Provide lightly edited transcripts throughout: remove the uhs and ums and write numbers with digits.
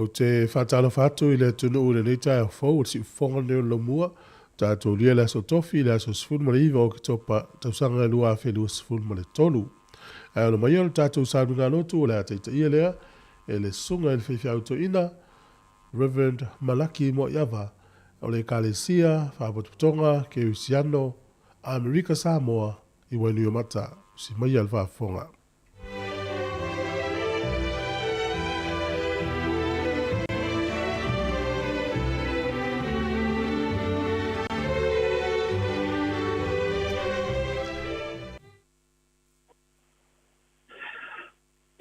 Ou te faatalofa atu i le atunuu i lenei taeao fou o le siufofoga lenei o le Laumua, tatou lia le aso Tofi, le aso 19 o Oketopa, tausaga 2023. Ae ona mai o le tatou sauniga lotu o le a taitaia lea e le susuga i le faifeau toeaina Reverend Malaki Moaiava o le Ekalesia Faapotopotoga Kerisiano Amerika Samoa i Wainuiomata. Si maia le faafofoga.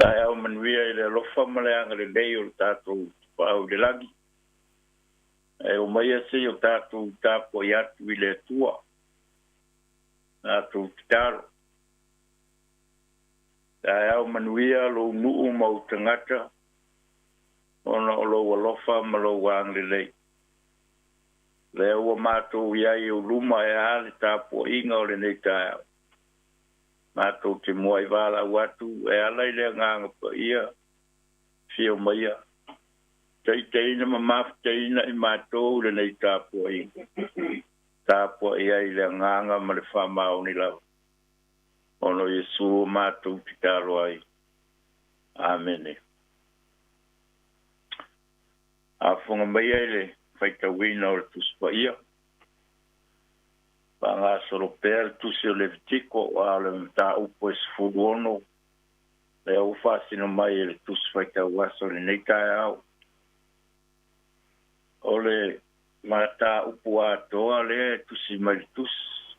Taeao manuia i le alofa ma le agalelei o le tatou Tapaau i le Lagi, e omaia seia o tatou tapuai atu i le Atua, tatou tatalo. Taeao manuia lou nuu ma ou tagata, ona o lou alofa ma lou agalelei. Lea ua matou i ai i ou luma e a le tapuaiga o lenei taeao. Matou te muai valaau atu e ala i le Agaga Paia, fia maia, taitaiina ma mafutaina i matou lenei tapuaiga. Tapuai ai le agaga ma le faamaoni lava. Ona o Iesu o matou tatalo ai. Amene. Afofoga maia i le faitauina o le Tusi Paia. Faagasolo pea le Tusi o Levitiko, a o le mataupu e 16, lea ua faasino mai e le Tusi Faitau Aso i lenei taeao. O le mataupu atoa lea e tusi mai le Tusi,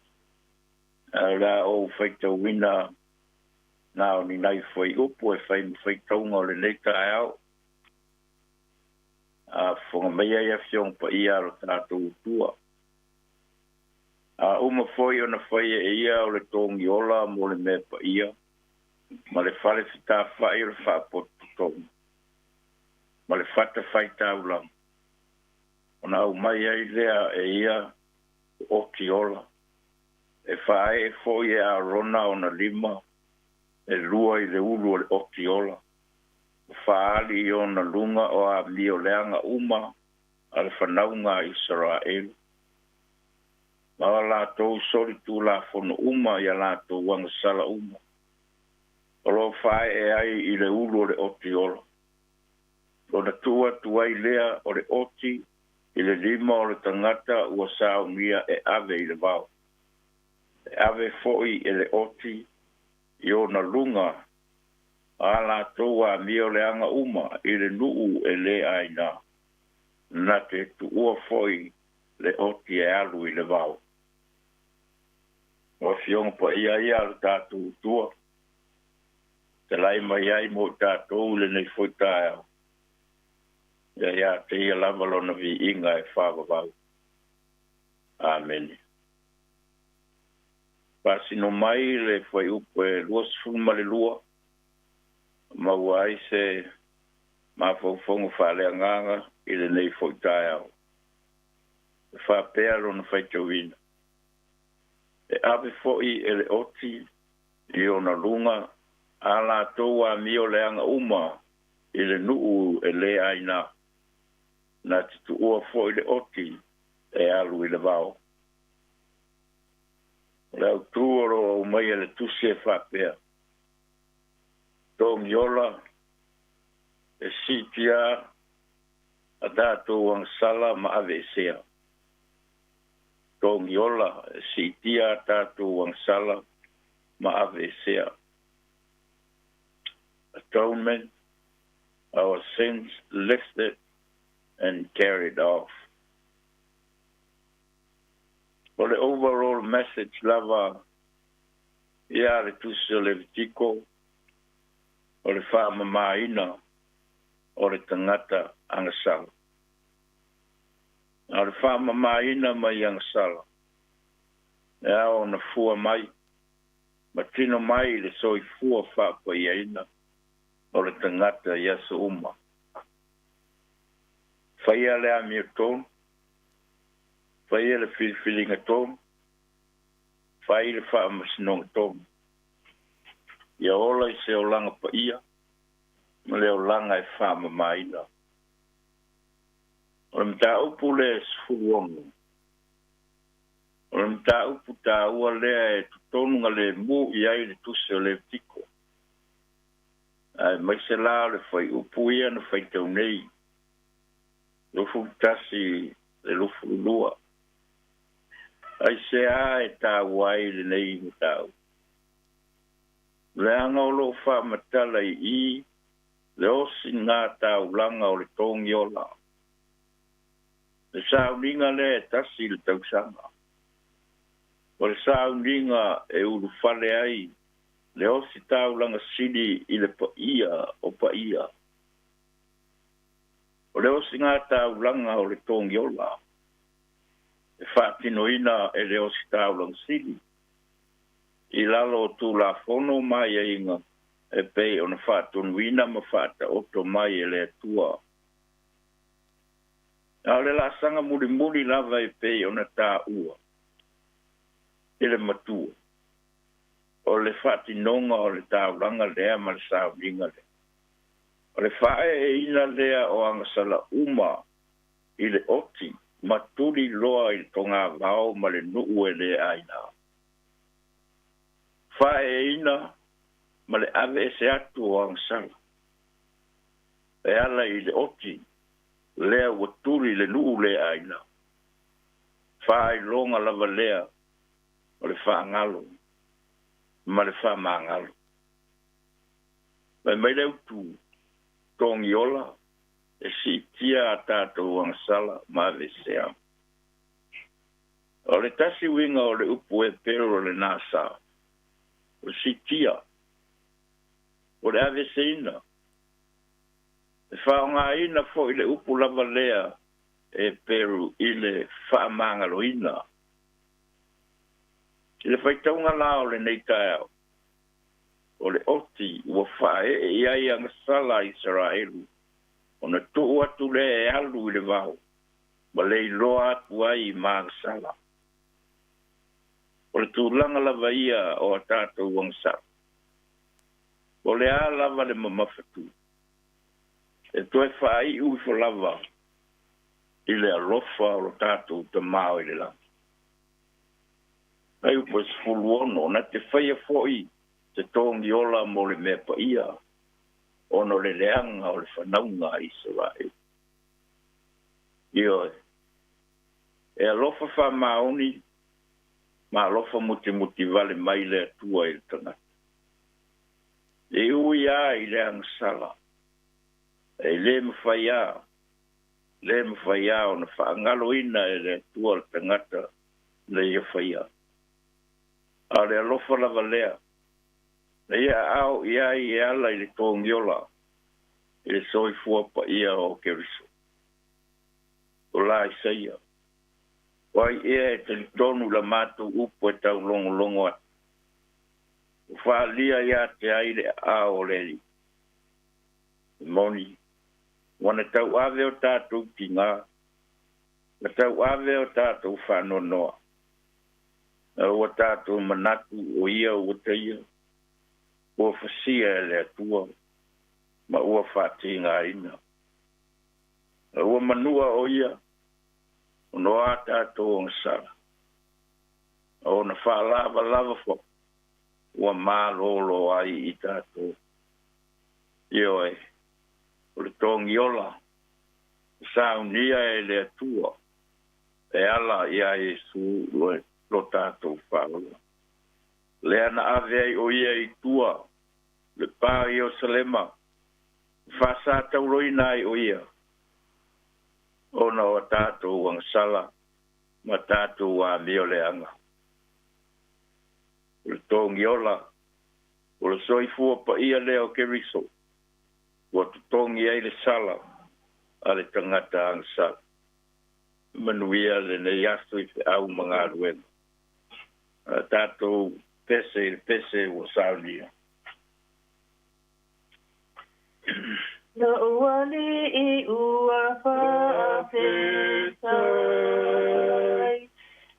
a o le a ou faitauina na o ni nai fuaiupu e fai ma faitauga o lenei taeao. Afofoga maia i Afioga Paia a lo tatou Atua. A uma foi ona faia e ia o le togiola mo le mea paia, ma le fale fetafai o le faapotopotoga, ma le fata faitaulaga, ona aumai ai lea e ia oti ola, e faaee foi e Arona ona lima e lua i le ulu o le oti ola, faali i ona luga o amio leaga uma a le fanauga a Isaraelu. Ma o latou soli tulafono uma ia latou agasala uma, o lo faaee ai i le ulu o le oti ola. Ona tuu atu ai lea o le oti i le lima o le tagata ua saunia e ave i le vao. E ave foi e le oti i ona luga a latou amio leaga uma i le nuu e le aina. Na te tuua foi le oti e alu i le vao. O Afioga Paia ia a lo tatou Atua, te lai mai ai mo tatou lenei foi taeao. Ia ia te ia lava lona viiga e faavavau. Amene. Faasino mai le fuaiupu e 22, maua ai se mafaufauga faaleagaga i lenei foi taeao. E faapea lona faitauina. E ave foi e le oti i ona luga a latou amio leaga uma i le nuu e le aina. Na te tuua foi le oti e alu i le vao. O le autu o lo o aumai e le Tusi e faapea. Togiola e siitia a tatou agasala ma aveesea. Togiola e siitia a tatou agasala ma aveesea. Atonement, our sins lifted and carried off. O le overall message lava ia le Tusi o Levitiko, o le faamamaina o le tagata agasala. A o le faamamaina mai agasala, e ao ona fua mai, ma tino mai le soifua faapaiaina o le tagata i aso uma. Faia le amiotonu, faia le filifiliga tonu, fai le faamasinoga tonu. Ia ola i se olaga paia, ma le olaga e faamamaina. O le mataupu le 16, o le mataupu taua lea e totonu galemu i ai le Tusi o Levitiko. Aemaise la o le fuaiupu ia na faitau nei, 21 le 22. Aisea e taua ai lenei mataupu? Leaga o loo faamatala i i le osiga taulaga o le togiola. Le sauniga lea e tasi i le tausaga. O le sauniga e ulufale ai le osi taulaga sili i le paia o paia. O O le osigataulag o le togiola e faatinoina e le ositaulaga sili i lalo o tulafono ma aiaiga e pei ona faatonuina ma faataoto mai e le Atua. A o le laasaga mulimuli lava e pei ona taua i le matua o le faatinoga o le taulaga lea ma le sauniga lea. O le faaeeina lea o agasala uma i le oti ma tuli loa i le togavao ma le nuu e le aina. Faaeeina ma le ave ese atu o agasala. E ala i le oti lea ua tuli le nuu le aina. Faailoga lava lea o le faagalo ma le faamagalo. Mai mai le utu togiola e siitia a tatou agasala ma avesea. O le tasi uiga o le upu e pelu o le nasa, o le siitia, o le aveseina. E faaaogaina foi le upu lava lea e peru i le faamagaloina. I le faitauga la o lenei taeao, o le oti ua faaee i ai agasala a Isaraelu, ona tuu atu lea e alu i le vao, ma le iloa atu ai ma agasala. O le tulaga lava ia o a tatou agasala. O le a lava le mamafatu, e toe faaiu ifo lava i le alofa o lo tatou tamao i le lagi. Ai upu e 16, na te faia foi te togiola mo le mea paia, ona o le leaga o le fanauga a Isaraelu. Ioe, e alofa faamaoni ma alofa mutimuti vale mai le Atua i le tagata. E ui a i le agasala, e le mafai a ona faagaloina e le Atua le tagata le ia faia. A o le alofa lava lea, na ia ao i ai e ala i le togiola i le soifua paia o Keriso. O la Isaia, o ai ea e talitonu la matou upu e taulogologo atu. O faalia ia te ai le aao o le Alii. E moni, ua na tauave o tatou tigā, na tauave o tatou faanoanoa. Na ua tatou manatu o ia ua taia, ua fasia e le Atua, ma ua faatigaina. Na ua manua o ia, ona o a tatou agasala. Ona faalavalava foi, ua malolo ai i tatou. Ioe, o le togiola, saunia e le Atua, e ala ia Iesu lo tatou faaola. Lea na ave ai o ia i tua, le pā i Ierusalema, faasatauloina ai o ia, ona o tatou agasala ma tatou amio leaga. O le togiola, o le soifua paia lea o Keriso, ua totogi ai le sala a le tagata agasala. Manuia lenei aso i feau ma galuega. A tatou pese i le pese ua saunia. Lou alii ua faafetai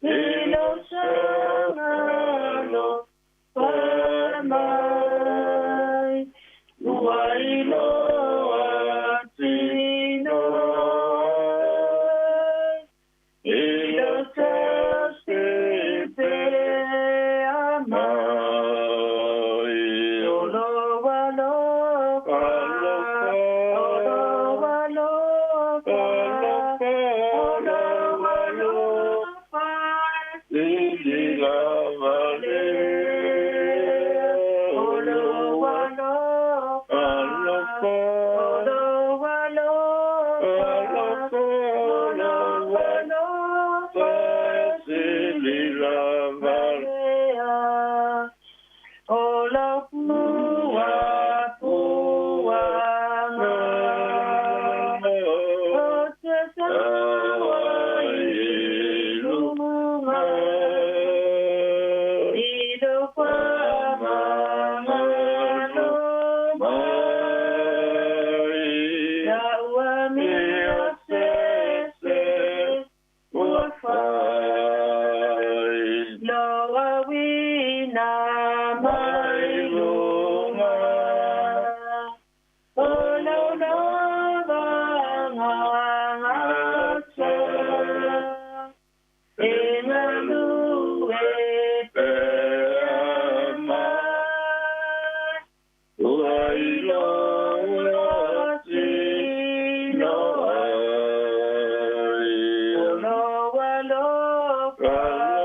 i lou sagalofa mai, ua iloa tino ai i lou tausi pea mai. O lou alofa, o lou alofa, o lou alofa Sili lava lea, o lou alofa, o lou alofa, o lou alofa Sili lava lea. O lau puapuaga, o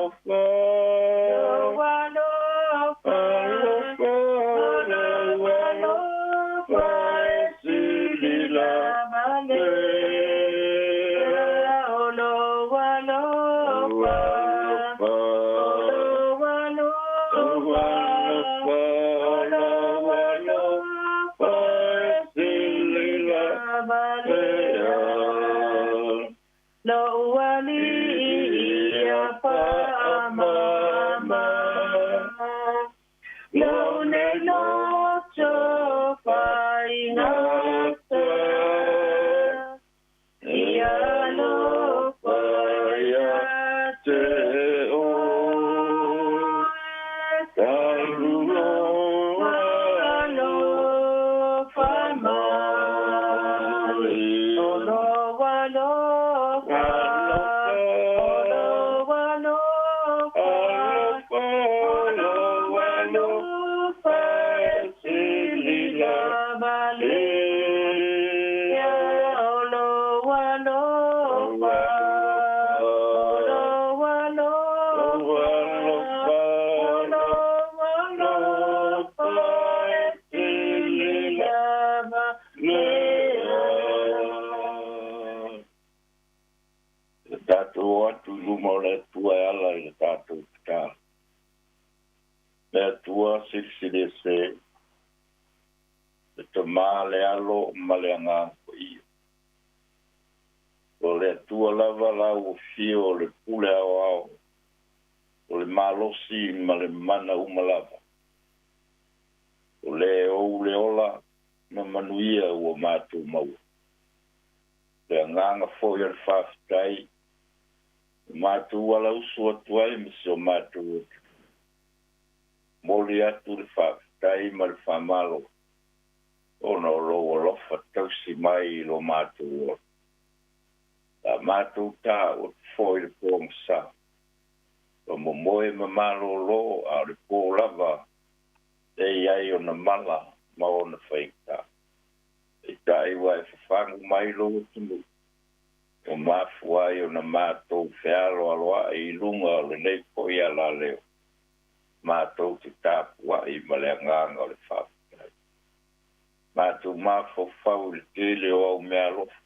Alofa, Lou alofa, alofa, o lou alofa e sili lava lea. O lou alofa, o lou alofa, o lou alofa e sili lava lea. Lou alii ia faamama, lou nei loto faigata, ia alofa ia te oe, talu lou alofa mai. O lou alofa, o lou alofa, o lou alofa e sili lava lea. O lou alofa, o lou alofa, o lou alofa e sili lava lea. Le tatou atu i luma o le Atua e ala i le tatou tatalo. Le Atua silisili ese, le Tamā, le Alo ma le Agaga Paia. O le Atua lava lau afio o le pule aoao, o le malosi ma le mana uma lava. O le ou le ola ma manuia ua matou maua. Le agaga foi o le faafetai, o matou alausu atu ai ma si o matou atunuu. Momoli atu le faafetai ma le faamalo, ona o lou alofa tausi mai i lo matou ola. Sa matou taua atu foi le pogasa, ua momoe ma malōlō, a o le pō lava e i ai ona mala ma ona faigata. Peitai ua e fafagu mai lou atunuu, ua mafua ai ona matou fealoaloai i luga o lenei foi alaleo, matou te tapuai ma le agaga o le faafetai. Matou mafaufau i le tele o au meaalofa,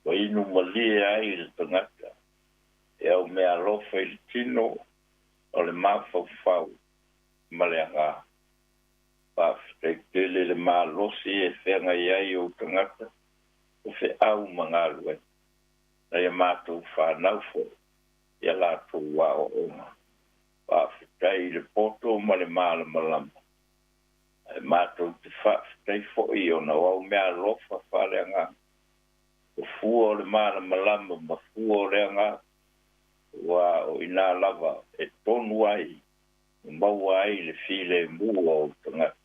ua inu malie ai le tagata, e au meaalofa i le tino o le mafaufau ma le agaga. Faafetai tele le malosi e feagai ai ou tagata, o feau ma galuega, nai a matou fanau foi ia latou aoaoga. Faafetai i le poto ma le malamalama, ae matou te faafetai foi ona o au meaalofa faaleagaga. O fua o le malamalama ma fua o le agaga, ua o ina lava e tonu ai, ma maua ai le filemu o ou tagata.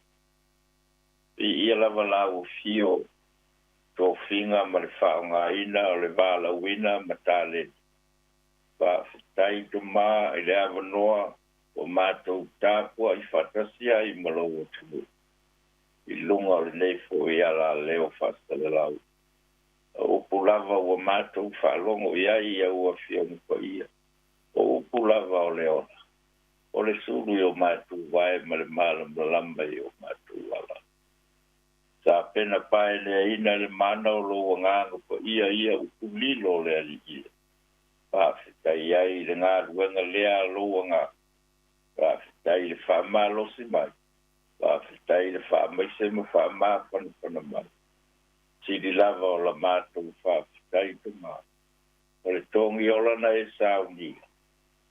Viia lava lau afio, tofiga ma le faaaogaina o le valaauina ma taleni. Faafetai Tama i le avanoa ua matou tapuai faatasi ai ma lou atunuu i luga o lenei foi alaleo faasalalau. O upu lava ua matou faalogo i ai i au afioga paia, o upu lava o le ola, o le sulu i o matou vae ma le malamalama i o matou ala. Sa pena paeleaina le mana o lou agaga paia ia upu lilo o le Alii ia. Faafetai ai i le galuega lea a lou agaga. Faafetai i le faamalosi mai. Faafetai i le faamaise ma faamafanafana mai. Sili lava o la matou faafetai Tama, o le togi ola na e saunia,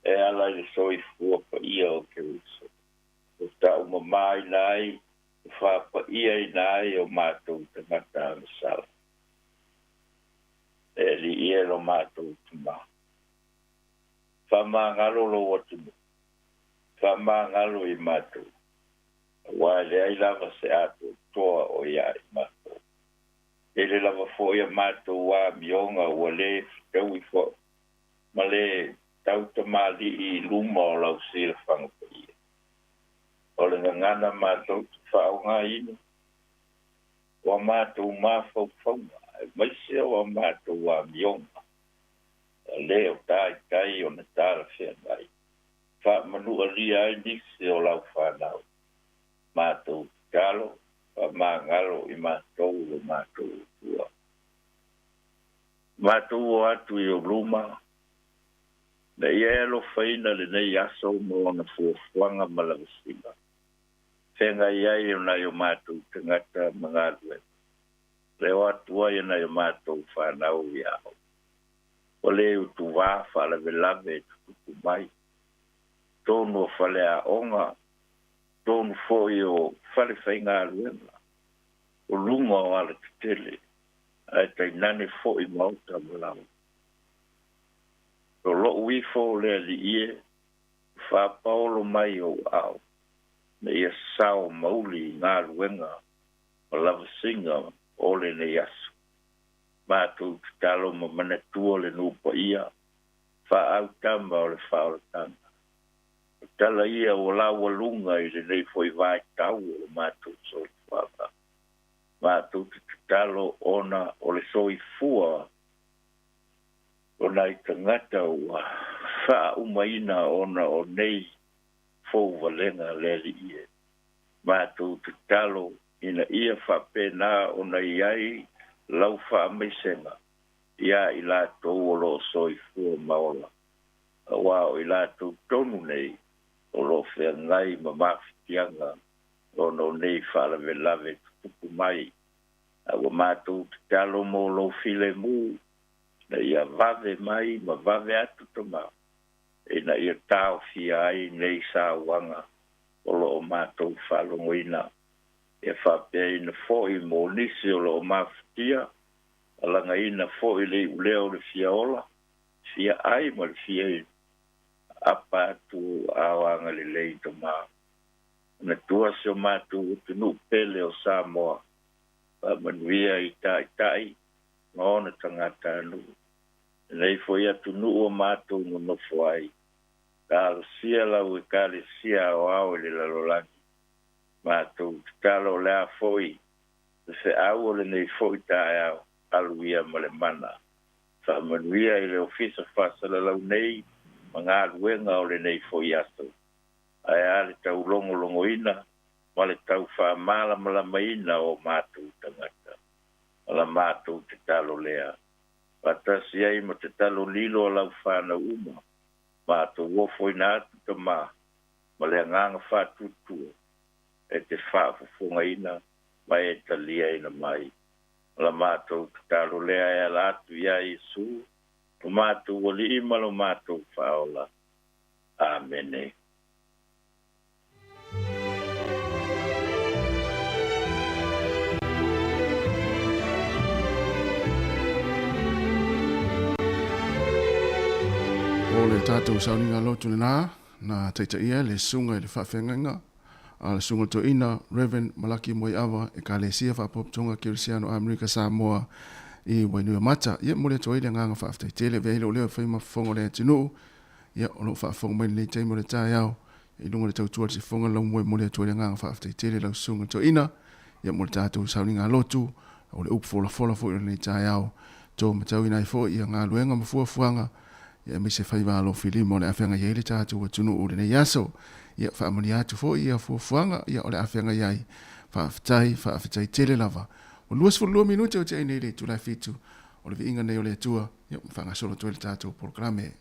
e ala i le soifua paia o Keriso. O taumamāina ai, o faapaiaina ai o matou tagata agasala. E Alii e lo matou Tama. Faamagalo lou atunuu, faamagalo i matou, aua e leai lava se atoatoa o ia i matou. Tele lava foi a matou amioga ua lē fetaui foi ma le tautamalii i luma o lau silafaga paia. O le gagana matou te faaaogaina, o a matou mafaufauga, aemaise o a matou amioga, lē o taitai ona talafeagai. Faamanualia ai nisi o lau fanau. Matou tatalo, faamagalo i matou lo matou Atua. Matou o atu i ou luma, na ia e alofaina lenei aso ma ona fuafuaga ma lavasiga. Feagai ai o nai o matou tagata ma galuega. Le o atu ai e nai o matou fanau i ao. Ua le utuvā faalavelave e tutupu mai. Tonu o faleaoga, tonu foi o falefaigaluega, o luga o alatetele, ae tainane foi maota ma laoa. O lou ifo o le Alii e, faapaolo mai ou aao, ina ia sao mauli i galuega ma lavasiga o lenei aso. Matou tatalo ma manatua le nuu paia, faaautama o le faaolataga. O tala ia ua laualuga i lenei foi vaitau o le matou soifuaga. Matou te tatalo ona o le soifua o nai tagata ua faaumaina ona o nei fouvalega le Alii e. Matou tatalo ina ia faapena ona i ai lau faamaisega iā i latou o lo o soifua ma ola, auā o i latou tonu nei o lo o feagai ma mafatiaga ona o nei faalavelave tutupu mai. A ua matou tatalo mo lou filemu ina ia vave mai ma vave atu Tama, ina ia taofia ai nei sauaga o lo o matou faalogoina, ia faapea foi mo nisi o lo o mafatia, alagaina foi le iulea o le fia ola, fia ai ma le fia inu, apa atu ao agalelei Tama. Manatua si o matou atunuu pele o Samoa, faamanuia i taitai ma ona tagatanuu. Lenei foi atunuu o matou nonofo ai, talosia lau Ekalesia aoao i le lalolagi. Matou tatalo o le a foi le feau o lenei foi taeao, alu ia ma le mana. Faamanuia i le Ofisa Faasalalau nei ma galuega o lenei foi aso. Ae a le taulogologoina ma le tau faamalamalamaina o matou tagata. O la matou tatalo lea. Faatasi ai ma tatalo lilo a lau fanau uma. Matou ofoina atu Tama ma le agaga faatuatua e te faafofogaina ma e taliaina mai. O la matou tatalo lea e ala atu iā Iesu, lo matou Alii ma lo matou Faaola. Amene. O le tatou sauniga lotu lena na taitaia le susuga i le faafeagaiga a le susuga toeaina Rev. Malaki Moeawa Ekalesia Faapotopotoga Kerisiano Amerika Samoa i Wainuiomata. Ia momoli atu ai le agaga faafetai tele avea ai lou leo e fai ma fofoga o le atunuu. Ia o lo o faafofoga mai lenei taimi o le taeao i luga o le tautua a le sifofoga laumua e momoli atu ai le agaga faafetai tele i lau susuga toeaina ia mo le tatou sauniga lotu o le upu folafola foi o lenei taeao to matauina ai foi ia galuega ma fuafuaga ia aemaise faiva alofilima o le a feagai ai le tatou atunuu i lenei aso. Ia faamanuia atu foi ia fuafuaga ia o le a feagai ai. Faafetai, faafetai tele lava. Ua 22 minute o tea ai nei le itula e 7 o le viiga nei o le Atua, ia ua faagasolo atu ai le tatou polokalame.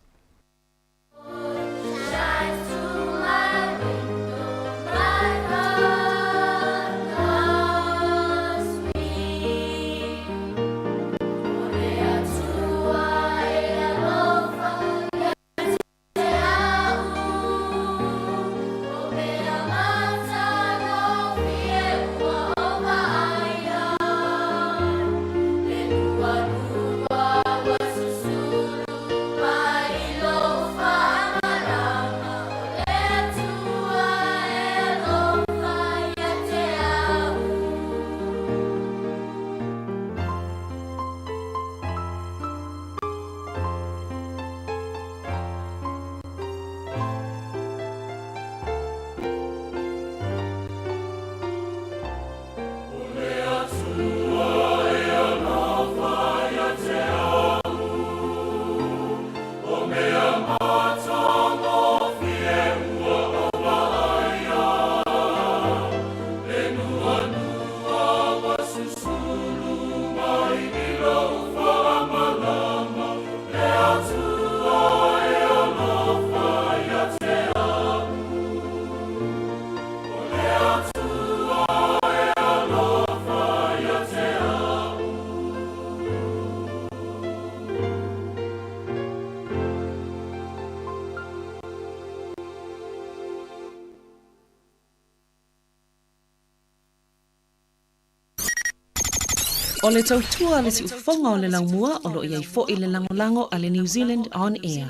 O le tautua a le siufofoga o le laumua o lo o i ai foi le lagolago a le New Zealand On Air.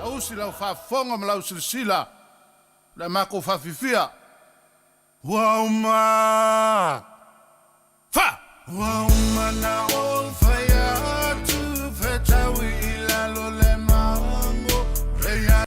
Ausi lau faafofoga ma lau silasila le makou faafifia. Ua uma. Fa! Ua uma na ou fai atu fetaui i lalo le mango le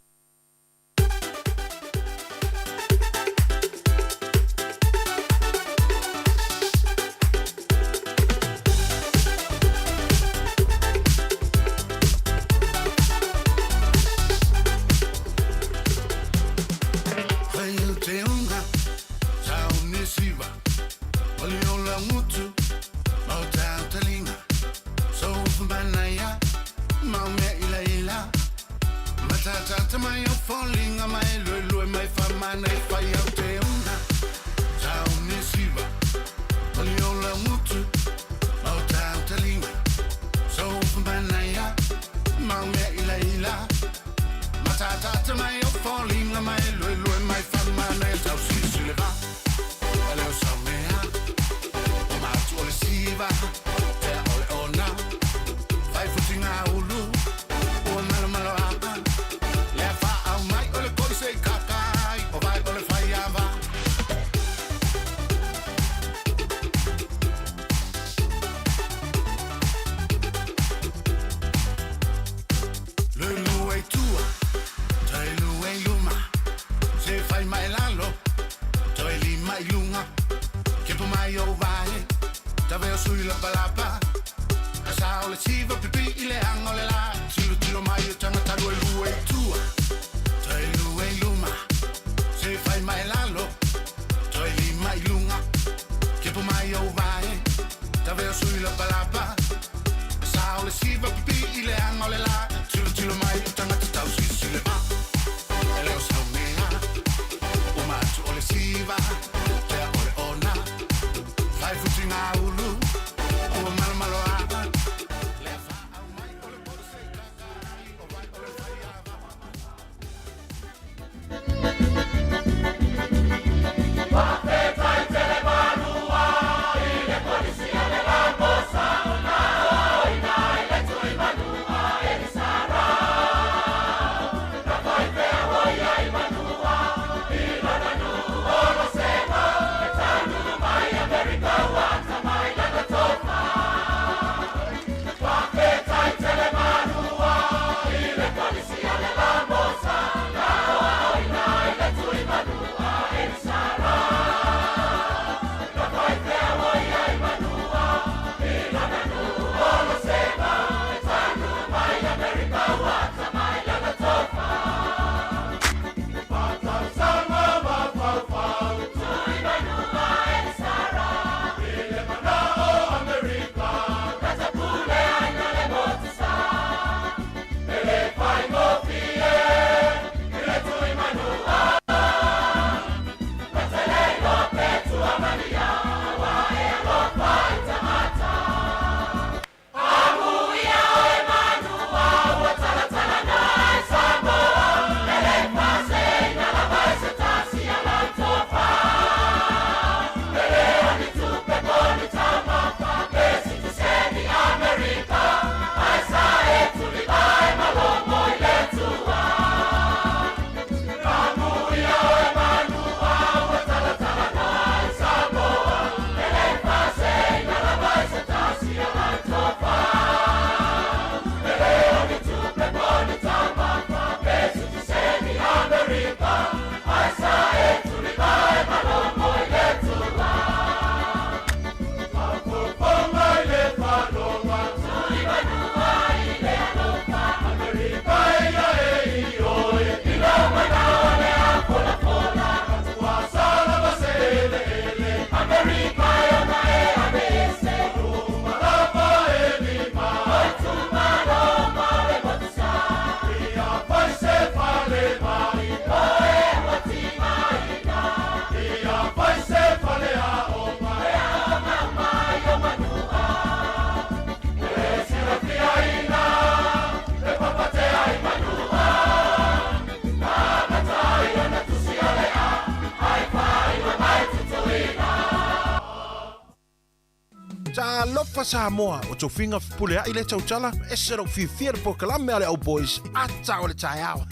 Talofa Samoa, o tofiga fepuleai lea tautala, ese lou fiafia i le polokalame a le Au Boys, ata o le taeao.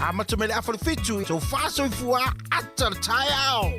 Amata mai le afa o le fitu, tofa soifua, ata o le taeao.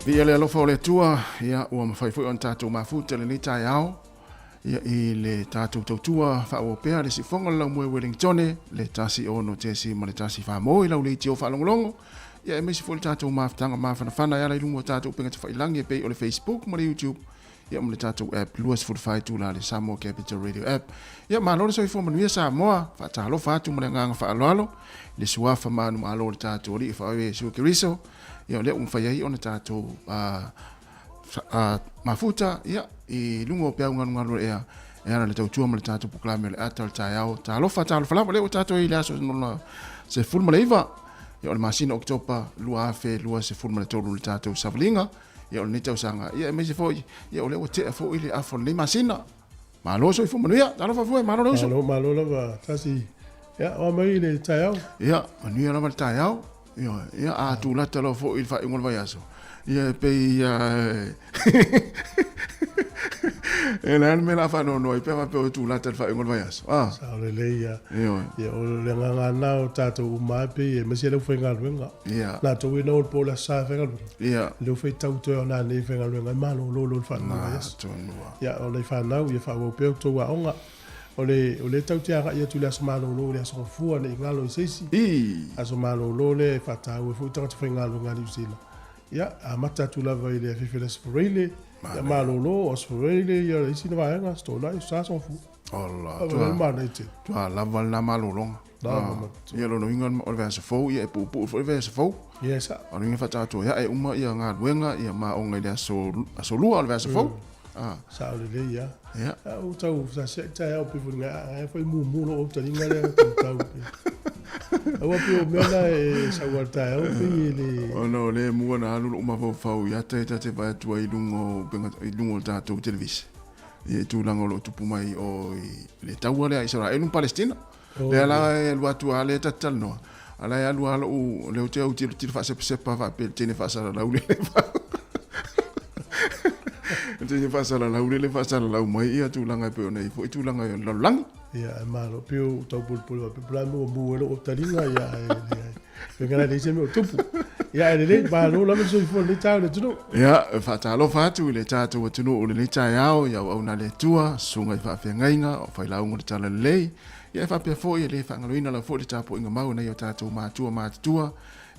Viia le alofa o le Atua, ia ua mafai foi ona tatou mafuta i lenei taeao, ia i le tatou tautua faaauau pea le siufofoga o le laumue Wellingtone, le 1 6.4 mo i lau leitio faalogologo, ia aemaise foi le tatou mafutaga mafanafana e ala i luga o tatou upega tafailagi e pei o le Facebook ma le YouTube, ia ma le tatou app 24 itula le Samoa Capital Radio app. Ia malo le soifua manuia Samoa, faatalofa atu ma le agaga faaaloalo i le suafa manumalo o le tatou Alii Faaoe Iesu Keriso, ia o lea ua mafai ai ona tatou mafuta ia i luga o peau galugalu o le ea e ala i le tautua ma le tatou polokalame o le ata o le taeao. Talofa, talofa lava, lea ua tatou i le aso lona 19 ia o le masina o Oketopa 2023 le tatou savaliga ia o lenei tausaga ia aemaise foi ia o lea ua tea foi le afa o lenei masina. Malo soifua manuia, talofa fue, malo le uso. Malo, malo lava, tasi. Ia, oa mai le taeao. Ia, manuia lava le taeao. Ia, ia a tulata loa foi i le faaiuga o le vaiaso. Ia, e pei ia e le a le mea o le a faanoanoa ai pe a faapea ua tulata i le faaiuga o le vaiaso. Ah. Sao lelei ia. Ioe. Ia, o le agaga lena o tatou uma lava pei aemaise le aufaigaluega. Ia. Latou e nao i le po o le Aso Sa e faigaluega. Ia. Lea ua faitau toe o nanei e faigaluega ai malolo loa i le faaiuga o le vaiaso. Na tonu lava. Ia, o nai fanau, ia faaauau pea outou aoga. O le, o lea tatou te agai atu i le aso malolo i le aso Gafua ne i galo i se isi. Aso malolo lea e faataua ai foi tagata faigaluega a Niu Sila. Ia, amata atu lava i le afiafi o le Aso Faraile, ia malolo, Aso Faraile, ia le isi na vaega, Aso Toonai, Aso Sa, Aso Gafua. Ola, tua, manaia tele. Tua lava lena malologa. Lava Ia, lona uiga o le vaiaso fou, ia e puupuu foi le vaiaso fou. Ia, e sao. O lona uiga faataoto ai ae uma ia galuega ia ma aoga i le aso, aso lua o le vaiaso fou. Sao lelei lava. Ia. A ua tau sasiai taeao pei foi ae foi mumu lou autaliga lea tau tau. Aua pei o mea na e sau lava i le taeao pei e le. Ona o lea e mua ona alu lou mafaufau i ata e ta te vaai atu ai i luga o i luga o le tatou televise i tulaga o lo o tupu mai o i le taua lea a Isaraelu ma Palestina. Lea la e alu atu lava lea ta te talanoa, a la e alu lava lou, lea ou te autilo faasepasepa faapea i le teine faasalalau lea le teine faasalalau lea le faasalalau mai ia tulaga e pei ona i ai foi tulaga o le lalolagi. Ia, e malo, pei ua tau polepole faapea, po o le a le mea ua mu ai lou taliga, ia, ae leai. Pei e leai se mea o tupu. Ia, ae lelei, malo lava le soifua i lenei taeao i le atunuu. Ia, e faatalofa atu i le tatou atunuu i lenei taeao, i auauna a le Atua, susuga i faafeagaiga, o failauga o le Talalelei, ia e faapea foi e le faagaloina lava foi le tapuaiga mau a nai o tatou matua matutua,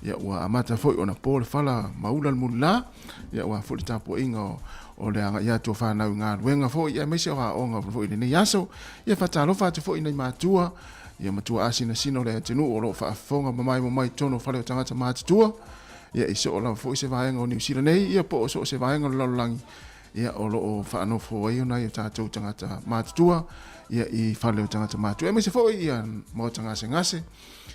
ia ua amata foi ona po le fala ma ula le mulila, ia aua foi le tapuaiga o, o le agai atu o fanau i galuega foi, ia aemaise o aoga foi i lenei aso. Ia faatalofa atu foi i nai matua, ia matua asinasina o le atunuu o lo o faafofoga ma maimoa mai i totonu o fale o tagata matutua, ia i soo lava foi se vaega o Niu Sila nei, ia po o so o se vaega o le lalolagi, ia o lo o faanofo ai nai o tatou tagata matutua, ia i fale o tagata matutua, aemaise foi ia maota gasegase,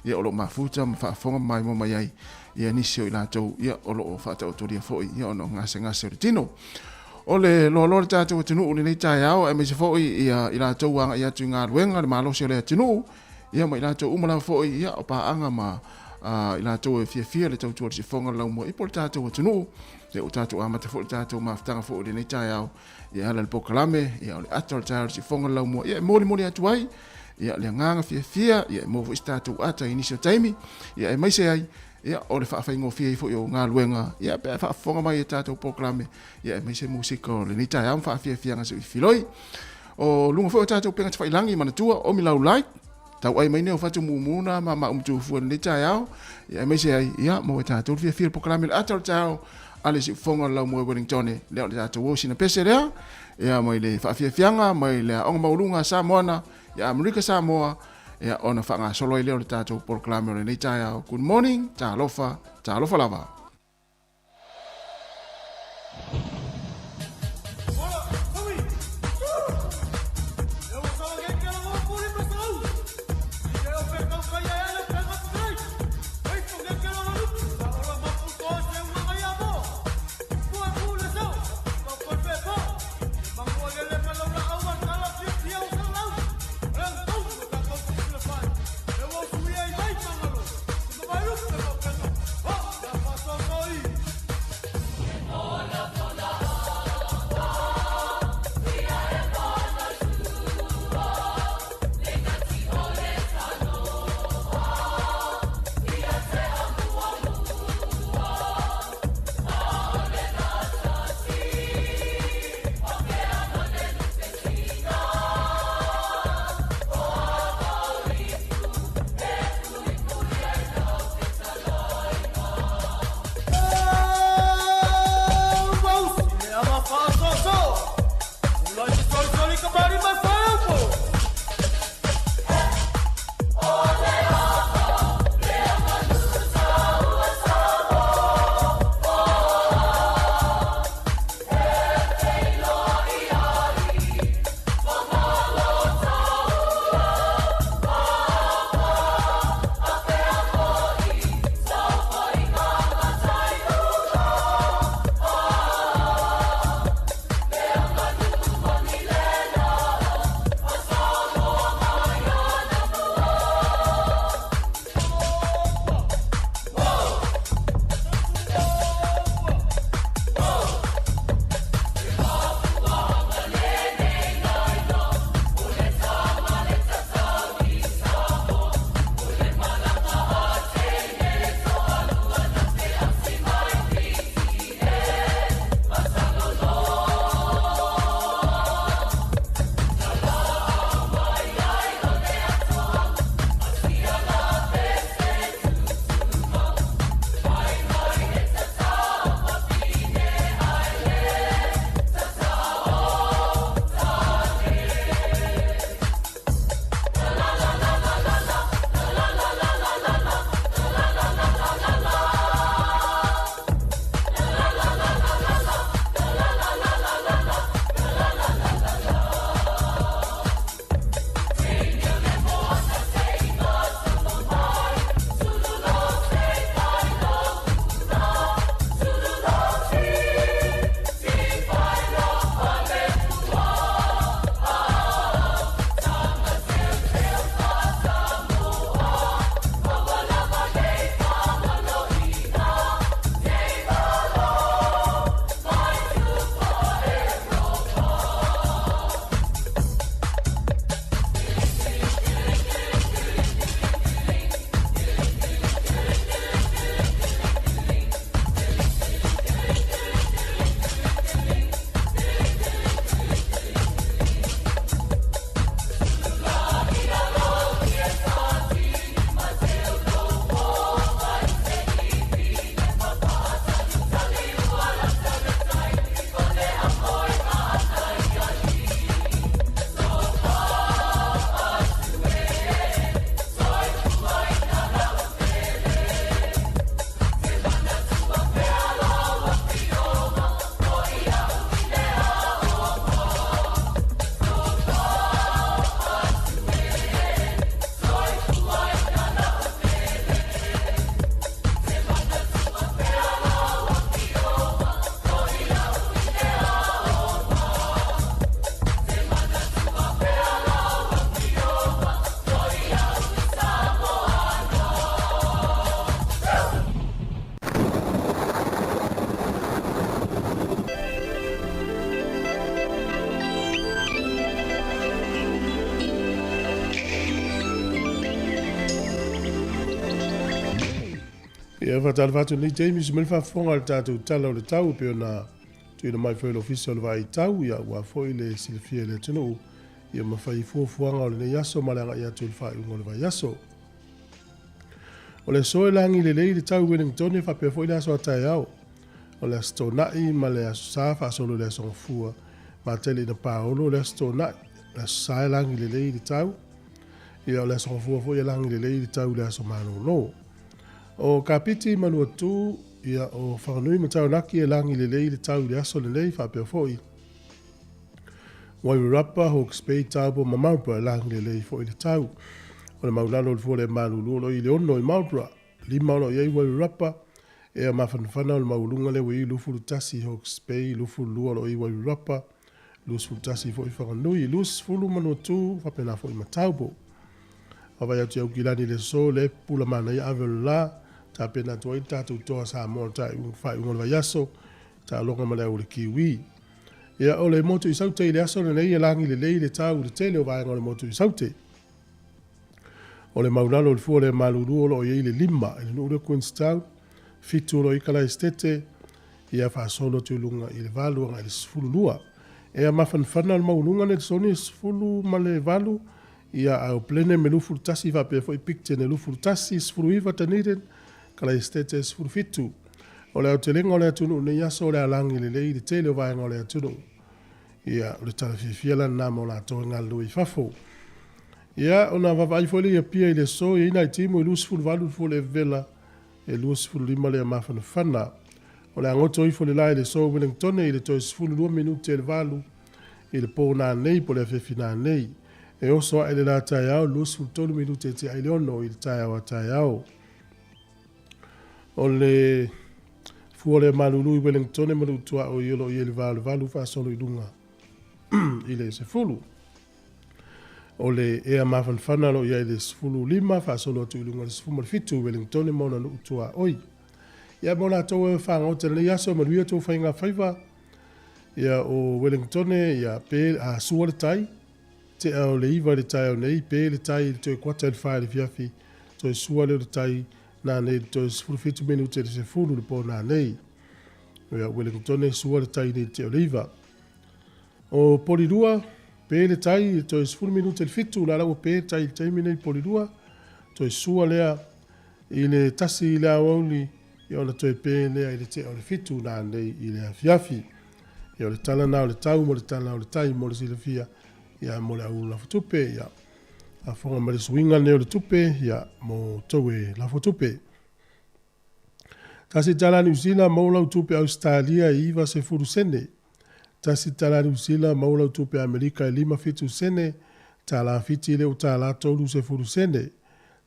ia o lo o mafuta ma faafofoga ma maimoa mai ai ia nisi o i latou, ia o lo o faataotolia foi ia ona o gasegase o le tino. O le loaloa o le tatou atunuu i lenei taeao, aemaise foi ia i latou ua agai atu i galuega, le malosi o le atunuu, ia ma i latou uma lava foi ia o paaga ma i latou e fiafia le tautua i le sifofoga o le laumua i po o le tatou atunuu. Ia ua tatou amata foi le tatou mafutaga foi i lenei taeao ia e ala i le polokalame ia o le ata o le taeao i le sifofoga o le laumua ia e molimoli atu ai ia le agaga fiafia ia e maua foi se tatou ata i nisi o taimi ia aemaise ai. Ia, o le faafaigofie ai foi o galuega, ia, pe a faafofoga mai i tatou polokalame, ia, aemaise musika o lenei taeao ma faafiafiaga se i filoi. O luga foi o tatou upega tafailagi, manatua, o milau like, tauai mai nei o fatu mumuna ma maumutufua i lenei taeao, ia, aemaise ai, ia, maua e tatou le fiafia o le polokalame le ata o le taeao a le siufofoga o le Laumua i Wellingtone. Lea o le tatou o sina pese lea, ia, mai le faafiafiaga, mai le aoga maualuga a Samoana, ia Amerika Samoa, ia ona faagasolo ai lea o le tatou polokalame o lenei taeao. Good morning, talofa, talofa lava. Ia, faatalofa atu i lenei taimi i se mea le faafofoga o le tatou Tala o le Tau e pei ona tuuina mai foi e le Ofisa o le Vaai Tau, ia aua foi le silafia e le atunuu, ia ma fai fuafuaga o lenei aso ma le agai atu i le faaiuga o le vaiaso. O le aso e lagi lelei le tau i Wellingtone faapea foi le aso a taeao. O le Aso Toonai ma le Aso Sa faasolo i le Aso Gafua, matele ina paolo le Aso Toonai. O le Aso Sa e lagi lelei le tau. Ia, o le Aso Gafua foi e lagi lelei le tau i le aso malolo. O Kapiti ma Luatu, ia, o Whanganui ma Taranaki e lagi lelei le tau i le aso lenei faapea foi Wairarapa, Hawke's Bay, Taupo ma Marlborough e lagi lelei foi le tau. O le maulalo o le fua le malulu o lo o i le 6 i Marlborough, 5 o lo o i ai Wairarapa, ea mafanafana o le maualuga lea ua i ai 21 Hawke's Bay, 22 o lo o i ai Wairarapa, 21 foi Whanganui, 20 Manuatū, faapena foi ma Taupo. Vaavaai atu i Aukilani i le aso, lea e pupula manaia ave o le la, tapena atu ai le tatou toa Samoa i le faaiuga o le vaiaso, taaloga ma le au o le Kiwi. Ia, o le motu i Saute i le aso lenei e lagi lelei le tau i le tele o vaega o le motu i Saute. O le maulalo o le fua o le malulu o lo o i ai le 5 i le nuu lea o Queenstown, 7 o lo o i ai Kalaesetete, ia faasolo atu i luga i le 8 agai i le 12. Ea mafanafana o le maualuga nei le soni e 18, ia a o Blenheim e 21 faapea foi Picton e 21, 19 Dunedin, Kalaesetete e 17. O le aotelega o le atunuu i lenei aso o le a lagi lelei i le tele o vaega o le atunuu. Ia, o le tala fiafia la lena mo latou e galulue i fafo. Ia, ona vaavaai foi lea i Apia i le aso, e i ai nai timu e 28 le fua o le Evela, e 25 le mafanafana. O le a goto ifo le la i le aso Wellingtone i le toe 12 minute i le 8 i le po nanei po o le afiafi nanei. E oso ae le la taeao i le 23 minute e tea ai le 6 i le taeao a taeao. O le fua lea malulu i Wellingtone ma Lutuao i o lo o i ai le va o le 8 faasolo i luga i le 10. O le ea mafanafana o lo o i ai le 15 faasolo atu i luga i le 17 i Wellingtone ma ona nuu tuaoi. Ia mo latou e fagota i lenei aso, manuia tou faiga faiva. Ia o Wellingtone, ia pe a sua le tai, tea o le 9 i le taeao nei, pe le tai i le toe kuata i le 4 i le fiafi, toe sua lea o le tai nanei i le toe 17 minute i le 10 i le po nanei. Ia Wellingtone sua le tai nei i le tea o le 9. O Polirua, pe le tai i le toe 10 minute i le 7, la la ua pe le tai i le taimi nei i Polirua, toe sua lea i le 1 i le aoauli, ia ona toe pe lea i le tea o le 7 nanei i le afiafi. Ia o le tala na o le tau mo le tala o le tai mo le silafia, ia mo le au lafo tupe, ia afoga ma le suiga nei o le tupe, ia mo tou e lafo tupe. Tasi tala Niu Sila maua lau tupe Ausetalia e 90 sene. Tasi tala Niu Sila maua lau tupe Amerika e 57 sene, tala Fiti lea ua tala 30 sene.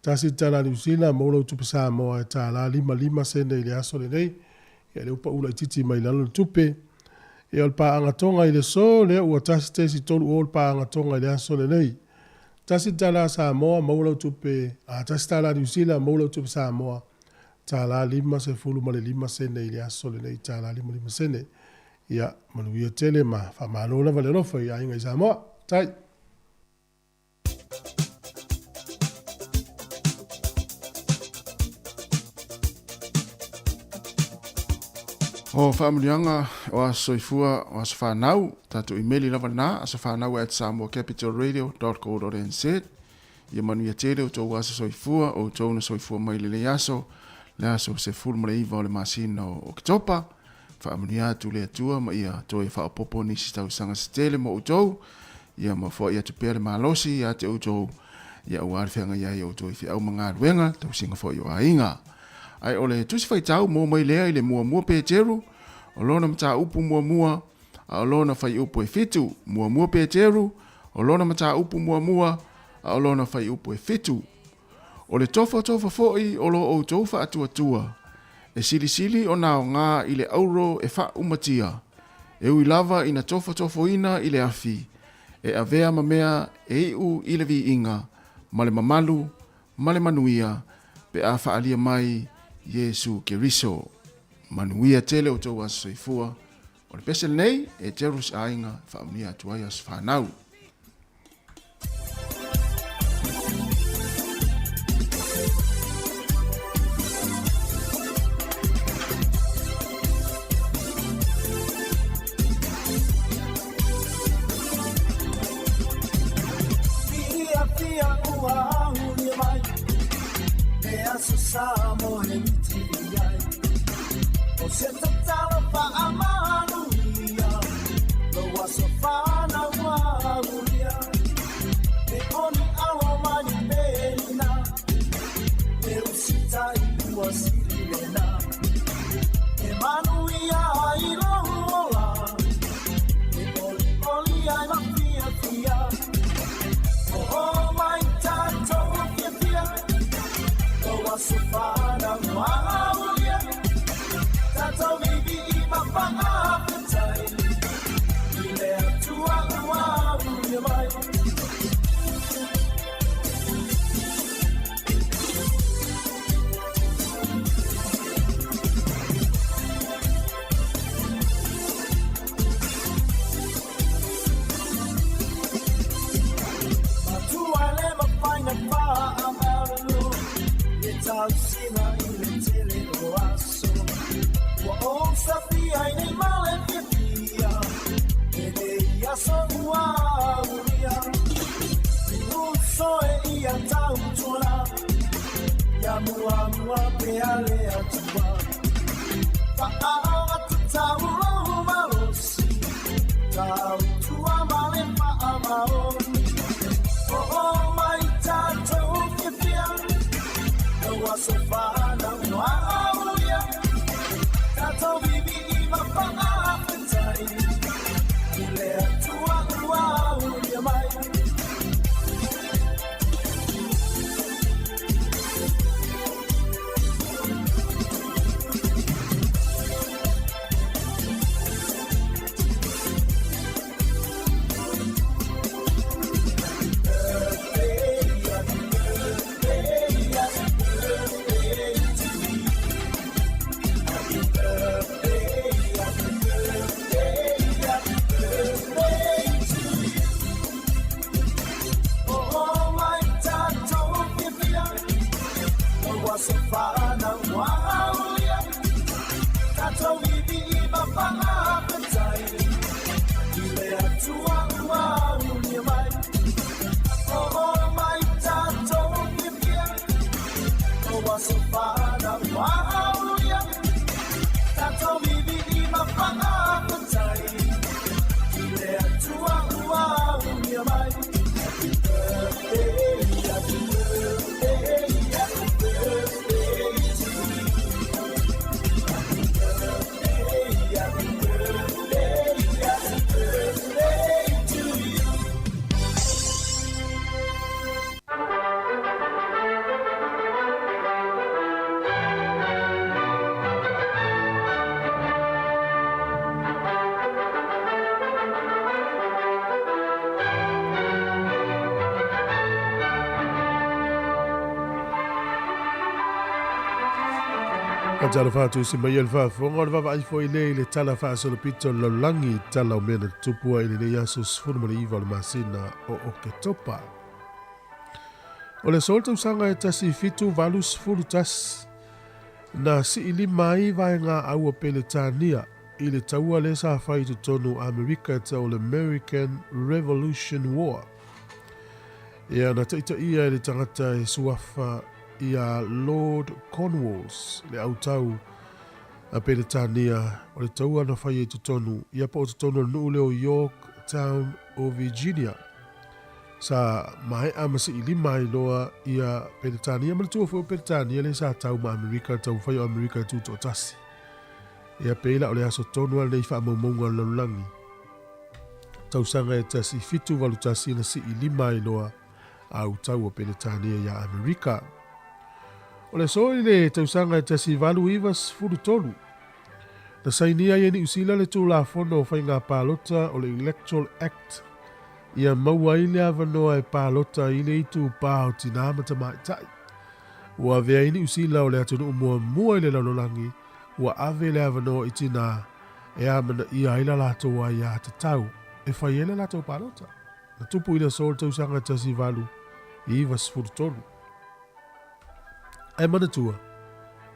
Tasi tala Niu Sila maua lau tupe Samoa e tala 55 sene i le aso lenei. Ia lea ua pau laitiiti mai lalo le tupe. Ia o le paaga Tonga i le aso lea ua 1.30 le paaga Tonga i le aso lenei. Tasi tala Samoa maua lau tupe, a tasi tala Niu Sila maua lau tupe Samoa tala 55 sene i le aso lenei, tala 55 sene. Ia, manuia tele ma faamalo lava le alofa i aiga i Samoa. Tai! O faamanuiaga o aso soifua o aso fanau, tatou imeli lava lena, asofanau at samoacapitalradio.co.nz. Ia manuia tele outou aso soifua, outou na soifua mai lenei aso, le aso 19 o le masina o Oketopa. Faamanuia atu le Atua ma ia toe faaopoopo nisi tausaga se tele mo outou, ia ma foai atu pea le malosi ia te outou, ia aua le feagai ai o outou i feau ma galuega, tausiga foi o aiga. Ae o le tusi faitau mo mai lea i le muamua Peteru, o lona mataupu muamua, a o lona faiupu e 7. Muamua Peteru, o lona mataupu muamua, a o lona faiupu e 7. O le tofatofa foi o lo outou faatuatua, e silisili ona aoga i le auro e faaumatia, e ui lava ina tofatofoina i le afi, e avea ma mea e iu i le viiga, ma le mamalu, ma le manuia, pe a faaalia mai Iesu Keriso. Manuia tele outou aso soifua. O le pese lenei e Jerus Aiga e faamanuia atu ai aso fanau. ia ua aulia mai Le aso sa mo he miti i ai O se tatalo faamanuia Lou aso fanau ua aulia E oni alo mai ni pelina E usitai ua sili lena E manuia ai lou ola E olioli ai ma fiafia O mai tatou fiafia Lou aso fanau ua aulia Tatou viivii ma faafetai I le Atua ua aulia mai. Matua e le mafai na faamalu Le tausiga i le tele o aso Ua ou safia ai nei ma le fiafia Lenei aso ua aulia Uso e ia tautuana Ia muamua pea le Atua Faaogatatau lou malosi Tautua ma le faamaoni Oo mai tatou fiafia Lou aso fanau ua aulia Tatou viivii ma faafetai I le Atua ua aulia mai. Oo mai tatou fiafia Lou aso fanau ua aulia Tatou viivii ma faafetai I le Atua ua aulia mai Oo mai tatou fiafia Lou aso fanau ua aulia Tatou viivii ma faafetai I le Atua ua aulia mai. Happy birthday, happy birthday, happy birthday to you. Happy birthday, happy birthday, happy birthday to you. Talofa atu si mai le faafofoga o le vaavaai foi lea i le tala faasolopito o le lalolagi i tala o mea na tutupu ai i lenei aso 19 o le masina o Oketopa. O le aso o le tausaga e 1781 na sii lima ai vaega aua Peretania i le taua lea sa fai i totonu o Amerika e tau o le American Revolution War. Ia na taitaia e le tagata e suafa ia Lord Cornwalls le autau a Peretania o le taua na faia i totonu ia po o totonu o le nuu lea o York Town o Virginia. Sa maea ma sii lima ai loa ia Peretania ma le tua foi o Peretania lea sa tau ma Amerika le taumafai o Amerika e tutoatasi. Ia pei la o le aso tonu a lenei faamaumauga o le lalolagi. Tausaga e 1781 na sii lima ai loa a utau o Peretania iā Amerika. O le aso i le tausaga e 1893, na sainia ai e Niu Sila le Tulafono o Faiga Palota o le Electoral Act ia maua ai le avanoa e palota ai le itupā o tinā ma tamaitai. Ua avea ai Niu Sila o le atunuu muamua i le lalolagi ua ave le avanoa i tinā e amanaia ai la latou aiā tatau e fai ai le latou palota. Na tupu i le aso o le tausaga 1893. Ae manatua,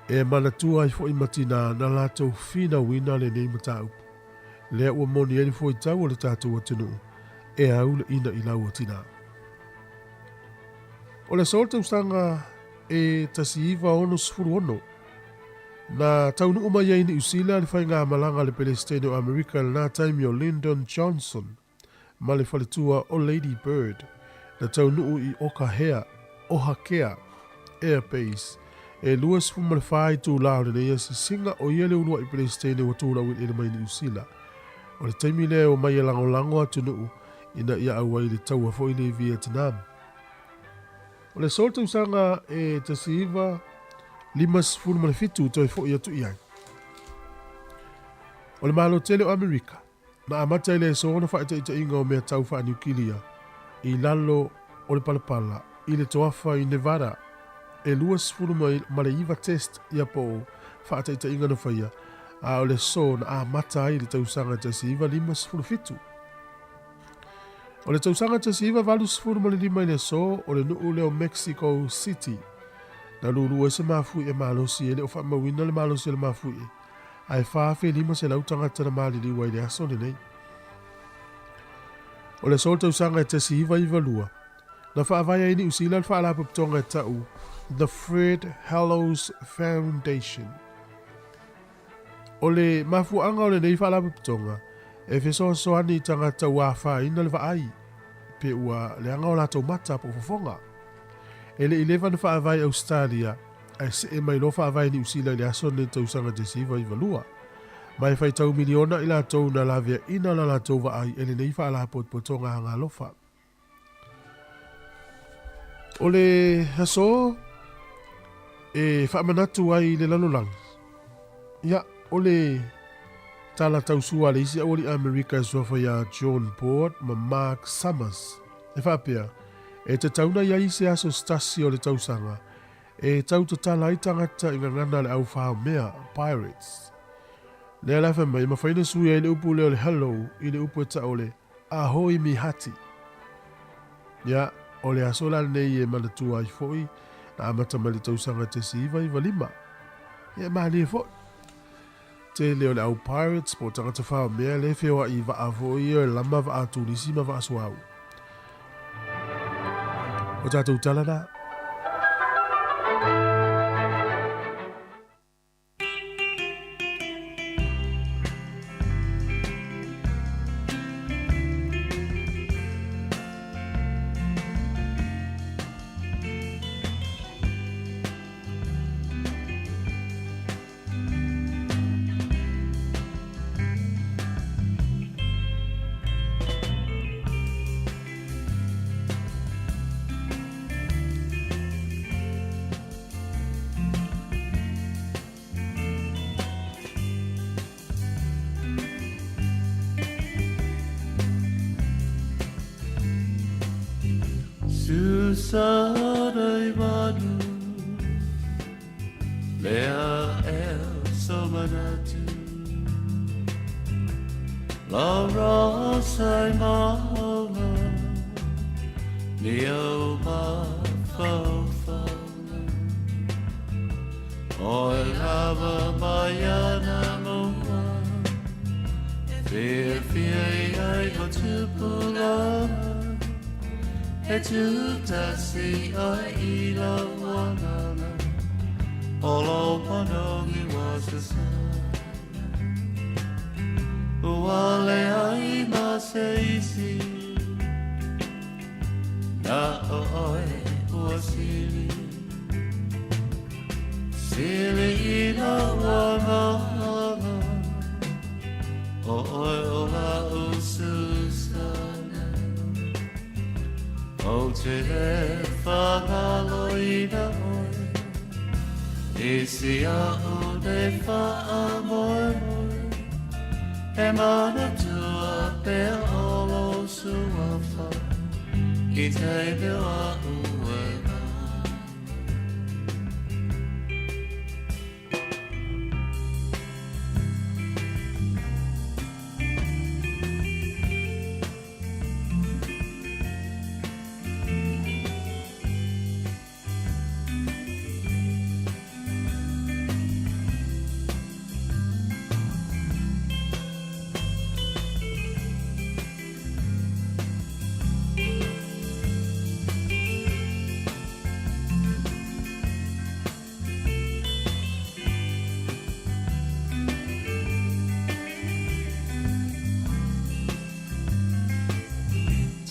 e manatua ai foi ma tinā na latou finauina lenei mataupu. Lea ua moni ai le foitau o le tatou atunuu e au le ina i lau o tinā. O le aso o le tausaga e 1966, na taunuu mai ai i Niu Sila le faigamalaga a le Peresetene o Amerika i lena taimi o Lyndon Johnson ma le faletua o Lady Bird, na taunuu i Okahea, Ohakea, Air Base, e 24 itulā o lenei asiasiga, o ia le uluai Peresetene ua tulaueleele mai Niu Sila. O le taimi lea e omai e lagolago atunuu ina ia auai i le taua foi le i Vietnam. O le aso o le tausaga e 1957 toe foi atu i ai. O le Malo tele o Amerika, na amata i le aso ona faataitaiga o mea tau faaniukilia i lalo o le palapala i le toafa i Nevada e 29 test ia po o faataitaiga na faia, a o le aso na amata ai i le tausaga 1957. O le tausaga 1985 i le aso o le nuu lea o Mexico City, na lulu ai se mafuie malosi e le o faamauina le malosi o le mafuie, ae 4,500 tagata na maliliu ai i le aso lenei. O le aso o le tausaga e 1992, na faavae ai Niu Sila le faalapotopotoga e tau The Fred Hollows Foundation. O le mafuaaga o lenei faalapotopotoga, e fesoasoani i tagata ua afaina le vaai, pe ua leaga o latou mata po o fofoga. E le i leva na faavae i Ausetalia, ae see mai loa faavae i Niu Sila i le aso lenei tausaga 1992. Ma e faitau miliona i latou na laveaina la latou vaai e lenei faalapotopotoga agalofa. O le aso e faamanatu ai i le lalolagi, ia, o le tala tausua a le isi aualii Amerika e suafa iā John Board ma Mark Summers, e faapea, e tatau na i ai se aso se tasi o le tausaga e tau tatala ai tagata i gagana a le au faomea, pirates. Lea la fai mai, e mafai ona sui ai le upu lea o le hello i le upu e tau o le Ahoi Mihati. Ia, o le aso la lenei e manatua ai foi na amata mai le tausaga 1995. Ia, e malie foi. Tele o le au Pirates po o tagata faomea le feoai i vaa foi ia e lama vaa turisi ma vaa suauu. O tatou tala na.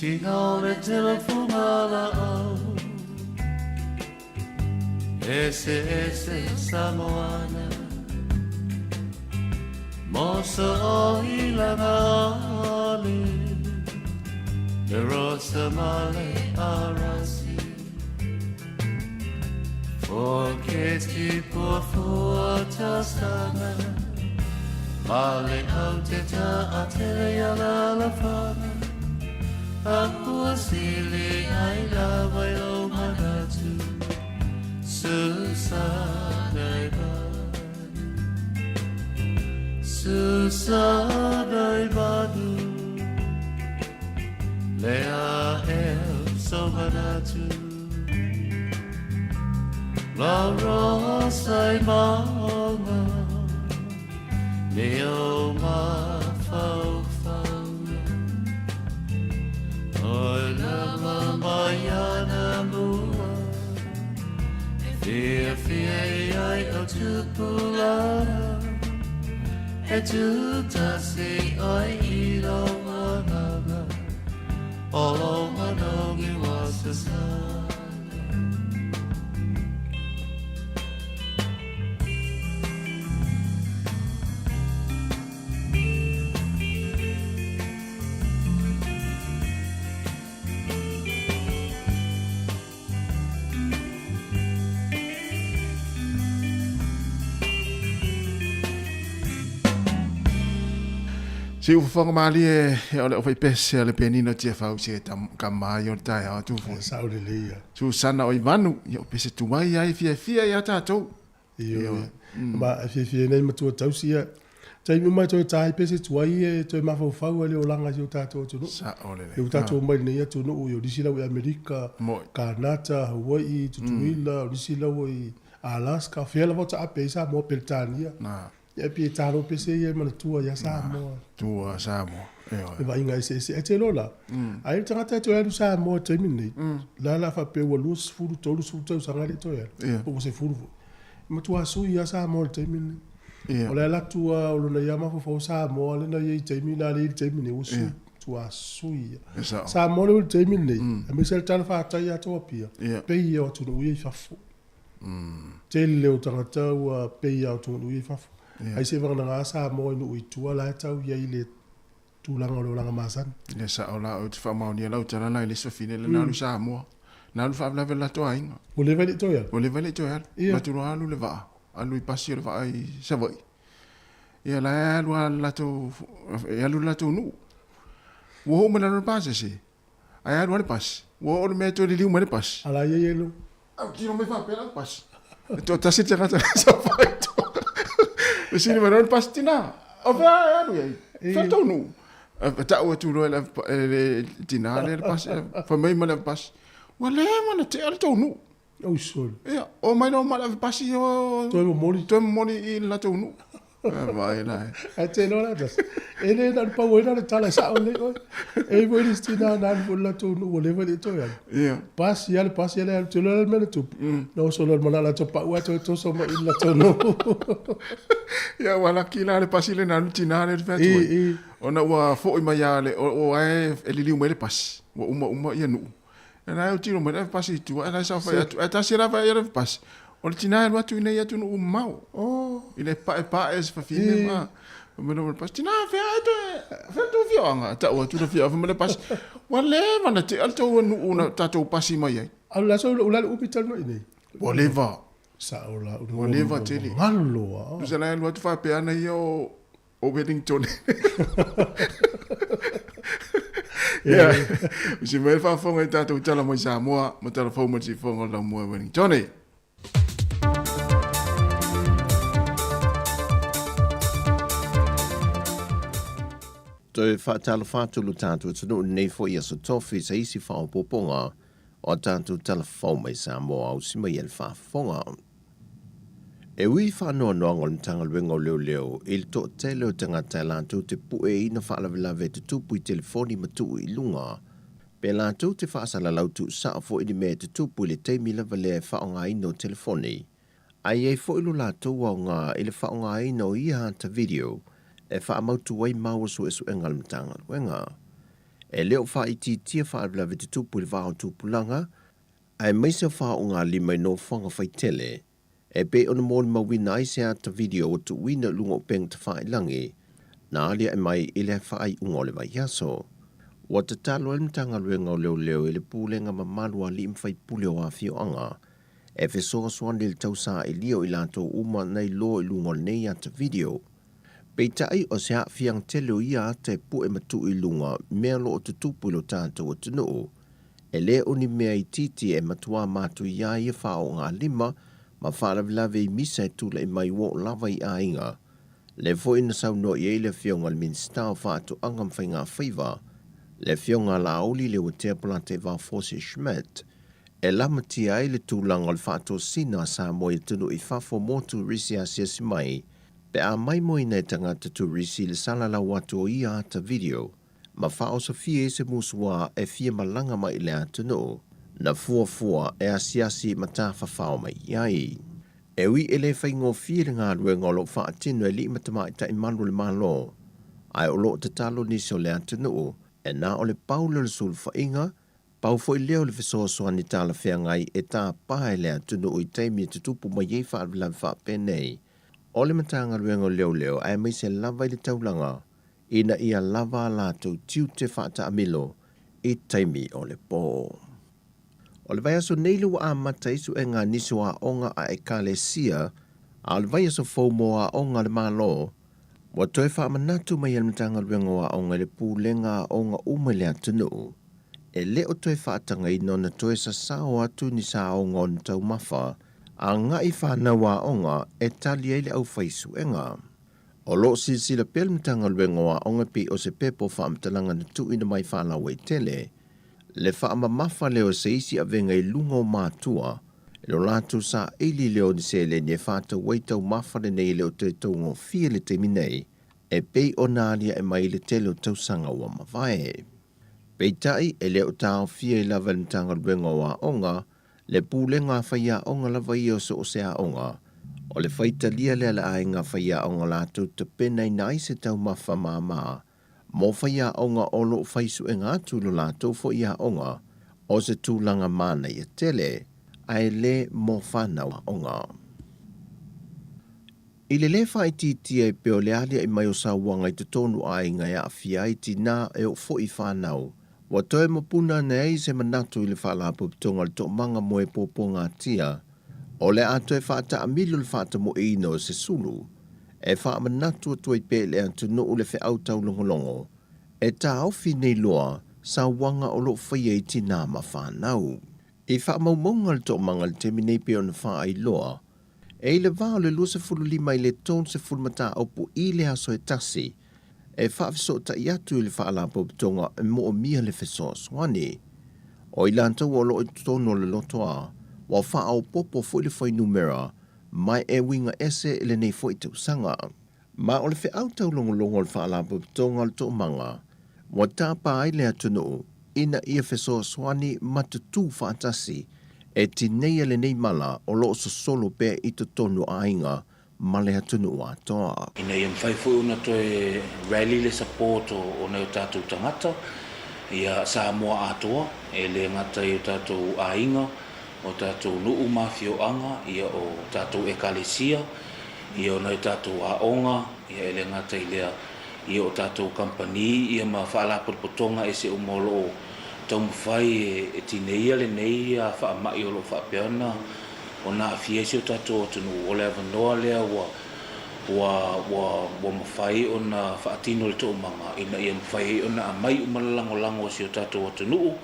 Tina o le telefunga la au Ese ese Samoana Mosa o ilanga ale Le rosa male arasi Forketi pua fua tasana Male au te ta a tele ia la la fana Apua sili ai la vai lo manatu Susana i badu Susana i badu Lea el so manatu La rosa i maunga Neo ma fau fau Oi lama mai ana mua E fia fia i ai o tupulanga E tūtasi ai i lo ananga O lo manongi wa sasana Se u fafaga malie e o le o pese a le pianino tia fau se tam ka mai o tai a tu fo. Sa o le leia. Su sana o Ivanu, ia o pese tu mai ai fia fia ia tātou. Ioe. Ma e fiafia nei matua tausi ia. Taimi uma e toe tā ai pese tuai e toe mafaufau ai le olaga i si o tatou atunuu. Sao lelei. Lea ua tatou omai i lenei atunuu, ia o nisi la ua i Amerika, Kanata, Hawaii, Tutuila, o nisi la ua i Alaska, o fea lava o taape ai Samoa, Peretania. Ia e pei e talo pese ia e manatua ia Samoa. Tua Samoa. Ioe. Le vaaiga eseese. Ae te iloa la, ai le tagata e toe alu Samoa i le taimi lenei, la la faapea ua 20, 30 tausaga e le i toe alu, po ua 10 foi. E matua sui lava Samoa i le taimi lenei. O le ala atu lava o lona ia mafaufau o Samoa lena e i ai i le taimi lena lea e i ai i le taimi lenei, ua sui, matua sui lava. Samoa lea ua i le taimi lenei, aemaise le tala fatai ia tou Apia, pei ia o atunuu ia i fafo. Tele o tagata ua pei lava o atunuu ia i fafo. Ai seivaganaga Samoa i nuu i tua la e tau i ai le tulaga o le olaga masani. Ia sao la, ou te faamaonia lau tala la i le isi fafine lea na alu i Samoa. Na alu faalavelave le latou aiga. Ua leva e le i toe alu? Ua leva e le i toe alu. Ia. Latou loa alu le vaa, alu i pasi o le vaa i Savaii. Ia la e alu lava le latou, e alu i le latou nuu. Ua oo mai lalo le pasese, ae alu lava le pasi. Ua oo i le mea e toe liliu mai le pasi. A la ia ia lo. Au tino mai faapea lau pasi. E toatasi le tagata na saofai i tua. Fesili mai loa le pasi, Tina, o fea e alu i ai? Fea le tou nuu? Tau atu loa e le tina lea le pasi, fai mai ma le ave pasi, ua leva ona tea le tou nuu. Oi sole. Ia, o mai loa ma le ave pasi o... Toe momoli. Toe momoli i le latou nuu. Vai la. Ae te iloa la tasi. E le na o le pau ai la o le tala e sao lelei oe. E i ai foi le isi tina na alu foi i le latou nuu ua leva e le i toe alu. Ia. Pasi lava le pasi ale alu. Te iloa la le mea na tupu. Na oso loa i le manao latou pau ae toe toso mai i le latou nuu. Ia ua laki la le pasi lea na alu le tina lea i le fai atu ai. Ona ua foi mai lava le, o ae e liliu mai le pasi. Ua uma uma ia nuu. E la e autilo mai le ave pasi i tua, e la e saofai atu. Ae tasi lava ia le ave pasi. O le tina e alu atu i nei atunuu mamao. I le paepae se fafine ma fai mai le pasi, tina fea e toe, fea le tou afioaga? Tau atu le afioaga, fai mai le pasi, ua leva ona tea le tou nuu na tatou pasi mai ai. A o le aso ua le umi talu mai i nei? Ua leva. Sao la, ua leva tele. Galo lava. Tusa la e alu atu faapea ana ia o o Wellington. Ia, usi mai le faafofoga i tatou tala mai Samoa ma tala fou mai le sifofoga o le laumua i Wellington. Toe faatalofa atu lo tatou atunuu i lenei foi aso tofi sa isi faaopoopoga o a tatou tala fou mai Samoa ausi mai e le faafofoga. E ui i faanoanoaga o le Matagaluega o Leoleo i le toatele o tagata e latou te pueina faalavelave e tutupu i telefoni ma tuu i luga, pe latou te faasalalau tuusao foi ni mea e tutupu i le taimi lava lea e faaaogaina o telefoni, ae i ai foi lo latou aoga i le faaaogaina o ia ata video e faamautu ai maua suesuega a le Matagaluega. E le o faaitiitia faalavelave tutupu i le va o tupulaga, aemaise o faogalima i nofoaga faitele, e pei ona molimauina ai se ata video ua tuuina i luga o upega tafailagi na aliae mai i le faaiuga o le vaiaso. Ua tatalo ai le Matagaluega o Leoleo i le pulega mamalu a alii ma faipule o afioaga e fesoasoani i le tausailia o i latou uma na iloa i luga o lenei ata video. Peitai, o se aafiaga tele o ia ata e pue ma tuu i luga mea o lo o tutupu i lo tatou atunuu. E le o ni mea itiiti e matuā matuia ai ia faaogalima ma faalavelave i misa e tulai mai ua oo lava i aiga. Lea foi na saunoa i ai le Afioga i le Minisita o Faatoaga ma Faigafaiva, le Afioga a Laauli Leuatea Polataivao Fosi Schmidt, e lamatia ai le tulaga o le faatosina a Samoa i atunuu i fafo mo turisi asiasi mai pe a maimoaina e tagata turisi le salalau atu o ia ata video ma faaosofia ai se musuā e fia malaga mai i le atunuu na fuafua e asiasi ma tafafao mai i ai. E ui e le faigofie le galuega o lo o faatino e alii ma tamaitai malu o le Malo, ae o lo o tatalo nisi o le atunuu e na o le pau lea o le sulufaiga, pau foi lea o le fesoasoani talafeagai e tapa e le atunuu i taimi e tutupu mai ai faalavelave faapenei o le Matagaluega o Leoleo aemaise lava i le taulaga ina ia lava a latou tiute faataamilo i taimi o le pō. O le vaiaso nei lea ua amata ai suega a nisi o aoga a Ekalesia, a o le vaiaso fou mo aoga a le Malo, ua toe faamanatu mai e le Matagaluega o Aoga i le Pulega Aoga uma i le atunuu, e le o toe faatagaina ona toe sasao atu ni saoga o ni taumafa agai fanau aoga e tali ai le aufaisuega. O lo o silasila pea le Matagaluega o Aoga pei o se pepa o faamatalaga na tuuina mai faalauaitele, le faamamafa lea o se isi avega i luga o matua i lo latou saili lea o ni seleni e faatau ai taumafa lenei e le o toe taugofie i le taimi nei e pei ona aliae mai i le tele o tausaga ua mavae. Peitai, e le o taofia ai lava e le Matagaluega o Aoga le pulega a faiaoga lava ia o so o se aoga. O le faitalia lea a le aiga faiaoga latou tapenaina ai se taumafa māmā mo faiaoga o lo o fai suega atu i lo latou foi aoga, o se tulaga manaia tele, ae le mo fanau aoga. I le lē faaitiitia e pei o le aliaʻi mai o sauaga i totonu aiga e aafia ai tinā e oo foi i fanau, ua toe mapuna ane ai se manatu i le Faalapotopotoga o le Toomaga mo e Puapuagatia, o le a toe faataamilo le faatamoeina o se sulu e faamanatu atu ai pea i le atunuu le feau taulogologo e taofi nei loa sauaga o lo o faia i tinā ma fanau. I faamaumauga le toomaga i le taimi nei pei ona faailoa, e i le va o le 25 i le 30 mataupu i le aso e tasi e faafesootai atu i le Faalapotopotoga e moomia le fesoasoani. O i latou o lo o i totonu o le lotoa, ua faaopoopo foi le fuainumera mai e uiga ese i lenei foi tausaga. Ma o le feau taulogologo o le Faalapotopotoga o le Toomaga, ua tapa ai le atunuu ina ia fesoasoani ma tutū faatasi e tineia lenei mala o lo o sosolo pea i totonu o aiga ma le atunuu atoa. Ina ia mafai foi ona toe rally le support o nai o tatou tagata ia Samoa atoa, e le gata i o tatou aiga, o tatou nuu ma afioaga, ia o tatou ekalesia, ia o nai o tatou aoga, ia e le gata i lea, ia o tatou kamupani ia ma faalapotopotoga ese uma o lo o taumafai e tineia lenei faamai o lo o faapea ona ona aafia ai si o tatou atunuu. O le avanoa lea ua ua ua ua mafai ona faatino le toomaga ina ia mafai ai ona aumai uma le lagolago a si o tatou atunuu.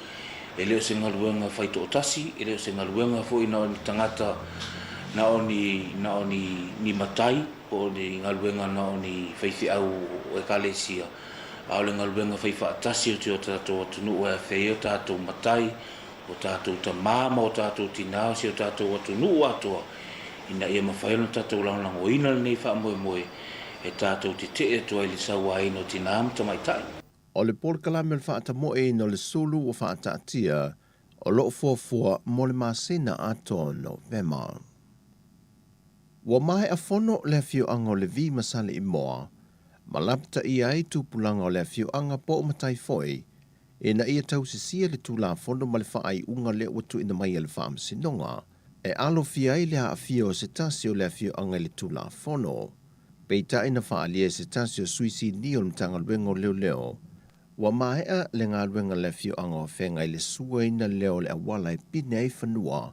E le o se galuega faitoatasi, e le o se galuega foi na o ni tagata, na o ni, na o ni, ni matai, po o ni galuega na o ni faifeau o Ekalesia, a o le galuega faifaatasi o si o tatou atunuu e afea ai o tatou matai, o tatou tamā ma o tatou tinā o si o tatou atunuu atoa, ina ia mafai ona tatou lagolagoina lenei faamoemoe e tatou te tee atu ai i le sauaina o tinā ma tamaitai. O le polokalame o le faatamoeina o le sulu ua faataatia o lo o fuafua mo le masina atoa o Novema. Ua maea fono le afioaga o Levi ma Saleimoa ma lapataia ai tupulaga o le afioaga po o matai foi. ina ia tausisia le Tulafono ma le faaiuga lea ua tuuina mai e le Faamasinoga e alofia ai le aafia o se tasi o le afioaga i le Tulafono. Peitai na faaalia e se tasi o sui sinia o le Matagaluega o Leoleo, ua maea le galuega a le afioaga o Afega i le suaina lea o le auala e pine ai fanua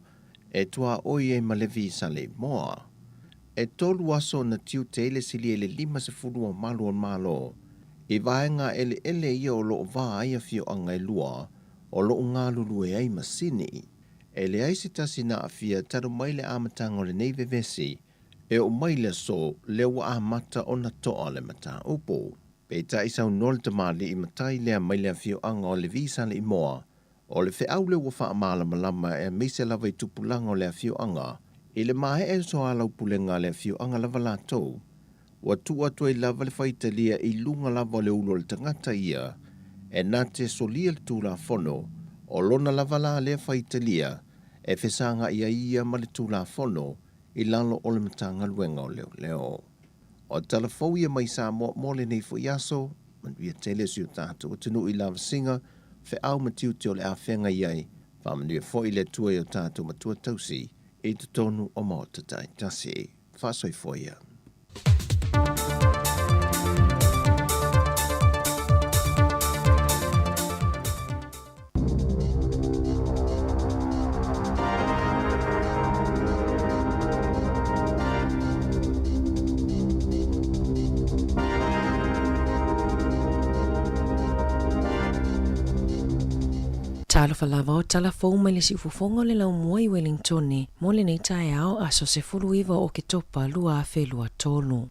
e tuaoi ai ma le Visa Saleimoa. E tolu aso na tiute ai le silia i le 50 o malu o le Malo i vaega eleele ia o lo o va ai afioaga e lua o lo o galulue ai masini. E leai se tasi na aafia talu mai le amataga o lenei vevesi e oo mai le aso lea ua amata ona toa le mataupu. Peitai saunoa le tamalii matai lea mai le afioaga o Levi Saleimoa, o le feau lea ua faamalamalama aemaise lava i tupulaga o le afioaga, i le maea o soalaupulega a le afioaga lava latou, ua tuu atu ai lava le faitalia i luga lava o le ulu o le tagata ia e na te solia le Tulafono, o lona lava la lea faitalia e fesagai ai ia ma le Tulafono i lalo o le Matagaluega o Leoleo. O tala fou ia mai Samoa mo lenei foi aso, manuia tele si o tatou atunuu i lavasiga, feau ma tiute o le a feagai ai, faamanuia foi le Atua i o tatou matua tausi i totonu o maota taitasi. Faasoifua ia. Talofa lava o tala fou mai le siufofoga o le laumua i Wellingtone mo lenei taeao aso 19 o Oketopa 2023.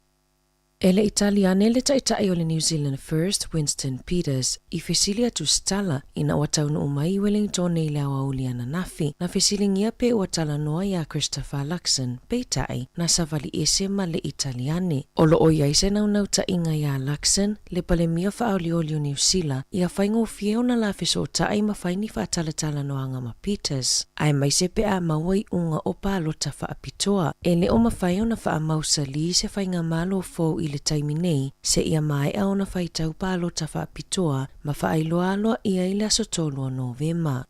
E le i tali ane le Taitai o le New Zealand First, Winston Peters, i fesili atu Stella ina ua taunuu mai i Wellingtone i le aoauli ananafi, na fesiligia pe ua talanoa iā Christopher Luxon, peitai, na savali ese ma le i tali ane. O lo o i ai se naunautai-ga iā Luxon, le Palemia Faaolioli o Niu Sila, ia faigofie ona la fesootai ma fai ni faatalatalanoaga ma Peters, aemaise pe a maua iuga o palota faapitoa. E le o mafai ona faamausalī se faigamalo fou i le taimi nei, seia maea ona faitau palota faapitoa ma faailoa aloaia i le aso 3 o Novema.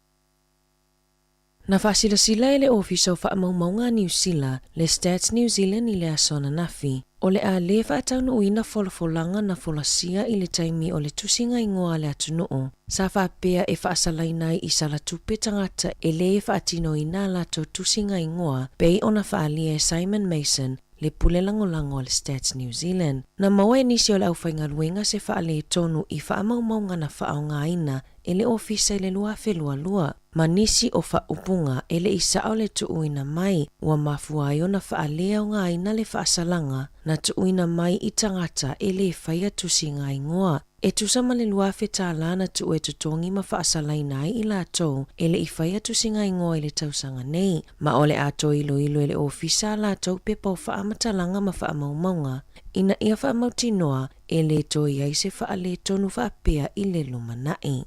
Na faasilasila e le Ofisa o Faamaumauga a Niu Sila, le Stats New Zealand i le aso ananafi, o le a lē faataunuuina folafolaga na folasia i le taimi o le tusiga igoa a le atunuu, sa faapea e faasalaina ai i salatupe tagata e lē faatinoina a latou tusiga igoa pei ona faaalia e Simon Mason, le pule lagolago a le Stats New Zealand. Na maua e nisi o le aufaigaluega se faaletonu i faamaumauga na faaaogaina e le ofisa i le 2022, ma nisi o faaupuga e le i sao le tuuina mai, ua mafua ai ona faaleaogaina le faasalaga na tuuina mai i tagata e lē faia tusiga igoa. E tusa ma le $2,000 na tuu e totogi ma faasalaina ai i latou e le i faia tusiga igoa i le tausaga nei, ma o le a toe iloilo e le ofisa a latou pepa o faamatalaga ma faamaumauga ina ia faamautinoa e le toe i ai se faaletonu faapea i le lumanai.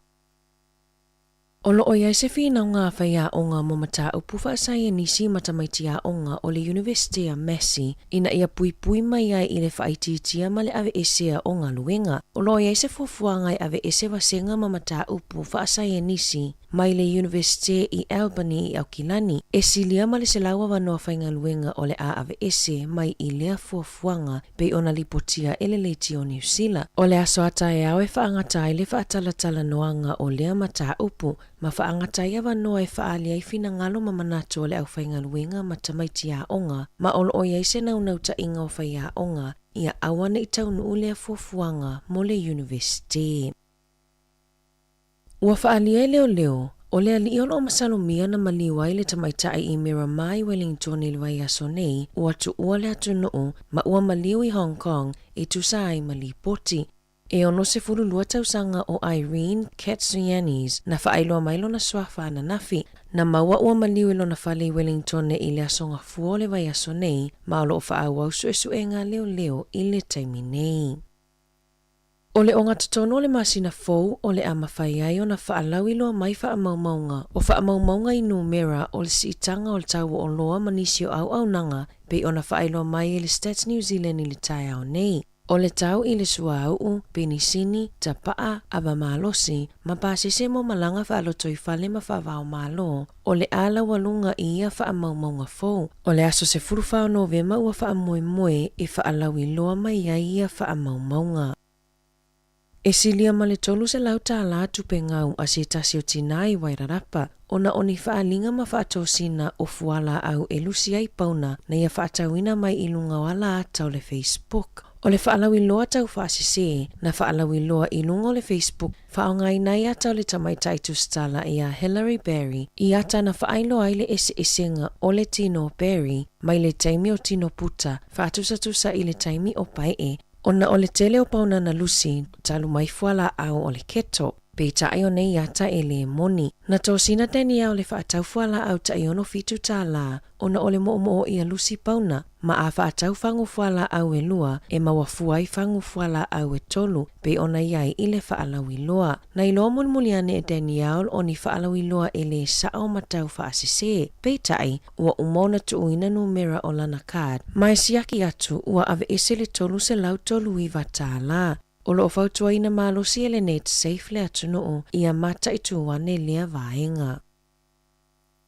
O lo o i ai se finauga a faiaoga mo mataupu faasaienisi ma tamaiti aoga o le Iunivesite a Massey ina ia puipui mai ai i le faaitiitia ma le aveesea o galuega. O lo o i ai se fuafuaga e aveese vasega ma mataupu faasaienisi mai le Iunivesite i Albany i Aukilani, e silia ma le 100 avanoa faigaluega o le a aveese mai i lea fuafuaga pei ona lipotia e le Leitio Niu Sila. O le aso a taeao e faagata ai le faatalatalanoaga o lea mataupu ma faagata ai avanoa e faaali ai finagalo ma manatu o le aufaigaluega ma tamaiti aoga, ma o lo o i ai se naunautaiga o faiaoga ia aua ne i taunuu lea fuafuaga mo le Iunivesite. Ua faaalia e leoleo, o le alii o lo o masalomia na maliu ai le tamaitai i Miramar i Wellington i le vaiaso nei, ua tuua le atunuu ma ua maliu i Hong Kong e tusa ai ma lipoti. E 62 tausaga o Irene Katsoyannis na faailoa mai lona suafa ananafi, na maua ua maliu i lona fale i Wellington i le aso Gafua o le vaiaso nei, ma o lo o faaauau suesuega a leoleo i le taimi nei. O le ogatotonu o le masina fou o le a mafai ai ona faalauiloa mai faamaumauga o faamaumauga i numera o le siitaga o le tau o oloa ma nisi o auaunaga pei ona faailoa mai e le Stats New Zealand i le taeao nei. O le tau i le suauu, penisini, tapa'a, ava malosi, ma pasese mo malaga fa'alotoifale ma fa'avaomālō, o le a laualuga i ia fa'amaumauga fou. O le aso 14 o Novema ua fa'amoemoe e fa'alauiloa mai ai ia fa'amaumauga. E silia ma le 300 tālā tupe gau a se tasi o tinā i Wairarapa, ona o ni fa'aaliga ma fa'atosina o fualaau e lusi ai pauna na ia fa'atauina mai i luga o ala ata o le Facebook. O le fa'alauiloa taufa'asesē na fa'alauiloa i luga o le Facebook fa'aaogaina ai ata o le tamaitai tusitala iā Hilary Barry i ata na fa'ailoa ai le eseesega o le tino o Barry mai le taimi o tino puta fa'atusatusa i le taimi o pae'e ona o le tele o pauna na lusi talu mai fualaau o le keto. Peitai o nei ata e lē moni. Na tosina Danielle le fa'atau fualaau ta'i 67 tālā ona o le mo'omo'o ia lusi pauna, ma a fa'atau fagu fualaau e lua e maua fua ai fagu fualaau e tolu pei ona i ai i le fa'alauiloa. Na iloa mulimuli ane e Danielle o ni fa'alauiloa e lē sa'o ma tau fa'asesē, peitai ua uma ona tu'uina numera o lana card ma e siaki atu ua aveese le 339 tālā. O lo'o fautuaina malosi e le Netsafe le atunu'u ia mata'itū ane lea vaega.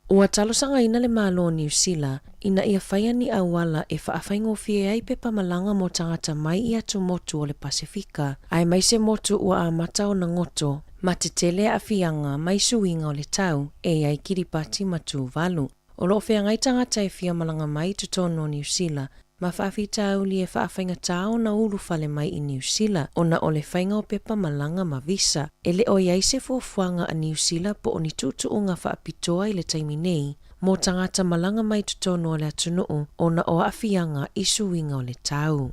Ua talosagaina le Malo o Niu Sila ina ia faia ni auala e fa'afaigofie ai pepa malaga mo tagata mai i atumotu o le Pasefika aemaise motu ua amata ona goto ma tetele a'afiaga mai suiga o le tau e i ai Kiripati ma Tuvalu. O lo'o feagai tagata e fia malaga mai i totonu o Niu Sila ma fa'afitauli e fa'afaigatā ona ulufale mai i Niu Sila ona o le faiga o pepa malaga ma visa. E le o i ai se fuafuaga a Niu Sila po o ni tu'utu'uga fa'apitoa i le taimi nei mo tagata malaga mai i totonu o le atunu'u ona o a'afiaga i suiga o le tau.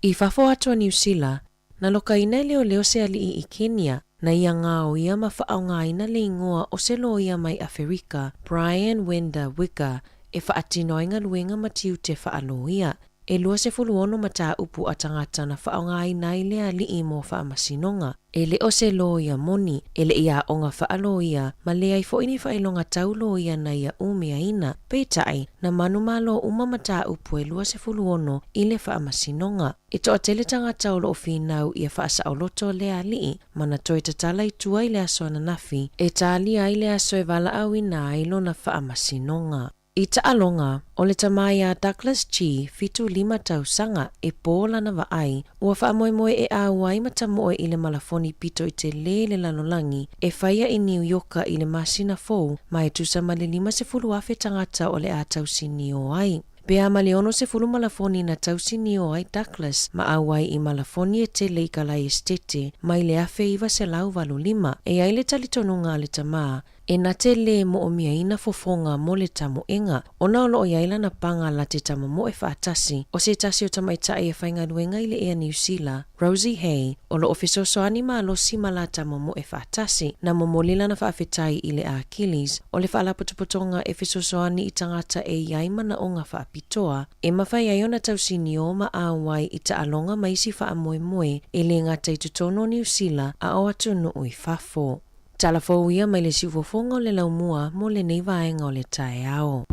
I fafo atu o Niu Sila, na lokaina e leoleo se ali'i i Kenia, na ia gaoia ma fa'aaogaina le igoa o se loia mai Aferika, Brian Wenda Wigga, e fa'atino ai galuega ma tiute fa'aloia. E 26 matāupu a tagata na fa'aaogaina ai le ali'i mo fa'amasinoga. E le o se loia moni, e le'i aoga fa'aloia, ma leai fo'i ni fa'ailoga tau loia na ia umiaina. Peitai, na manumalo uma matāupu e 26 i le fa'amasinoga. E to'atele tagata o lo'o finau ia fa'asaʻoloto lea ali'i, ma na toe tatala i tua i le aso ananafi, e talia ai le aso e valaauina ai lona fa'amasinoga. I ta'aloga, o le tamā iā Douglas Gee, 75 tausaga, e pō lana vaai, ua fa'amoemoe e auai ma tamo'e i le malafoni pito i telē i le lalolagi e faia i Niu Ioka i le masina fou, ma e tusa ma le 50,000 tagata o le a tausiniō ai. Pe a ma le 60 malafoni na tausiniō ai Douglas ma auai i malafoni e tele i ka lae esetete mai le 1985, e i ai le talitonuga a le tamā, E na te lē mo'omiaina fofoga mo le tamo'ega, ona o lo'o i ai lana paga la te tamomo'e fa'atasi o se tasi o tamaita'i e faigaluega i le Ea Niu Sila, Rosie Hay, o lo'o fesoasoani malosi ma la tamomo'e fa'atasi, na momoli lana fa'afetai i le Achilles, o le fa'alapotopotoga e fesoasoani i tagata e i ai manaʻoga fa'apitoa, e mafai ai ona tausiniō ma auai i ta'aloga ma isi fa'amoemoe e lē gata i totonu o Niu Sila a o atunu'u i fafo. Tala fou ia mai le siufofoga o le laumua mo lenei vaega o le taeao.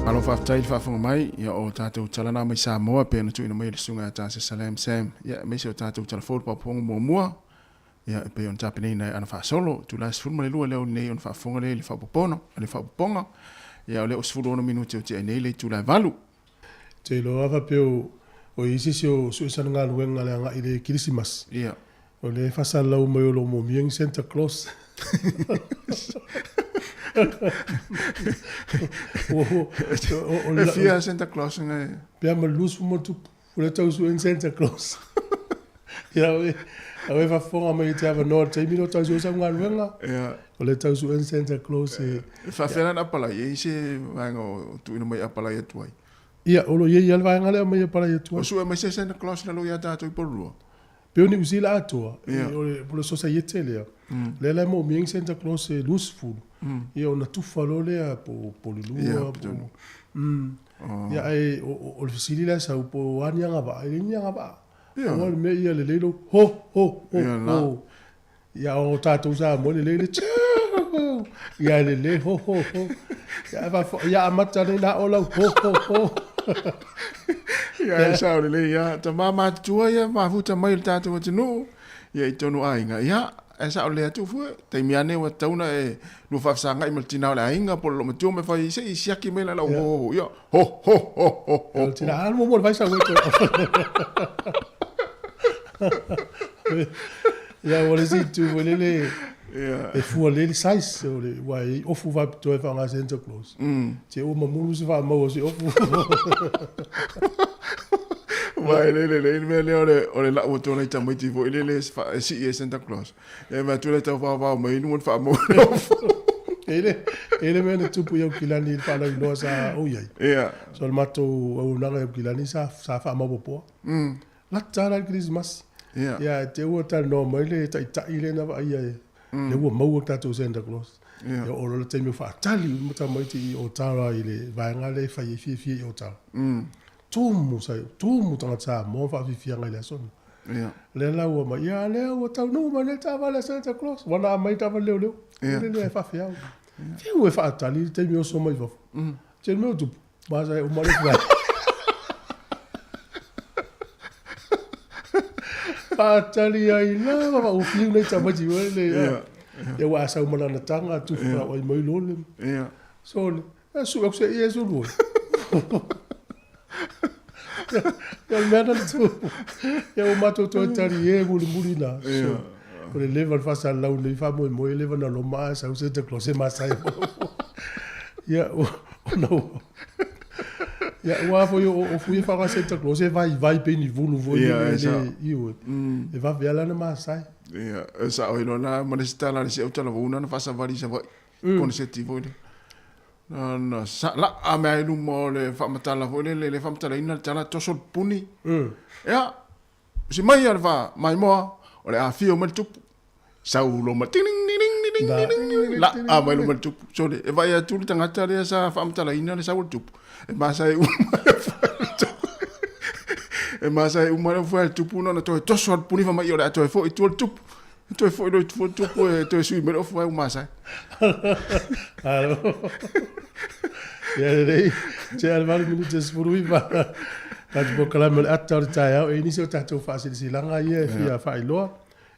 Malo faafetai le faafofoga mai, ia o tatou tala na mai Samoa pei ona tuuina mai e le Susuga ia Tase Salam Sam, ia aemaise o tatou tala fou le paopaoga muamua, ia e pei ona tapenaina e ana faasolo, itula e 12 lea o lenei ona faafofoga lea i le faaopoopoga, le faaopoopoga, ia o lea ua 16 minute o tea nei le itula e 8. Te iloa faapea o i ai se isi o suesana galuega le agai i le Kerisimasi. Ia. O lea e faasalalau mai o lo o moomia ni Santa Claus. E fia Santa Claus nga e. Pe a ma 20 ma tupu. O le tau sue ni Santa Claus. Ia awe, awe faafofoga mai i te avanoa i le taimi lea o tau sue sau galuega. Ia. O le tau sue ni Santa Claus e. E faafefea la ona apalai? E i ai se vaega o tuuina mai e apalai atu ai? Ia, o lo o i ai lava le vaega lea e aumai e apalai atu ai. O sue mai se Santa Claus i lalo ia tatou i Porirua? Pei o Niu Sila atoa, o le, o le sosaiete lea, lea la e moomia ai ni Santa Claus e 20, ia ona tufa loa lea po o le lua, po o, Ia ae o le fesili la e sau, po o a ni agavaa? E leai ni agavaa. Pau lava le mea ia lelei lou ho, ho, ho, ho. Ia o tātou sa mo le le tchau. Ia le le ho ho ho. Ia va ia amata le na o lau ho ho ho. Ia e sao le le ia ta mama tua ia mafuta mai le tātou atunuu ia i tonu aiga. Ia e sao le atu fue taimi ane ua tauna e lua faafesagai ma le tinā o le aiga po o le loomatua ma e fai se i siaki mai la lau ho ho ia ho ho ho ho ho. O tina alu mo le vai sa weto. Ia o le si tu mo le le e fua le le size o le wa e ofu va to e whanga Santa Claus. Te o mamulu se wha maua se ofu. Vai le le le mea lea o le lau atu o nai tamaiti foi le le e sii e Santa Claus. E mea atu le tau whawhao mai nu whā mau le ofu. E le mea na tupu i Aukilani i le whānau sa o iai. Ia. So le matou auaunaga i Aukilani sa sa whaamapopoa. Lata la le Christmas. Ia. Ia te ua talanoa mai le ta'ita'i lea na vaaia e le ua maua le tatou Santa Claus. Ia. Ia oo loa le taimi o fa'atali uma tamaiti i Otara i le vaega lea e fai ai fiafia i Otara. Tumu sa tumu tagata Samoa ma fa'afiafiaga i le aso lena. Ia. Lea la ua mai, ia lea ua taunuu mai nei le taavale a Santa Claus. Ua na aumai taavale leoleo. Ia. Le lea e faafeau. Fiu e fa'atali i le taimi oso mai fafo. Tele mea o tupu. Masa e uma le fai. Fa'atali ai lava ma ua fiu nei tamaiti ua le. Ia. Ia ua asau ma lana taga tufu Ia. ai mai lo le. Ia. So le, su aku se ia sulu. Ia le mea na le tupu. Ia ua matou toe tali e mulimuli na. So, Ia. o le leva le faasalalau nei faamoemoe leva na loma a sau Santa Claus e masae. Ia ona ua ia ua foi o fui e whaka Santa Claus e vai vai pe ni vulu foi Ia, le e sao. le iu. E vave ala na masai. Ia, e sao i lona ma le si tala le si au tala vauna na faasavali Savaii. Koneseti foi le. Na na sa la a mea i luma o le faamatala foi le le faamatalaina le tala toso le puni. Ia, si mai ia le faa maimoa o le afio mai le tupu. Sau lo ma ting ding ding ding ding ding ding la a mai lo ma le tupu. So le e vai atu le tagata lea sa faamatalaina le sau o le tupu. E masa e uma le fai le tupu. E masa e uma le fai le tupu na na toe toso le puni fa mai o le a toe foi i tua le tupu. E toe foi lo i tua le tupu e toe sui mai le ofu ai o masa. Alo. Ia lelei, tea le 8 minute e 19. Tatou polokalame o le ata o le taeao e nisi o tatou faasilasilaga ia e fia faailoa,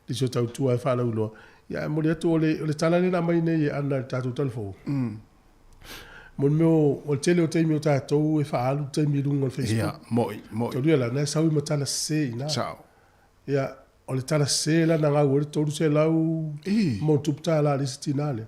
nisi o tautua e faalauiloa. Ia e momoli atu o le tala lea na aumai nei e ana i le tatou talafou. Mo le mea o le tele o taimi o tatou e faaalu taimi i luga o le Facebook. Ia, moi, moi. Taulia la, na e sau i ma tala sese i ina. Sao. Ia, o le tala sese la na gau ai le 300 ma ona tupu tālā a le isi tinā lea.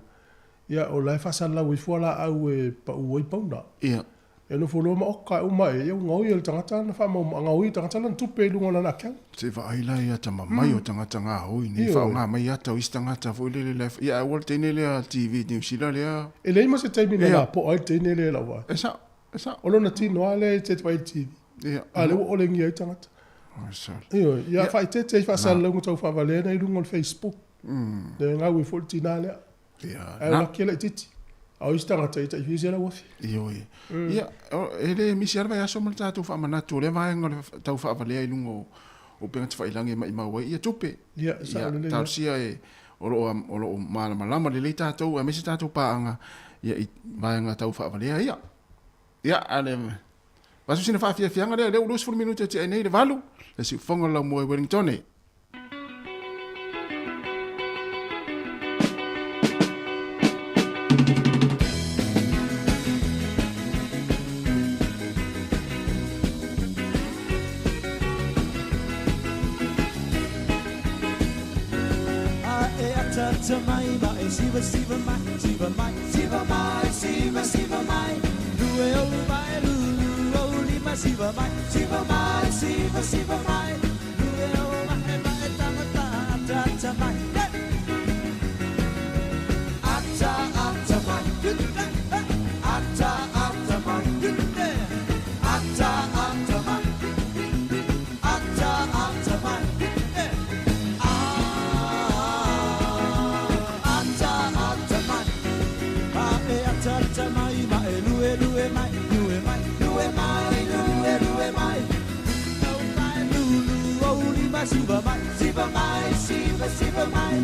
Ia, o la e faasalalau ai fua laau e pau ai pauna. Ia. E nofo loa ma oka e uma e, ia ua gaoi e le tagata na faamaumau, gaoi e le tagata lana tupe i luga o lana account. Se vaai la ia tama mai o tagata gaoi nei Ioe. faaaoga mai ata o isi tagata foi lele le ia aua le teine lea TV New Zealand lea. E leai ma se taimi na Ia. lapoa ai le teine lea i lau vaai. E sao, e sao. O lona tino lava lea e te vaai i le TV. Ia. A lea ua olegia ai tagata. Oi, sorry. Ioe, ia Ia. faaeteete ai faasalalauga taufaavaleana i luga o le Facebook. Le gau ai foi le tinā lea. Ia, Ae o na. laki e laitiiti. A o isi tagata e taifia $100,000. Ioe. Ia, e le misi lava le vaiaso ma le tatou faamanatu o lea vaega o le tau faavalea i luga o upega tafailagi e maimau ai ia tupe. Ia, e sao Ia, lelei, ia. talosia e o loo malamalama lelei tatou aemaise tatou paaga ia i vaega tau faavalea ia. Ia, a le vasu sina faafiafiaga lea, lea ua 20 minute e tea nei le 8, le siufofoga o le laumua i Wellington. A e atata mai ma e siva siva mai siva mai siva mai siva siva mai lue o mai lulu o lima siva mai siva mai siva siva mai lue o mai mai tangata atata mai. Ata ata mai ata ata mai ata ata mai ata ata mai ata ata mai a e ata ata mai ma e lue lue mai lue mai lue mai lue lue mai o mai lulu o lima siva mai siva mai siva siva mai.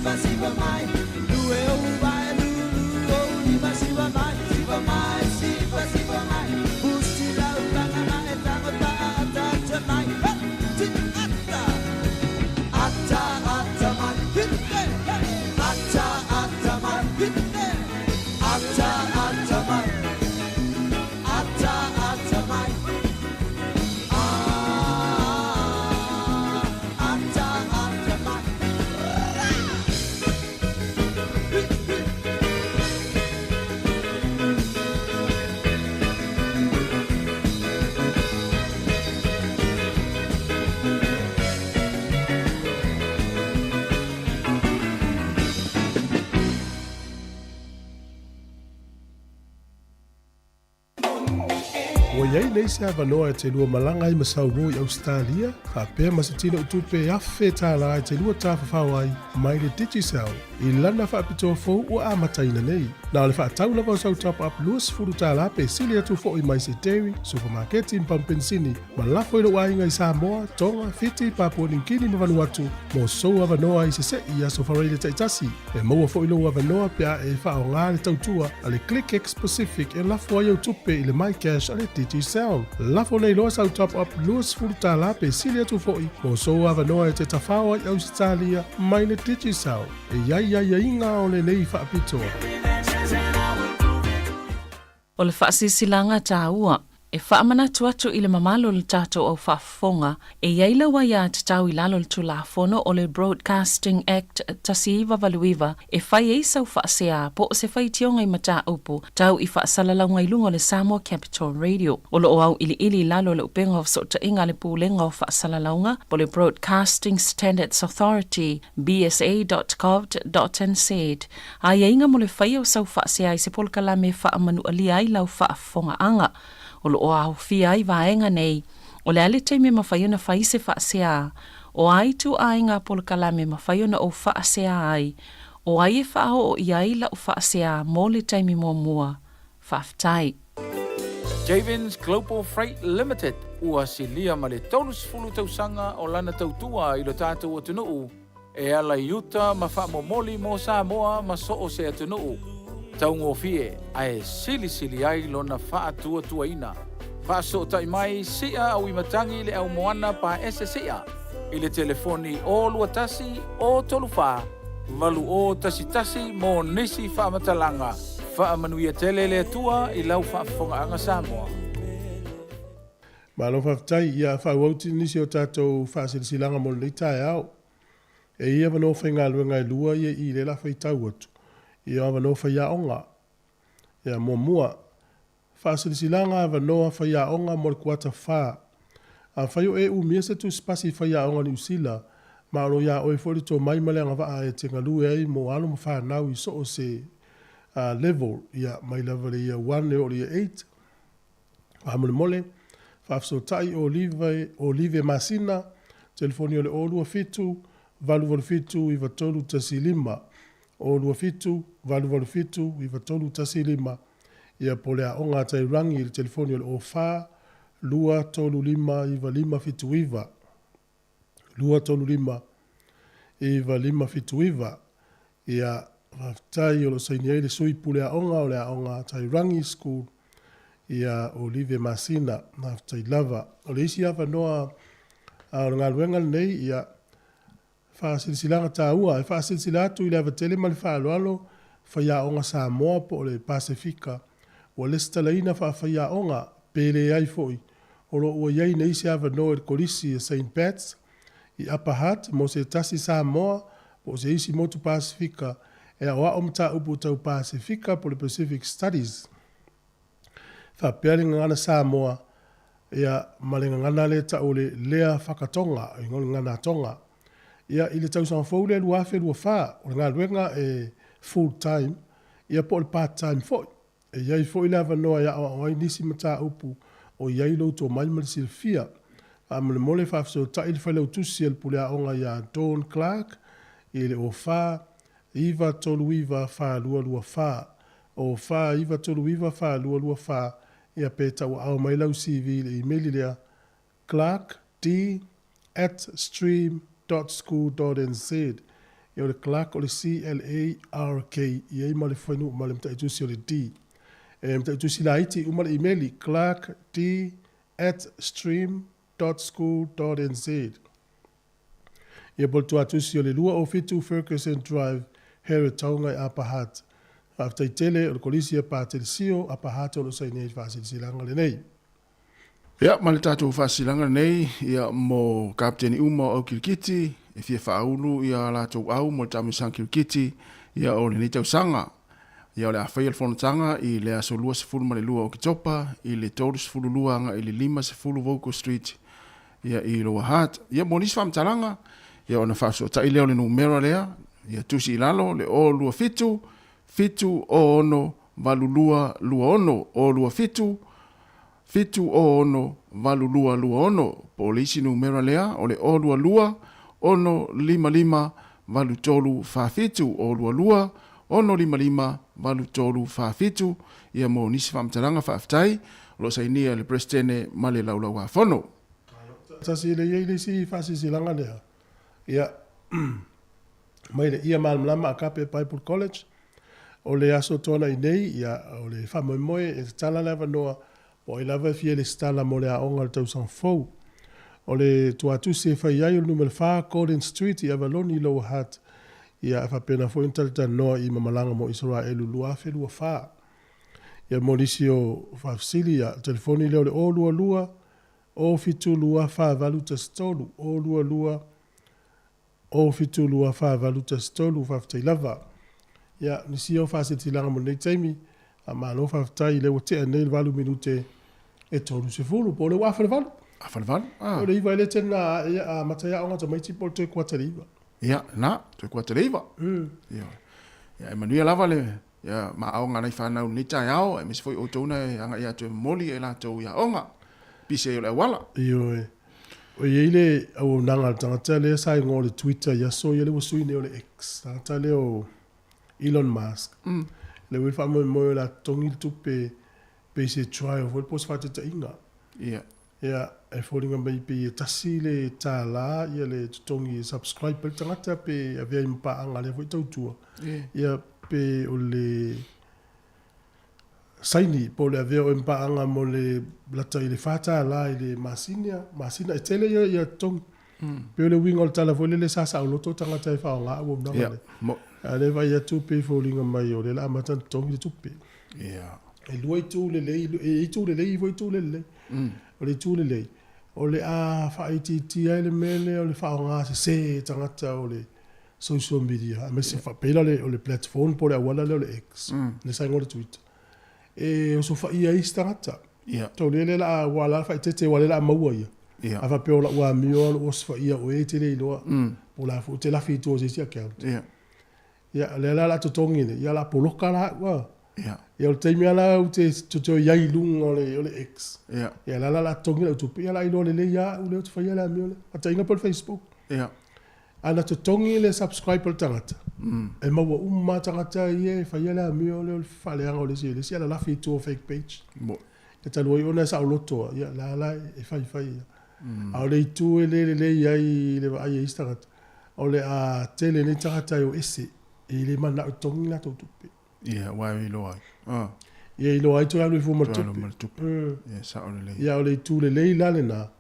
siva siva mai Lue o vai lulu o lima siva mai Siva mai siva siva mai Usi lau langa na e tango ta ata ta mai Ti ata Ata ata mai Hite Ata ata mai Hite Ata ata mai Ata ata mai Ah Ata ata mai Ua i ai nei se avanoa e te lua malaga ai ma Samoa i Ausetalia, faapea ma se tino tupe e $1,000 e te lua tafafao ai mai le Digicel i lana faapitoa fou ua amataina nei. Na o le faatau lava o sau top-up $20 pe sili atu foi mai se dairy, supamaketi ma pamu penisini ma lafo i lou aiga i Samoa, Tonga, Fiti, Papua Niu Kini ma Vanuatu mo sou avanoa i sese'i i aso faraile taitasi. E maua foi lou avanoa pe a e faaaoga le tautua a le ClickX Pacific e lafo ai au tupe i le MyCash a le Digicel. Lafo nei loa sau top-up $20 pe sili atu foi mo sou avanoa e te tafao ai Ausetalia mai le Digicel. E i ai aiaiga o lenei faapitoa. O le faasilasilaga taua e faamanatu atu i le mamalu o le tatou au faafofoga e i ai lau aiatatau i lalo o le Tulafono o le Broadcasting Act 1989 e fai ai sau faasea po o se faitioga i mataupu tau i faasalalauga i luga o le Samoa Capital Radio. O lo o auiliili i lalo o le upega o fesootaiga a le Pulega o Faasalalauga po o le Broadcasting Standards Authority, bsa.govt.nz, Aiaiga mo le faia o sau faasea i se polokalame e faamanualia ai lau faafofogaaga. O lo o aofia ai vaega nei, o le a le taimi e mafai ona fai se faasea, o a ituaiga polokalame e mafai ona ou faasea ai, o ai e faaoo i ai lau faasea mo le taimi muamua. Faafetai. Javens Global Freight Limited ua silia ma le 30 tausaga o lana tautua i lo tatou atunuu e ala i uta ma faamomoli mo Samoa ma so o se atunuu, taugofie ae silisili ai lona faatuatuaina. Faasootai mai sia auimatagi le au moana paese sia i le telefoni 021 034 8011 mo nisi faamatalaga. Faamanuia tele le Atua i lau faafofogaaga Samoa. Malo faafetai. Ia faaauau nisi o tatou faasilasilaga mo lenei taeao. E i ai avanoa faigaluega e lua ia i i lea o le a faitau atu, ia o avanoa faiaoga. Ia, muamua, faasilasilaga avanoa faiaoga mo le kuata fa. Afai o e umia se tusipasi faiaoga Niu Sila, ma o lo o iā oe foi le tomai ma le agavaa e te galue ai mo alo ma fanau i so o se level, ia, mai lava i le Year 1 e oo i le Year 8, Faamolemole, faafesootai o Olive, Olive Masina, telefoni o le 027 887 9315, 027 887 9315, ia po o le Aoga a Tairangi i le telefoni o le 04 235 9579. 235 9579. Ia, faafetai o lo o saini ai le Sui Pule Aoga o le Aoga Tairangi School, ia Olive Masina. Faafetai lava. O le isi avanoa o le galuega lenei, ia, faasilasilaga taua, e faasilasila atu i le ava tele ma le faaaloalo, Faiaoga Samoa po o le Pasefika, ua lesitalaina faafaiaoga, pe leai foi, o lo o ua i ai nei se avanoa i le Kolisi a Saint Pat's i Upper Hutt mo se tasi Samoa po o se isi motu Pasefika e aoao mataupu tau Pasefika po o le Pacific Studies. Faapea le gagana Samoa ia ma le gagana lea e tau o le Lea Whakatonga, o le gagana Tonga. Ia i le tausaga fou lea 2024, o le galuega e full time ia po o le part time foi. E i ai foi le avanoa e aoao ai nisi mataupu o i ai lou tomai ma le silafia. Faamolemole faafesootai le failautusi a le pule aoga iā Dawn Clark i le 04 939 4224, 04 939 4224, ia pe tauaao mai lau CV i le imeli lea clarkd at stream dot school dot nz. Ia o le Clark o le C-L-A-R-K e i ai ma le fuainuu ma le mataitusi o le D. E mataitusi laiti uma le imeli, clarkd at stream dot school dot nz. Ia po o le tuatusi o le 207 Fergusson Drive, Heretaunga i Upper Hutt. Faafetai tele o le Kolisi a Patelesio, Upper Hutt o lo o saini ai le faasilasilaga lenei. Ia, ma le tatou faasilasilaga lenei, ia, mo kapeteni uma o au kirikiti e fia faaulu ia latou au mo le taamilosaga kirikiti, ia, o lenei tausaga. Ia, o le a faia le fonotaga i le aso 22 o Oketopa i le 32 agai i le 50 Vocal Street, ia, i Lower Hutt. Ia, mo nisi faamatalaga, ia, ona faafesootai lea o le numera lea, ia, tusi i lalo, le 027 706 8226, 027 706 8226, po o le isi numera lea o le 022 655 8347, 022 655 8347, ia mo nisi faamatalaga faafetai o lo o sainia e le Peresetene ma le Laulauafono. Tasi e le i ai le isi faasilasilaga lea, ia, mai le Ia Malamalama Agape Bible College, O le aso tuanai nei, ia, o le faamoemoe e tatala le avanoa po o ai lava e fia lesitala mo le aoga o le tausaga fou. O le tuatusi e fai ai o le numera 4 Gordon Street i Avaloni i Lower Hutt, ia, e faapena foi ona talatalanoa i Mamalaga mo Isaraelu 2024. Ia, mo nisi o faafesili, ia, telefoni lea o le 022 072 4813, 022 O 724813 Faafetai lava. Ia, nisi ia o faasilasilaga mo lenei taimi, a malo faafetai lea ua tea nei le 8 minute e 30, po o lea ua afa le 8. Afa le 8, ah. O le 9 ai lea tena ia amata ai aoga tamaiti po o le toe kuata le 9. Ia, na, toe kuata le 9. Ia. Ia, e manuia lava le ia ma aoga a nai fanau i lenei taeao, aemaise foi outou na e agai atu e momoli e latou i aoga. Pise ai o le auala. Ioe. O i ai le auaunaga a le tagata lea sa igoa o le Twitter i aso ia lea ua sui nei o le X, tagata lea o Elon Musk. Lea ua i ai le faamoemoe o le a totogi le tupe pei se trial foi po o se faataitaiga. Ia. Ia, e foliga mai pei e tasi le tālā ia le totogi e subscribe ai le tagata pe avea ai ma paaga a lea foi tautua. Ia, pe o le saini po o le avea oe ma paaga mo le lata i le $4 i le masina, masina, e tele ia ia totogi. Pei o le uiga o le tala foi lele sa saoloto tagata e faaaoga auaunaga lea. A o lea e vaai atu pei e foliga mai o lea o le a amata ona totogi le tupe. E lua itu lelei, e i ai itu lelei foi itu le lelei. O le itu lelei, o le a faaitiitia ai le mea lea o le faaaoga sese e tagata o le social media, aemaise faapei la o le platform po o le auala lea o le X, lea sa igoa o le Twitter, e osofaia ai isi tagata. Ia. Tau lea lea la a, ua la faaeteete aua lea la a maua ia. Ia. A faapea o la'u amio a o lou osofaia o oe e te le iloa, po o le a foi ou te lafi i tua o se isi account. Ia. Ia, o lea la o le a totogi nei, ia o le a poloka la au a. Ia. Ia o le taimi lava la ou te toe i ai i luga o le, o le X. Ia. Ia la la o le a totogi lau tupe, ia o le a iloa lelei lava au lea ou te faia le amio lea. Faataitaiga po o le Facebook. Ia. A na totogi le subscribe a le tagata, e maua uma lava tagata ia e faia le amio lea o le faaleaga o le isi e le isi alalafi i tua o fake page. E talu ai ona e saoloto lava, ia la la e faifai ia. A o le itu e le lelei ai i le vaai a isi tagata, o le a tele nei tagata e o ese, e le mananao e totogi latou tupe. Ia, aua e iloa ai. Ah. Ia iloa ai toe alu ai fua ma le tupe. Toe alu ma le tupe. Ia, sao lelei. Ia, o le itu lelei la lena,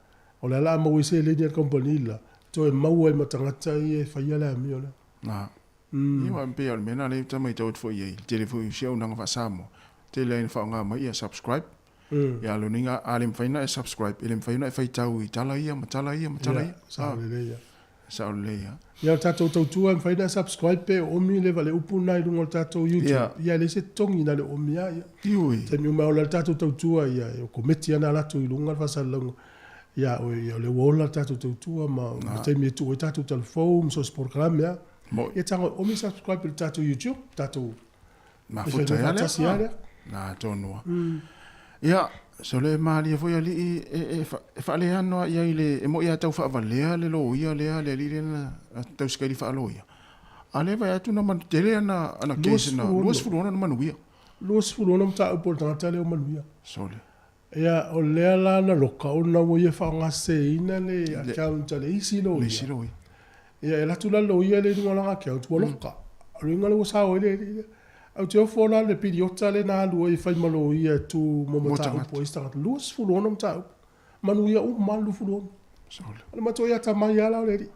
O le a la a maua ai seleni a le kamupani la, toe maua ai ma tagata ia e faia le amio lea. Na. Ia aua e pei lava o le mea lena lea ta matau atu foi i ai, i le tele foi o isi auaunaga faa-Samoa, tele lava ina faaaoga mai ia subscribe. Ia a o lona uiga a le mafai ona e subscribe, e le mafai ona e faitau i tala ia ma tala ia ma tala ia. Ia, sao lelei lava. Sao lelei lava. Ia o le tatou tautua e mafai ona e subscribe pe oomi le le upu lena i luga o le tatou YouTube. Ia e leai se totogi na o le oomi lava ia. Ioe. Taimi uma e ola ai le tatou tautua ia e o komiti lava na alu atu i luga le faasalalauga ia oe ia o lea ua ola le tatou tautua ma le taimi e tuu ai tatou talafou ma so o se polokalame lava. Ia tago e oomi subscribe i le tatou YouTube, tatou Mafuta ai lea. Lea. Na tonu lava. Ia, sole e malie foi alii e, e, e faaleano lava i ai le, e moi lava tau faavalea le loia lea, le alii lea na tausikaili faaloia. A lea e vaai atu na manu, tele ana, ana case na, 26 na manuia. 26 mataupu a le tagata lea ua manuia. Sole. Ia, o lea la na loka ona ua ia faaaogaseseina le account a le isi loia. Le isi loia. Ia, e alu atu la le loia lea i luga o lana account, ua loka. O le uiga lea ua sao ai le alii lea. Ae ou te ofo la i le piliota lea na alu ai e fai ma loia e tu mo mataupu a isi tagata, 26 mataupu. Manuia uma lava le 26. O le matuai atamai lava la o le alii.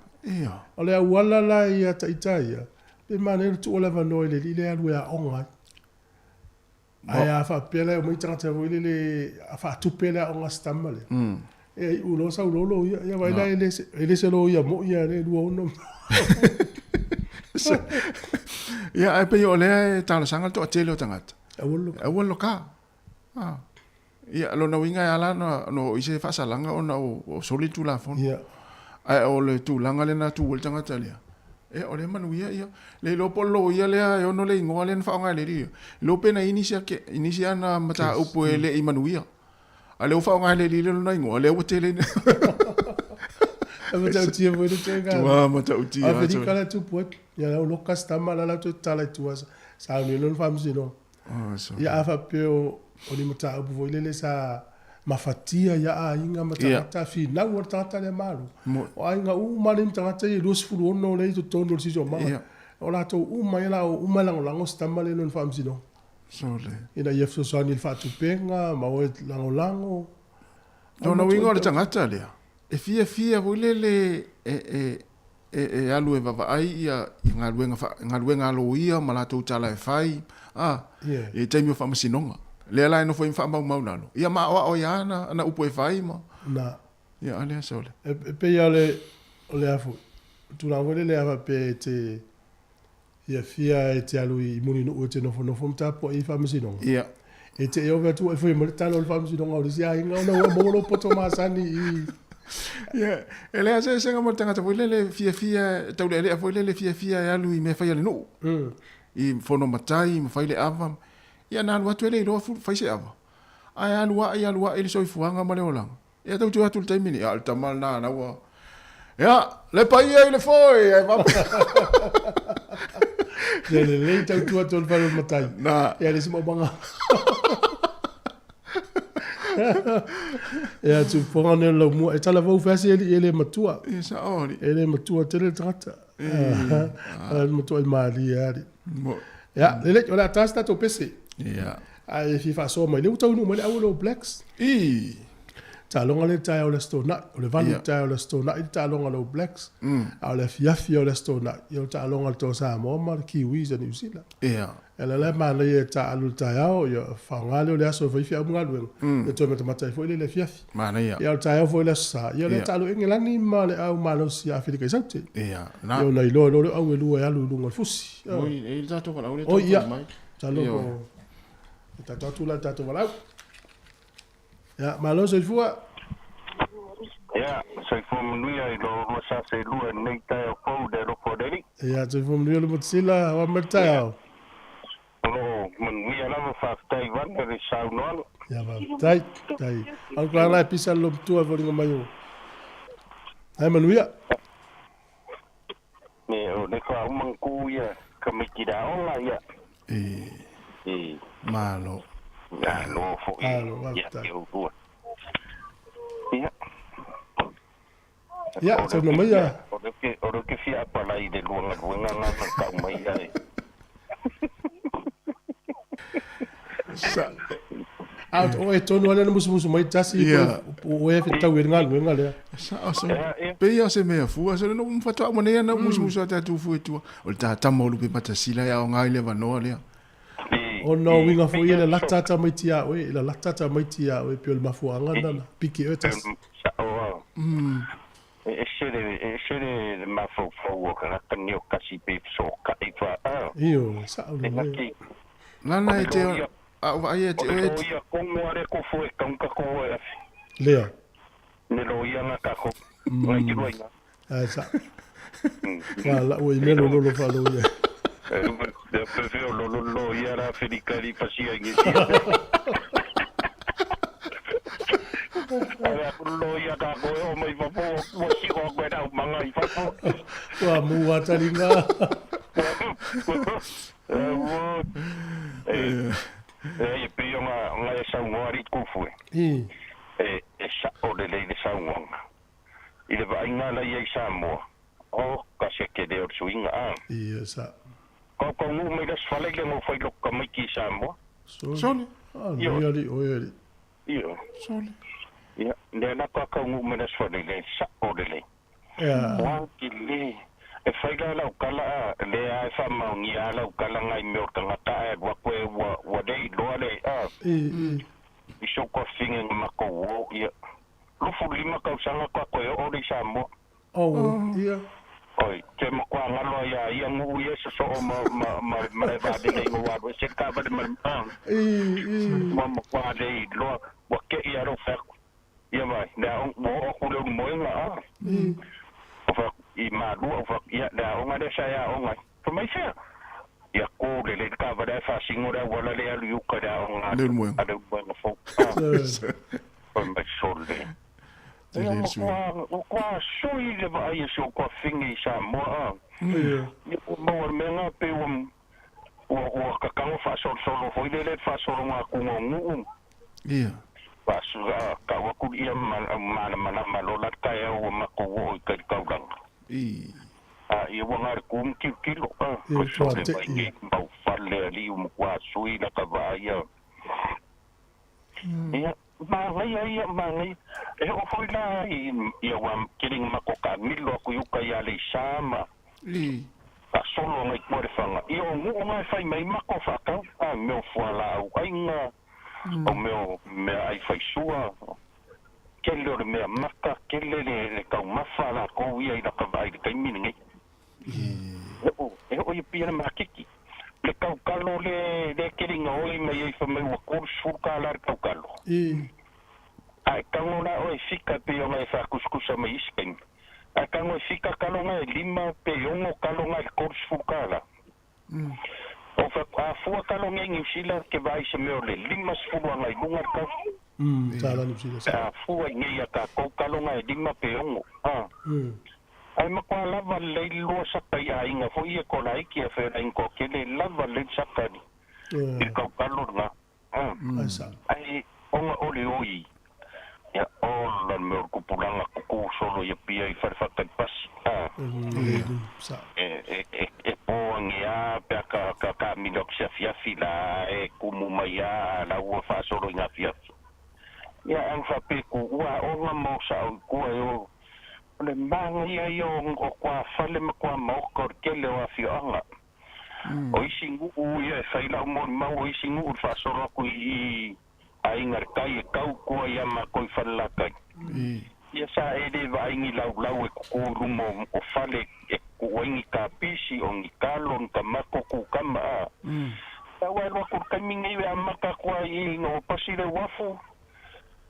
O le auala la ia ita ia, pe manaia le tuu o le avanoa i le alii lea e alu e aoga ai. Ae a faapea la e omai tagata foi lele a faatupe le aoga a si tama lea, ia iu loa sau loa loia. Ia vaai la e le se loia moi lava lea e 26. Ia ae pei o lea e talosaga le toatele o tagata. Aua le loka. Ia lona uiga e ala ona oo i se faasalaga ona o soli le Tulafono. Ae o le tulaga lea na tu ai le tagata lea, ia o lea e manuia ia. Le iloa po o le loia lea e ono le igoa lea na faaaoga e le alii ia, iloa pe na i ai nisi ana mataupu e le i manuia. A o lea ua faaaoga e le alii lea lona igoa, lea ua tele ina. E matautia foi le ituaiga. Tua matautia. Aferika la e tupu atu. Ia la ua loka si tama la la toe tatala i tua sa sauni ai lona faamasinoga. Ia a faapea o ni mataupu foi lele sa mafatia ia aiga ma tagata, finau lava le tagata lea malo. O aiga uma lava nei ma tagata ia e 26 lea e i totonu o le siosiomaga, o latou uma ia o le a o uma e lagolago si tama lea i lona faamasinoga. Ina ia fesoasoani i le faatupega ma o e lagolago. Lona uiga o le tagata lea, e fiafia foi lele e e alu e vavaai ia galuega galuega a loia ma latou tala e fai a i taimi o faamasinoga. Lea la e nofo ai ma faamaumau lalo ia ma aoao ai lava ana upu e fai ma Na. Ia a lea sole. E pei lava o le a foi, tulaga foi lele a faapea e te fiafia e te alu i Mulinuu e te nofonofo ma tapuai i faamasinoga. Ia. E te i ove atu ua e fai mai le tala o le faamasinoga o le isi aiga ona ua maua lou poto masani i. Ia, e leai se eseesega ma le tagata foi lele fiafia, taulealea foi lele fiafia e alu i mea fai a le nuu. I fono matai ma fai le ava. Ia na alu atu e le iloa fai se ava. Ae alu ae alu ae le soifuaga ma le olaga. Ia tou te o atu i le taimi nei, a o le tama lena la ua, ia, le paia i le foe, ae faapea. Ia lelei tautua atu o le fale o le matai. Na. Ia le isi maumaga. Ia tupuaga nei o le laumua. E talavou feasi alii e le matua. Ia sao alii. E le matua tele le tagata. A le matua i malie alii. Ia, lelei, o le a ta se tatou pese. Ia. Ae fia faasoa mai, lea ua taunuu mai le au o le All Blacks. I. Taaloga lea i le taeao o le Aso Toonai. O le 8 i le taeao o le Aso Toonai le taaloga a le All Blacks. A o le afiafi o le Aso Toonai, ia o le taaloga a le Toa Samoa ma le Kiwis a Niu Sila. Ia. E la la e manaia e taalu i le taeao, ia faaaoga lea o le aso e fai feau ma galuega, ia toe matamata ai foi lea i le afiafi. Manaia. Ia o le taeao foi o le Aso Sa, ia o lea e taalu Engelani ma le au malosi a Aferika i Saute. Ia. Ia ona iloa loa lea o au e lua e alu i luga o le fusi. Oi, e i ai le tatou valaau lea e taumafai mai. Masalo po o tatou atu la i le tatou valaau. Ia, malo soifua. Ia, soifua manuia i lo oulua sa seelua i lenei taeao fou i le alofa o le Alii. Ia, soifua manuia le Motusila, o a mai le taeao? O lo o manuia lava, faafetai Vane le saunoaga. Ia, faafetai, faafetai. Au kala la e pisa le lomatua e foliga mai o. Ae manuia. Me o le fa uma ku ia tamaiti le aoga ia. E. Malo. Malo foi. Malo, ia faafetai. te oulua. Ia. Ia, saunoa mai ia. O le ke fia apalai i le lua galuega na na tau mai ai. Sa. A o e tonu lava lea na musumusu mai tasi o e fetau i le galuega lea. Sao so. Pei o se mea fua so no mfatoa mo nei na musumusu ata tu fu tua. O le tatama o lupe matasila e aoga i le avanoa lea. Ona o uiga foi ia le lata tamaiti ia oe, i le lata tamaiti ia oe pei o le mafuaaga lena na piki oe tasi. Sao. E ese le ese le mafaufau o tagata nei o kasi pe fesootai fa a. Ioe, sao lelei. Lana e te a o vaai e te oe. O le loia kongo a le kofo e kaunga ko e afi. Lea. Ne loia nga kako. Ngai te rua ina. Ae sa. Wa la ua imelo lolo fa loia. E pe o lolo loia la Aferika li pasia i ngesi. Ave aku loia kako e o mai fafo ua siko aku e rau manga i fafo. Ua mu a taringa. E pei o nga e saunoa ari kufu e. E sa'o lelei le saunoaga. I le vaaiga la ia i Samoa, O ka se ke le o le suiga a. Ia sa. Kau kau nuu mai le aso faleile na ou fai loku tamaiti i Samoa. Sole. Ah, Ioe. nei alii oe alii. Ioe. Sole. Ia, lea la ka taunuu mai le aso faleile, sa'o lelei. Ia. Ua tele. E fai la lau tala a, lea e faamaonia lava lau tala nai mea o le tagata ae alu atu e ua, ua le iloa le, a. I si ou tuafafine na matou o, ia, 25 tausaga faatoa toe oo lea i Samoa. Oh, ia. Oi, te matua galo ai ia ia nuu ia sosoo ma, ma, ma, ma le vaalele ina ua alu ese le taavale ma le, a. Ua matua le iloa, ua te'i lava lou fai atu. Ia vaai, le aoga, ua oo atu i le ulumoega, a. Ou fai atu, i Malua, ou fai atu, ia, le aoga lea sa e aoga ai. Fai mai fea? Ia kō lelei le taavale ae faasino le auala lea e alu i uka i le aoga Le ulumoega. a le ulumoega fou. A. Fai mai, sole. Ia, ua matua sui le vaai a si ou tuafafine i Samoa, a. Ia, ua maua le mea lena, pei ua, ua, ua tatago faasolosolo foi lele i le faasologa atuga o nuu. Ia. Faasula, tau atu ia malamalama loa la le taeao ua matou oo i tai i le taulaga. I. A ia ua na le tu ma tilotilo, a, Ia, fai ua sole te'i. mai nei mau fale alii ua matua sui lata vaai a. Ia, manaia ia, manaia. E oo foi la i, ia ua tele ina matou taamilo atu i uta i Aleisa ma. I. Faasolo nai tua le faga. Ia o nuu na e fai mai matou faatau, a, mea o fualaau aiga, o mea o meaai faisua, tele o le mea maka, tele le, le taumafa a latou ia i lata vaai i le taimi lenei. E oo, e oo i Apia le maketi. Le taukalo le, le tele ina oi mai ai fai mai ua 30 tala le taukalo. Ae tago la oe fika e pei ona e faakusikusa mai isi taimi. Ae tago e fika kalo nga e 5 pe 6 kalo nga i le 30 tala. O fa, a fua kalo nei Niu Sila ke vaai i se mea o le 50 agai luga le kau. Tala Niu Sila sa. A fua i nei a tatou kalo nga e 5 pe 6. A. Ae matua lava lelei le lua saka i aiga foi ia Kolaiki a Feolainga Toatele, lava lelei le saka i le kaukalo lena. Ae ona o le oi, ia, ola le mea o le tupulaga tutu solo i Apia i fale faatali pasi. E po age lava pe a ka taamilo atu se afiafi la e tumu mai lava a la ua faasolo i ngā afiafi. Ia, ae faapea ku ua aoga ma o sao i tua e o O le manaia ia o tuafale ma tuamaota o le tele o afioaga. O isi nuu ia e fai lau molimau, o isi nuu i le faasolo atu i aiga i le tai e tau tua ia matou i Falelatai. Ia sa e le vaai ni laulau e tutu i luma o fale e tutu ai ni kapisi, o ni kalo, ni tamato, kukama a. Tau alu atu i le taimi nei e amata atu ai i ina ua pasi le uafu.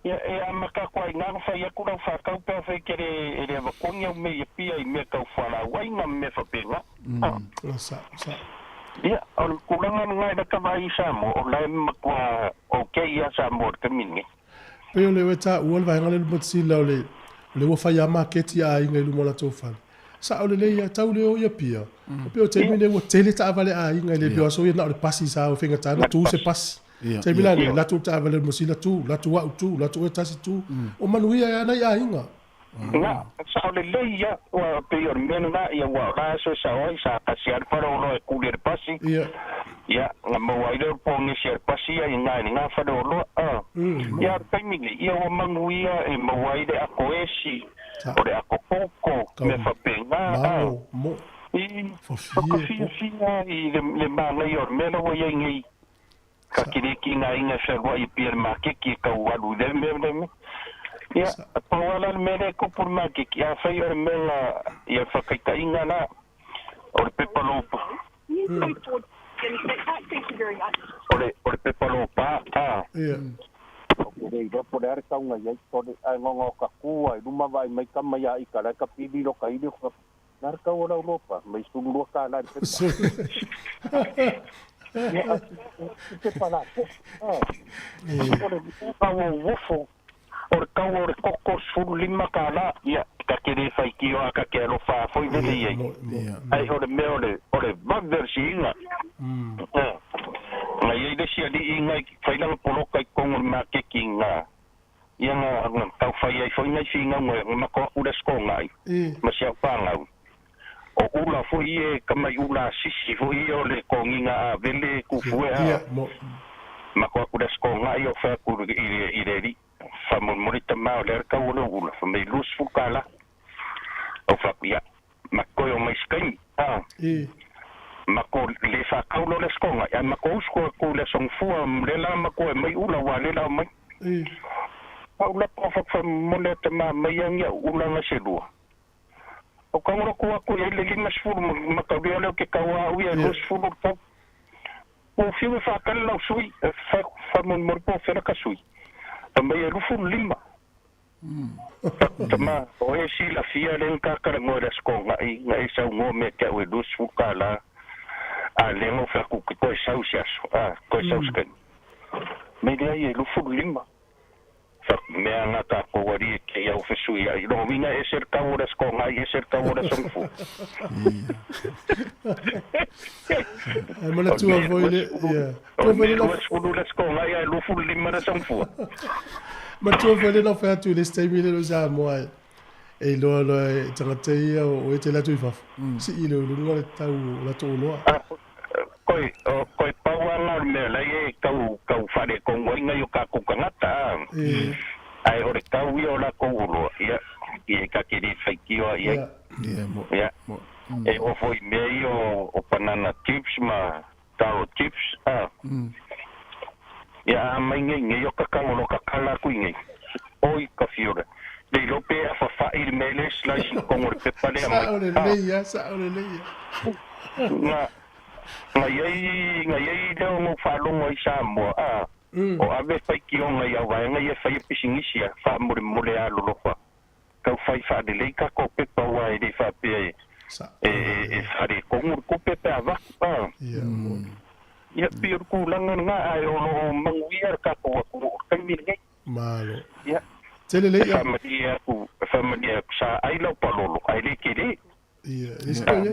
Ia, e amata atu ai i ina ona fai atu lau faatau pe afai ke le, e le avatua ni au mea i Apia i mea tau fualaau aiga ma mea faapena. Sa, sa. Ia, o le tulaga lena e lata vaai i Samoa, o la e matua okay lava Samoa i le taimi lenei. Pei o le ua taua le vaega lea i luma tisila o le, o le ua fai lava maketi a aiga i luma o latou fale. Sao lelei lava, tau le o i Apia. Pei o taimi nei ua tele taavale a aiga e le pei o aso ia na o le pasi sa o faigata ona tu se pasi. Taimi la nei, alu atu le taavale i le masina tu, alu atu au tu, alu atu oe tasi tu. O manuia ai lava nai aiga. Na, sao lelei lava, ua pei o le mea lena, ia ua o la aso e sao ai, sa tasi lava le faleoloa e kuli ai le pasi. Ia, na maua ai lea o le ponesi a le pasi ia i ina i lena faleoloa. A, ia, o le taimi nei, ia ua manuia e maua ai le ato esi, o le ato koko, mea faapena, a. I, whakafiafia i le, le manaia o le mea la ua i ai nei. Ka kere ki ngā inga e wheruai i pia le makeki e kau alu i le mea le mea. Ia, pau ala le mea le kupu le makeki, a whai o le mea la, ia whakaitainga la, o le pepa lopa. O le, o le pepa lopa, a. O le iloa po o le a le taunga i ai, o le ai ngonga o ka kua i luma vaai mai tama ia ika la e ka pili lo ka ili o ka na le tau o lau lopa mai 12 tala i le pepa. Ia, i pepa la po. O le tau o uofo, o le tau o le koko 15 tala, ia, ka te le whai ki oa ka te alofa foi vele i ai. Ai o le mea o le, o le vave o le siiga. Ngai ai le isi alii ngai whai langa poloka i totonu o le makeki nga ia nga nga tau whai ai foi ngai whingau nga nga mako aku le sko ngai ma si au whangau. O ula foi e ka mai ula sisi foi e o le konginga a vele kufue a. Ia, mo. Ma ko aku le skonga i o whea ku i le ri. Wha mon ta mao le arka o le ula. Wha mei lus fukala. O wha ia. Ma koe o mai skaimi. Ah. Ma ko le whakau lo le skonga. Ia ma ko usko ku le songfua le la ma koe mai ula wa le la mai. Au la po wha mone te ma mai angia ula nga se lua. O kangoro ku aku e le lima sfuru ma ka vea leo ke kaua au ia lua sfuru tau. O fiu e whakale lau sui, wha mon mori po whera ka sui. Ta mai e lufu lima. Ta ma o e si la fia le ngakara ngoe le skonga i nga e sau ngoe mea kia ue lua sfuru ka la. A le ngo wha ku ki koe sau si aso, a koe sau skani. Me lea i e lufu lima. Mea ngā tā kōwari e ke iau whesui ai. Rongo winga e ser kau ora skonga ai, e ser kau ora songfu. Ai mana tua foi le... O mea lua sfulu le skonga ai, ai lufu lima le songfu. Ma tua foi le no whea atu le steimi le lo sa moa e. E loa loa e tangata ia o e te latu i fafo. Si i le ulunga le tau o la tō loa. Koe pauanga o mea lai e kau whare kongo inga i o ka kukangata. Ai ore kau i o la kou uloa. Ia, i e kakiri whaikioa ia. Ia. E ofo i mea i o banana chips ma taro chips. Ia, a mai ngei ngei o kakangolo kakala kui ngei. Oi ka fiora. Le lope a whawhai i mele slice i kongo le pepa lea mai. Sa ole leia, sa ole leia. Nga iai leo ngau whalongo i Samoa, a. O ave whai ki o ngai au waenga ia whai e pisingisi a wha more more a lolofa. Kau whai whaare lei ka ko pepa ua e le whapea e whare kongu ko pepa a waku, a. Ia pia ruku langa ngā ai o lo manguia ka ko aku o kaimi nei. Malo. Ia. Tele lei ia. Whamani aku sa ai lau palolo, ai le kere. Ia,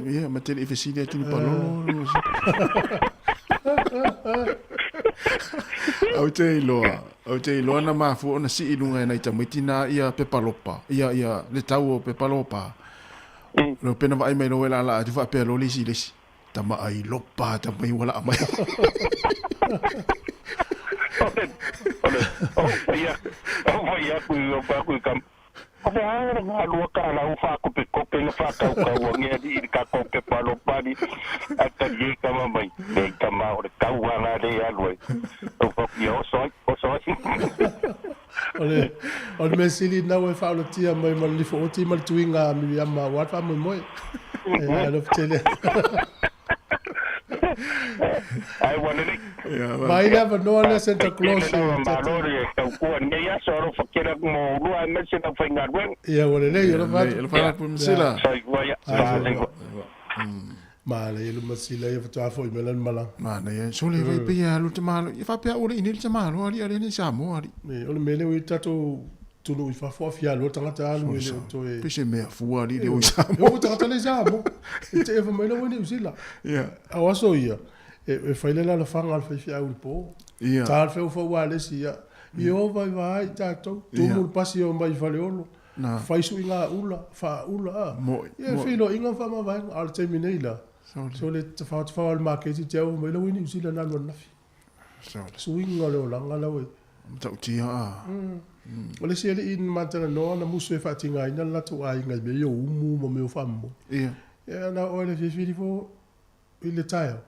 ia, ma tele ifesili atu ni palolo. Au te iloa na mafua ona si ilunga e nai tamaiti nā ia pepalopa, ia le tau o pepalopa. Lo pena vaai mai lo e la la atu whaapea lo lesi lesi. Tama ai lopa, tama i wala amai. O whai aku i o whaku i kam. O te haere ngā lua ka la uwha ko pe kope nga whakau kau ange i ka kope palopani a tari e kama mai. Me kama o le kau a ngā le alue. O whaku o soi, o soi. O le mesili nau e whaolotia mai ma le lifo oti ma le tuinga a Miriama o atwa moi moi. E alof tele. Ai wanele. Mai lava noa le Santa Claus. Malo e tau kua nei aso aro whakera mo urua e mese na whainga ruen. Ia wanele, ia lofa atu. Ia lofa atu masila. Sai kua ia. Mala ia masila ia whatua fo i melan mala. Mana ia, sole vai pia alu te malo. Ia whapea ore i te malo ari ari ni Samoa ari. O le mele o i tatou tunu i fafo afia lo tangata alu e le o toe. Pese mea fua ari le o i Samoa. O tangata le Samoa. E te ewa mai lawa ni usila. Ia. Au aso ia. E whaile la la whanga al whaiwhi au le pō. Ia. Tā al wheu whau alesi ia. I o vai vai tātou. Tūmuru pasi o mai whale olo. Whaisu i ngā ula, wha ula a. Ia whilo inga wha mawaenga, a le teimi nei la. So le te whao al maketi te au mai lawa ni usila nā lua nafi. Suinga leo langa lau e. Matau tia a. O le si ele i mātana noa na musu e whaatinga ina latu a inga i mea umu ma mea whammo. Ia. Ia na oe le whiwhiri fo i le taeo.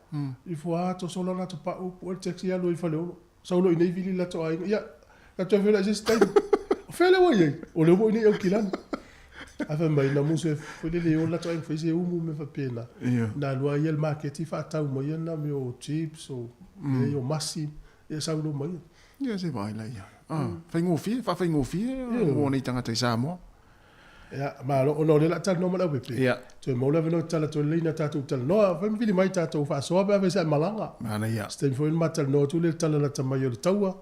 I fo a to sola na to pa upu o le taxi alu i whale olo. Saulo i nei vili latu a inga. Ia, latu a whila i se stein. O whele wai ei, o le umo i nei au kilani. A wha mai na musu e whele le o latu a inga whaise umu me whapena. Nā lua i el maketi whaatau mai ana me o chips o me o masi. Ia saulo mai. Ia se vai la ia. Whaingofie, whaingofie, o nei tangata i Samoa. Ia, malo, o le la tala no malau pepe. Ia. Toe maula veno tala toe leina tātou tala noa, whaimwhili mai tātou whaasoa pe awhe sa malanga. Mana ia. Stein fo ma tala noa tule tala la tamai o le taua,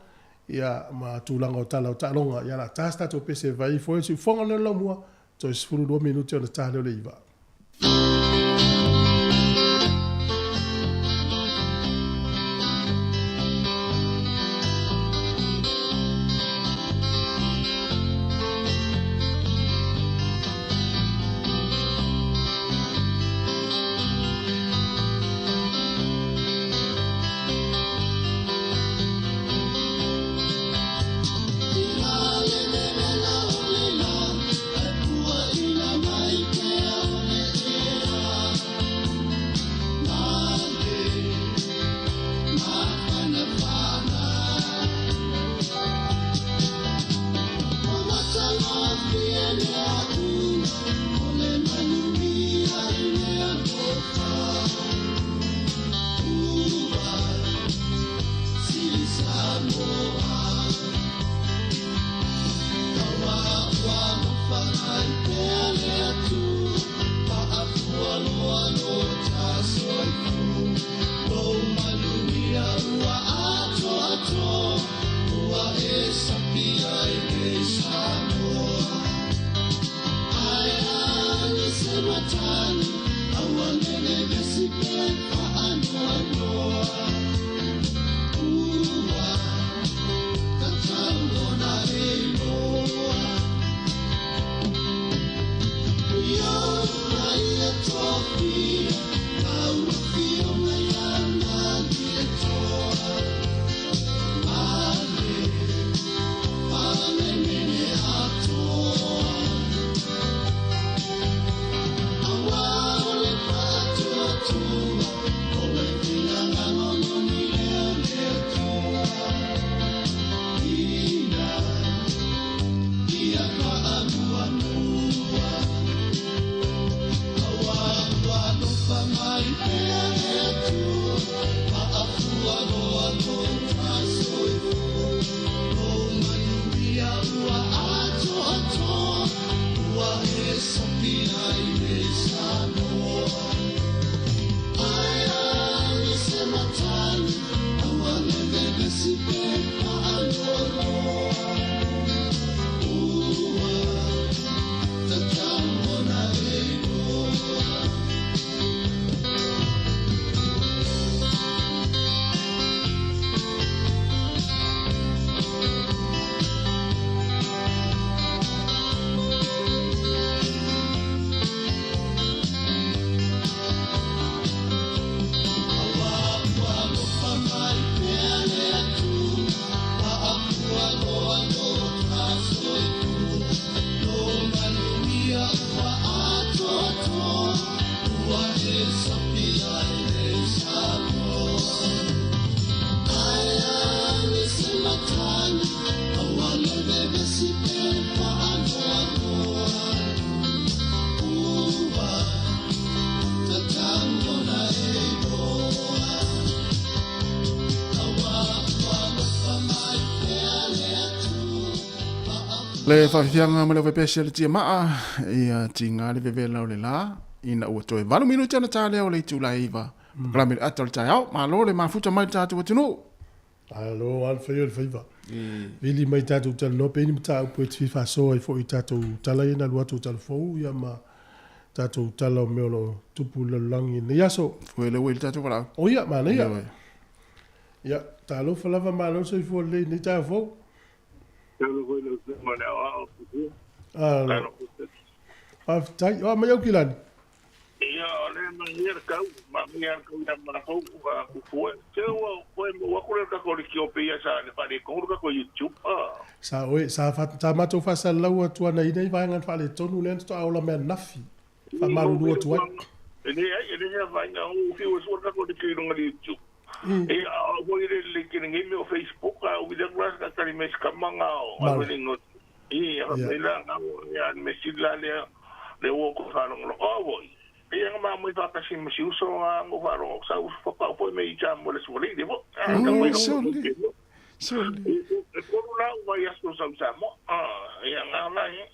ia ma tūlanga o tala o talonga, ia la tās tātou pese vai fo e si ufonga leo lau mua, toe 12 minuti o na tāle o le iwa. Le faafiafiaga ma le aufaipeasi a le tiamaa, ia tiga le vevela o le la, ina ua toe 8 minute ona ta lea o le itula e 9, polokalame i le ata o le taeao. Malo le mafuta mai le tatou atunuu. Malo lava le fai o le faiva. Vili mai tatou talanoa pe i ni mataupu e te fia faasoa ai foi i tatou tala ia na alu atu o tala fou ia ma tatou tala o mea o lo o tupu i le lalolagi i lenei aso. Fue le ua i le tatou valaau. O ia, manaia. Ia, talofa lava malo le soifua lelei i lenei taeao fou. Talofa i lau Afioga i le Aoao, Alo. Faafetai. O a mai Aukilani? Ia, o lea e manuia le kau, manuia le kau ia matou ua fufue. Se ua koe maua atu le tatou o pei sa le faaletonu le tatou YouTube. Ah. Sa oe, sa, fa, sa matou faasalalau atu anaina i vaega na faaletonu lea na faatoa ola mai ananafi. Faamalulu atu ai. E leai, e leai se afaina, ua fiu e sua le tatou i luga o le YouTube. Ia, a o foi le le ke nei mea o Facebook, a o vile kula sa tali me skama nga o a le ngo. I a me la nga o ya me sila le le o ko fa lo o voi. Ia nga ma mo fa ka sim si uso nga ngo fa lo sa uso fa pa fo me i cha mo le so le mo. Soli. Soli. E ko la u vai aso sa sa mo. Ah, ia nga la e.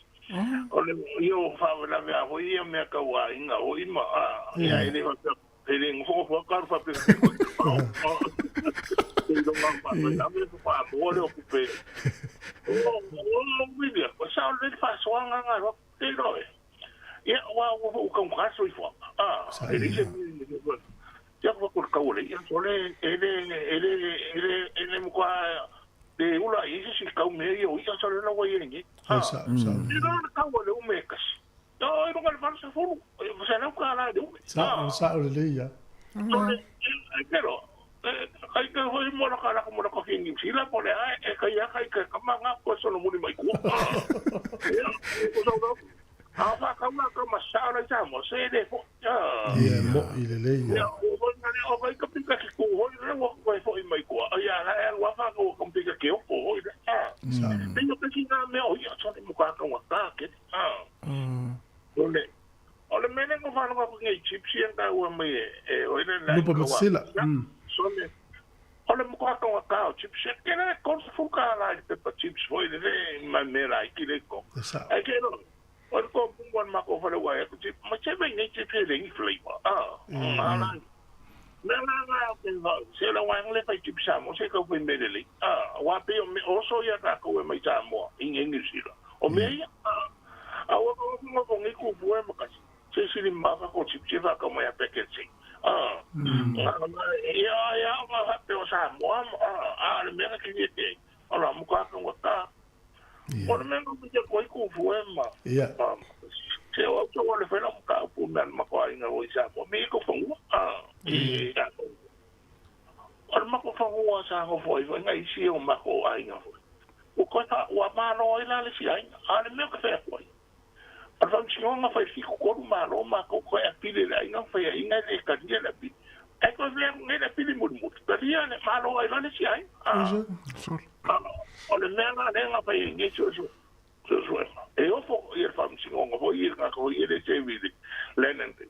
O le io fa la me a foi ia me ka wa inga o ima. Ah, ia ele fa E le ngofo fo ka fa pe ko. Te lo nga pa na me ko pa mo le o pe. O o video, ko sa le fa so nga nga ro te ro. Ia wa wa o ka ka so ifo. Ah, e le se ia ko ko ka ole ia so le e le e le e le e le mo ka le ula i se si ka me ia o ia so le la wa ia ni. Ah, sa sa. Ni no ka wa le o me ka. No, e luga le valu sefulu, e selau tala i le umi. Sao, sao lelei ia. E kero, kai ke hoi mo la kala mo la ko fi New Zealand po le a e kai a kai ke kama nga ko sono muli mai ku. Ia, ko sa lo. A fa ka ma ka ma sa la sa mo se le fo. Ia, mo i lelei ia. Ia, o hoi na le o kai ka pika ki ku hoi le wa ko fo i mai ku. Ia la e wa fa ko ka pika ki o ko hoi le. Sa. Pe yo ke si na me o ia so le mo ka ka wa ka ke. O o le mele ngo fa ngo ngai chips ia ka ua mai e o ile la. Lupa masila. So le o le mo ka ka ka o chips ke le ko fu ka la pepper chips foi le ma me la ki le ko. Sa. E ke no. O ko pungwan ma ko fa le wa ko chip ma che me ngai chips le ngi flavor. Ah. La. Me la la ke va se la wa le fa chips sa mo se ka foi me le. Ah, wa pe o me o so ia ka ko e mai sa mo i ngi sila. O me ia. A ua ko ngo ko ngi ku fu e ma ka se sili ma ka ko chip chip ka mo ya packaging. Ah. Ia ia ma ha pe o sa mo a le me ka ki te. Ora mo ka ka ka. O le me ko te ko ku fu e ma. Ia. Se o to le fela mo ka pu me ma ko inga o sa mo me ko fu. Ah. Ia. O le ma ko fu wa sa ngo fo i ngai si o ma ko ai nga fo. O ko ta wa ma no i la le si ai. A le me ka fe ko. A fa si nga fa fi ko ma lo ma ko ko e pile la inga fa inga le ka dia la pi. E ko ve nge la pile mo mo. Ka dia le ma lo ai la le si ai. Ah. O le me nga le nga fa nge so so. So so. E o fo i fa si nga fo i ka ko i le se vi le nente.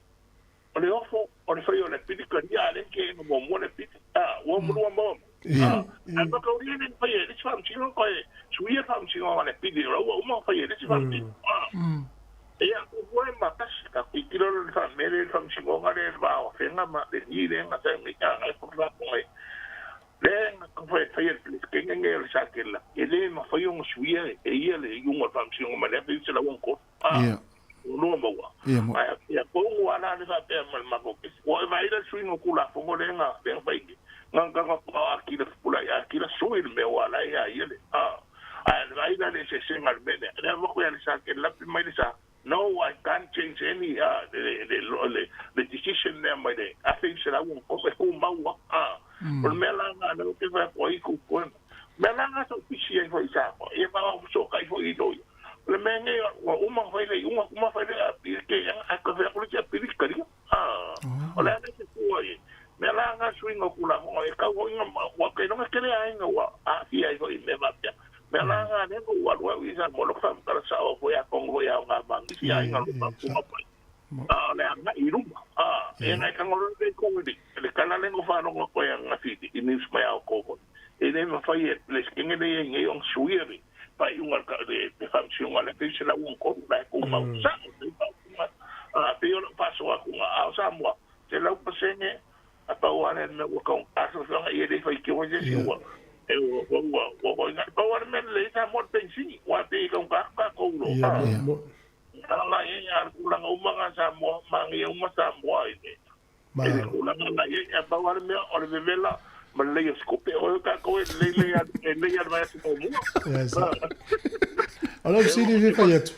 O le ofo o le fa o le pile ka dia le ke mo mo le pile. Ah, o mo mo. Ah, a ma ko ri le fa le fa si nga ko su i fa si nga le pile o mo fa le fa si. Ah. Ia ko e matas ka kilo le fa mele fa si nga le va o fenga ma le ni le nga ta mi ka ko fa ko e le nga ko fa fa le ke nge le sa ke la e le ma fa yo suia e ia le yung fa si nga ma le pe se la won ko. Ah. Ia. No mo wa. Ia mo. Ia ko wa la le fa pe ma ma ko ke. O e vai la sui no kula fo le nga pe fa ingi. Nga nga ko a ki le pula ya ki la sui me wa la ia ia le. Ah. A vai la le se se nga me le. Le mo ko ya le sa ke la pe mai le sa. No, I can't change any the decision there my day. I think that I won't go ko maua. Ah. O me la nga no ke fa ko i ku ko. Me la nga so pisi ai foi sa. E ma o so kai foi do. Le me nge wa uma foi le uma uma foi le a ke a ko fa ko le pili kari. Ah. O le ne se ku ai. Me la nga swing o kula mo e ka o inga wa ke no ke le ai nga wa a fi ai foi me va pia. Me la nga ne ko wa wa i sa mo lo fa ka sa o foi a kongo ya nga ba ngi si ai nga lo pa ku pa. Ah le nga i ruma. Ah e nga ka ngolo le ko ni. Le kana le ngo fa no ko ya nga fi i ni sma ya ko ko. E ne ma fa ye le skenge le nge on suiri pa i unga ka le fa si o le pe se la un ko la ko ma sa o pa a pe o paso a ku a o sa mo te lau pasenge a pa o ale me o ka aso so i le fai ke o je si o e o o o o o pa o ale me le sa mo pensi wa pe ka ka ka ko lo ala e a kulanga uma nga sa mo mangi uma sa mo ai ne e kulanga la e a pa o ale me o le vela ma le o scope o ka ko e le le e le ya mai mo mo. O lau sini fe fai atu.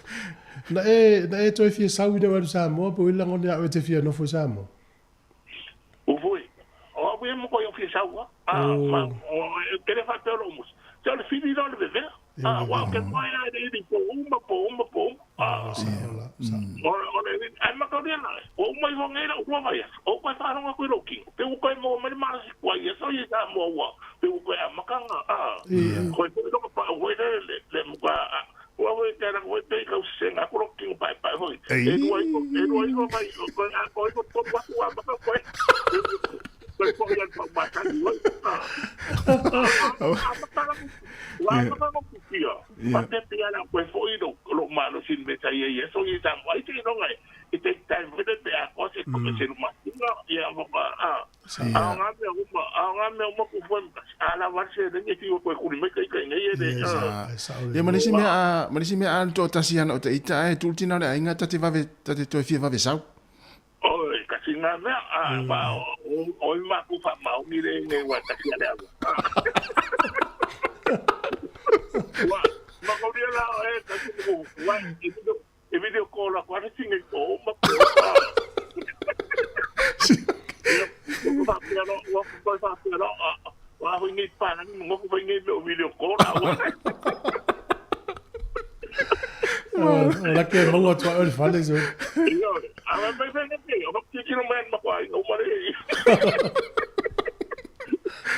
Na e, na e toe fia sau ina waru Samoa, po ila ngone au e te fia nofo i Samoa. O foi. O a mo ko fia sau a. Ma o ke le fa pe o mus. Te o le fili lo le vevela. A wa ke ko ia e i po uma po uma po. A o o le ai ma ko le la. O uma i vonga ira o vai. O ko fa ronga ko ro ki. Pe o ko mo ma ma si ko ia so ia sa mo wa. Pe o ko a makanga a. Ko ko lo pa o le le mo ka Ua hoi te ara hoi te kau senga ko ro ki pai pai hoi. E rua i e rua i mai ko a ko ko ko wa wa ma ko. Ko ko ia pa ma ta ni hoi. Wa ma ko ku kia. Pa te te ara ko fo i lo lo ma lo sin me ta ia ia so ia ta mai te no ngai. I te tai me te a ko se ko se ma ia mo ka a. A nga me uma a nga me uma ku fo a la va se le ti ko ku ni me kai kai nei e. Ia ma nisi mea a ma nisi mea a to tasi ana o te ita e tultina le ainga tate vave tate toe fia vave sau. Oi, kasi ngā mea, a, pa, o, o i maku wha maungi le nge wa kasi ale awa. Wa, makauri la, e, kasi mo, wa, e video, e video call a kwa singe o ma ko. Wa wha lo, wa ko wha lo, wa hui ngi pa nang mo ko ngi me video call a wa. O la ke maua tua o le fale so. Io, a wa mai fa ngi, o ki ki no mai ma kwa o ma le.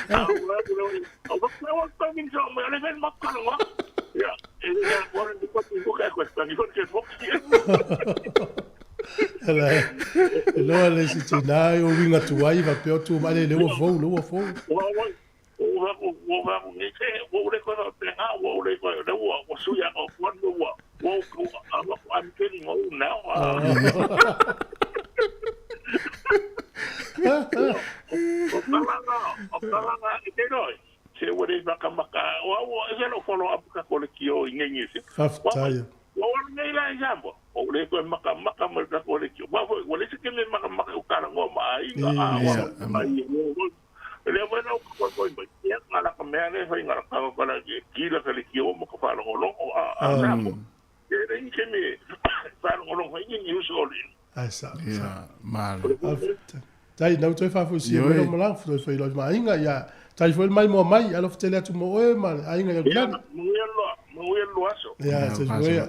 A wa o wa wa wa pa ngi so me le ven ma ka no. Ya, e ya wa ni ko ko ka ko sta ni ko ke fo. Ela e loa le si te nai o winga tuai va pe o tu ma le le ua fou, le ua fou. Wa wa o wa ko wa ko ni te o le ko pe ha o le ko le wa o su ya o wa no wa wa ko a wa I'm getting old now. O kalanga, o kalanga i te roi. Se ua le makamaka, o au e se lo follow up ka ko le kio i ngengi se. Whaftaia. O wa nei la i sambo. O le ko maka maka ma ka ko le kio. Wa wa le se ke me maka maka o kara ngo ma ai a wa ma i le wa no ko ko mai. Ia ngala ka mea le fai ngala ka ko la ki la ka le kio mo ka fa lo lo a a sambo. E le i ke me fa lo lo fai ngi uso le. Ai sa. Ia, malo. Tai nau toe faafoisia Ioe. mai lo malang toe fai lo ma ainga ia tai foi mai mo mai alo fetele atu mo oe ma ainga ia Ia, kulani. muia lo, muia lo aso. Ia se paso. foi ia.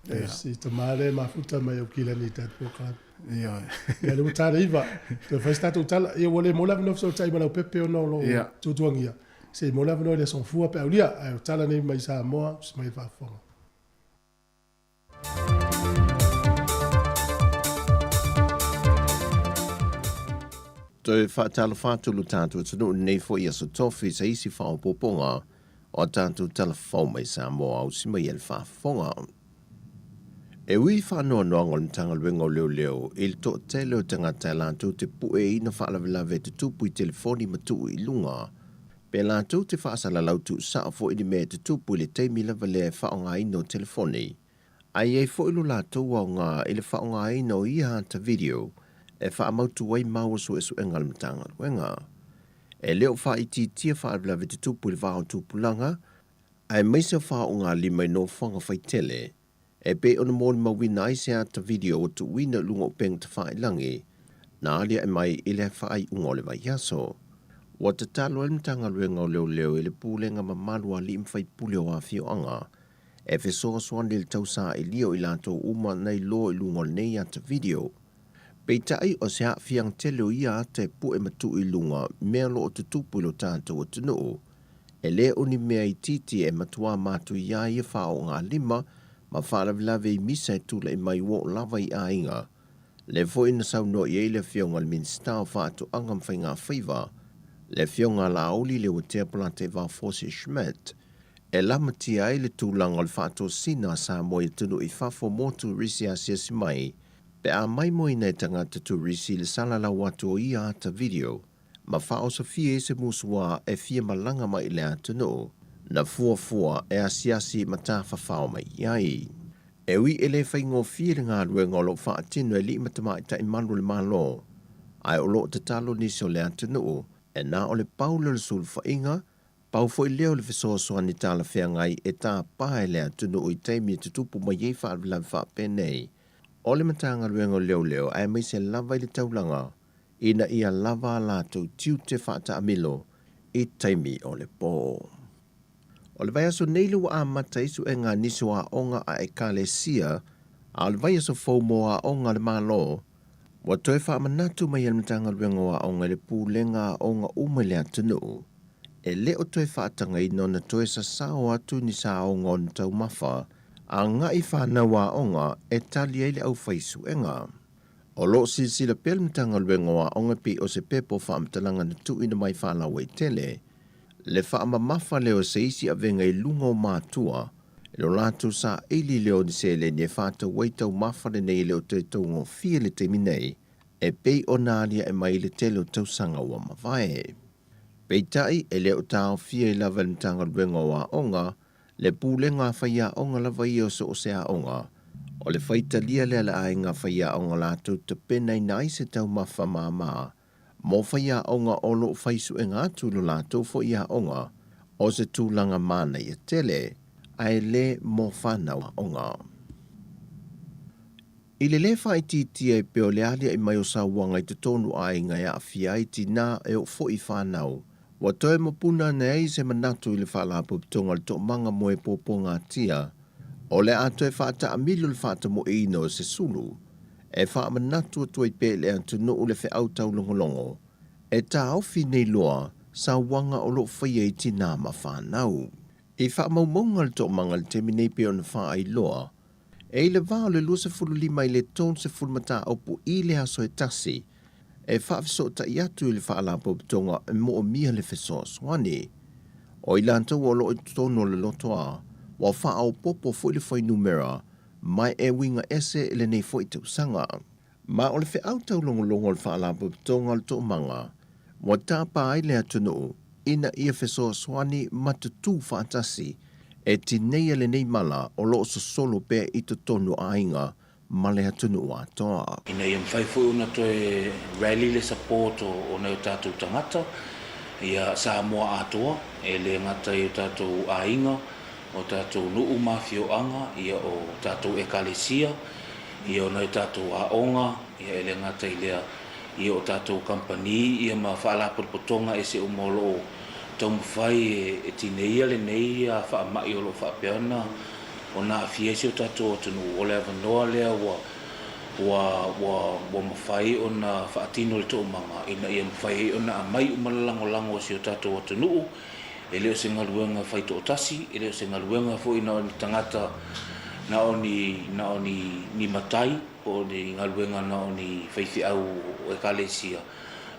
E, E si te male mafuta mai o kilani ta po ka. Ia. Ia le utara iva. Toe fai statu tala ia wale mo lava no so tai ma lau pepe o no lo Ia. tutuangia. Se mo lava no le son fua pe aulia ai o tala nei mai Samoa se mai faafofoga. Toe whaatalofa atu lo tātou atunuu nei foi aso tofi sa isi whaopoponga o tātou talafau mai Samoa au si mai e le faafofoga. E ui whaanoanoanga o le Matagaluega o Leoleo i le toatele o tagata e latou te pueina faalavelave e tutupu i telefoni ma tuu i luga. Pe latou te faasalalau tuusao foi ni mea e tutupu i le taimi lava lea e faaaogaina o telefoni. Ae i ai foi lo latou aoga i le faaaogaina o ia ata video e faamautu ai mau o suesuega a le Matagaluega. E le o faaitiitia faalavelave tutupu i le va o tupulaga, aemaise o faaogalima i nofoaga faitele, e pei ona molimauina ai se ata video ua tuuina i luga o upega tafailagi, na aliae mai i le faaiuga o le vaiaso. Ua tatalo ai le Matagaluega o Leoleo i le pulega mamalu a alii ma faipule o afioaga, e fesoasoani i le tausailia o i latou uma na iloa i luga o lenei ata video. Peitai o se aafiaga tele o ia ata e pue ma tuu i luga mea o lo o tutupu i lo tatou atunuu. E le o ni mea itiiti e matuā matuia ai ia faaogalima ma faalavelave i misa e tulai mai ua oo lava i aiga. Lea foi na saunoa i ai le Afioga i le Minisita o Faatoaga ma Faigafaiva, le Afioga a Laauli Leuatea Polataivao Fosi Schmidt, e lamatia ai le tulaga o le faatosina a Samoa i atunuu i fafo mo turisi asiasi mai pe a maimoaina e tagata turisi le salalau atu o ia ata video ma faaosofia ai se musuā e fia malaga mai i le atunuu na fuafua e asiasi ma tafafao mai i ai. E ui e le faigofie le galuega o lo o faatino e alii ma tamaitai malu o le Malo, ae o lo o tatalo nisi o le atunuu e na o le pau lea o le sulufaiga, pau foi lea o le fesoasoani talafeagai e tapa e le atunuu i taimi e tutupu mai ai faalavelave faapenei o le Matagaluega o Leoleo aemaise lava i le taulaga ina ia lava a latou tiute faataamilo i taimi o le po. O le vaiaso nei lea ua amata ai suega a nisi o aoga a Ekalesia, a o le vaiaso fou mo aoga a le Malo, ua toe faamanatu mai e le Matagaluega o Aoga i le Pulega Aoga uma i le atunuu, e le o toe faatagaina ona toe sasao atu ni saoga o ni taumafa agai fanau aoga e tali ai le aufaisuega. O lo o silasila pea le Matagaluega o Aoga pei o se pepa o faamatalaga na tuuina mai faalauaitele, le faamamafa lea o se isi avega i luga o matua i lo latou saili lea o ni seleni e faatau ai taumafa lenei e le o toe taugofie i le taimi nei e pei ona aliae mai i le tele o tausaga ua mavae. Peitai, e le o taofia ai lava e le Matagaluega o Aoga le pulega a faiaoga lava ia o so o se aoga. O le faitalia lea a le aiga faiaoga latou tapenaina ai se taumafa māmā mo faiaoga o lo o fai suega atu i lo latou foi aoga, o se tulaga manaia tele, ae le mo fanau aoga. I le lē faaitiitia e pei o le aliaʻi mai o sauaga i totonu aiga e aafia ai tinā e oo foi i fanau, ua toe mapuna ane ai se manatu i le Faalapotopotoga o le Toomaga mo e Pōpōgatia, o le a toe faataamilo le faatamoeina o se sulu e faamanatu atu ai pea i le atunuu le feau taulogologo e taofi nei loa sauaga o lo o faia i tinā ma fanau. I faamaumauga le toomaga i le taimi nei pei ona faailoa, e i le va o le 25 i le 30 mataupu i le aso e tasi e faafesootai atu i le Faalapotopotoga e moomia le fesoasoani. O i latou o lo o i totonu o le lotoa, ua faaopoopo foi le fuainumera mai e uiga ese i lenei foi tausaga. Ma o le feau taulogologo o le Faalapotopotoga o le Toomaga, ua tapa ai le atunuu ina ia fesoasoani ma tutū faatasi e tineia lenei mala o lo o sosolo pea i totonu o aiga ma le atunuu atoa. Ina ia mafai foi ona toe rally le support o nai o tatou tagata ia Samoa atoa, e le gata i o tatou aiga, o tatou nuu ma afioaga, ia o tatou ekalesia, ia o nai o tatou aoga, ia e le gata i lea, ia o tatou kamupani ia ma faalapotopotoga ese uma o lo o taumafai e tineia lenei faamai o lo o faapea ona ona aafia ai si o tatou atunuu. O le avanoa lea ua ua ua ua mafai ona faatino le toomaga ina ia mafai ai ona aumai uma le lagolago a si o tatou atunuu. E le o se galuega faitoatasi, e le o se galuega foi na o ni tagata, na o ni, na o ni, ni matai, po o ni galuega na o ni faifeau o Ekalesia,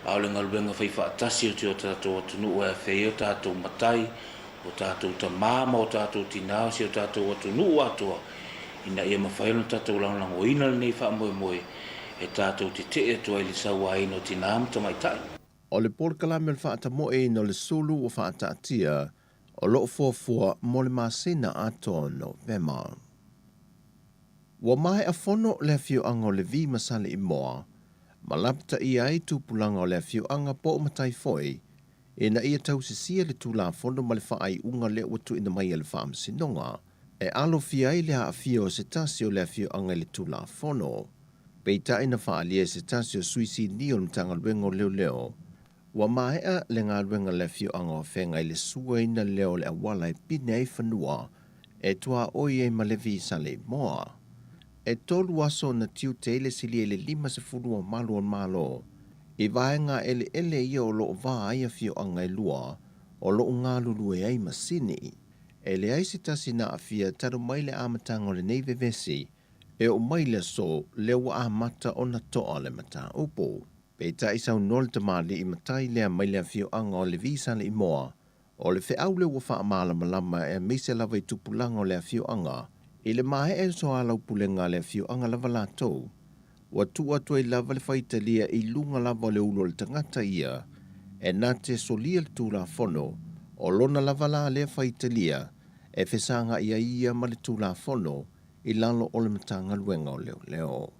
a o le galuega faifaatasi o si o tatou atunuu e afea ai o tatou matai, o tatou tamā ma o tatou tinā o si o tatou atunuu atoa, ina ia mafai ona tatou lagolagoina lenei faamoemoe e tatou te tee atu ai i le sauaina o tinā ma tamaitai. O le polokalame o le faatamoeina o le sulu ua faataatia o lo o fuafua mo le masina atoa o Novema. Ua maea fono le afioaga o Levi ma Saleimoa ma lapataia ai tupulaga o le afioaga po o matai foi ina ia tausisia le Tulafono ma le faaiuga lea ua tuuina mai e le Faamasinoga e alofia ai le aafia o se tasi o le afioaga i le Tulafono. Peitai na faaalia e se tasi o sui sinia o le Matagaluega o Leoleo, ua maea le galuega a le afioaga o Afega i le suaina lea o le auala e pine ai fanua e tuaoi ai ma Levi Saleimoa. E tolu aso na tiute ai le silia i le 50 o malu o le Malo i vaega eleele ia o lo o va ai afioaga e lua o lo o galulue ai masini. E leai se tasi na aafia talu mai le amataga o lenei vevesi e oo mai le aso lea ua amata ona toa le mataupu. Peitai saunoa le tamalii matai lea mai le afioaga o Levi Saleimoa, O le feau lea ua faamalamalama aemaise lava i tupulaga o le afioaga, i le maea o soalaupulega a le afioaga lava latou, ua tuu atu ai lava le faitalia i luga lava o le ulu o le tagata ia e na te solia le Tulafono, o lona lava la lea faitalia e fesagai ai ia ma le Tulafono i lalo o le Matagaluega o Leoleo.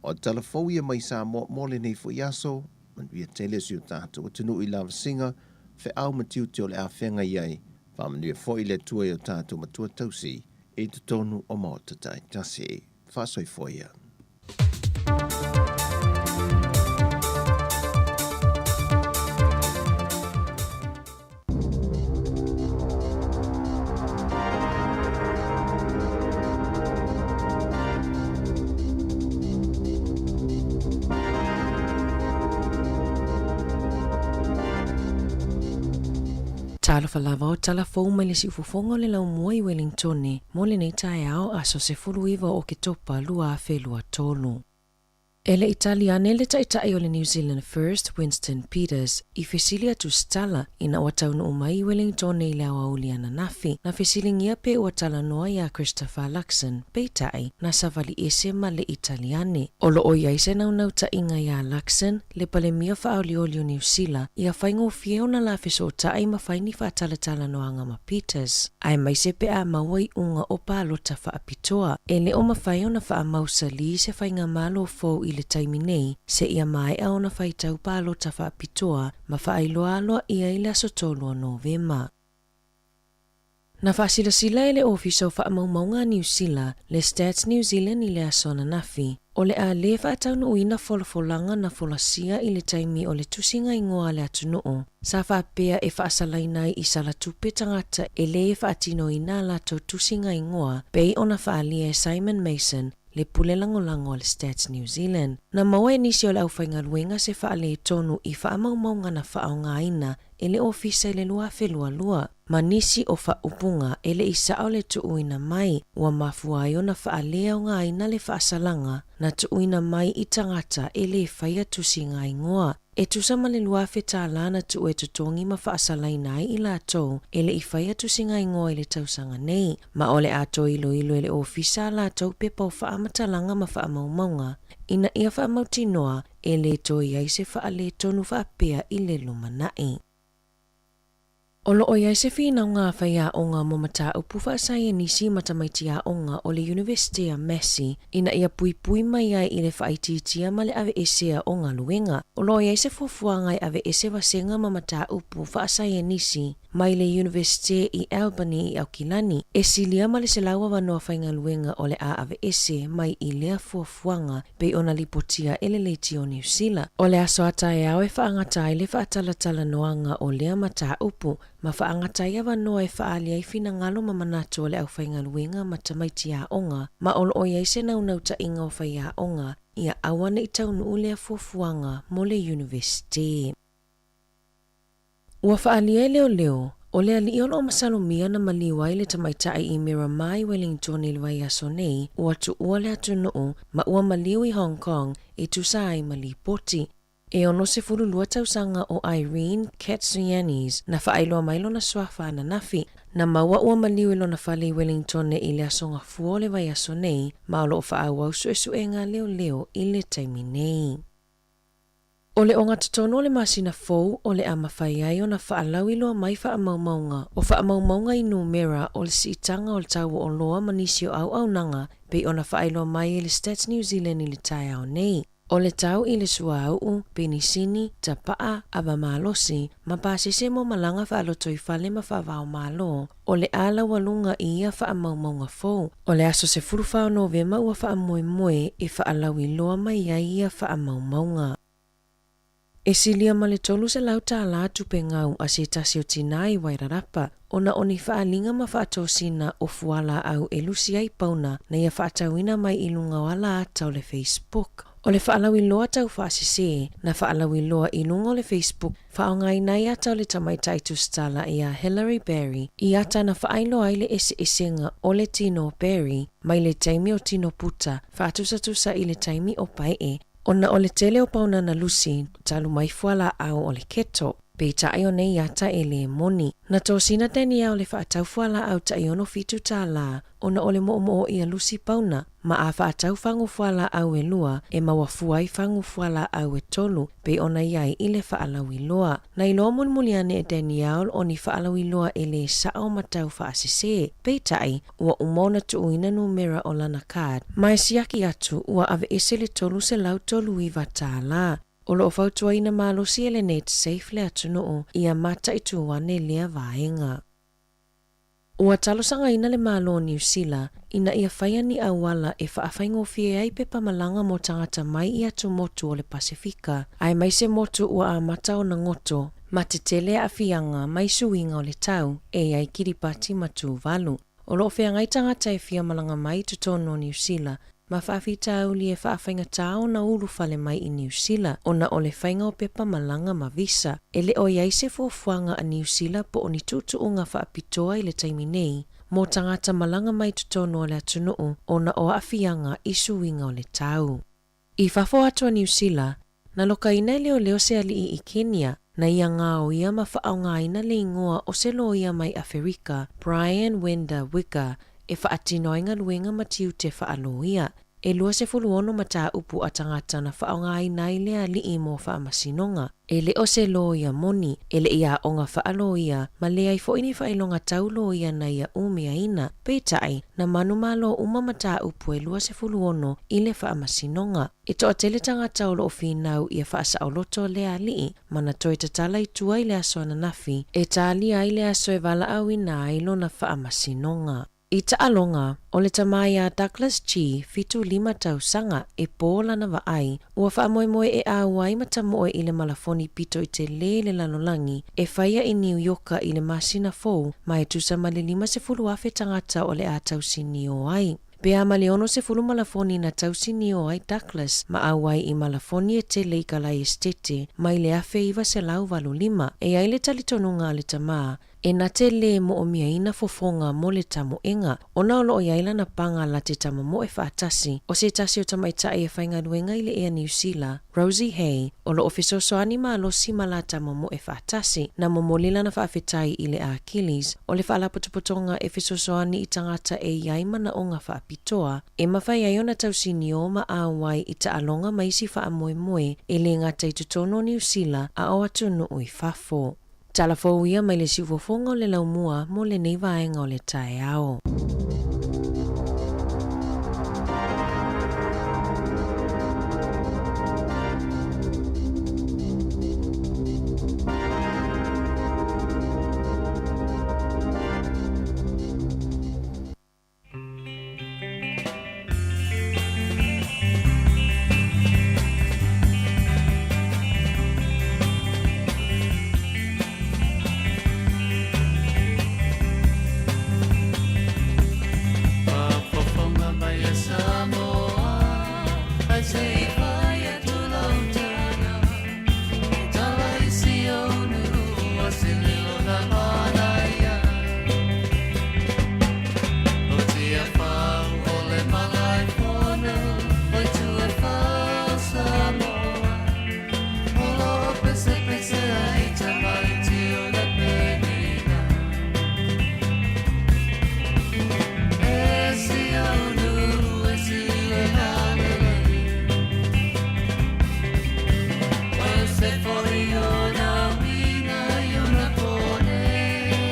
O tala fou ia mai Samoa mo lenei foi aso, manuia tele si o tatou atunuu i lavasiga, feau ma tiute o le a feagai ai, faamanuia foi le Atua i o tatou matua tausi i totonu o maota taitasi. Faasoifua ia. Talofa lava o tala fou mai le siufofoga o le laumua i Wellingtone mo lenei taeao aso 19 o Oketopa 2023. E le i tali ane le Taitai o le New Zealand First, Winston Peters, i fesili a Tusitala ina ua taunuu mai i Wellingtone i le aoauli ananafi, na fesiligia pe ua talanoa iā Christopher Luxon, peitai, na savali ese ma le i tali ane. O lo o i ai se naunautai-ga iā Luxon, le Palemia Faaolioli o Niu Sila, ia faigofie ona la fesootai ma fai ni faatalatalanoaga ma Peters, aemaise pe a maua iuga o palota faapitoa. E le o mafai ona faamausalī se faigamalo fou i le taimi nei, seia maea ona faitau palota faapitoa ma faailoa aloaia i le aso 3 o Novema. Na faasilasila e le Ofisa o Faamaumauga a Niu Sila, le Stats New Zealand i le aso ananafi, o le a lē faataunuuina folafolaga na folasia i le taimi o le tusiga igoa a le atunuu, sa faapea e faasalaina ai i salatupe tagata e lē faatinoina a latou tusiga igoa, pei ona faaalia e Simon Mason, le pule lagolago a le Stats New Zealand. Na maua e nisi o le aufaigaluega se faaletonu i faamaumauga na faaaogaina e le ofisa i le 2022, ma nisi o faaupuga e le i sao le tuuina mai, ua mafua ai ona faaleaogaina le faasalaga na tuuina mai i tagata e lē faia tusiga igoa. E tusa ma le $2,000 na tuu e totogi ma faasalaina ai i latou e le i faia tusiga igoa i le tausaga nei, ma o le a toe iloilo e le ofisa a latou pepa o faamatalaga ma faamaumauga ina ia faamautinoa e lē toe i ai se faaletonu faapea i le lumanai. O lo o i ai se finauga a faiaoga mo mataupu faasaienisi ma tamaiti aoga o le Yunivesite a Massey ina ia puipui mai ai i le faaitiitia ma le aveesea o galuega. O lo o i ai se fuafuaga e aveese vasega ma mataupu faasaienisi mai le Yunivesite i Albany i Aukilani, e silia ma le 100 avanoa faigaluega o le a aveese mai i lea fuafuaga pei ona lipotia e le Leitio o Niu Sila. O le aso a taeao e faagata ai le faatalatalanoaga o lea mataupu ma faagata ai avanoa e faaali ai finagalo ma manatu o le aufaigaluega ma tamaiti aoga, ma o lo o i ai se naunautai-ga o faiaoga ia aua ne i taunuu lea fuafuaga mo le Yunivesite. Ua faaalia e leoleo, o le alii o lo o masalomia na maliu ai le tamaitai i Miramar i Wellington i le vaiaso nei, ua tuua le atunuu ma ua maliu i Hong Kong e tusa ai ma lipoti. E 62 tausaga o Irene Katsoyannis na faailoa mai lona suafa ananafi. Na maua ua maliu i lona fale i Wellington i le aso Gafua o le vaiaso nei, ma o lo o faaauau suesuega a leoleo i le taimi nei. O le ogatotonu o le masina fou o le a mafai ai ona faalauiloa mai faamaumauga o faamaumauga i numera o le siitaga o le tau o oloa ma nisi o auaunaga pei ona faailoa mai e le Stats New Zealand i le taeao nei. O le tau i le suauu, penisini, tapaa, ava malosi, ma pasese mo malaga faalotoifale ma faavaomalo, o le a laualuga i ia faamaumauga fou. O le aso 14 o Novema ua faamoemoe e faalauiloa mai ai ia faamaumauga. E silia ma le $300 tupe gau a se tasi o tinā i Wairarapa ona o ni faaaliga ma faatosina o fualaau e lusi ai pauna na ia faatauina mai i luga o ala ata o le Facebook. O le faalauiloa taufaasese na faalauiloa i luga o le Facebook Faaaogaina ai ata o le tamaitai tusitala iā Hilary Barry i ata na faailoa ai le eseesega o le tino o Barry mai le taimi o tino puta faatusatusa i le taimi o paee ona o le tele o paunana lusi talu mai fualaau o le keto. Peitai o nei ata e lē moni. Na tosina Danielle le faatau fualaau tai 67 tālā ona o le moomoo ia lusi pauna, ma a faatau fagu fualaau e lua e maua fua ai fagu fualaau e tolu pei ona i ai i le faalauiloa. Na iloa mulimuli ane e Danielle o ni faalauiloa e lē sao ma tau faasesē. Peitai, ua uma ona tuuina numera o lana card ma e siaki atu ua aveese le 339 tālā. O loo fautuaina malosi e le Netsafe le atunuu ia mataitū ane lea vaega. Ua talosagaina le Malo o Niu Sila ina ia faia ni auala e faafaigofie ai pepa malaga mo tagata mai i atumotu o le Pasefika, aemaise motu ua amata ona goto ma tetele aafiaga mai suiga o le tau e i ai Kiripati ma Tuvalu. O loo feagai tagata e fia malaga mai i totonu o Niu Sila ma faafitauli e faafaigatā ona ulufale mai i Niu Sila ona o le faiga o pepa malaga ma visa. E le o i ai se fuafuaga a Niu Sila po o ni tuutuuga faapitoa i le taimi nei mo tagata malaga mai i totonu o le atunuu ona o aafiaga i suiga o le tau. I fafo atu o Niu Sila, na lokaina e leoleo se alii i Kenya na ia gaoia ma faaaogaina le igoa o se loia mai Aferika, Brian Wenda Wigga, e faatino ai galuega ma tiute faaloia. E 26 mataupu a tagata na faaaogaina ai le alii mo faamasinoga. E le o se loia moni, e le i aoga faaloia, ma leai foi ni faailoga tau loia na ia umiaina. Peitai, na manumalo uma mataupu e 26 i le faamasinoga. E toatele tagata o loo finau ia faasaoloto le alii, ma na toe tatala i tua i le aso ananafi, e talia ai le aso e valaauina ai lona faamasinoga. I taaloga, o le tamā iā Douglas G, 75 tausaga, e pō lana vaai, ua faamoemoe e auai ma tamoe i le malafoni pito i telē i le lalolagi e faia i Niu Ioka i le masina fou ma e tusa ma le 50,000 tagata o le a tausiniō ai. Pe a ma le 60 malafoni na tausiniō ai Douglas ma auai i malafoni e tele i Kalae Esetete mai le 1985. E i ai le talitonuga a le tamā, E na te lē moomiaina fofoga mo le tamoega, ona o loo i ai lana paga la te tamomoe faatasi o se tasi o tamaitai e faigaluega i le Ea Niu Sila, Rosie Hay, o loo fesoasoani malosi ma la tamomoe faatasi. Na momoli lana faafetai i le Achilles o le faalapotopotoga e fesoasoani i tagata e i ai manaoga faapitoa, e mafai ai ona tausiniō ma auai i taaloga ma isi faamoemoe e lē gata i totonu o Niu Sila a o atunuu i fafo. Tala fou ia mai le siufofoga o le laumua mo lenei vaega o le taeao. Faafofoga mai e Samoa, ae se i fai atu lau tala. E tala i si ou nuu o se leo na manaia. O Tiafau o le Malaefono, o itu e fā o Samoa. O lo o pesepese ai tamaiti o le penina. E si ou nuu e si le lalelei. O se foi ona uiga i ona po nei.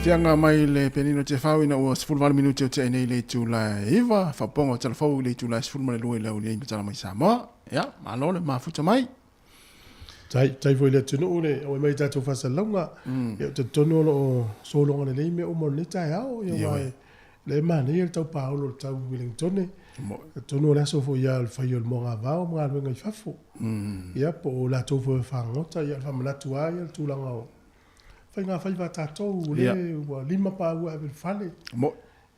Fiaga mai le pianino Tefau ina ua 18 minute o tea nei le itula e 9, faapopoga o tala fou i le itula e 12 i le aoauli ma tala mai Samoa. Ia, malo le mafuta mai. Tai, tai foi i le atunuu le auai mai i tatou faasalalauga. Ia, ou te talitonu o lo o sologa lelei mea uma o lenei taeao. Ia, aua e lea e manaia le tau paolo o le tau Wellingtone. Atonu o le aso foi ia o le fai o le moagavao ma galuega i fafo. Ia, po o latou foi o fagota, ia, o le faamanatu lava ia le tulaga o faiga faiva a tatou, o lea ua 5 paua e ave i le fale.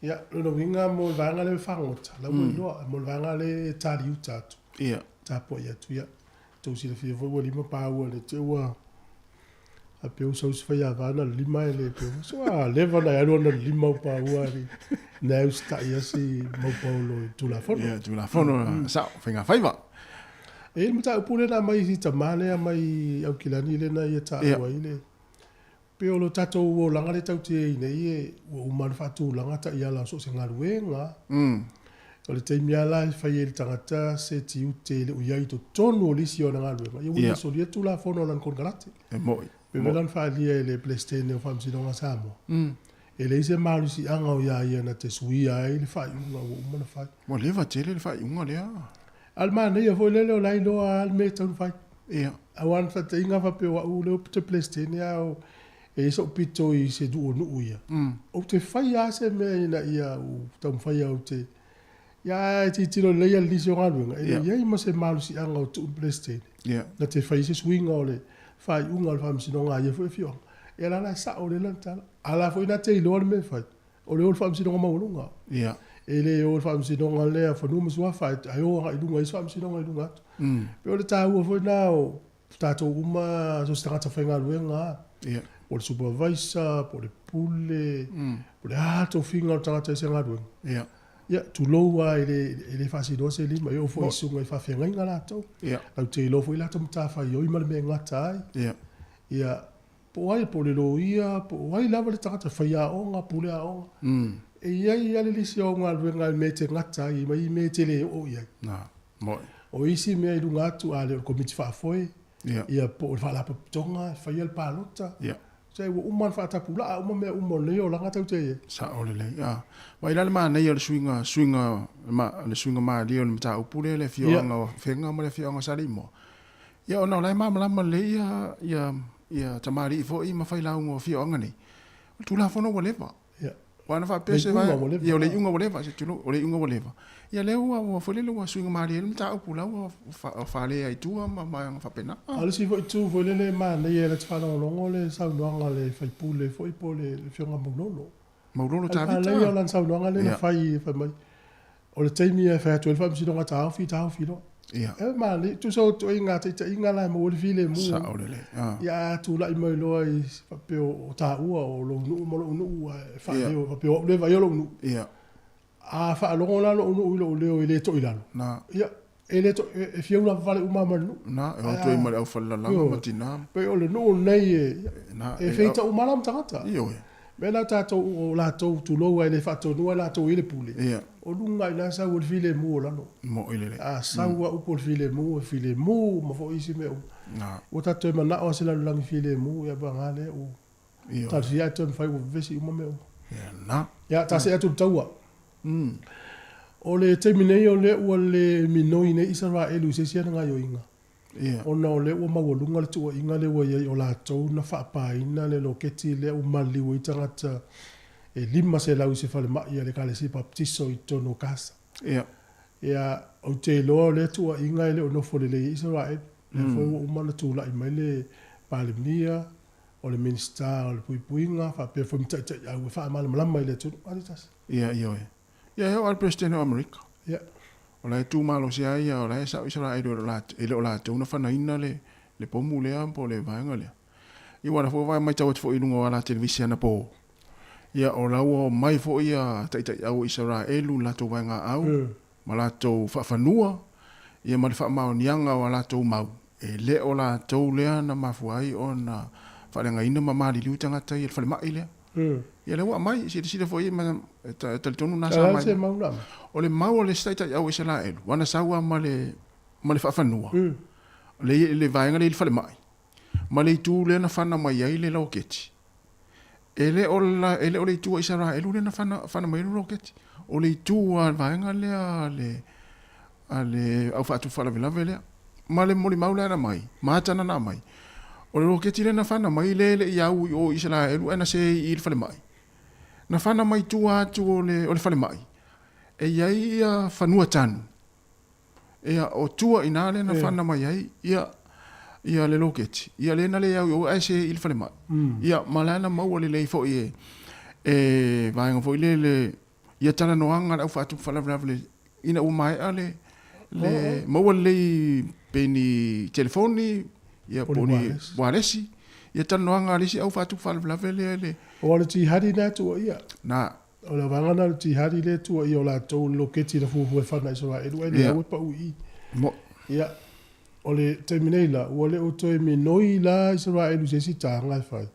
Ia, o lona uiga mo le vaega lea e fagota, la ua iloa, mo le vaega lea e taliuta atu, tapuai atu, ia, tou silafia foi ua 5 paua le te ua a pe ua sau se faiava na o le 5 e le pe ua so a leva na e alu ona le 5 au paua ali na e usitai asi mau paolo i Tulafono. Ia, Tulafono, sao, faiga faiva. E i le mataupu lea na aumai i si tama lea mai Aukilani lea na ia taua ai le pei o lo tatou olaga lea tatou te i ai nei e ua uma ona faatulaga taiala o so o se galuega. O le taimi lava la e fai ai e le tagata se tiute e le o i ai i totonu o lisi o ana galuega, ia ua le solia le Tulafono o lana konekarate. E moni. Pei foi la ona faaalia e le Peresetene o Faamasinoga a Samoa, e leai se malosiaga o ia ia na te suia ai le faaiuga ua uma ona fai. Ua leva tele le faaiuga lea. A o le manaia foi lele o la e iloa lava le mea e tatau ona fai. Aua o le faataitaiga faapea o au lea ou te Peresetene a o e i ai sou pito i se nuu o nuu ia, ou te faia lava se mea ina ia ou taumafai au te ia ae tilotilo lelei lava i le lisi o galuega, e le i ai ma se malosiaga o tuu i le Peresetene na te fai ai se suiga o le faaiuga o le Faamasinoga a ia foi afioaga. Ia la la e sao lelei lana tala. A la foi na te iloa le mea e fai, o le o i le Faamasinoga Maualuga. E le o i le Faamasinoga lea o Fanua ma Suafa ae o agai i luga i isi Faamasinoga i luga atu. Pei o le taua foi lena o tatou uma, so o se tagata faigaluega lava, po o le supervisor, po o le pule, po o le a tofiga o le tagata i se galuega. Ia, tulou lava e le, e le faasinoa se lima, e oo foi i susuga i faafeagaiga latou. Latou te iloa foi latou matafaioi ma le mea e gata ai. Ia, po o ai, po o le loia, po o ai lava le tagata, faiaoga, pule aoga. E i ai lava le lisi o au galuega i le mea e te gata ai ma i mea e te le oo i ai. O isi mea i luga atu, a le o le Komiti Faafoe, ia po o le Faalapotopotoga e faia le palota. Se ua uma ona faatapulaa uma mea uma o lenei olaga tatou te i ai. Sao lelei. Vaai la le manaia o le suiga, suiga, le suiga malie o le mataupu lea i le afioaga o Afega ma le afioaga o Saleimoa. Ia ona o la e malamalama lelei ia, ia, ia tamalii foi ma failauga o afioaga nei, o le Tulafono ua leva. Aua ana faapea se vaega, ia o le iuga ua leva, se tulou, o le iuga ua leva. Ia lea ua, ua foi lele ua suiga malie ai le mataupu la ua fale ai i tua ma vaega faapena. A o le isi foi itu foi lele e manaia e te faalogologo le saunoaga a le sui usufono foi po o le Afioga Maulolo. Maulolo Tavita. Manaia o lana saunoaga lea na fai, fai mai, o le taimi e fai atu ai le Faamasinoga taofi, taofi loa. E manaia, tusa o ituaiga taitaiga la e maua ai le filemu. Sao lelei. Ia a tulai mai loa i faapea o taua o lou nuu ma lou nuu ae faaleo faapea o au lea e vaaia lou nuu. A faalogo la lou nuu i lou leo e le toilalo, ia e le to, e fia ulavavale uma lava ma le nuu. Na, e o atu ai ma le aufalelalaga ma tina. Pei o le nuu lenei e feita uma lava ma tagata. Ioe. Mea la tatou o latou tulou a e le faatonuina latou e i ai le pule. O luga i ina sau ai le filemu o lalo. Moi lelei. A sau a upu o le filemu, e filemu uma foi isi mea uma. Ua tatou toe manao lava se lalolagi filemu, ia paga lea ua talosia ae toe mafai ua vevesi uma mea uma. Ia, ta see atu i le taua. O le taimi nei o lea ua le minoi nei Isaraelu i se isi ana gaoioiga. Ona o lea ua maualuga le tuuaiga lea ua i ai o latou na faapaina le loketi lea ua maliliu ai tagata e 500 i se falemai a le Ekalesia Baptiso i totonu o Kasa. Ia, ou te iloa o lea tuuaiga e le o nofo lelei ai Isaraelu. Lea foi ua uma ona tulai mai le Palemia, o le Minisita o le Puipuiga faapea foi ma taitaiau e faamalamalama i le atunuu. A se tasi. Ia, ioe. Ia, e oo lava i le Peresetene o Amerika. O la e tu malosi lava ia, o la e sao Isaraelu e le o latou na fanaina le le pomu lea po o le vaega lea. Ia aua o la foi ua matau atu foi i luga o ala televise anapo, ia o la ua omai foi ia taitaiau o Isaraelu i le latou vaegaau ma latou faafanua ia ma le faamaoniaga o a latou mau, e le o latou lea na mafua ai ona faaleagaina ma maliliu tagata ia i le falemai lea. Ia lea ua aumai, silasila foi ma e talitonu na sa mai. O le mau a le isi taitaiau o Isaraelu, aua na sau lava ma le ma le faafanua, le le vaega lea i le falemai, ma le itu lea na fana mai ai le loketi. E le o la, e le o le itu a Isaraelu lea na fana, fana mai ai le roketi. O le itu a le vaega lea a le, a le au faatupu faalavelave lea. Ma le molimau lea na aumai, ma ata na aumai, o le roketi lea na fana mai lea e le i au i o i Isaraelu ae na sei i le falemai. Na fana mai tua atu o le, o le falemai, e i ai ia fanua tanu. Ia, o tua i ina lea na fana mai ai, ia, ia le loketi, ia lea na le au i o ae se i le falemai. Ia, ma la na maua lelei foi e, e vaega foi lele, ia talanoaga a le au faatupu faalavelave le, ina ua maea le, le maua lelei pe ni telefoni, ia po o ni ualesi, ia talanoaga a le isi au faatupu faalavelave lea le. Aua o le jihadi lena e tuuaia. Na. O le vaega lena o le jihadi lea e tuuaia o latou le loketi na fuafua e fana Isaraelu ae le au e pau i i. Ia, o le taimi nei la, ua le o toe minoi la Isaraelu i se isi taga e fai.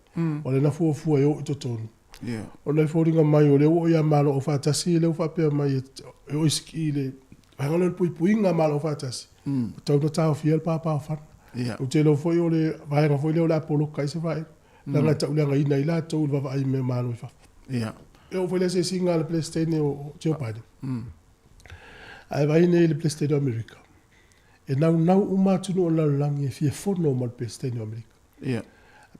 O lea na fuafua e o i totonu. Ona e foliga mai o lea ua oo ia Malo Aufaatasi lea ua faapea mai e oo i i le vaega lea o le puipuiga a Malo Aufaatasi, ua tatau ona taofia le papaofana. Ou te iloa foi o le vaega foi lea o le a poloka ai Isaraelu. Leaga e tauleagaina ai latou i le vaavaai i mea malo i fafo. E oo foi le asiasiga a le Peresetene o Joe Biden. Ae vaai nei i le Peresetene o Amerika, e naunau uma atunuu o le lalolagi e fia fono ma le Peresetene o Amerika.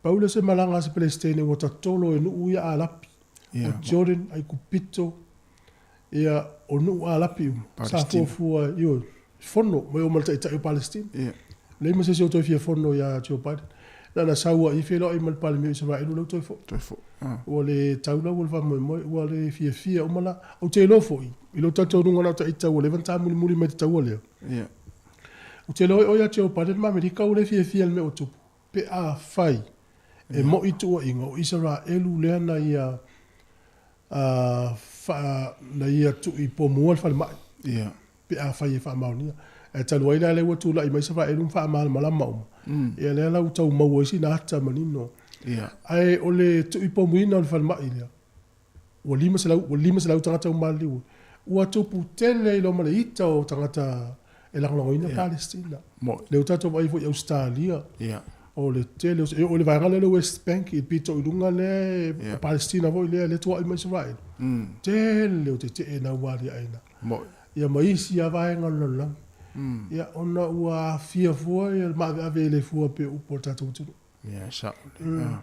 Pau lea o se malaga a se Peresetene ua tatolo e nuu ia Arapi, o Jordan, Aikupito, ia, o nuu Arapi uma, sa fuafua, ioe, fono mai o ma le taitai o Palestina. Leai ma se isi o toe fia fono ia Joe Biden. Na ona sau lava i feiloai ma le Palemia o Isaraelu lea ua toe foi. Toe foi. Ua le tau lau o le faamoemoe, ua le fiafia uma la. Ou te iloa foi, i lou talitonuga na o ita ua leva ona tamulimuli mai i le taua lea. Ou te iloa o ia Joe Biden ma Amerika ua le fiafia i le mea ua tupu, pe afai e moi tuuaiga o Isaraelu lea na ia na ia tui pomua le falemai. Pe afai e faamaonia. Ae talu ai la lea ua tulai mai Isaraelu ma faamalamalama uma, ia lea la ua tau maua ai sina ata manino. Ae o le tuuipomuina o le falemai lea, ua 500, ua 500 tagata ua maliliu ai. Ua tupu tele i loma le ita o tagata e lagolagoina Palestina. Lea ua tatou vaai foi i Ausetalia, o le tele o, e oo i le vaega lea o le West Bank i le pito i luga lea, o Palestina foi lea, lea e tuaoi mai Isaraelu. Tele o tetee na ua aliae ai ina. Ia ma isi lava vaega o le lalolagi. Ia, ona ua aafia fua le maaveave e le fua pei o upu a le tatou atunuu. Ia, e sao. Ia,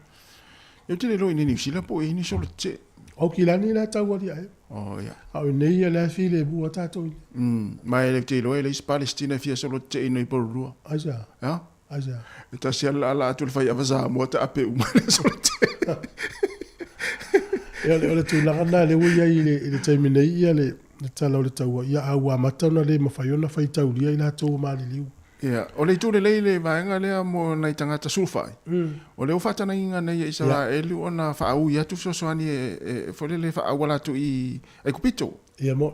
ou te le iloa i inei i Niu Sila po o i ai ni solo tetee. O Aukilani la e tau aliae. Oh, ia. A o inei ia lea e filemu lava tatou i inei. Ma e ou te iloa e leai se Palestina e fia solo tetee i inei i Porirua. Aisea? Ea? Aisea? E tasi lava le ala atu le faiava Samoa taape uma le solo tetee. Ia, o le tulaga lena lea ua i ai i le taimi nei ia le tala o le taua, ia a ua amata ona le mafai ona faitaulia i latou ua maliliu. Ia, o le itu lelei le vaega lea mo nai tagata sulufai, o lea ua faatagaina nei e Isaraelu ona faaui atu fesoasoani e foi lele e faaauala atu i Aikupito. Ia mo.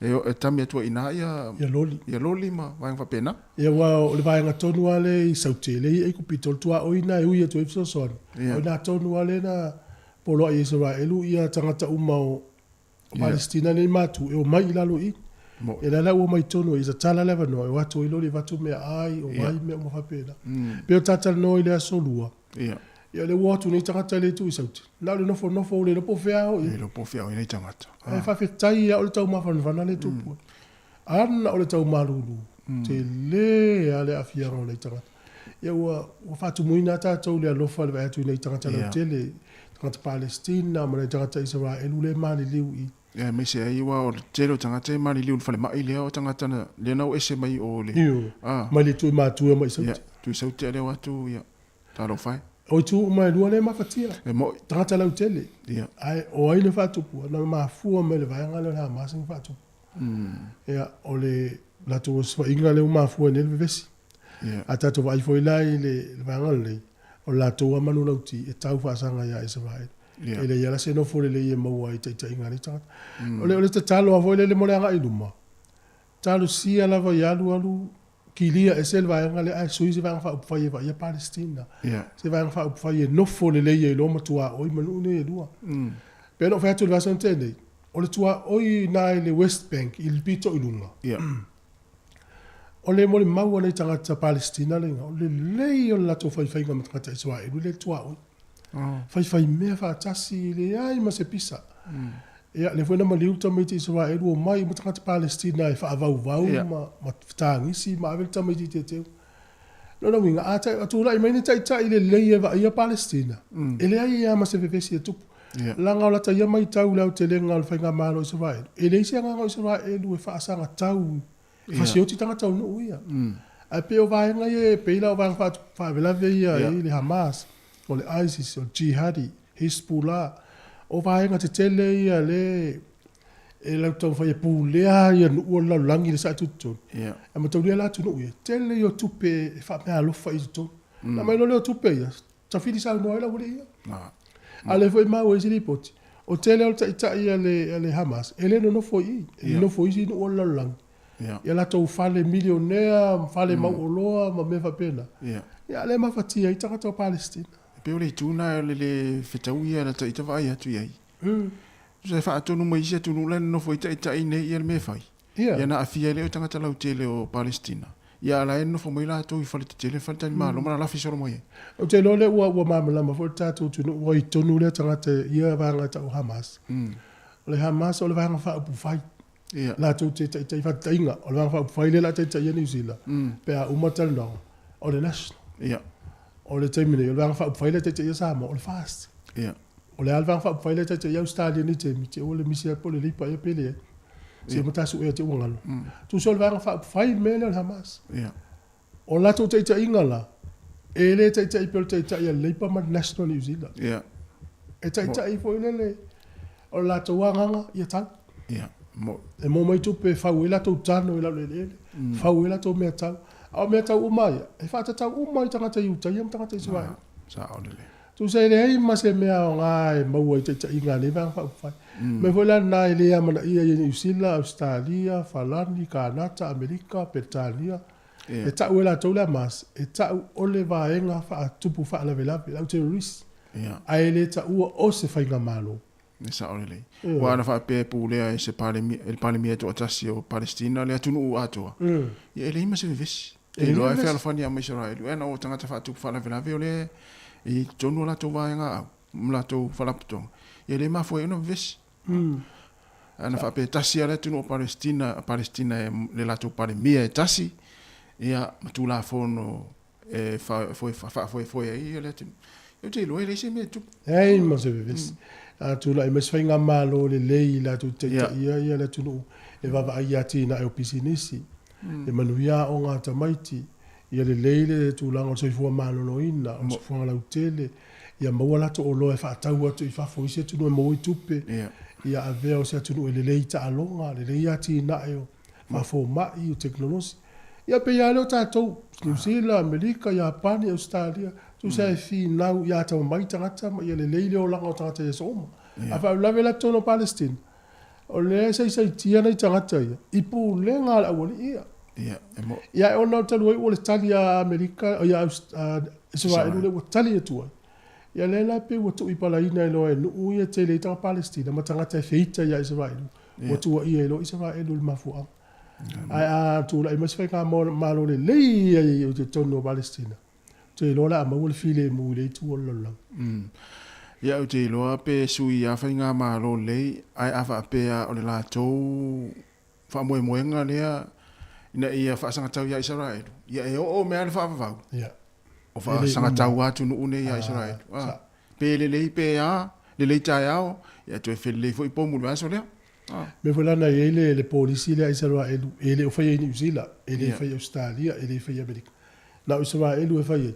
E tami atu ai i ina ia Ia loli. Ia loli ma vaega faapena. Ia aua o le vaega tonu lava lea i Saute, lea i Aikupito, o le tuaoi lena e ui atu ai fesoasoani. O i ina tonu lava lea na poloai e Isaraelu ia tagata uma o Palesitina nei matu e omai i lalo i i. Ia lea la ua omai tonu ai, e tatala le avanoa e o atu ai loli e avatu meaai, o vai, mea uma faapena. Pei o talatalanoa i le aso Lua, ia lea ua o atu nei tagata e le tuu i Saute, na o le nofonofo ua le iloa po o fea a o i ai. Le iloa po o fea a o i ai nei tagata. Ae faafetai lava o le taumafanafana lea e tupu ai. Ana o le taumalulu, tele lava le aafiaga o nai tagata. Ia ua faatumuina lava tatou i le alofa i le vaai atu i nai tagata lautele, tagata Palestina ma nai tagata Isaraelu lea e maliliu i. Ia aemaise ai aua o le tele o tagata e maliliu i le falemai lea o tagata na lea na o ese mai o le. Ioe, mai le itu i Matua ma i Saute. Ia, itu i Saute a lea o atu ia talofa e. O itu uma e lua lea e mafatia. E moi. Tagata lautele. Ia. Ae o ai na faatupua? Na mafua mai le vaega lea o le Hamas na faatupu. Ia, o le latou osofaiga lea ua mafua ai nei le vevesi. A tatou vaai foi la i le vaega lenei, o le latou lava manulauti e tau faasaga ia Isaraelu. E leai lava la se nofo lelei e maua ai i taitaiga a nei tagata. O le tatalo lava foi lele mo le agai i luma, talosia lava ia alu alu kilia ese le vaega lea ae sui se vaega faaupufai e vaaia Palestina, se vaega faaupufai e nofo lelei ai loa ma tuaoi ma nuu nei e lua. Pei ona ou fai atu i le vaiaso na tea nei, o le tuaoi i ina i le West Bank i le pito i luga, O le molimau a nei tagata Palestina le iga, o le lelei o le latou faifaiga ma tagata Isaraelu i le tuaoi. Faifaimea faatasi, e leai ma se pisa. Ia, lea foi na maliu le tamaiti Isaraelu omai uma tagata Palestina e faavauvau ma ma fetagisi ma ave le tamaiti teuteu. Lona uiga, a a tulai mai ni taitai lelei e vaaia Palestina, e leai lava ma se vevesi e tupu. Leaga o lata ia matau i le aotelega o le faigamalo o Isaraelu, e leai se agaga o Isaraelu e faasagatau e fasioti tagata o nuu ia. Ae pei o vaega ia e pei la o vaega faalavelave ia e i ai le Hamas, o le ISIS, o le Jihadi, Hezbollah, o vaega tetele ia lea e lau taumafai e pulea ia nuu o le lalolagi i le saatututonu. Ae mataulia la atunuu ia, tele ia o tupe e faameaalofa i totonu. Na aumai loa lea o tupe ia, tafili saunoa ai le aualii ia. A o lea foi e maua i isi lipoti, o tele o le taitai a le Hamas e le nonofo i i, e nonofo i isi nuu o le lalolagi. Ia latou fale milionea, fale mauoloa ma mea faapena. Ia, a o lea e mafatia ai tagata o Palestina. E pei o le itu lena o le le fetau ia lata ita vaai atu i ai. Tusa e faatonu mai isi atunuu la e nonofo ai taitai nei ia le mea e fai. Ia na aafia ai lea o tagata lautele o Palestina. Ia a la e nonofo mai latou i fale tetele, fale talimalo ma lalafi solo mai ai. Ou te iloa lea ua malamalama foi le tatou atunuu ua i tonu lea tagata i ia vaega e tau o Hamas. O le Hamas o le vaega faaupufai. Latou te taitai faataitaiga, o le vaega faaupufai lea o le a taitaia Niu Sila pe a uma talanoaga, o le National. O le taimi nei, o le vaega faaupufai lea e taitaia Samoa, o le FAST. O le a le vaega faaupufai lea e taitaia Ausetalia i lenei taimi, te i ua le misi atu po o le Leipa ea pe leai. Se ua ta suea te i ua galo. Tusa o le vaega faaupufai le mea lea o le Hamas. O le latou taitaiga la, e le taitai pei o le taitai a le Leipa ma le National New Zealand. E taitai foi lele, o le latou agaga ia tau. E maua mai tupe e fau ai latou tano i lalo eleele, fau ai latou mea tau. A o mea tau uma ia, e faatatau uma i tagata Iutaia ma tagata Isaraelu. Tusa e leai ma se mea aoga e maua i taitaiga a nei Vaega Faaupufai. O le mea foi la lena e le amanaia ai e Niu Sila, Ausetalia, Falani, Kanata, Amerika, Peretania, e tau e latou le Hamas, e tau o le vaega faatupu faalavelave, le au terrorist, ae le taua o se faigamalo. E sao lelei. Aua ana faapea e pulea e se Palemia, e le Palemia e toatasi o Palestina le atunuu atoa, ia e leai ma se vevesi. E iloa e fealofani lava ma Isaraelu, e ana o tagata faatupu faalavelave o lea e i totonu o latou vaega au ma latou faalapotopotoga, ia e le mafua ai ona vevesi. Ana faapea e tasi lava le atunuu o Palestina, Palestina e le latou Palemia e tasi, ia ma Tulafono e faafoefoe ai le atunuu. Ou te iloa e leai se mea e tupu. Leai ma se vevesi. A tulai mai se faigamalo lelei latou te taitaia ia le atunuu e vaavaai i atinae o pisinisi, e manuia aoga a tamaiti, ia lelei le tulaga o le soifua maloloina, o le soifuaga lautele, ia maua latou oloa e faatau atu i fafo i isi atunuu e maua ai tupe, ia avea o se atunuu e lelei taaloga, lelei atinae o faafomai, o tekonolosi. Ia pei lava lea o tatou, Niu Sila, Amerika, Iapani, Ausetalia, tusa e finau ia atamamai tagata ma ia lelei le olaga o tagata i aso uma. A faalavelave la totonu o Palestina, o lea e saisaitia nai tagata ia i pulega a le aualii ia. Ia ae ona talu ai ua le tali a Amerika, ia Isaraelu lea ua tali atu ai, ia lea la pei ua tuuipalaina ai loa e nuu ia e tele ai tagata Palestina ma tagata e feita ia Isaraelu, ua tuuaia ai loa Isaraelu i le mafuaaga. Ae a tulai mai se faigamalo lelei ia i totonu o Palestina, ou te iloa o le a maua le filemu i lea itu o le lalolagi. Ia, ou te iloa pe sui lava faigamalo lelei, ae a faapea o le latou faamoemoega lea ina ia faasagatau ia Isaraelu, ia e oo mea le faavavau. O faasagatau lava atunuu nei ia Isaraelu. Pe lelei pe a, lelei taeao, ia toe felelei foi pomu i le vaiaso lea. Mea foi la na i ai le polisi lea a Isaraelu, e le o faia i Niu Sila, e le faia i Ausetalia, e le faia i Amerika. Na o Isaraelu e fai ai.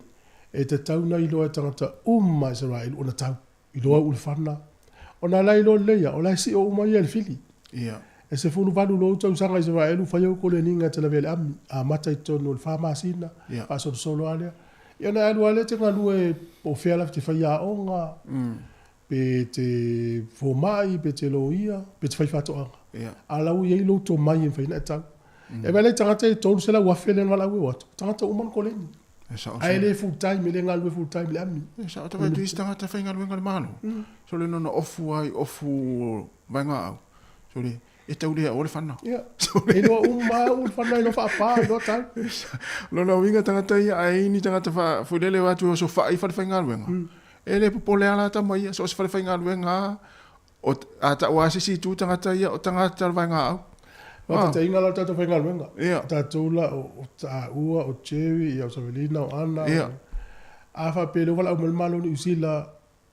E tatau ona iloa e tagata uma a Isaraelu ona tau. Iloa au ulufana. Ona la iloa lelei ia, o la e sio uma ia i le fili. E 18 loa ou tausaga Isaraelu fai au koleniga e te lavea i le ami, amata i totonu o le fa masina, faasolosolo lava lea. Ia ona e alu lava lea e te galue po o fea lava e te fai aoga, pe te fomai, pe te loia, pe te fai faatoaga. A o la ua i ai lou tomai e mafai ona e tau. E vaai la i tagata e 300,000 lea na valaau e o atu, o tagata uma na koleni. Ae le full time, e le galulue full time i le ami. E sao, ta vaai atu i isi tagata faigaluega a le Malo, sole na ona ofu lava i ofu o vaegaau, sole e tau le aoa le fana. Ia, e iloa uma lava le fana, e iloa faapa, e iloa tau. Lona uiga tagata ia a i ai ni tagata foi lele o atu e oso fai i falefaigaluega, E le popole lava la tama ia, so o se fale faigaluega lava, o, a tau lava se isi itu tagata ia, o tagata o le vaegaau. Faataitaiga la o le tatou faigaluega, o tatou la o taua, o Jerry, ia o Savelina, o Ana, a faapea o lea ua valaau mai le Malo o Niu Sila,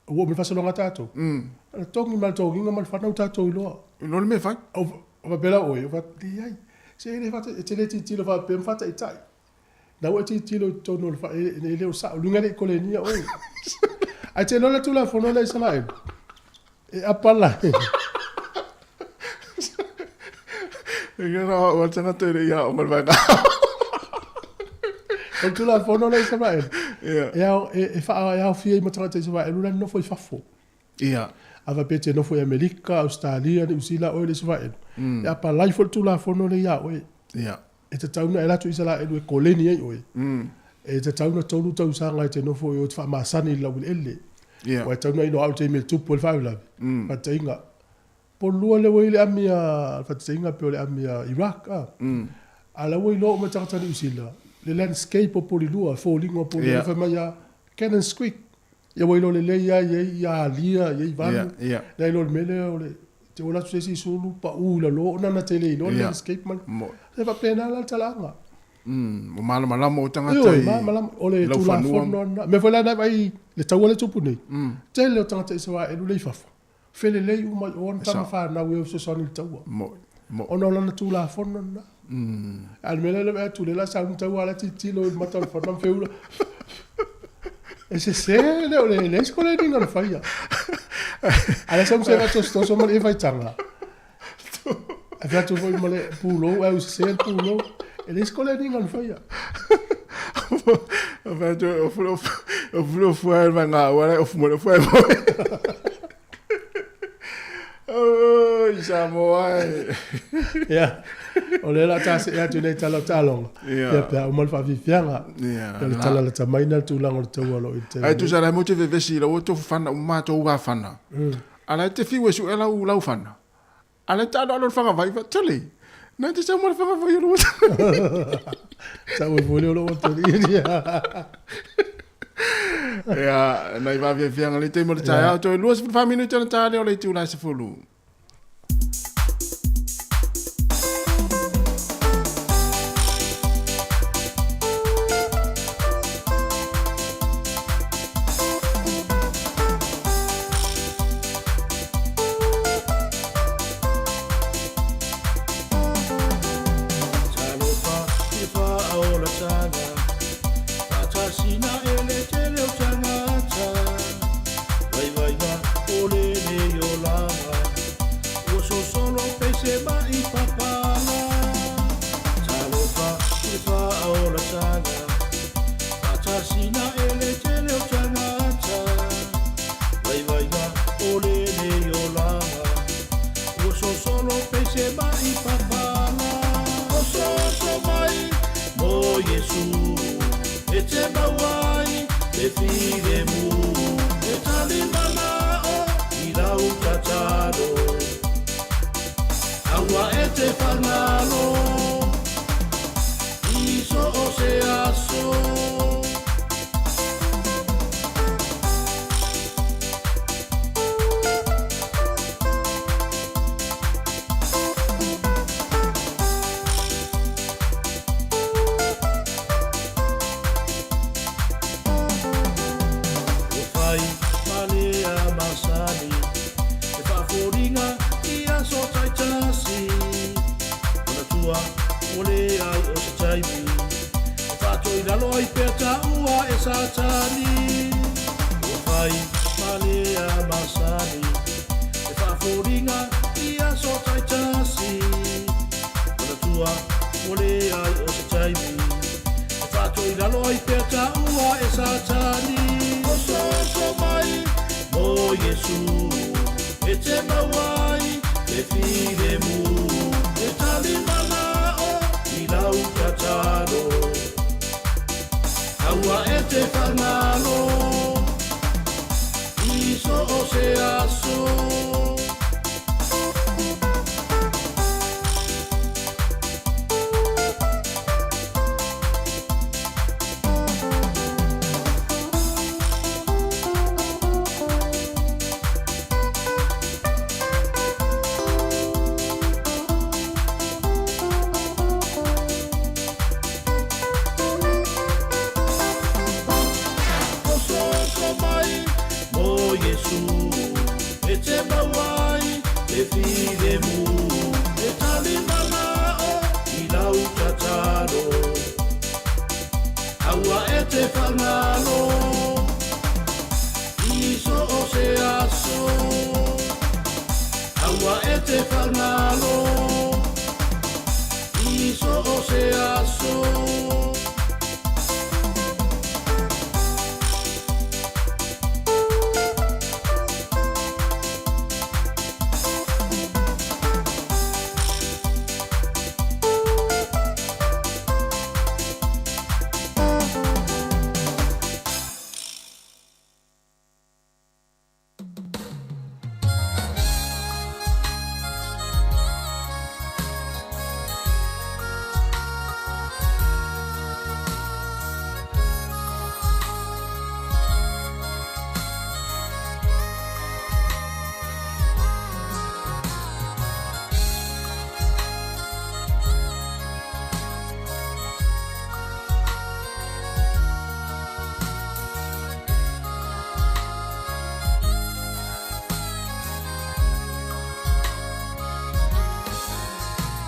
ua oo mai le faasologa a tatou, na togi ma le togiga ma le fanau tatou iloa. Iloa le mea e fai. O faapea la oe, leai, se e le e te le tilotilo faapea ma faataitai. Na ua e tilotilo i totonu o le fa, e le o sao, luga e le i kolenia oe. Ae te iloa le Tulafono lea i Isaraelu, e apala. E kena o au tagata e le i aoga i le vaega. O le Tulafono lea i Isaraelu, e ao, e, e wha, e aofia i ma tagata Isaraelu la nofo i fafo. A faapea e te nofo i Amerika, Ausetalia, Niu Sila, oe le Isaraelu, e apalai foi le Tulafono lea ia oe. E tatau ona e alu atu i Isaraelu e koleni ai oe. E tatau ona 3 tausaga e te nofo i o e te faamasani i le laueleele. Aua e tatau ona ino au i le taimi e tupu ai le faalavelave. Faataitaiga, po o le lua lea ua i ai le ami a, faataitaiga pei o le ami a Iraq a. A o la ua iloa uma e tagata Niu Sila le landscape o Polilua, foliga o Polilua, fai mai a Cannons Creek. Ia ua iloa lelei lava e i ai alia, e i ai vanu. Lea iloa le mea lea o le te ola atu se isi sulu pau i lalo ona na te le iloa le landscape ma le. E faapena la le talaaga. Ua malamalama o tagata i malamalama o le Tulafono lena. Mea foi la na vaai le taua lea e tupu nei, tele o tagata Isaraelu lea i fafo, felelei uma i o ana tama fanau e o fesoasoani i le taua. Ona o lana Tulafono lena. A o le mea lea e vaai atu, lea o le a sauni taua a o la e tilotilo i le mata o le fana ma feula. E sese, le o le leai se koleniga na faia. A lea sa musai faatosotoso ma le faitaga. Ae fai atu foi ma le pulou, ae ua sese le pulou. E leai se koleniga na faia. Fai atu, o fulu fua e mai ngā ua, o fumo le fua e moe. Oi, Samoa e. Ia, o lea o le a ta see atu i nei tala o taaloga. Ia, pe a uma le faafiafiaga. Ia, le tala lata mai na le tulaga o le taua o lo o i le taimi. Ae tusa la e mo te vevesi i lau tofu fana uma matou va fana. A la e te fiu e sue lau lau fana. A la e taaloalo le fagavai fa tole. Na te sau ma le fagavai o lou Sau e foi lea o lou atalii. Ia, nai vaafiafiaga le taimi o le taeao, toe 24 minute ona ta lea o le itula e 10. Talofa i faaolataga Faatasina e le tele o tagata Vaivaiga o lenei olaga Ua sosolo pei se ma'i papala Talofa i faaolataga Faatasina e le tele o tagata Vaivaiga o lenei olaga Ua sosolo pei se ma'i papala Ososo mai mo Iesu E te maua ai le filemu E tali mana'o i lau tatalo Aua e te fagalo I so o se aso. Ua fai ma lea masani e faafoliga i aso taitasi. Manatua ua leai o se taimi e faatoilalo ai pea taua e Satani. Ua fai ma lea masani e faafoliga i aso taitasi. Manatua ua leai o se taimi e faatoilalo ai pea taua e Satani. Ososo mai mo Iesu e te maua ai le filemu E tali mana'o i lau tatalo Aua e te fagalo i so o se aso. fagalo I so o se aso Aua e te fagalo I so o se aso.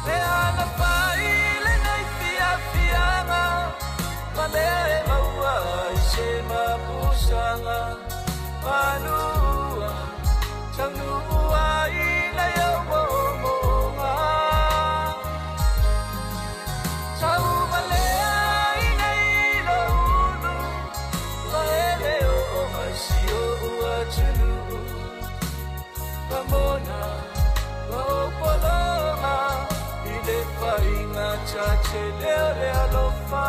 Le ana fai le nei fiafiaga ma mea e maua i se mapusanga manua taunuu ai nei au mo'omo'oga taumalea i nei loulu ma e le oo mai si o'u atunuu pamona ma opologa i le faiga tatele o le alofa.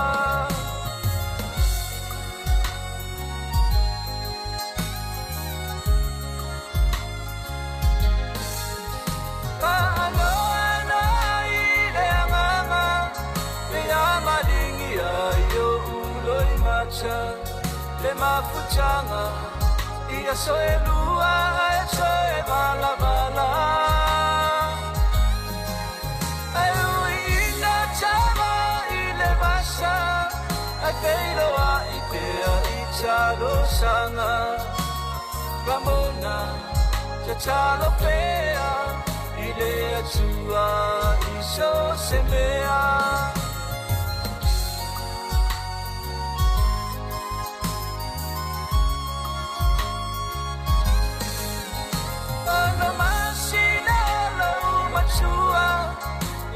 Faanoano i le agaga le amaligia i o'u loimata le mafutaga i aso e lua ae toe valavala ae uiina tama i le vasa ae feiloa'i pea i talosaga ramona tatalo pea i le atua i so se mea. Ono masina lou matua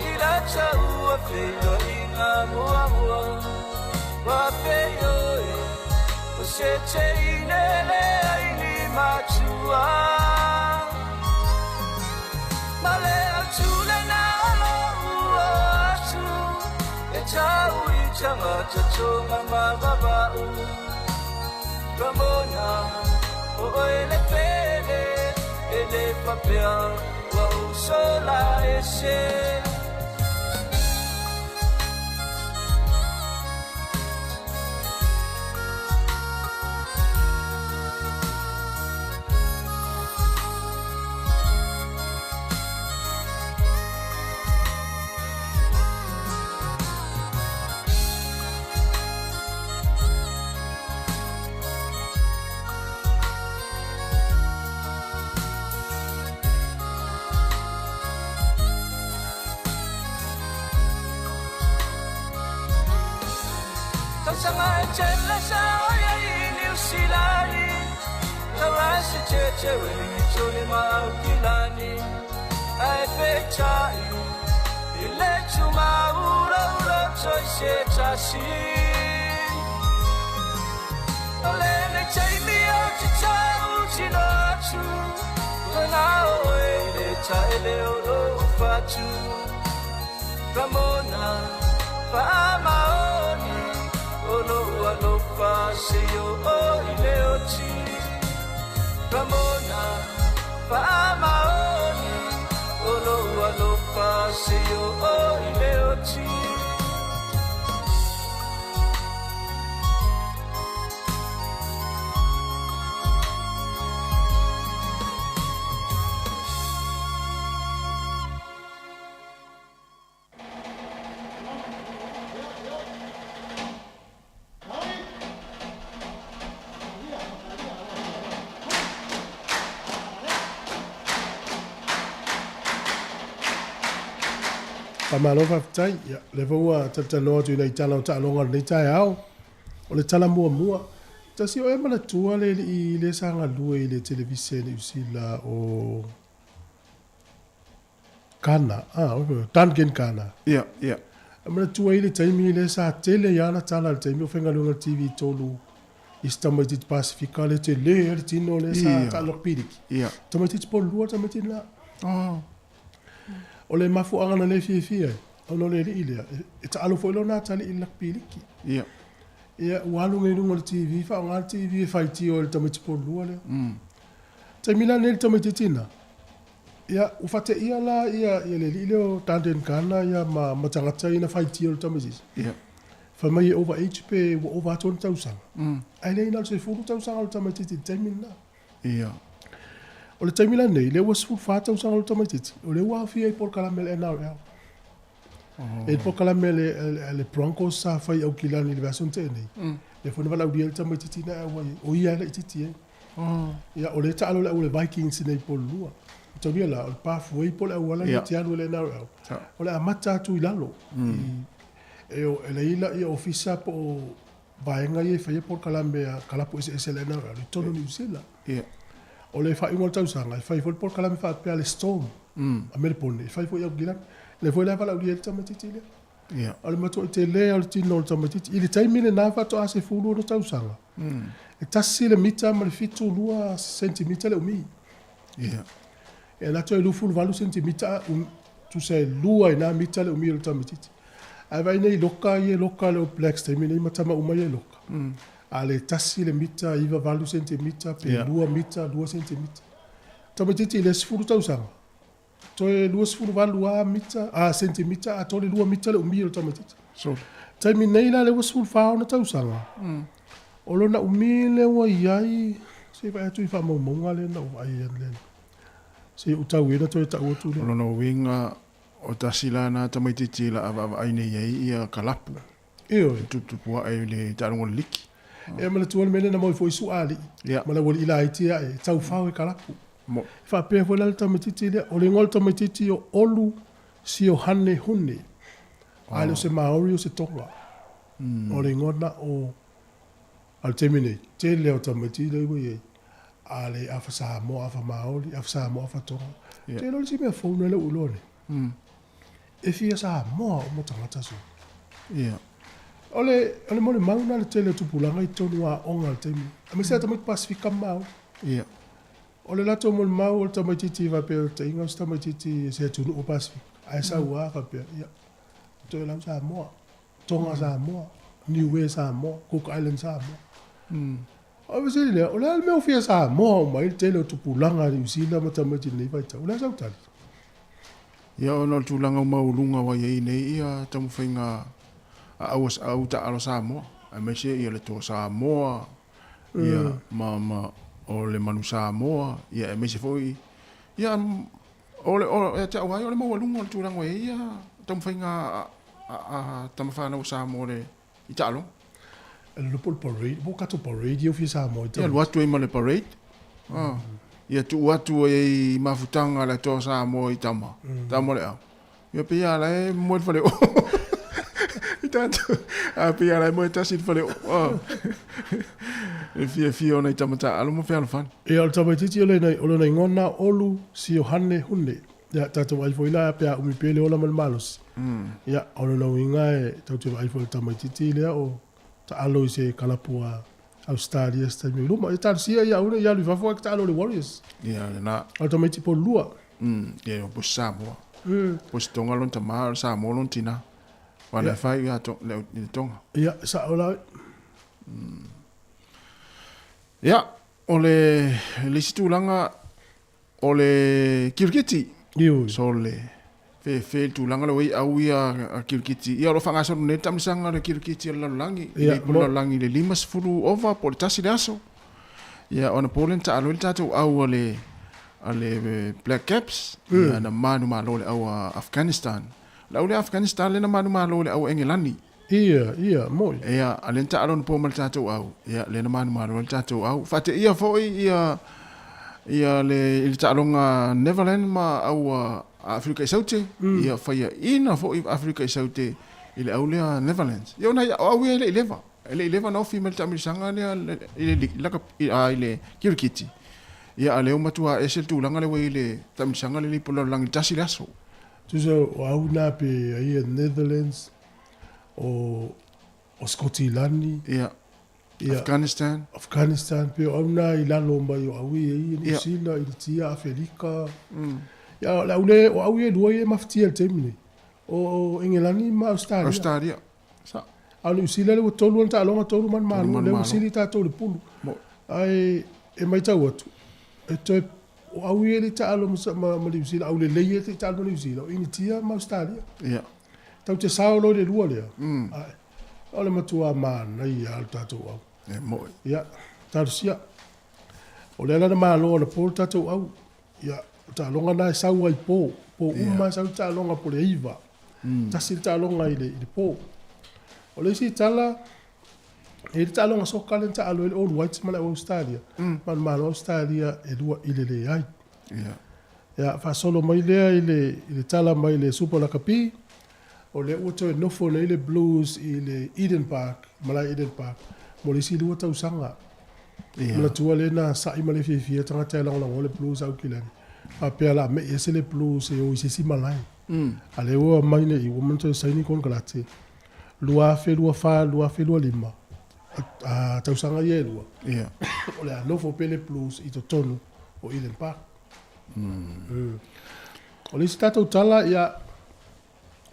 i la taua feiloaiga muamua ua feioe o se teine leai ni matua ma le autulena o lou o atu e tau i tagata toga ma vava'u ramona o oe le pele e le fapea ua ou sola ese. Tausaga e tele sa oia i Niu Silani Taurasi tete Wellingtoni ma Aukilani Ae peitai i le tumaulaula toi se tasi O lenei taimi o te tautino atu Lana oe i le taele o lou fatu Ramona faamaoni o lou alofa seio o i le oti Ramona faamaoni o lou alofa seio o i le oti. Faamalo faafetai. Ia, lea foi ua talatalanoa atu i nai tala o taaloga o lenei taeao. O le tala muamua, tasi o e manatua le alii lea sa galue i le televise Niu Sila o Kana, ah, Duncan Kana. Ia, ia. E manatua i le taimi lea sa tele ai ana tala i le taimi o faigaluega i le TV 3 i se tamaitiiti Pasifika lea tele ai le tino lea sa taalo piliki. Ia. Tamaitiiti polulua le tamaitiiti lena. Oh. O le mafuaaga na le fiafia ai, ona o le alii lea, e taalo foi lona atalii i le lakipiliki. Ia. Ia, ua alu nei i luga o le TV, faaaoga le TV e faitio ai i le tamaiti polulua lea. Taimi la nei le tamaitiiti lena, ia, ua faateia la ia, ia le alii lea o Duncan Kana ia ma, ma tagata ia na faitio i le tamaitiiti. Ia. Fai mai e over age pe ua ova atu ona tausaga. Ae leai na o le 10 tausaga o le tamaitiiti i le taimi lena. Ia. O le taimi lenei, lea ua 14 tausaga o le tamaitiiti, o lea ua aofia i polokalame a le NRL. E i le polokalame a le Broncos sa fai i Aukilani i le vaiaso na tea nei, lea foi na valaaulia ai le tamaitiiti na e auai ai, o ia e laitiiti ai. Ia, o lea e taalo le au a le Vikings nei i Pololua. Mataulia la, o le pathway po o le auala lea e te alu ai i le NRL, o le amata atu i lalo. E leai la ofisa po o vaega ia e faia polokalame a kalapu eseese a le NRL i totonu o Niu Sila. O le faaiuga o le tausaga, e fai foi le polokalame faapea a le Storm a Melepone, e fai foi i Aukilani. Lea foi la e valaaulia ai le tamaitiiti lea. O le matuai tele o le tino o le tamaitiiti. I le taimi lena faatoa 16 tausaga, e tasi le mita ma le 72 sentimita le umi. E na toe 28 sentimita, tusa e lua i na mita le umi o le tamaitiiti. Ae vaai nei i loka ia e loka le All Blacks taimi nei ma tama uma ia e loka. A le tasi le mita, 98 sentimita, pe 2 mita, 2 sentimita. Tamaitiiti i le 10 tausaga, toe 28 lava mita, a sentimita atoa le 2 mita le umi o le tamaitiiti. Taimi nei la lea ua 14 ona tausaga, o lona umi lea ua i ai, se i vaai atu i faamaumauga lea na ou vaai ai lea. Se i ou tau ia na toe tau atu lea. O lona uiga, O tasi la na tamaitiiti la avaavaai nei ai ia kalapu. Ioe. E tuputupu ae i le taaloga o le liki. E manatua le mea lea na moe foi suaalii. Ia. Ma le aualii laiti ae, e taufao e kalapu. Mo. E faapea foi la le tamaitiiti lea, o le igoa o le tamaitiiti o Olu Siohane Hune. A le o se Maori o se Tonga. O le igoa na o a le taimi nei, tele o tamaiti lea ua i ai, a le afa Samoa, afa Maori, afa Samoa, afa Tonga. Ia. Te iloa le isi mea fou na lea ua ou iloa nei. E fia Samoa uma tagata sui. Ia. O le, o le molimau na le tele o tupulaga i totonu o aoga i le taimi. Aemaise lava tamaiti Pasifika ma Maori. Ia. O le latou molimau o le tamaitiiti faapea o le taiga o se tamaitiiti o se atunuu o Pasifika, ae sau lava faapea, ia, Toelau Samoa, Tonga Samoa, Niue Samoa, Cook Island Samoa. O le fesili lea, o le a le mea ua fia Samoa uma ai le tele o tupulaga a Niu Sila ma tamaiti i lenei vaitau? O le a sau tali? Ia ona o le tulaga maualuga ua i ai nei ia taumafaiga a au au taaalo Samoa, aemaise ia le Toa Samoa, ia ma ma o le Manu Samoa, ia aemaise foi ia o le o ia te au lava ia o le maualuga o le tulaga ua i ai ia taumafaiga a a a tama fanau a Samoa le i taaloga. E lolo po o le parade, po o tatou parade ia ua fia Samoa i Ia alu atu ai ma le parade. Ah, ia tuu atu ai i mafutaga a le Atoa Samoa i tama, tama le au. Ia pei lava la e moe i le faleoo. I tatou, a pei lava la e moe tasi i le faleoo. Ah. E fiafia ona i tama taaalo ma fealofani. Ia o le tamaitiiti o lena, o lona igoa lena o Olu Siohane Hune. Ia tatou vaai foi la pe a umi pea le ola ma le malosi. Ia o lona uiga e tatou te vaai foi i le tamaitiiti lea o taalo i se kalapu a Australia se taimi o i luma. Ia talosia ia aua ne i alu i fafo ae taalo i le Warriors. Ia lena. O le tamaiti polulua. Ia o pusi Samoa. Pusi Tonga lona tama, o le Samoa lona tina. Wa le fai ia to le i le Tonga. Ia sao la. Ia o le le isi tulaga O le kirikiti. Ioe. So le fefe le tulaga lea ua i ai au ia a kirikiti. Ia o lo o faagasolo nei le taamilosaga o le kirikiti a le lalolagi. I le lalolagi i le 50 ova po o le tasi le aso. Ia ona po lea na taalo ai le tatou au a le a le Black Caps. Ia na manumalo le au a Afghanistan. O le au lea Afghanistan lea na manumalo le au a Engelani. Ia, ia, moi. Ia, a lea na taalo ona po ma le tatou au, ia, lea na manumalo ai le tatou au. Faateia foi ia, ia le, i le taaloga Netherland ma au a Aferika i Saute, ia faiaina foi Aferika i Saute i le au lea Netherlands. Ia ona o au ia e le i leva. E le i leva ona ofi mai le taamilosaga lea i le lakapi a i le kirikiti. Ia a o lea ua matua ese le tulaga lea ua i ai i le taamilosaga lea i le ipu o le lalolagi i le tasi le aso. Tusa o au na pe ai Netherlands o o Skotilani. Ia. Afghanistan. Afghanistan pe o au na i lalo mai o au i ai Niu Sila, Initia, Afelika. Ia o le au le o au e lua ia e mafatia i le taimi nei. O Engelani ma Australia. Australia. Sa. A o Niu Sila lea ua tolu ana taaloga, tolu manumalo, lea ua sili tatou i le pulu. Ae e matau atu, e toe, o au ia e le i taalo ma, ma Niu Sila, au lelei ia e le i taalo ma Niu Sila, o Initia ma Australia. Ia. Tau te sao loa i le lua lea. Ae, o le matua manaia lava lo tatou au. E moe. Ia, talosia. O lea la na malo anapo le tatou au. Ia, o taaloga na e sau ai po. Po uma e sau le taaloga po le 9. Tasi le taaloga i le, i le po. O le isi tala, e i le taaloga soka lea na taalo ai le All Whites ma le au Australia. Ma le Malo Australia e lua i le leai. Ia. Ia, faasolo mai lea i le, i le tala mai le Super Lakapi, o lea ua toe nofo nei le Blues i le Eden Park, malae Eden Park, mo le isi lua tausaga. Ia. Manatua lea na sa'i ma le fiafia tagata e lagolagoa le Blues Aukilani, faapea o le a me'i ese le Blues e o i se isi malae. A lea ua aumai nei, ua uma ona toe saini konekarate, 2024, 2025, a tausaga ia e lua, Ia. o le a nofo pea le Blues i totonu o Eden Park. O le isi tatou tala, ia,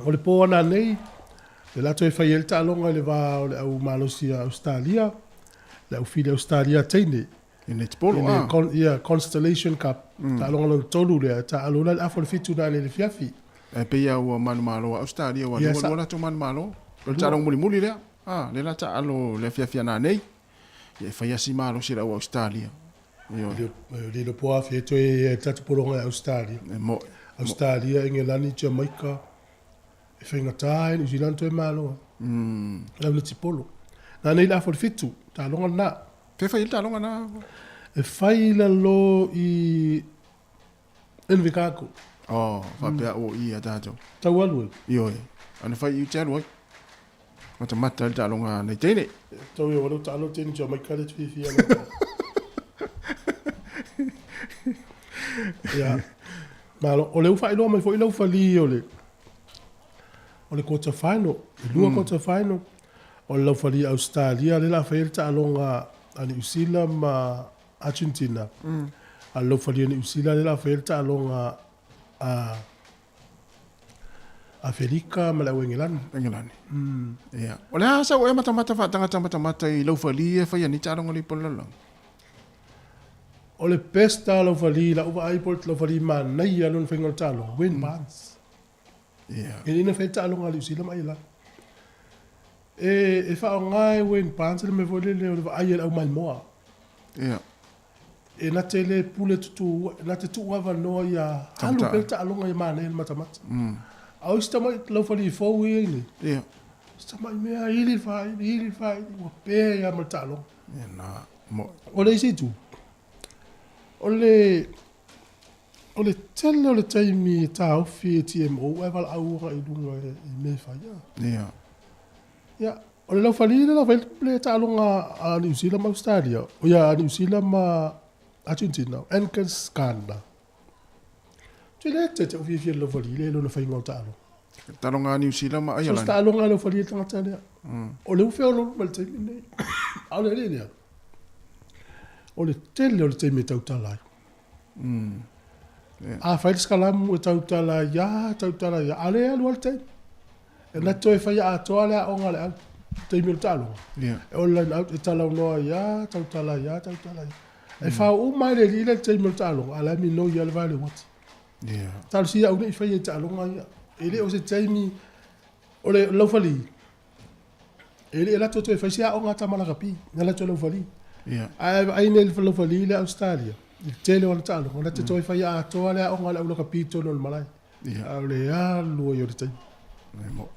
o le po ana nei, le latou e fai ai le taaloga i le va o le au malosi a Ausetalia, le au fili Ausetalia teine. I netball, I le ah. Con, ia, Constellation Cup, taaloga lona tolu lea, e taalo la i le afa o le fitu na le le fiafi. E pei lava ua manumalo a Ausetalia, ua Ia, lua sa- lua latou manumalo. O le taaloga mulimuli lea, ah, lea la taalo le afiafi ana nei. Ia e fai lava si malosi e le au Ausetalia. Ioe. Le le po afi e toe e tatou pologa i Ausetalia. E moe. Ausetalia, Engelani, Jamaica, e faigata ai Niu Silani toe malo. Lau le tipolo. Na nei le afa o le fitu, taaloga lena. Fe fai i le taaloga na? E fai i lalo i Invercargill. Oh, faapea o i a tatou. Tau alu ai. Ioe. Ana fai i te alu ai. Matamata i le taaloga nei teine. Tau ia walau taalo teine Jamaica le fiafia la. Ia. Malo, o le ua faailoa mai foi lau fali o le o le quarter final, e lua quarter final, o le laufali Australia lea o le a fai ai le taaloga a Niu Sila ma Argentina. A le laufali a Niu Sila lea o le a fai ai le taaloga a Afelika ma le au Engelani. Engelani. Ia. O le a sau ea matamata faatagata matamata i laufali e faia nei taaloga le ipu o le lalolagi? O le best lava laufali i lau vaai po o le laufali manaia lona faiga o le taaloga, Wayne Barnes. Ia. E le na fai le taaloga a Niu Sila ma Ailani. E, e faaaoga e Wayne Barnes le mea foi lele o le vaai a le au maimoa. Ia. E na te le pule tutu, na te tuu avanoa ia alu pea le taaloga ia manaia le matamata. A o isi tamai laufali fou ia i nei. Ia. Si tamai mea ili le faaili, ili le faaili, ua pea ia ma le taaloga. Ia na, mo. O le isi itu, o le, o le tele o le taimi e taofi e TMO ae valaau agai i luga i mea e fai ai. Ia. Ia, o le laufali lea la fai le taaloga a Niu Sila ma Australia, o ia a Niu Sila ma Argentina, Angus Gardner. Te le te te fiafia le laufali le lona faiga o taaloga. Taaloga a Niu Sila ma So se Ireland. taaloga a laufali e tagata lea. O le ua feoloolo mai le taimi lenei. A o le alii lea, o le tele o le taimi e tautala ai. A fai le sikalamu e tautala ai a, tautala ai a, a le alu lava le taimi. E na toe faia atoa le aoga a le au, taimi o le taaloga. Ia. E o le line out e talaunoa ai a, tautala ai a, tautala ai a. E fao uma ai le alii lea i le taimi o le taaloga, a o la e minoi lava le va o le uati. Ia. Talosia au nei faia i taaloga ia. E le o se taimi o le laufali. E le e latou toe fai se aoga a tama lakapi, na latou laufali. Ia. Ae vaai nei le laufali le Australia, i le tele o ana taaloga, na te toe faia atoa le aoga a le au lakapi i totonu o le malae. Ia. A o le alu ai o le taimi. E mo.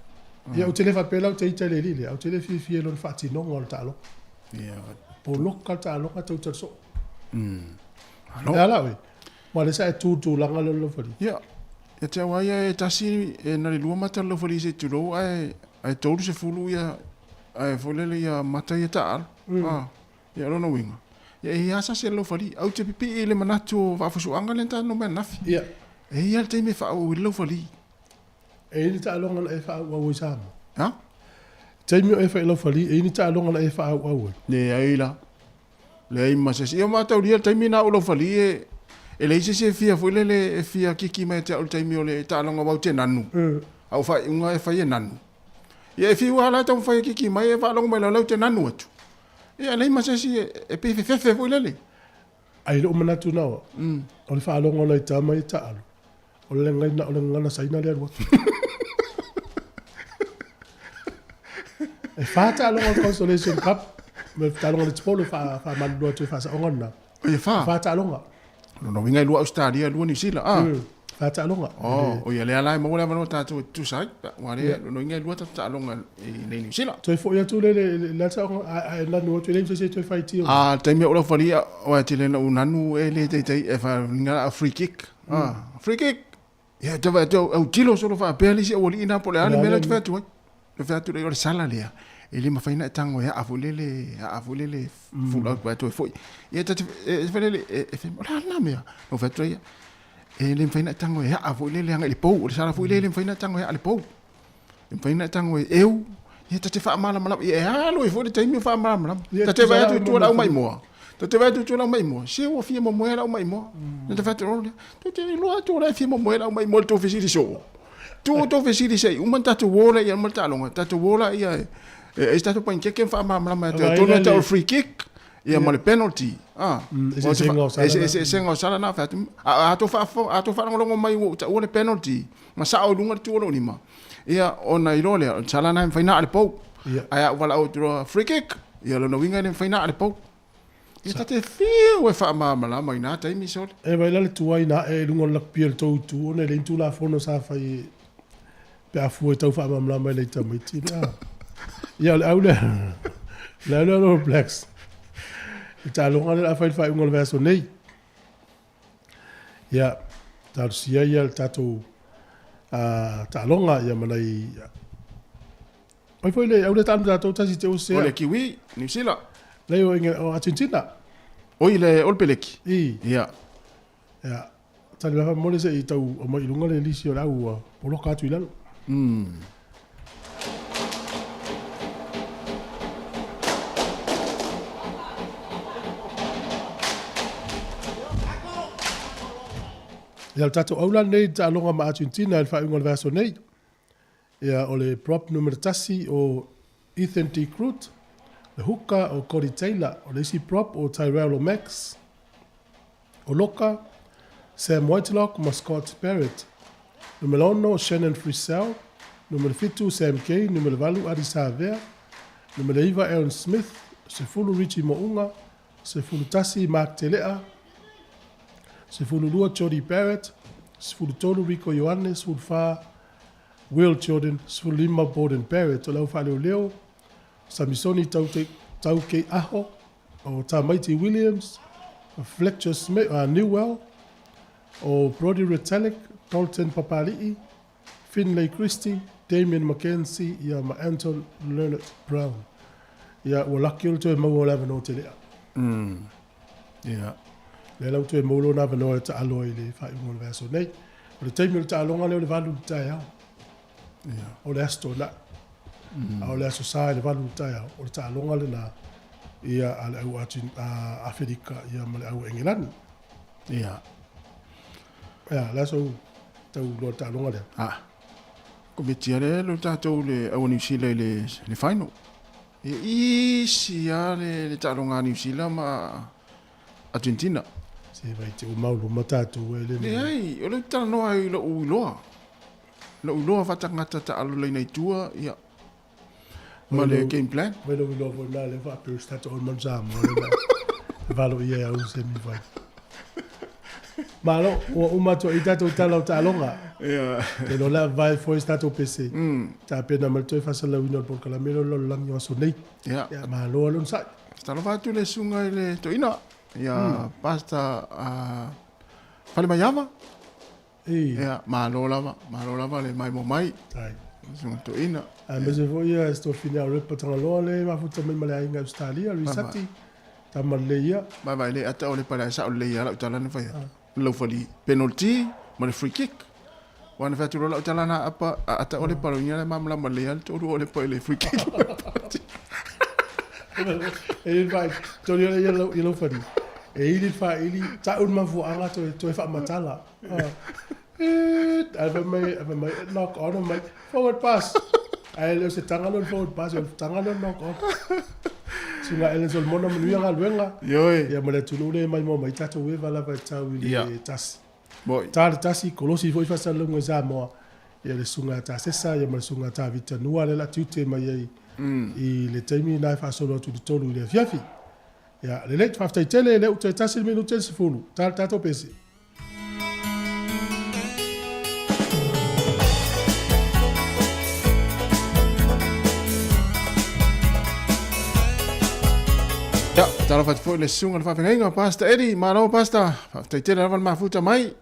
Ia, ou te le faapea la ou te ita i le alii lea, ou te le fiafia i lona faatinoga o le taaloga. Ia. Poloka le taaloga tau soo. Alo. E ala oe. Ma le sa e tu tulaga lea o le laufali. Ia. Ia te au ai e tasi e na le lua mata le laufali se tulou ae ae 30 ia Ae foi lele ia mata ia taalo. Ah, ia lona uiga. Ia e ia sasi le laufali. Au te pipii i le manatu o faafusuaga lea na tatou mai ananafi. Ia. E i ai le taimi e faaauau ai le laufali. E i ai ni taaloga na e faaauau ai Samoa? Ha? Taimi o e fai laufali, e i ai ni taaloga na e faaauau ai? Leai la. Leai ma se isi. Ia mataulia le taimi na ou laufali e e leai se isi e fia foi lele e fia kiki mai ia te au i le taimi o le taaloga aua ou te nanu. A o faaiuga e fai e nanu. Ia e fiu lava la e taumafai e kiki mai e faalogo mai loa o lea ou te nanu atu. Ia e leai ma se isi e pei e fefefe foi lele. Ai i lou manatu naoa, o le faalogo o nai tama ia taalo, o le leaga o le gagana Saina lea e alu atu. E fa taaloga o le Consolation Cup, ma le taaloga o le netball e faamalulu atu e faasaoga lena. E fa? Fa taaloga. Lona uiga e lua Ausetalia, e lua Niu Sila, ah. Fa taaloga. Oh, o ia lea la e maua le avanoa tatou e tutusa ai. Aua lea, lona uiga e lua tatou taaloga i nei Niu Sila. Toe foi atu lea i le saoga, ae nanu atu e leai ma se isi e toe faitio. A, le taimi o ou laufali, aua e tele ina ou nanu e le taitai, e faaluga a free kick. Ah, free kick! Ia, e tau, e tau, autilo solo faapea le isi aualii na po o le a le mea la e te fai atu ai. Le fai atu lea, o le sala lea, e le mafai ona e tago e aa foi lele, aa foi lele, full out ae toe foi. Ia, ta te, e fai lele, e fai, o le a lena mea? Na ou fai atu ai, e le mafai ona e tago e aa foi lele agai i le pou, o le sala foi lea e le mafai ona e tago e aa i le pou. E mafai ona e tago e eu, ia ta te faamalamalama, ia e alo ai foi le taimi o faamalamalama. Ta te vaai atu i tua o le au maimoa, ta te vaai atu i tua o le au maimoa, se ua fia momoe le au maimoa. Na ta fai atu loa lea, tou te iloa atu o la e fia momoe le au maimoa i le tou fesili soo. Tuu tou fesili se i uma ona tatou o lea ma le taaloga, tatou o laia e ai se tatou panikeke ma faamalamalama ia te outou ia te au o le free kick, ia ma le penalty. Ah, eseesega o sala na fai atu. A tou faalogologo mai ua ou taua le penalty, ma sao i luga le tu o lou lima, ia ona iloa lea, o le sala lena e mafai ona aa le pou. Ae a ou valaau atu loa, free kick, ia lona uiga e le mafai ona aa le pou. Ia ta te fiu e faamalamalama i na taimi sole. E vaai la le tuai na ae i luga o le lakupia i le tou itu ona e leai ni Tulafono sa fai pe a fua i tau faamalamalama i nai tamaiti lea. Ia o le au lea, le au lea o le All Blacks. I taaloga lea o le a fai i le faaiuga o le vaiaso nei. Ia, talosia ia le tatou taaloga ia ma nai Oi foi le au le taalo tatou tasi te ose. O le Kiwi, Niu Sila. Lei o inge o Argentina. Oi le o le Peleki. I. Ia. Ia. Tali mai mo se i tau o mai lunga le lisi o le au ua poloka atu i lalo. Ia o le tatou aula lenei i le taaloga ma Argentina i le faaiuga o le vaiaso nei. Ia o le prop numera tasi o Ethan De Groot, le hooker o Codie Taylor, o le isi prop o Tyrell Lomax, o Loka, Sam Whitelock ma Scott Barrett. Numera ono Shannon Frizell, numera fitu Sam Gay, numera valu Ardie Savea, numera iva Aaron Smith, 10 Richie Mo'unga, 11 Mark Tele'a, 12 Jordie Barrett, 13 Rieko Ioane, 14 Will Jordan, 15 Beauden Barrett, o le au faaleoleo, Samisoni Taukei'aho, o Tamaiti Williams, Fletcher Smith, Newell, o Brodie Retallick, Dalton Papali'i, Finlay Christie, Damian McKenzie ia ma Anton Lienert-Brown. Ia, ua laki o le toe maua o le avanoa tele a. Ia. Lea la ua toe maua lona avanoa e taalo ai i le faaiuga o le vaiaso nei. O le taimi o le taaloga lea o le 8 i le taeao. Ia. O le Aso Toonai. A o le Aso Sa i le 8 i le taeao, o le taaloga lena ia a le au Aferika ia ma le au Engelani. Ia. Ia, le aso tau loa le taaloga lea. Ah. Komiti lea lo tatou le au Niu Sila i le final. E isi lava le taaloga a Niu Sila ma Argentina. Se vai te umau luma tatou e le. Leai, o lea ou te talanoa ai i lou iloa. Lou iloa faatagata taalo laina i tua, ia. Ma le game plan. Vai lou iloa foi na lea faapea se tatou o manu Samoa lea na valo ia au semi final. Malo, ua uma atu ai tatou tala o taaloga. Ia. Te iloa o le a vavae foi se tatou pese. Tapena mai le toe faasalalauina o le polokalame lea o le lalolagi o aso nei. Ia. Ia, malo lava le onosai. Talofa atu le susuga i le toeaina, ia Pastor Falemaiava. Ia. Ia, malo lava, malo lava le maimoa mai. Ai. Susuga toeaina. Aemaise foi ia se tofine au repa Tagaloa le mafuta mai ma le aiga Ausetalia, Luisati, tama lelei ia. Vaavaai le ata o le pale ae sao lelei lava lau tala na fai atu. Lau fali penalty ma le free kick. Aua na fai atu loa lau tala na apa a ata o le pale o le malamalama lelei lava le toalua o le pa i le free kick ma le penalty. E ili le toli o ia lau, ia lau fali. E ili le faili, tau le mafuaaga toe, toe faamatala. Ae fai mai, fai mai, knock on, mai, forward pass. Ae le o se taga lea o le forward pass, o le taga lea o le knock on. Susuga Ellen Solomona, manuia galuega. Ioe. Ia ma le atunuu lea e maimoa mai tatou eva lava e tau i le tasi. Moi. Ta le tasi, kolosi foi faasalalauga i Samoa. Ia le susuga ia Tasesa ia ma le susuga ia Tavita Nua lea o le a tiute mai ai i le taimi lena e faasolo atu i le 3 i le afiafi. Ia, lelei, faafetai tele, lea ua toe tasi le minute i le 10. Ta le tatou pese. Ia, talofa atu foi i le susuga i le faafeagaiga, Pastor Eddie, malo Pastor, faafetai tele lava le mafuta mai.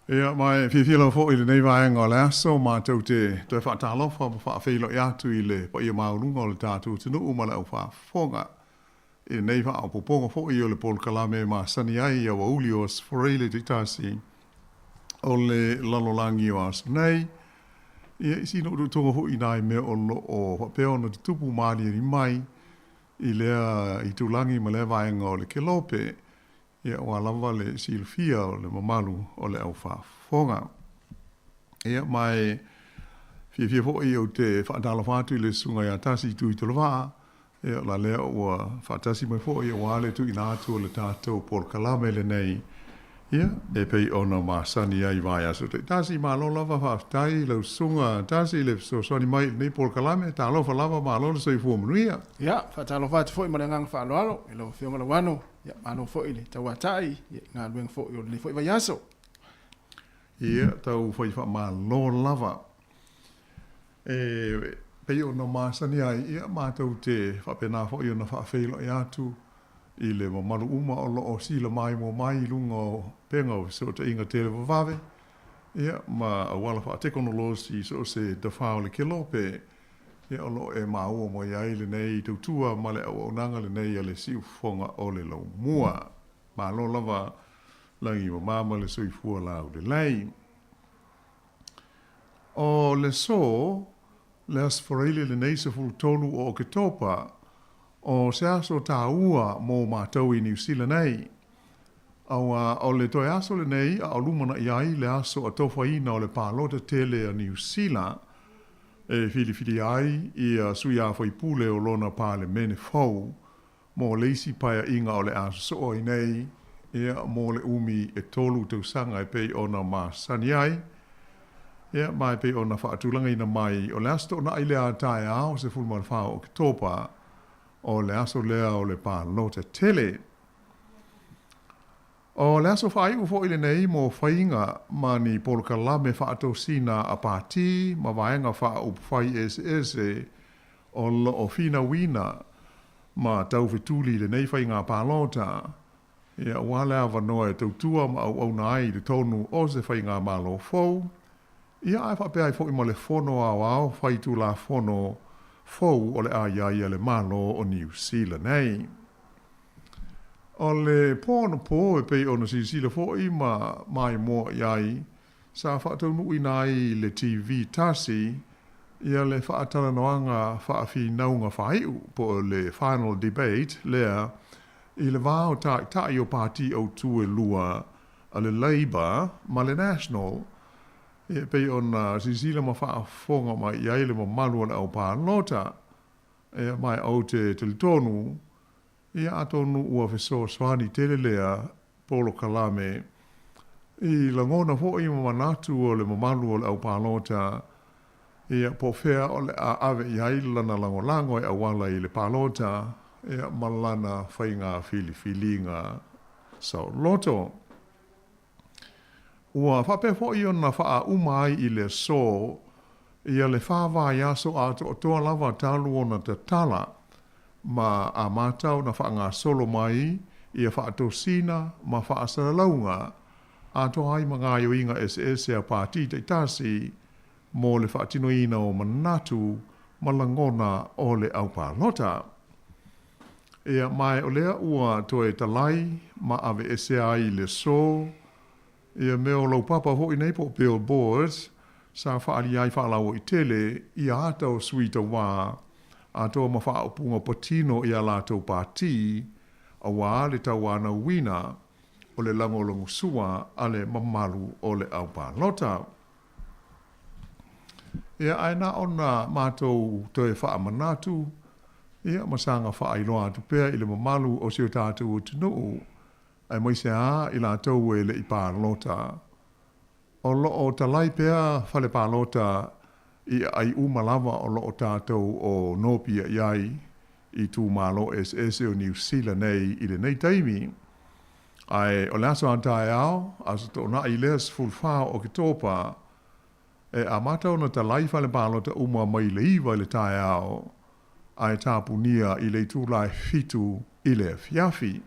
Ia, ma e fiafia lava foi i lenei vaega o le aso, matou te toe faatalofa ma faafeiloai atu i le paia maualuga o le tatou atunuu ma le aufaafofoga i lenei faaopoopoga foi o le polokalame e masani ai i aoauli o Aso Faraile taitasi o le lalolagi o aso nei. Ia, i sina utautoga foi i nai mea o lo o faapea ona tutupu ma aliali mai i lea itulagi ma lea vaega o le kelope, Ia, aua lava le silafia o le mamalu o le aufaafofoga. Ia, ma e fiafia foi ou te faatalofa atu i le Susuga ia Tasi Tuitolovaa, ia, o la lea ua faatasi mai foi aua le tuuina atu o le tatou polokalame lenei, ia, e pei ona masani ai i vaiaso taitasi. Malo lava faafetai i lau Susuga Tasi i le fesoasoani mai i lenei polokalame. Talofa lava, malo le soifua manuia. Ia, faatalofa atu foi ma le agaga faaaloalo i lau Afioga Lauano. Ia, malo foi le tauatai i galuega foi o lenei foi vaiaso. Ia, tau fai faamalo lava. E pei ona masani ai, ia, matou te faapena foi ona faafeiloai atu i le mamalu uma o lo o sila maimoa mai i luga o upega o fesootaiga televavave, ia, ma auala faatekonolosi i so o se tafao o le kelope. Ia, o lo o e maua mai ai lenei tautua ma le auaunaga lenei a le Siufofoga o le Laumua. Malo lava lagi mama ma le soifua laulelei. O le aso, le Aso Faraile lenei 13 o Oketopa, o se aso taua mo matou i Niu Sila nei. Aua o le toe aso lenei a o lumanai ai le aso atofaina o le palota tele a Niu Sila, e filifilia ai ia sui a faipule o lona Palemene fou mo le isi paeaiga o le a sosoo ai nei, ia, mo le umi e tolu tausaga e pei ona masani ai, ia, ma e pei ona faatulagaina mai o le Aso Toonai lea a taeao 14 o Oketopa, o le aso lea o le palota tele. O le aso faaiu foi lenei mo faiga ma ni polokalame faatosina a pātī ma vaega faaupufai eseese o lo o finauina ma taufetuli i lenei faiga palota, ia, aua le avanoa e tautua ma auauna ai i totonu o se faigamalo fou, ia, ae faapea ai foi ma le Fono Aoao Faitulafono fou o le a i ai a le Malo o Niu Sila nei. O le po anapo e pei ona silasila foi ma maimoa i ai, sa faataunuuina ai i le TV tasi ia le faatalanoaga faafinauga faaiu po o le final debate lea i le va o taitai o pati autū e lua a le Labour ma le National, e pei ona silasila ma faafofoga mai i ai le mamalu o le aupalota. Ia, ma ou te talitonu, ia atonu ua fesoasoani tele lea polokalame i lagona foi ma manatu o le mamalu o le aupalota, ia, po o fea o le a ave i ai lana lagolago e auala i le palota, ia, ma lana faiga filifiliga saoloto. Ua faapea foi ona faauma ai i le aso ia le fa vaiaso atoatoa lava talu ona tatala ma amata ona faagasolo mai ia faatosina ma faasalalauga atoa ai ma gaoioiga eseese a pati taitasi mo le faatinoina o manatu ma lagona o le aupalota. Ia, ma o lea ua toe talai ma aveese ai i le aso ia mea o laupapa foi nei po o billboards sa faaalia ai faalauaitele ia ata o sui tauā atoa ma faaupuga patino i a latou pati auā le tauanauina o le lagolagosua a le mamalu o le aupalota. Ia, ae na ona matou toe faamanatu, ia, ma saga faailoa atu pea i le mamalu o si o tatou atunuu, aemaise lava i latou e le i palota. O lo o talai pea fale palota i aai uma lava o lo o tatou o nopia i ai i itumalo eseese o Niu Sila nei i lenei taimi. Ae o le aso a taeao, Aso Toonai lea 14 o Oketopa, e amata ona talai fale palota uma mai le 9 i le taeao, ae tapunia i le itula e 7 i le afiafi.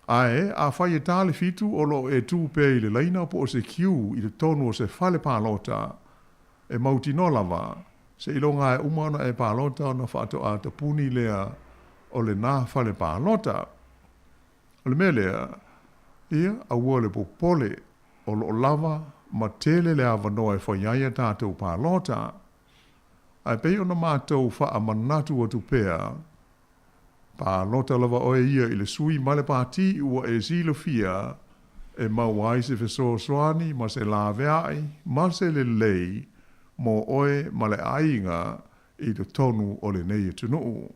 Ae, afai e ta le 7 o lo o e tu pea i le laina po o se kiu i totonu o se fale palota, e mautinoa lava, seiloga e uma ona e palota ona faatoa tapuni lea o lenā fale palota. O le mea lea, ia, aua le popole, o lo o lava ma tele le avanoa e fai ai a tatou palota. Ae pei ona matou faamanatu atu pea, palota lava oe ia i le sui ma le pati ua e silafia e maua ai se fesoasoani ma se laveai ma se lelei mo oe ma le aiga i totonu o lenei atunuu.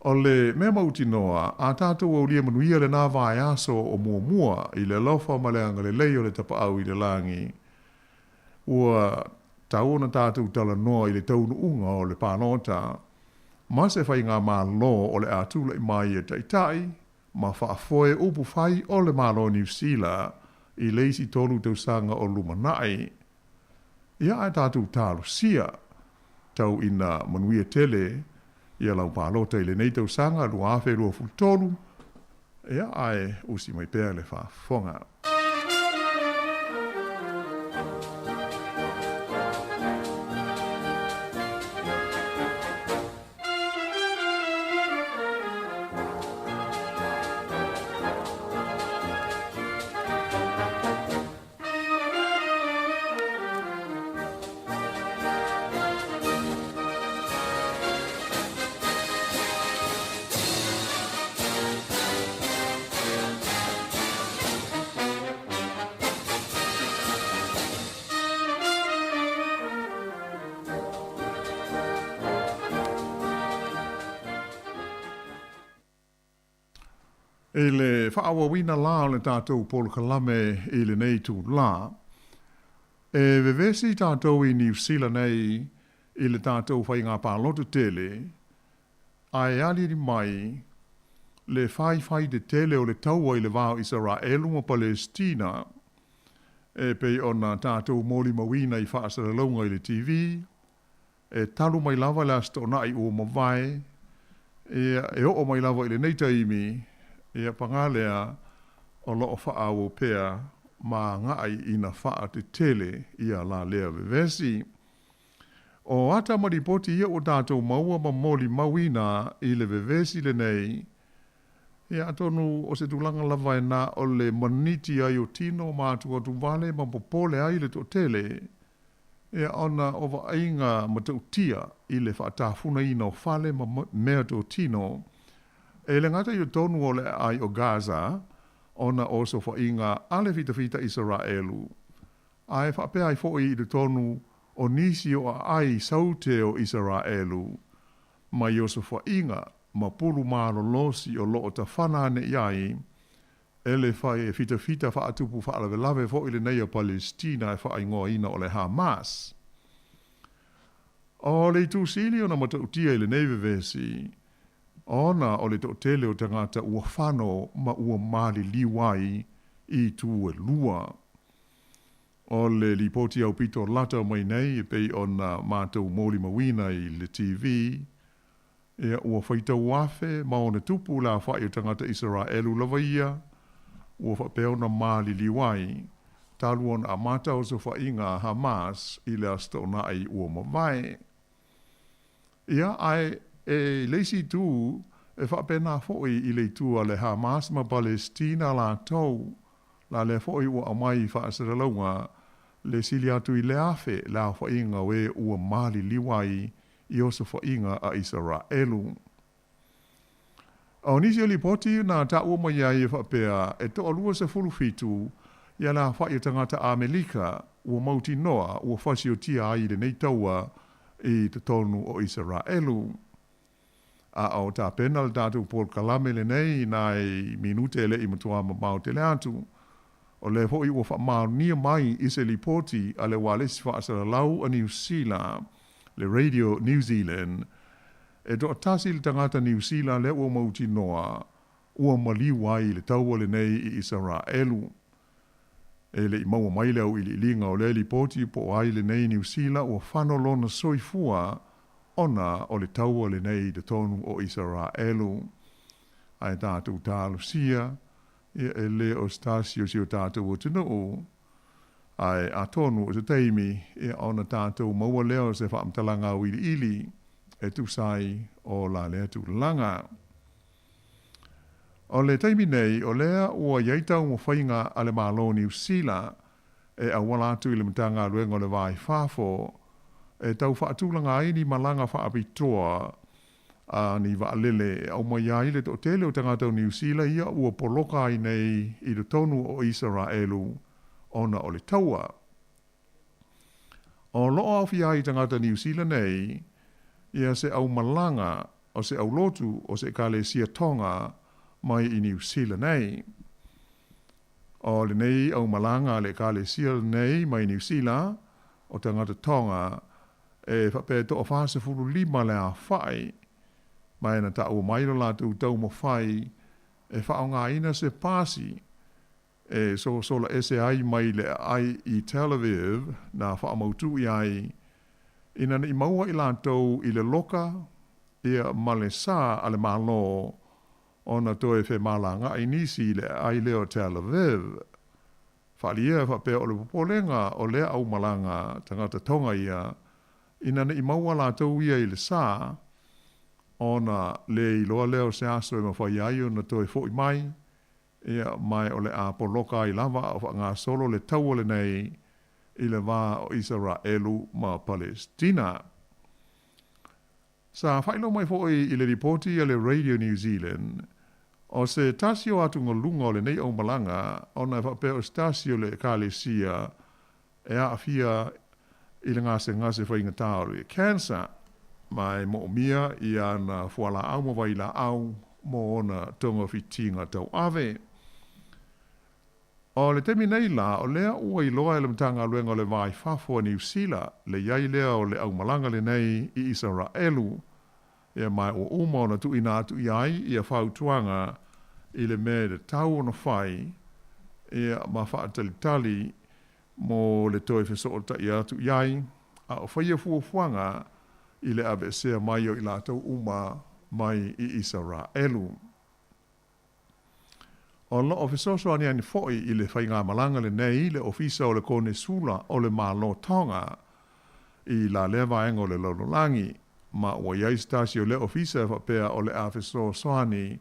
O le mea mautinoa, a tatou aulia manuia lenā vaiaso o muamua i le alofa ma le agalelei o le Tapaau i le lagi, ua tatau ona tatou talanoa i le taunuuga o le palota ma se faigamalo o le a tulai mai e taitai ma faafoe upu fai o le Malo o Niu Sila i le isi 3 tausaga o lumanai. Ia ae tatou talosia tau ina manuia tele ia lau palota i lenei tausaga 2023, ia ae usi mai pea le faafofoga. I le faaauauina la o le tatou polokalame i lenei itulā, e vevesi tatou i Niu Sila nei i le tatou faiga palota tele, ae aliali mai le faifai tetele o le taua i le va o Isaraelu ma Palesitina, e pei ona tatou molimauina i faasalalauga i le TV, e talu mai lava le Aso Toonai ua mavae, ia, e oo mai lava i lenei taimi, ia, paga lea, o lo o faaauau pea ma agai ina faatetele ia la lea vevesi. O ata ma lipoti ia ua tatou maua ma molimauina i le vevesi lenei, ia, atonu o se tulaga lava e na o le maniti ai o tino ma atuatuvale ma popole ai le toatele, Ia, ona o vaaiga matautia i le faatafunaina o fale ma meatotino, e le gata i totonu o le aai o Gaza, ona o osofaiga a le fitafita Isaraelu, ae faapea ai foi i totonu o nisi o aai saute o Isaraelu, mai osofaiga ma pulu malolosi o lo o tafana ane i ai E le fai e fitafita faatupu faalavelave foi lenei o Palesitina e faaigoaina o le Hamas. O le itu sili ona matautia i lenei vevesi, ona o le toatele o tagata ua fano ma ua maliliu ai i itu e lua. O le lipoti aupito lata mai nei e pei ona matou molimauina i le TV, Ia, ua faitau afe ma ona tupu le aofai o tagata Isaraelu lava ia, ua faapea ona maliliu ai, talu ona amata osofaiga a Hamas i le Aso Toonai ua mavae. Ia, ae e le isi itu, e faapena foi i le itu a le Hamas ma Palesitina latou, la lea foi ua aumai i faasalalauga le sili atu i le 1,000 le aofaiga o e ua maliliu ai i osofaiga a Isaraelu. O nisi o lipoti na taua mai ai e faapea e toa 27 ia le aofai o tagata Amelika ua mautinoa ua fasiotia ai i lenei taua i totonu o Isaraelu. A o tapena le tatou polokalame lenei i nai minute e le i matua mamao tele atu, o lea foi ua faamaonia mai i se lipoti a le ualesi faasalalau a Niu Sila, le Radio New Zealand, e toatasi le tagata Niu Sila lea ua mautinoa ua maliu ai i le taua lenei i Isaraelu. E le i maua mai le auiliiliga o lea lipoti po o ai lenei Niu Sila ua fano lona soifua ona o le taua lenei i totonu o Isaraelu. Ae tatou talosia, ia e lē o se tasi o si o tatou atunuu, ae atonu o se taimi, ia ona tatou maua lea o se faamatalaga auiliili e tusa ai o la lea tulaga. O le taimi nei, o lea ua i ai taumafaiga a le Malo o Niu Sila e auala atu i le Matagaluega o le Va i Fafo e tau faatulaga ai ni malaga faapitoa a ni vaalele e aumai ai le toatele o tagata o Niu Sila ia ua poloka ai nei i totonu o Isaraelu ona o le taua. O lo o aofia ai i tagata Niu Sila nei ia se aumalaga o se aulotu o se Ekalesia Tonga mai i Niu Sila nei. O lenei aumalaga a le Ekalesia lenei mai Niu Sila o tagata Tonga e faapea e toa-45 le aofai, ma e na taua mai lo latou taumafai e faaaogaina se pasi e sosola ese ai mai le aai i Tel Aviv na faamautu i ai, ina ne i maua i latou i le loka ia ma le sa a le Malo ona toe femalagaai nisi i le aai lea o Tel Aviv. Faaalia e faapea o le popolega o lea aumalaga tagata Tonga ia ina ne i maua latou ia i le sa, ona le iloa lea o se aso e mafai ai ona toe fo'i mai, ia, ma o le a poloka ai lava a o faagasolo le taua lenei i le va o Isaraelu ma Palesitina. Sa faailoa mai foi i le lipoti a le Radio New Zealand, o se tasi o atugaluga o lenei aumalaga ona e faapea o se tasi o le Ekalesia e aafia i le gasegase faigata o le cancer, ma e moomia i ana fualaau ma vailaau mo ona togafitiga tauave. O le taimi nei la, o lea ua iloa e le Matagaluega o le Va i Fafo a Niu Sila le i ai lea o le aumalaga lenei i Isaraelu, ia ma ua uma ona tuuina atu i ai ia fautuaga i le mea e tatau ona fai, ia ma faatalitali mo le toe fesootai atu i ai, a o faia fuafuaga i le aveesea mai o i latou uma mai i Isaraelu. O lo o fesoasoani foi i le faigamalaga lenei le Ofisa o le Konesula o le Malo Tonga i la lea vaega o le lalolagi, ma ua i ai se tasi o lea ofisa e faapea o le a fesoasoani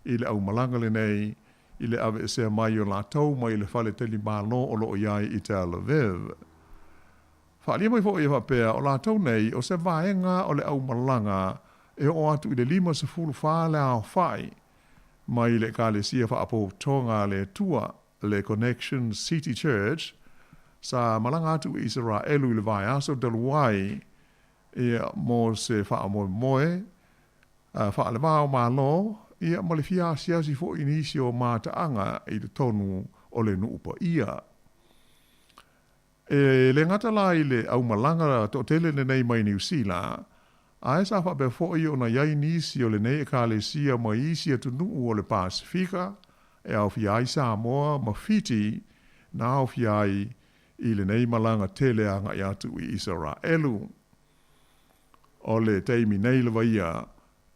i le aumalaga lenei i le aveesea mai o latou mai le fale talimalo o lo o i ai i Tel Aviv. Faaalia mai foi e faapea o latou nei o se vaega o le aumalaga e oo atu i le 54 le aofai mai le Ekalesia Faapotopotoga a le Atua, le Connection City Church, sa malaga atu i Isaraelu i le vaiaso talu ai, ia, mo se faamoemoe faale-va o Malo, ia, ma le fia asiasi foi i nisi o mataaga i totonu o le nuu paia. E le gata la i le aumalaga toatele lenei mai Niu Sila, ae sa faapea foi ona i ai nisi o lenei Ekalesia mai isi atunuu o le Pasefika e aofia ai Samoa ma Fiti na aofia ai i lenei malaga tele agai atu i Isaraelu. O le taimi nei lava ia,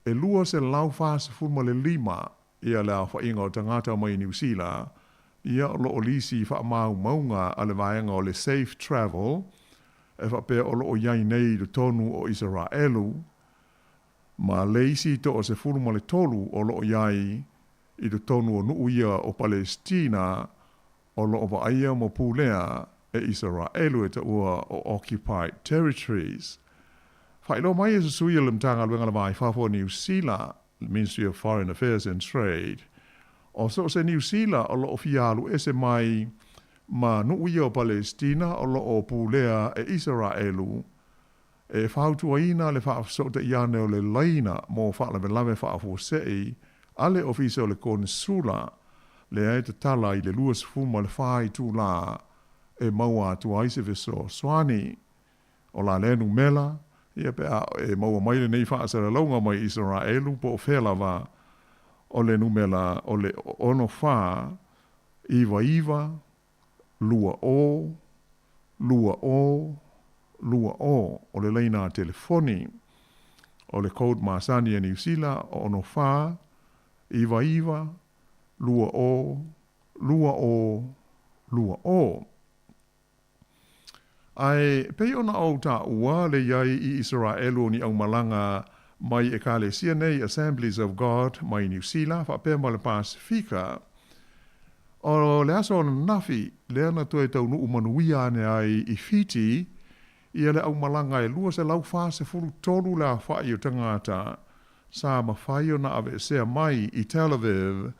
e 245 ia le aofaiga o tagata mai Niu Sila, ia o lo o lisi i faamaumauga a le vaega o le Safe Travel e faapea o lo o i ai nei i totonu o Isaraelu, ma le isi 13 o lo o i ai i totonu o nuu ia o Palesitina o lo o vaaia ma pulea e Isaraelu e taua o Occupied Territories. Faailoa mai e se sui o le Matagaluega o le Va i Fafo o Niu Sila, Ministry of Foreign Affairs and Trade, o so o se Niu Sila o lo o fia alu ese mai ma nuu ia o Palesitina o lo o pulea e Isaraelu, e fautuaina le faafesootaiʻi ane o le laina mo faalavelave faafuasei a le Ofisa o le Konesula, lea e tatala i le 24 itulā e maua atu ai se fesoasoani. O la lea numela, ia pe a e maua mai lenei faasalalauga mai Isaraelu po o fea lava, o le numela o le 6 4 9 9 2 0 2 0 2 0, o le laina telefoni. O le code masani a Niu Sila, 6 4 99 20 20 20. Ae pei ona ou taua le i ai i Isaraelu o ni aumalaga mai Ekalesia nei Assemblies of God mai Niu Sila faapea ma le Pasefika. O le aso ananafi lea na toe taunuu manuia ane ai i Fiti ia le aumalaga e 243 le aofai o tagata sa mafai ona aveesea mai i Tel Aviv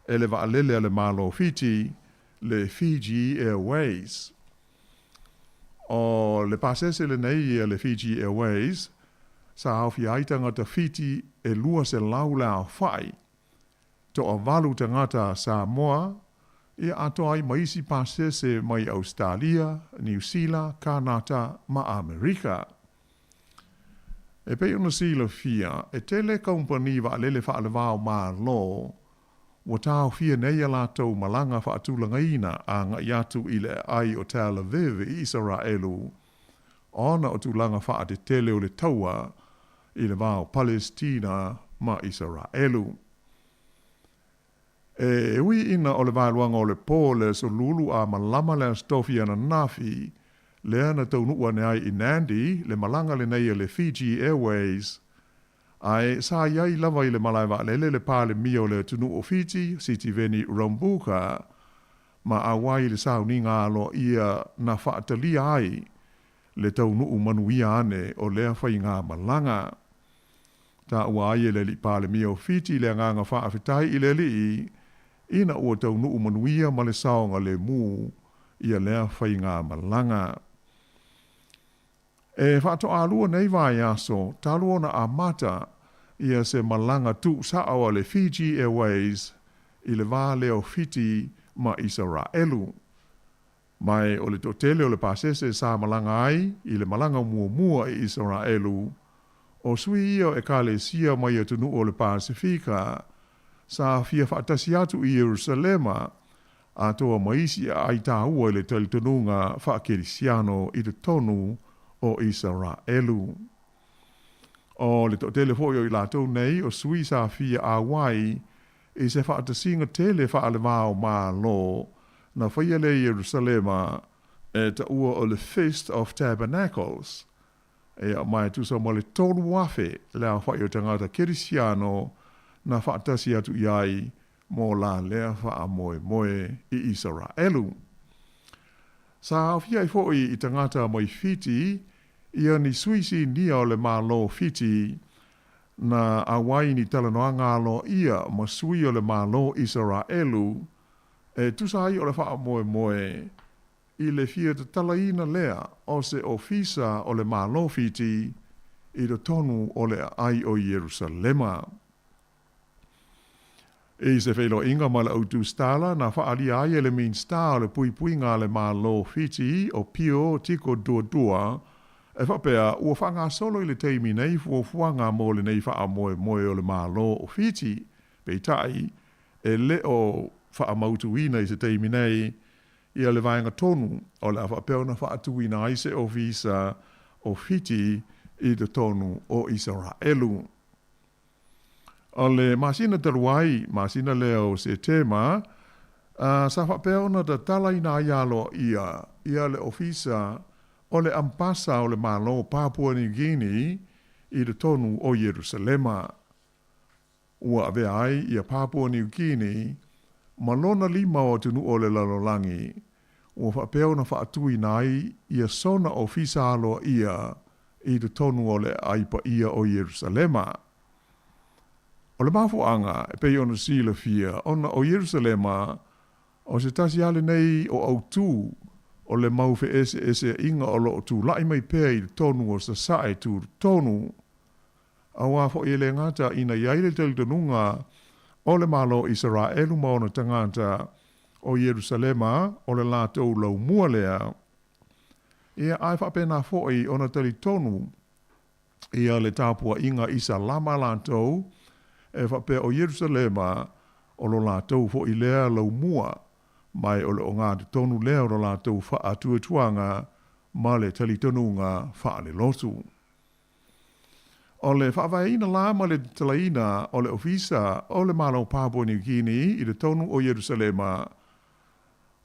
e le vaalele a le Malo o Fiti, le Fiji Airways. O le pasese lenei a le Fiji Airways sa aofia ai tagata Fiti e 200 le aofai, toavalu tagata Samoa, ia atoa ai ma isi pasese mai Ausetalia, Niu Sila, Kanata ma Amerika. E pei ona silafia, e tele kaupani vaalele faale-va o Malo ua taofia nei a latou malaga faatulagaina agai atu i le aai o Tel Aviv i Isaraelu ona o tulaga faatetele o le taua i le va o Palesitina ma Isaraelu. E ui ina o le vaeluaga o le po le Aso Lulu a malama le Aso Tofi ananafi, lea na taunuu ane ai i Nadi le malaga lenei a le Fiji Airways, ae sa i ai lava i le malae vaalele le Palemia o le atunuu o Fiti, Sitiveni Rabuka, ma auai i le sauniga aloaia na faatalia ai le taunuu manuia ane o lea faigamalaga. Taua ai e le Alii Palemia o Fiti le agaga faafetai i le Alii ina ua taunuu manuia ma le saogalemu ia lea faigamalaga. E faatoalua nei vaiaso talu ona amata ia se malaga tuusao a le Fiji Airways i le va lea o Fiti ma Isaraelu. Ma o le toatele o le pasese sa malaga ai i le malaga muamua i Isaraelu, o sui ia o Ekalesia mai atunuu o le Pasefika sa fia faatasi atu i Ierusalema, atoa ma isi aai taua i le talitonuga faakerisiano i totonu o Isaraelu. O le toatele foi o i latou nei o sui sa fia auai i se faatasiga tele faale-va o Malo na faia lea i Ierusalema e taua o le Feast of Tabernacles, e ma e tusa ma le 3,000 le aofai o tagata kerisiano na faatasi atu i ai mo la lea faamoemoe i Isaraelu. Sa aofia ai foi i tagata mai Fiti ia ni sui sinia o le Malo o Fiti na auai ni talanoaga aloaia ma sui o le Malo Isaraelu e tusa ai o le faamoemoe i le fia tatalaina lea o se ofisa o le Malo Fiti i totonu o le aai o Ierusalema. I se feiloaiga ma le Au Tusitala na faaalia ai e le Minisita o le Puipuiga a le Malo Fiti o Pio Tiko Duadua e faapea ua faagasolo i le taimi nei fuafuaga mo lenei faamoemoe o le Malo o Fiti, peitai e le o faamautuina i se taimi nei ia le vaega tonu o le a faapea ona faatuina ai se ofisa o Fiti i totonu o Isaraelu. O le masina talu ai, masina lea o Setema, sa faapea ona tatalaina ai aloaia ia le ofisa o le Ampasa o le Malo o Papua New Guinea i totonu o Ierusalema. Ua avea ai ia Papua New Guinea ma lona lima o atunuu o le lalolagi ua faapea ona faatuina ai ia sona ofisa aloaia i totonu o le aai paia o Ierusalema. O le mafuaaga e pei ona silafia ona o Ierusalema o se tasi lava lenei o autū o le mau feeseeseaiga o lo o tulai mai pea i totonu o Sasae tutotonu, auā foi e le gata ina i ai le talitonuga o le Malo o Isaraelu ma ona tagata o Ierusalema o le latou laumua lea, ia ae faapena foi ona talitonu ia le tapuaiga Isalama latou e faapea o Ierusalema o lo latou foi lea laumua, ma o le ogatotonu lea o lo latou faatuatuaga ma le talitonuga faalelotu. O le faavaeina la ma le tatalaina o le Ofisa o le Malo Papua Niu Kini i totonu o Ierusalema,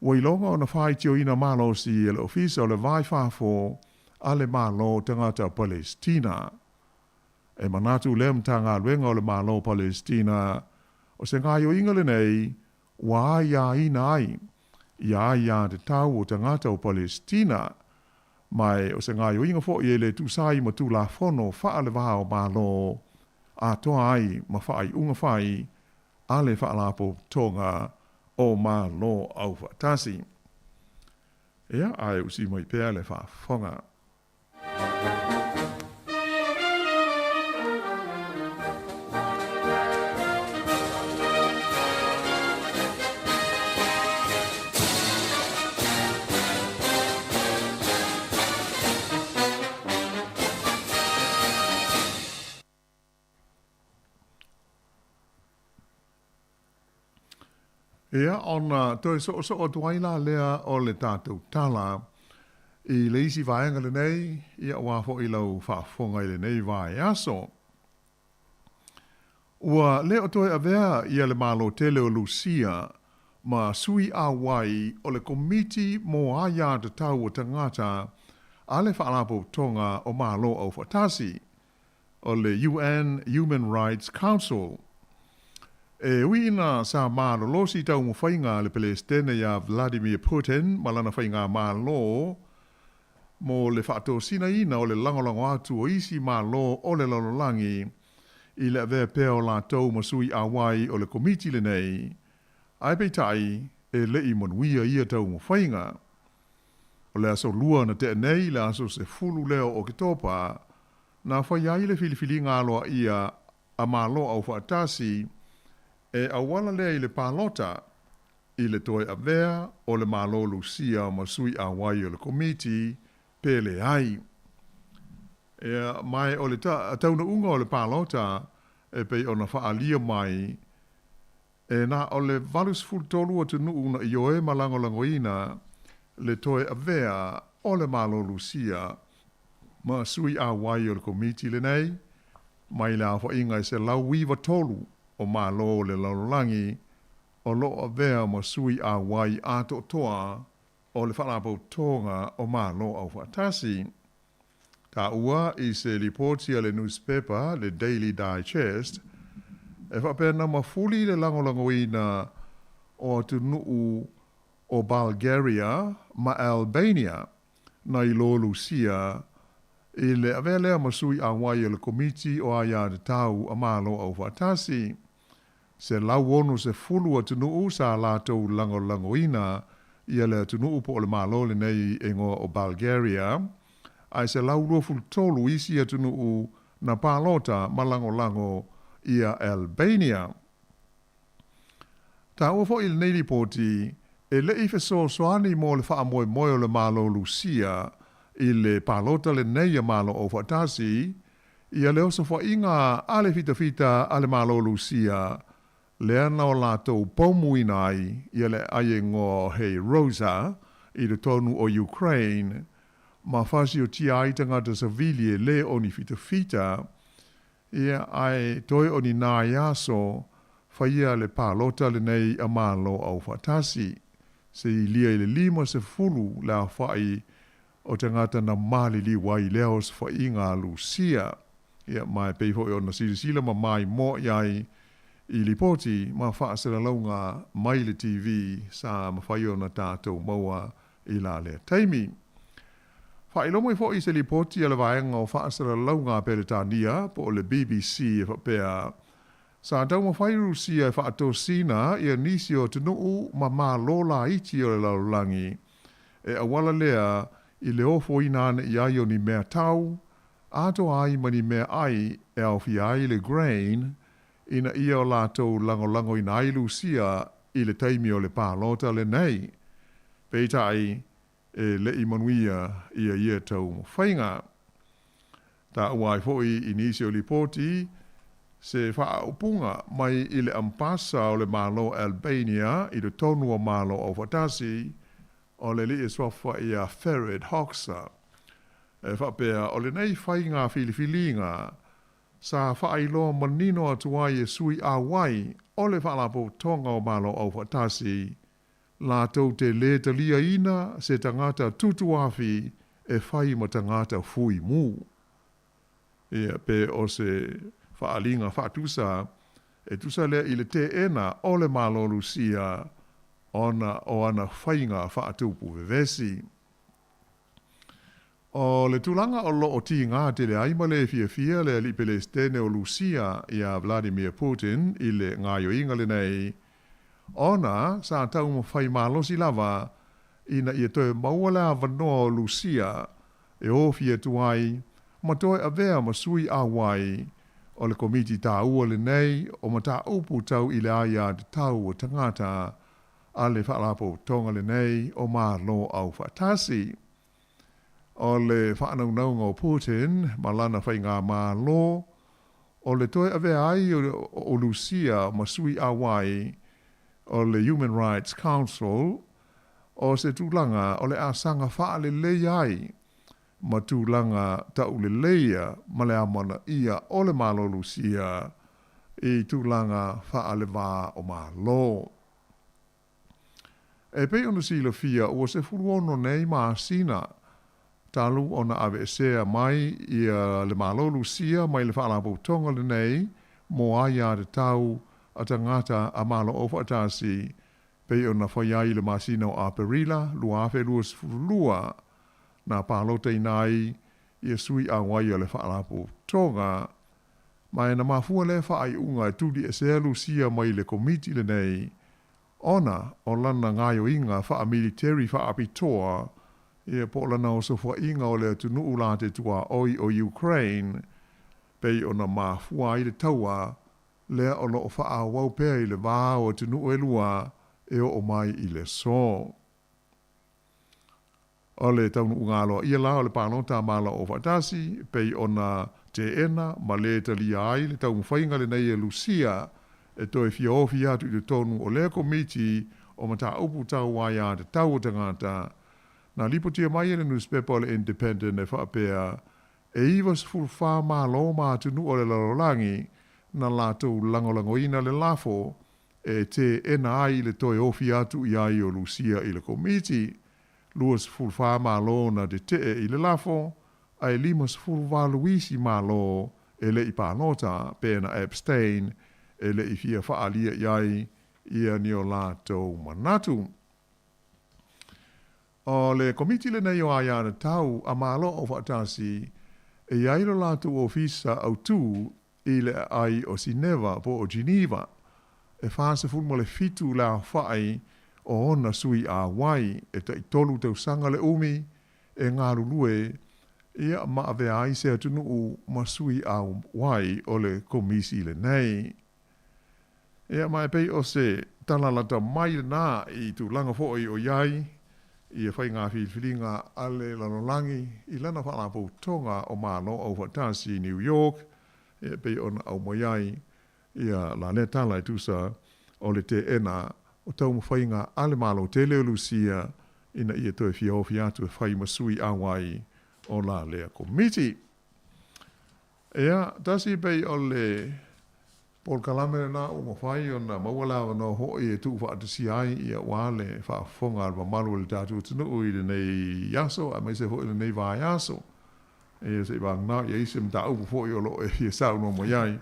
ua iloga ona faaitioina malosi e le Ofisa o le Va i Fafo a le Malo Tagata Palesitina. E manatu lea Matagaluega o le Malo Palesitina, o se gaoioiga lenei ua aiaina ai ia aiatatau o tagata o Palesitina, ma o se gaoioiga foi e le tusa ai ma Tulafono faale-va o Malo atoa ai ma faaiuga fai a le Faalapotopotoga o Malo Aufaatasi. Ia, ae usi mai pea le faafofoga. Ia, ona toe soosoo atu ai la lea o le tatou tala i le isi vaega lenei, ia ua foʻi lau faafofoga i lenei vaiaso. Ua le o toe avea ia le Malo tele o Lusia ma sui auai o le Komiti mo Aiatatau o Tagata a le Faalapotopotoga o Malo Aufaatasi, o le UN Human Rights Council. E ui ina sa malolosi taumafaiga a le Pelesitene ia Vladimir Putin ma lana faigamalo mo le faatosinaina o le lagolago atu o isi Malo o le lalolagi i le avea pea o latou ma sui auai o le komiti lenei, ae peitai e leʻi manuia ia taumafaiga. O le aso Lua na tea nei, le aso 10 lea o Oketopa, na fai ai le filifiliga aloaia a Malo Aufaatasi e auala lea i le palota i le toe avea o le Malo Lusia ma sui auai o le komiti pe leai. Ia, ma o le taunuuga o le palota e pei ona faaalia mai e na o le 83 atunuu na ioe ma lagolagoina le toe avea o le Malo Lusia ma sui auai o le komiti lenei, mai le aofaiga e 193 o Malo o le lalolagi o loo avea ma sui auai atoatoa o le Faalapotopotoga o Malo Aufaatasi. Taua i se lipoti a le newspaper le Daily Digest, e faapea na mafuli le lagolagoina o atunuu o Bulgaria ma Albania nai lo Lusia i le avea lea ma sui auai o le Komiti o Aiatatau a Malo Aufaatasi. 160 atunuu sa latou lagolagoina ia le atunuu po o le Malo lenei e igoa o Bulgaria, ae 123 isi atunuu na palota ma lagolago ia Albania. Taua foʻi i lenei lipoti, e leʻi fesoasoani mo le faamoemoe o le Malo Lusia i le palota lenei a Malo Aufaatasi, ia le osofaʻiga a le fitafita a le Malo Lusia lea na o latou poumuina ai ia le aai e igoa o Hei Rosa i totonu o Ukraine ma fasiotia ai tagata savili e lē o ni fitafita, ia ae toe o ni nai aso faia le palota lenei a Malo Aufaatasi, se ilia i le 50 le aofaʻi o tagata na maliliu ai i lea osofaʻiga a Lusia. Ia, ma e pei foʻi ona silasila ma maimoa i ai i lipoti ma faasalalauga mai le TV sa mafai ona tatou maua i la lea taimi. Faailoa mai foʻi se lipoti a le vaega o faasalalauga a Peretania po o le BBC e faapea, sa taumafai Rusia e faatosina ia nisi o atunuu ma malo laiti o le lalolagi e auala lea i le ofoina ane i ai o ni mea tau atoa ai ma ni mea ʻai e aofia ai le grain ina ia o latou lagolagoina ai Lusia i le taimi o le palota lenei. Peitai, e leʻi manuia ia ia taumafaiga. Taua ai foʻi i nisi o lipoti se faaupuga mai i le Ambasa o le Malo Albania i totonu o Malo Aufaatasi, o le alii e suafa ia Ferid Hoxha, e faapea o lenei faiga filifiliga. sa faailoa manino atu ai e sui ʻauai o le Faalapotopotoga o Malo Aufaatasi latou te lē taliaina se tagata tutuafi e fai ma tagata fui mu. Ia, pe o se faaaliga faatusa e tusa lea i le teena o le Malo Lusia ona o ana faiga faatupu vevesi. O le tulaga o lo o tigā tele ai ma le fiafia le alii Pelesitene o Lusia iā Vladimir Putin i le gaoioiga lenei, ona sa taumafai malosi lava ina ia toe maua le avanoa o Lusia e ofi atu ai ma toe avea ma sui ʻauai o le Komiti taua lenei o Mataupu Tau i le Aiatatau a Tagata a le Faalapotopotoga lenei o Malo Aufaatasi. O le faanaunauga o Putin ma lana faigamalo, o le toe avea ai o Lusia ma sui ʻauai o le Human Rights Council, o se tulaga o le a saga faalelei ai ma tulaga tauleleia ma le amanaia o le Malo Lusia i tulaga faaleva o Malo. E pei ona silafia ua 16 nei masina talu ona aveesea mai ia le Malo Lusia mai le Faalapotopotoga lenei mo Aiatatau a Tagata a Malo Aufaatasi pei ona fai ai i le masina o Aperila 2022 na palotaina ai ia sui ʻauai o le Faalapotopotoga. Ma e na mafua lea faaiuga e tuliesea Lusia mai le Komiti lenei ona o lana gaoioiga faamiliteri faapitoa ia po o lana osofaʻiga o le atunuu la te tuaʻoi o Ukraine pei ona mafua ai le taua lea o lo o faaauau pea i le va o atunuu e lua e oo mai i le aso. O le taunuuga aloaia la o le palota a Malo Aufaatasi pei ona teena ma lē talia ai le taumafaiga lenei e Lusia e toe fia ofi atu i totonu o lea Komiti o Mataupu Tau Aiatatau o Tagata. Na lipotia mai e le nusipepa o le Independent e faapea, e 94 Malo ma atunuu o le lalolagi na latou lagolagoina le lafo e teena ai le toe ofi atu i ai o Lusia i le Komiti. 24 Malo na tetee i le lafo, ae 58 isi Malo e le i palota pe na abstain e le i fia faaalia i ai ia ni o latou manatu. O le Komiti lenei o Aiatatau a Malo Aufaatasi e i ai lo latou ofisa autū i le aai o Sineva po o Geneva, e 47 le aofai o ona sui ʻauai e taitolu tausaga le umi e galulue ia ma avea ai se atunuu ma sui ʻauai o le Komisi lenei. Ia ma e pei o se tala lata mai lenā i tulaga foi o i ai ia faiga filifiliga a le lalolagi i lana Faalapotopotoga o Malo Aufaatasi i New York, e pei ona aumai ai ia la lea tala e tusa o le teena o taumafaiga a le Malo tele o Lusia ina ia toe fia ofi atu e fai ma sui ʻauai o la lea Komiti. Ia, tasi pei o le polokalame lenā ua mafai ona maua le avanoa hoʻi e tuufaatasia ai ia aua le faafofoga a le mamalu o le tatou atunuu i lenei aso aemaise foi lenei vaiaso. Ia se i vagana i ai se mataupu foi o lo o e fia saunoa mai ai,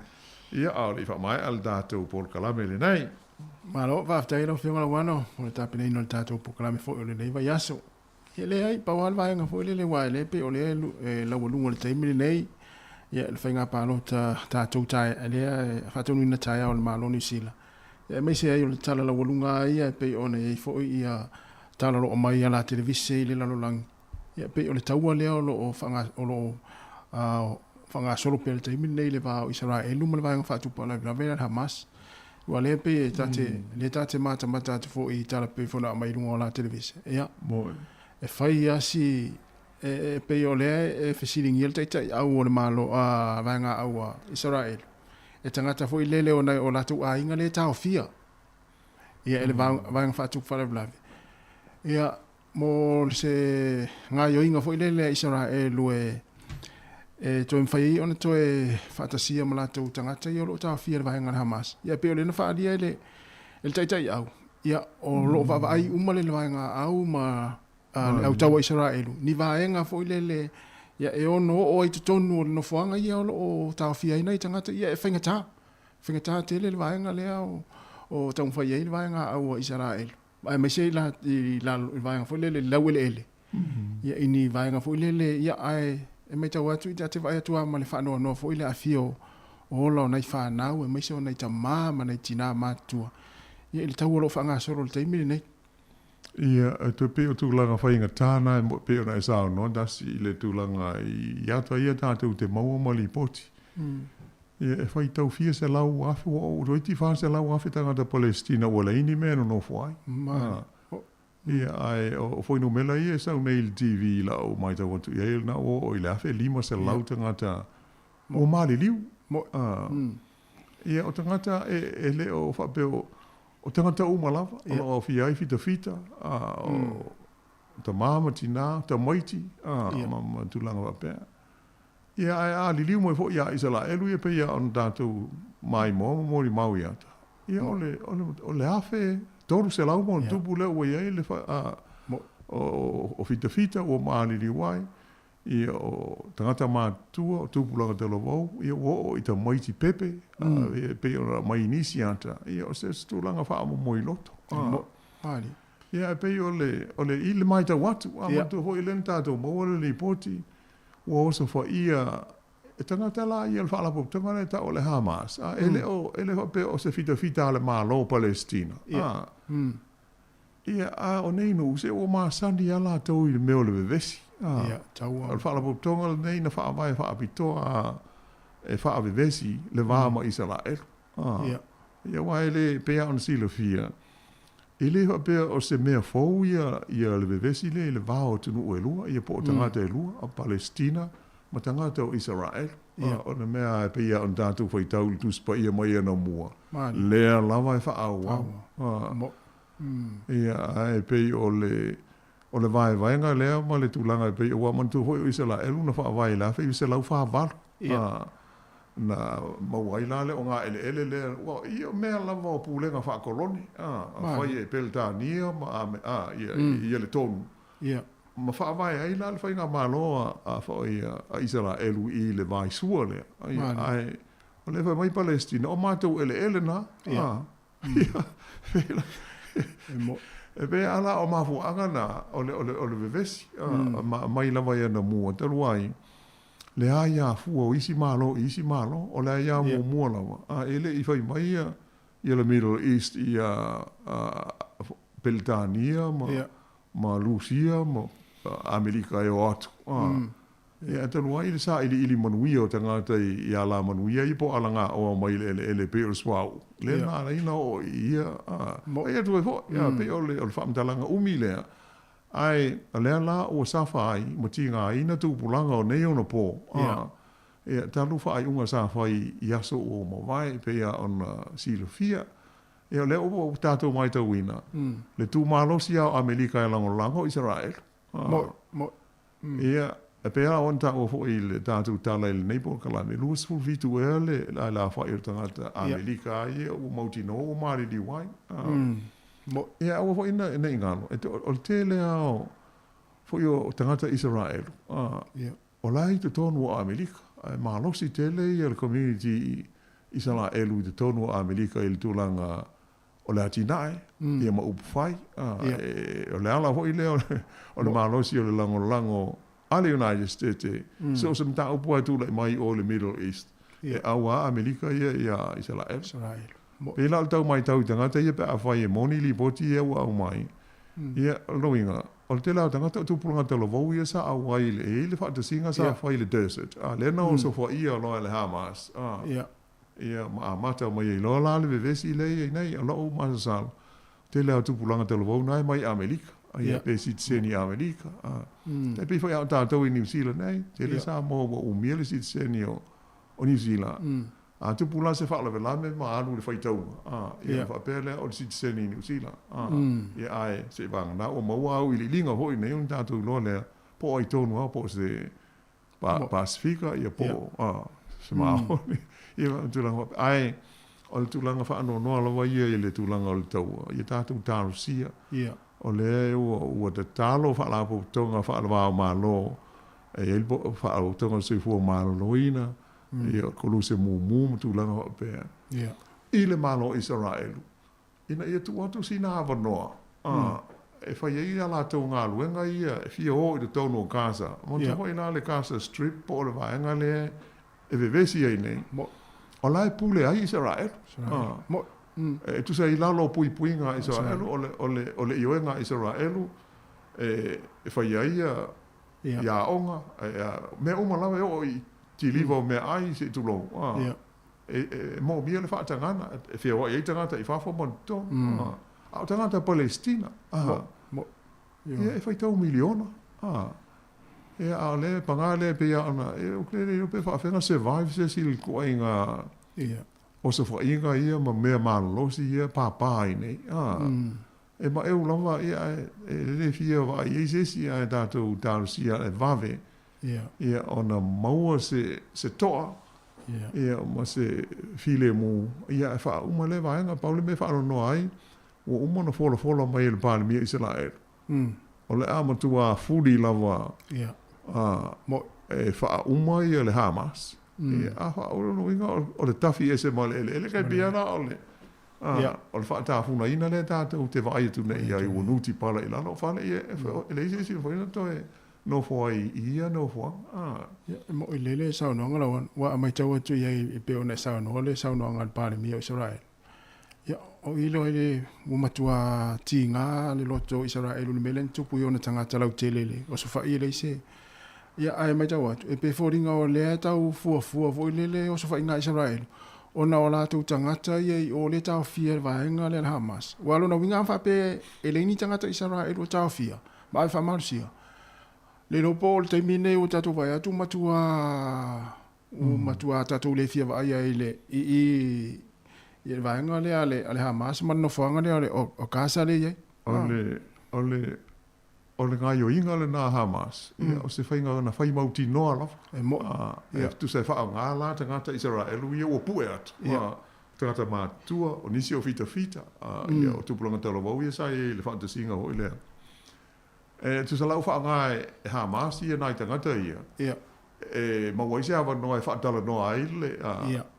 ia a o le i faamaea le tatou polokalame lenei. Malo, faafetai lau Afioga Lauano mo le tapenaina o le tatou polokalame foi o lenei vaiaso. Ia leai, pau lava le vaega foi lele aua e le pei o lea e laualuga i le taimi lenei, ia le faiga palota tatou tae, lea e faataunuuina taeao e le Malo o Niu Sila. Ia aemaise ai o le tala laualuga lava ia e pei ona i ai foi ia tala o lo o aumai ala televise i le lalolagi. Ia e pei o le taua lea o lo o o lo o faagasolo pea i le taimi lenei i le va o Isaraelu ma le vaega faatupu faalavelave lea a le Hamas. Aua o lea e pei e ta te, lea ta te matamata atu foi i tala pei foi ona aumai i luga o la televise. Ia, e fai lava si, e pei o lea e fesiligia le taitaiau o le Malo, a vaega au a Isaraelu, e tagata foi lele o nai o latou aiga lea e taofia, ia, e le vaega faatupu faalavelave. Ia, mo se gaoioiga foi lele a Isaraelu e, e toe mafai ai ona toe faatasia ma latou tagata ia o lo o taofia i le vaega a le Hamas. Ia e pei o lea na faaalia e le e le taitaiau, ia o lo o vaavaai uma le vaega au ma le au taua Isaraelu, ni vaega foi lele ia e ono oo ai i totonu o le nofoaga ia o lo o taofia ai nai tagata, ia e faigata, faigata tele le vaega lea o o taumafai ai le vaega au a Isaraelu, aemaise i la i lalo i le vaega foi lele i le laueleele. Ia i ni vaega foi lele, ia ae e matau atu ta te vaai atu lava ma le faanoanoa foi le aafia o ola o nai fanau aemaise o nai tamā ma nai tinā matutua ia i le tau o lo o faagasolo i le taimi lenei. Ia, e toe pei o tulaga faigata na e pei ona e saunoa Darcy i le tulaga i ata ia tatou te maua ma lipoti. Ia, e faitau fia 100,000, ua ou toeitiiti 400,000 tagata Palesitina ua leai ni mea e nonofo ai. Ia, ae o fuainumera ia e sau nei i le TV i la'u matau atu i ai, o lena ua oo i le 1,500 tagata ua maliliu. Ia, o tagata e le o faapea o tagata uma lava, o lo o aofia ai fitafita, o tamā ma tinā, tamaiti, ma tulaga faapea. Ia, ae a liliu mai foi ia Isaraelu ia pei lava ona tatou maimoa ma molimau i ata, ia o le, o le, o le 1,300 ma ona tupu lea ua i ai le fa, a, o, o fitafita ua maliliu ai, ia o tagata matutua, o tupulaga talavou, ia ua oo i tamaiti pepe, a, ia pei ona aumai i nisi ata, ia o se tulaga faamomoiloto. A, ia e pei o le, o le, i le matau atu, a manatua foi lea na tatou maua le lipoti, Ua osofaia e tagata la ia le faalapotopotoga lea e tau o le Hamas, a e le o, e le faapea o se fitafita a le Malo o Palesitina, a. Ia, a o nei nuu, se ua masani lava latou i le mea o le vevesi, a. O le faalapotopotoga lenei na faavae faapitoa a e faavevesi le va ma Isaraelu, a. Ia, aua e le, pei lava ona silafia, E le faapea o se mea fou ia ia le vevesi lea i le va o atunuu e lua, ia po o tagata e lua, o Palesitina ma tagata o Isaraelu. O le mea e pei lava ona tatou faitau i le Tusi Paia mai anamua, lea lava e faaauau. Ia, ae pei o le o le vaevaega lea ma le tulaga e pei, ua manatua foi o Isaraelu na faavae i le 1948, na maua ai la le ogaeleele lea, ua, ia mea lava o pulega faakolone, a fai e Peretania ma a, a, ia, ia le tonu. Ma faavae ai la le faigamalo a, foi a Isaraelu i le vaisua lea. Ia, ae o lea e fai mai Palesitina, o matou eleele na, a, Ia, e pei lava la o mafuaaga na o le, o le, o le vevesi, ma mai lava i anamua talu ai, le aia fua o isi Malo i isi Malo, o le aia muamua lava, a e le i fai mai ia, ia le Middle East ia Peretania ma, ma Rusia ma Amerika e o atu. Ia, e talu ai le sailiili manuia o tagata i alamanuia ia po o alagaoa mai le eleele pei o le suauu, lea na ala ai ona oo i ia, ai atu ai foi, ia, pei o le, o le faamatalaga umi lea, ae o lea la ua safa ai ma tigaina tupulaga o nei ona po, ia, talu faaiuga sa fai i aso ua mavae pei lava ona silafia. Ia, o lea ua tatou matauina le tumalosi lava o Amerika e lagolago Isaraelu. Mo, mo, Ia, e pei lava ona taua foi i le tatou tala i lenei polokalame, 27 ea le aelafa'i o le tagata Amerika a ia ua mautinoa ua maliliu ai. Ia, aua foi ne i galo, o le tele lava o, foi o tagata Isaraelu, o la e i totonu o Amerika, ae malosi tele ia le community Isaraelu i totonu o Amerika i le tulaga o le atinae, ia ma upu fai. O le ala foi lea o le malosi o le lagolago a le United States, so o se mataupu lava e tulai mai i o i le Middle East, e ʻau a Amerika ia iā Isaraelu. Pei la o le tau matau i tagata ia pe afai e moni lipoti ia ua aumai, ia, o lona uiga, o le tele lava o tagata o tupulaga talavou ia sa auai i le, e i ai le faatasiga sa fai i le desert, a lea na osofaia loa e le Hamas, Ia, ma amata mai ai loa la le vevesi lea i ai nei. O lou masalosalo, tele lava o tupulaga talavou na e mai Amerika, ia, pe sitiseni i Amerika. A, tai pei foi a o tatou i Niu Sila nei, tele Samoa ua umia le sitiseni o, o Niu Sila. A tupu la se faalavelave ma alu i le faitauga, a, ia, ona faapea lea o le sitiseni i Niu Sila. A, ia, ae seivagana ua maua auiliiliga foi nei ona tatou iloa lea, po o ai tonu lava po o se. Pa, Pasifika, ia po o se maoni. Ia ma tulaga faapea. Ae o le tulaga faanoanoa lava ia i le tulaga o le taua, ia tatou talosia. O lea ua tatalo Faalapotopotoga faale-va-o-Malo, e i ai le Faalapotopotoga o le Soifua Maloloina, ia Koluse Mumu ma tulaga faapea, i le Malo o Isaraelu, ina ia tuu atu sina avanoa e fai ai a latou galuega ia e fia o i totonu o Gaza. Manatua foi la le Gaza Strip po o le vaega lea e vevesi ai nei, o la e pule ai Isaraelu. E tusa i lalo o puipuiga a Isaraelu, o le ioega a Isaraelu e fai ai ia aoga, mea uma lava e oo i kiliva o meaai se i tulou. E moomia le faatagaga e feoai ai tagata i fafo ma totonu. A o tagata Palesitina, ia e faitau miliona. Ia, a o lea paga lea e pei lava ona, ou te le iloa pe faapefea ona survive se isi i le ituaiga osofaiga ia ma mea malolosi ia e pāpā ai nei. E maeu lava, ia, ae e le fia vaai ai se isi, ae tatou talosia e vave ia ona maua se toa ia ma se filemu ia e faauma lea vaega. Pau le mea e faanoanoa ai, ua uma ona folafola mai e le Palemia o Isaraelu, o le a matua fuli lava e faauma ia le Hamas. Ia, a faauma, o lona uiga o le tafi ese ma le eleele, kai pei lava la o le o le faatafunaina lea tatou te vaai atu nei i ai, ua nutipala i lalo o fale, ia e leai se isi e mafai ona toe nofo ai i ia nofoaga. A. Ia, e moʻi lelei le saunoaga lau Afioga. Ua matau atu i ai e pei ona e saunoa le saunoaga a le Palemia o Isaraelu. Ia, o i loa i le ua matua tiga le loto o Isaraelu i le mea lea na tupu i ona tagata lautele i le osofai e leai se. Ia, ae matau atu, e pei e foliga o lea e tau fuafua foi lele osofaiga a Isaraelu, ona o latou tagata ia i o lea e taofia e le vaega lea a le Hamas. Aua o lona uiga a faapea e leai ni tagata Isaraelu o taofia, ma ave faamalosia. Le iloa po o le taimi lenei ua tatou vaai atu matua ua matua tatou le fia vaai ai i le i i i le vaega lea a le a le Hamas ma le nofoaga lea o le o Gaza lea e i ai. O le o le o le gaoioiga lena a Hamas, ia o se faiga na fai mautinoa lava. E mo'i. E tusa e faaaoga la tagata Isaraelu ia ua pue atu. Tagata matutua, o nisi o fitafita, ia o tupulaga talavou ia sa i ai i le faatasiga foi lea. E tusa la ua faaaoga e Hamas ia nai tagata ia, e maua ai se avanoa e faatalanoa ai le,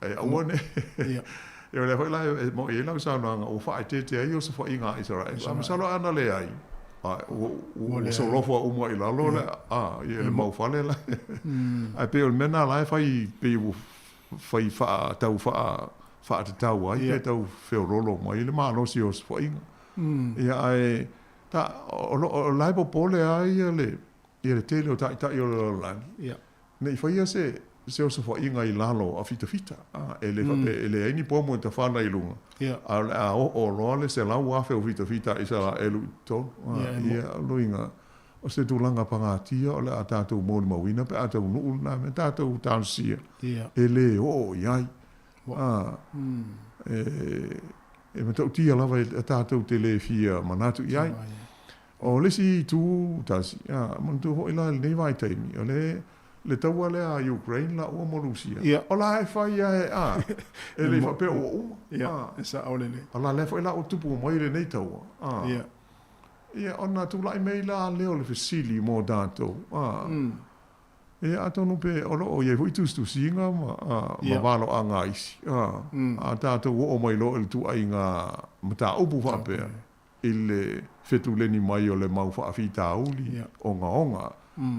e aua ne i. Ia o lea foi la e mo'i ai lau saunoaga ua faaeteete ai osofaiga a Isaraelu. A masalo ana leai, ua solofa uma i lalo le, ia le mau fale la. Ae pei o le mea lena la e fai, pei ua fai faa, tau faa, faatatau ai pe tau feololo mai le malosi o osofaiga. Ia ae ta, o, o la e popole lava ia le, ia le tele o taitai o le lalolagi, ne i faia se, se osofaiga i lalo a fitafita, a, e le faapea, e leai ni pomu e tafana i luga, a o le a oo loa le 100,000 o fitafita a Isaraelu i totonu. A, ia, o lona uiga, O se tulaga pagatia o le a tatou molimauina pe a taunuu lena mea tatou talosia e le oo i ai. E matautia lava e tatou te le fia manatu i ai. O le isi itu tasi, manatua foi la i lenei vaitaimi, o le le taua lea a Ukraine laua ma Rusia, o la e fai lava e, e le faapea ua uma. E sao lelei. A la lea foi la ua tupu mai lenei taua. Ia, ona tulai mai la lea o le fesili mo tatou, a, ia, atonu pe o lo o i ai foi tusitusiga ma, a, ma valoaga a isi, a, a tatou oo mai loa i le tuaiga mataupu faapea i le fetuleni mai o le mau faafitauli ogaoga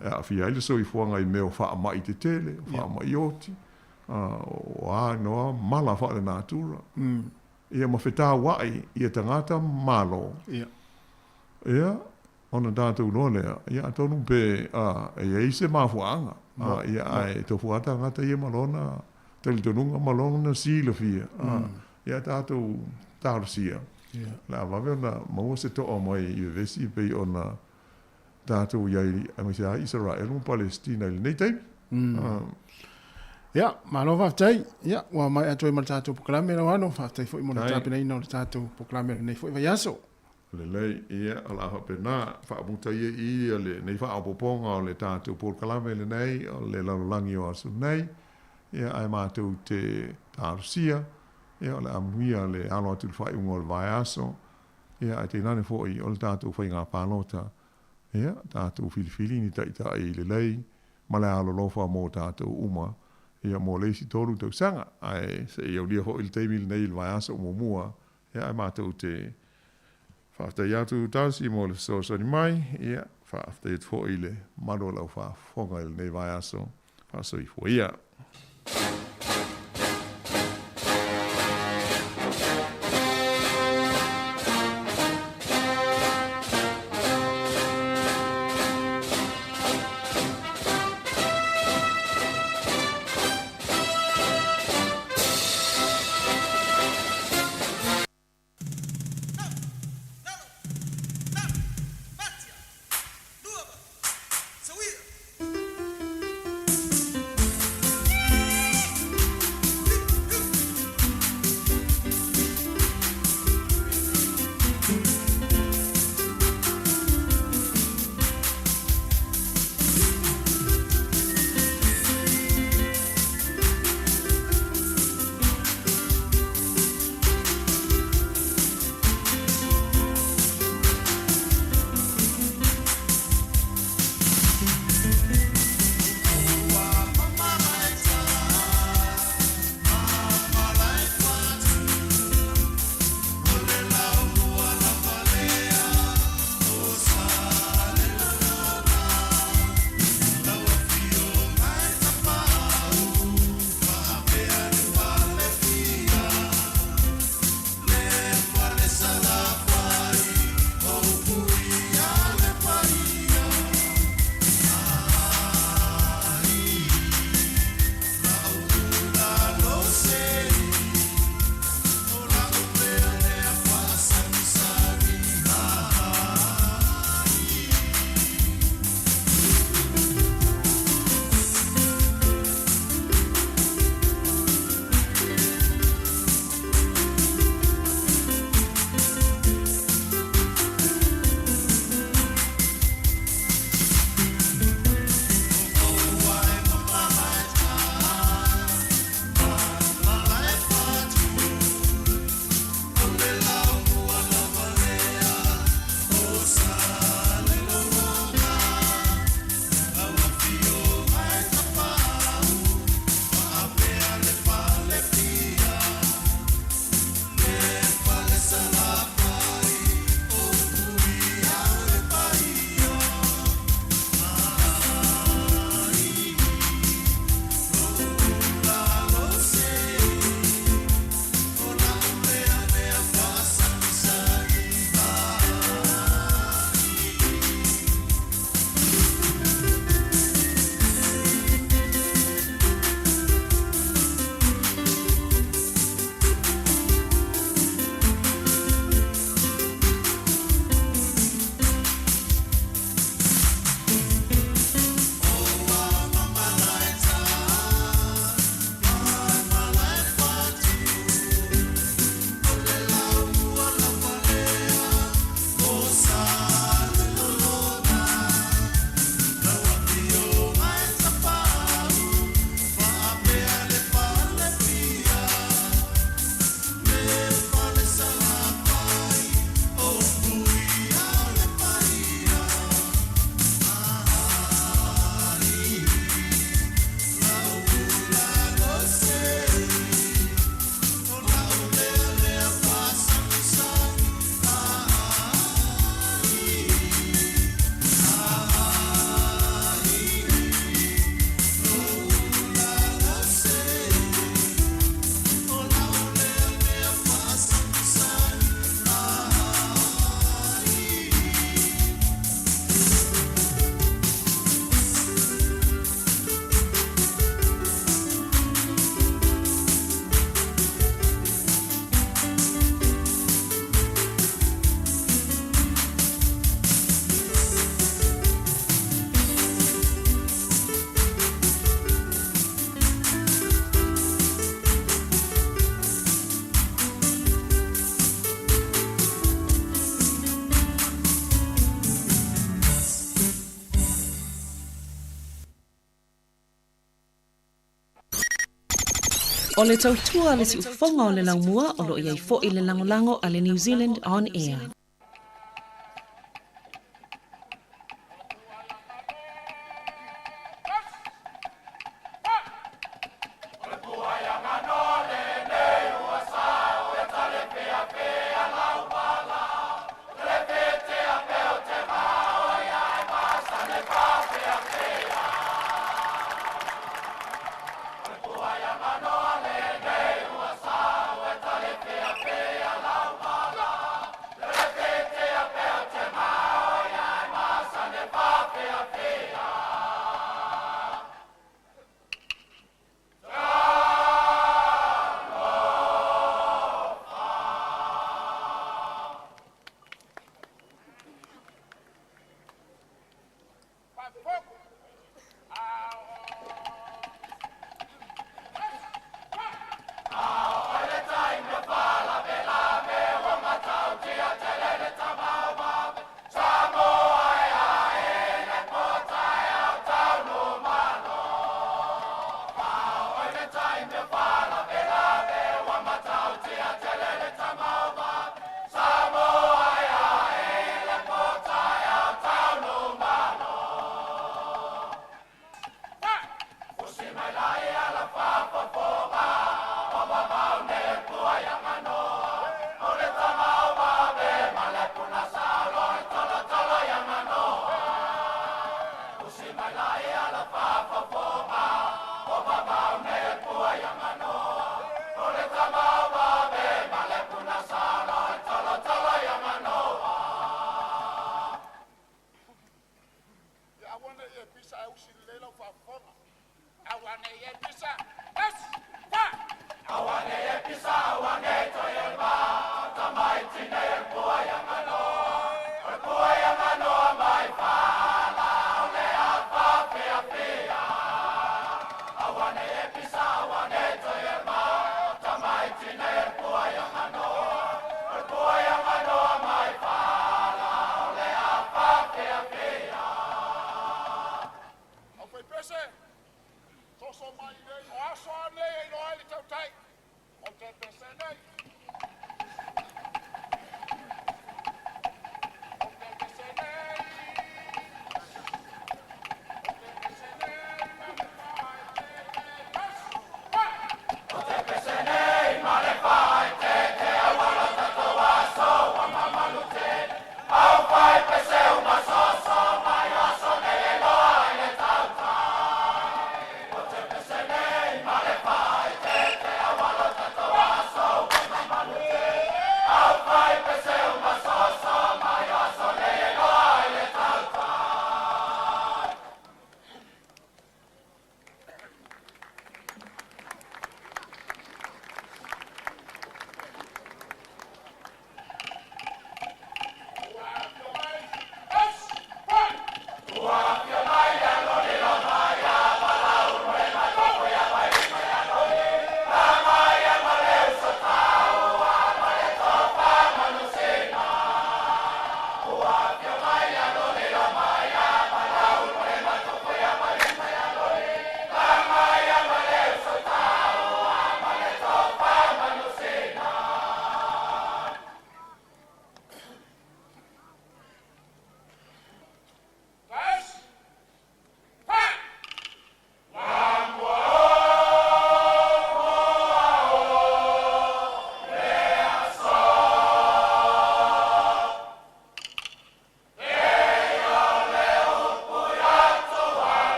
e aafia ai le soifuaga i mea o faamai tetele, o faamai oti, a, o a noa mala faalenatura. Ia ma fetauai ia tagata ma Malo. Ia. Ia, ona tatou iloa lea, ia atonu pe, a, e i ai se mafuaaga, a, ia, ae tofu lava tagata ia ma lona talitonuga ma lona silafia, a, ia tatou talosia, Ia. o le a vave ona maua se toa mai i vevesi pei ona tatou i ai, aemaise lava Isaraelu ma Palesitina i lenei taimi. Ia, malo faafetai. Ia, ua maea atu ai ma le tatou polokalame lau Ano. Faafetai foi mo le tapenaina o le tatou polokalame o lenei foi vaiaso. Lelei, ia, o le a faapena, faamuta ia i i lenei faaopoopoga o le tatou polokalame lenei o le lalolagi o aso nei, ia, ae matou te talosia, ia, o le a manuia le alo atu i le faaiuga o le vaiaso, ia, ae tainane foi o le tatou faiga palota, ia, tatou filifili ni taitai lelei ma le alolofa mo tatou uma, ia, mo le isi tolu tausaga, ae se i aulia foi le taimi lenei i le vaiaso muamua, Ia, ae matou te faafetai atu Tasi mo le fesoasoani mai, ia, faafetai atu foi i le mamalu o lau faafofoga i lenei vaiaso. Faasoifua ia. O le tautua a le siufofoga o le laumua o lo o i ai foi le lagolago a le New Zealand On Air.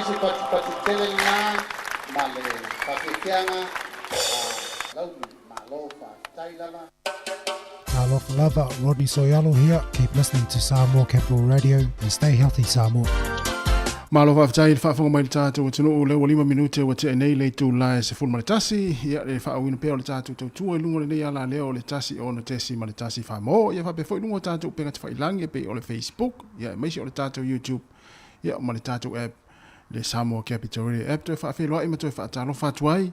Mai se patupatu tele lena ma le faafiafiaga a Lauli. Malo faafetai lava. Talofa lava, Rodney Soyalo here. Keep listening to Samoa Capital Radio and stay healthy Samoa. Malo faafetai i le faafofoga mai i le tatou atunuu lea ua 5 minute ua tea nei le itula e 11 ia le faaauauina pea o le tatou tautua i luga o lenei alaleo o le 1 6.1 Samoa ia faapea foi i luga o tatou upega tafailagi e pei o le Facebook ia aemaise o le tatou YouTube ia ma le tatou app le Samoa Capital Radio app toe faafeiloai ma toe faatalofa atu ai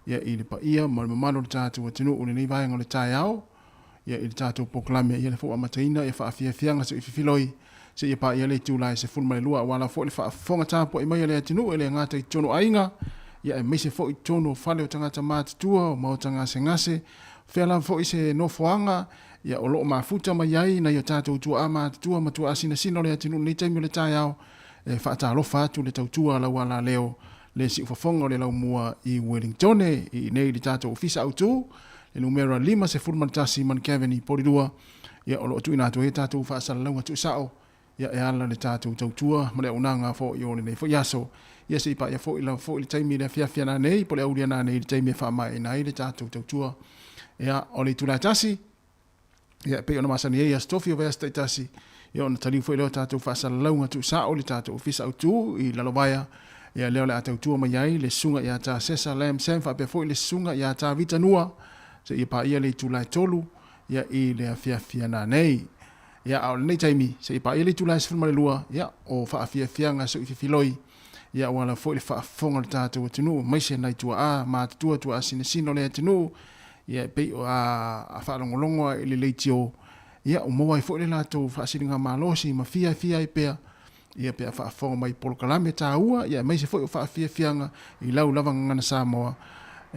ia i le paia ma le mamalu o le tatou atunuu i lenei vaega o le taeao ia i le tatou polokalame ia le foi ua amataina ia faafiafiaga se i fifiloi seia paia le itula e 12 aua lava foi le faafofoga tapuai mai a le atunuu e le gata i totonu o aiga ia aemaise foi i totonu o fale o tagata matutua o maota gasegase fea lava foi se nofoaga ia o lo o mafuta mai ai nai o tatou tuaa matutua ma tuaa sinasina o le atunuu i lenei taimi o le taeao e faatalofa atu le tautua a lau alaleo le siufofoga o le laumua i Wellingtone i inei i le tatou ofisa autu le numera 51 Mankeveni Polilua ia o lo o tuuina atu ai a tatou faasalalauga tuusao ia e ala le tatou tautua ma le auaunaga foi o lenei foi aso ia se i paia foi lava foi le taimi i le afiafi ana nei po o le auli ana nei i le taimi e faamaeaina ai le tatou tautua ia o le itula e tasi Ia, e pei ona masani ai i Aso Tofi o vaiaso taitasi, ia ona taliu foi lea o tatou faasalalauga tuusao i le tatou Ofisa Autu i Lalovaea, ia lea o le a tautua mai ai le Susuga ia Tā Sesa Lam Sam faapea foi le Susuga ia Tā Vita Nua seia paia le itula e 3 ia i le afiafi ana nei. Ia, a o lenei taimi, seia paia le itula e 12, ia, o faafiafiaga soififiloi, ia aua lava foi le faafofoga o le tatou atunuu, aemaise nai tuaa matutua, tuaa sinasina o le atunuu, ia e pei o a, a faalogologo a i le leitio, ia ua maua ai foi le latou faasiligamalosi ma fiafia ai pea, ia pe a faafofoga mai i polokalame taua, ia aemaise foi o faafiafiaga i lau lava gagana Samoa,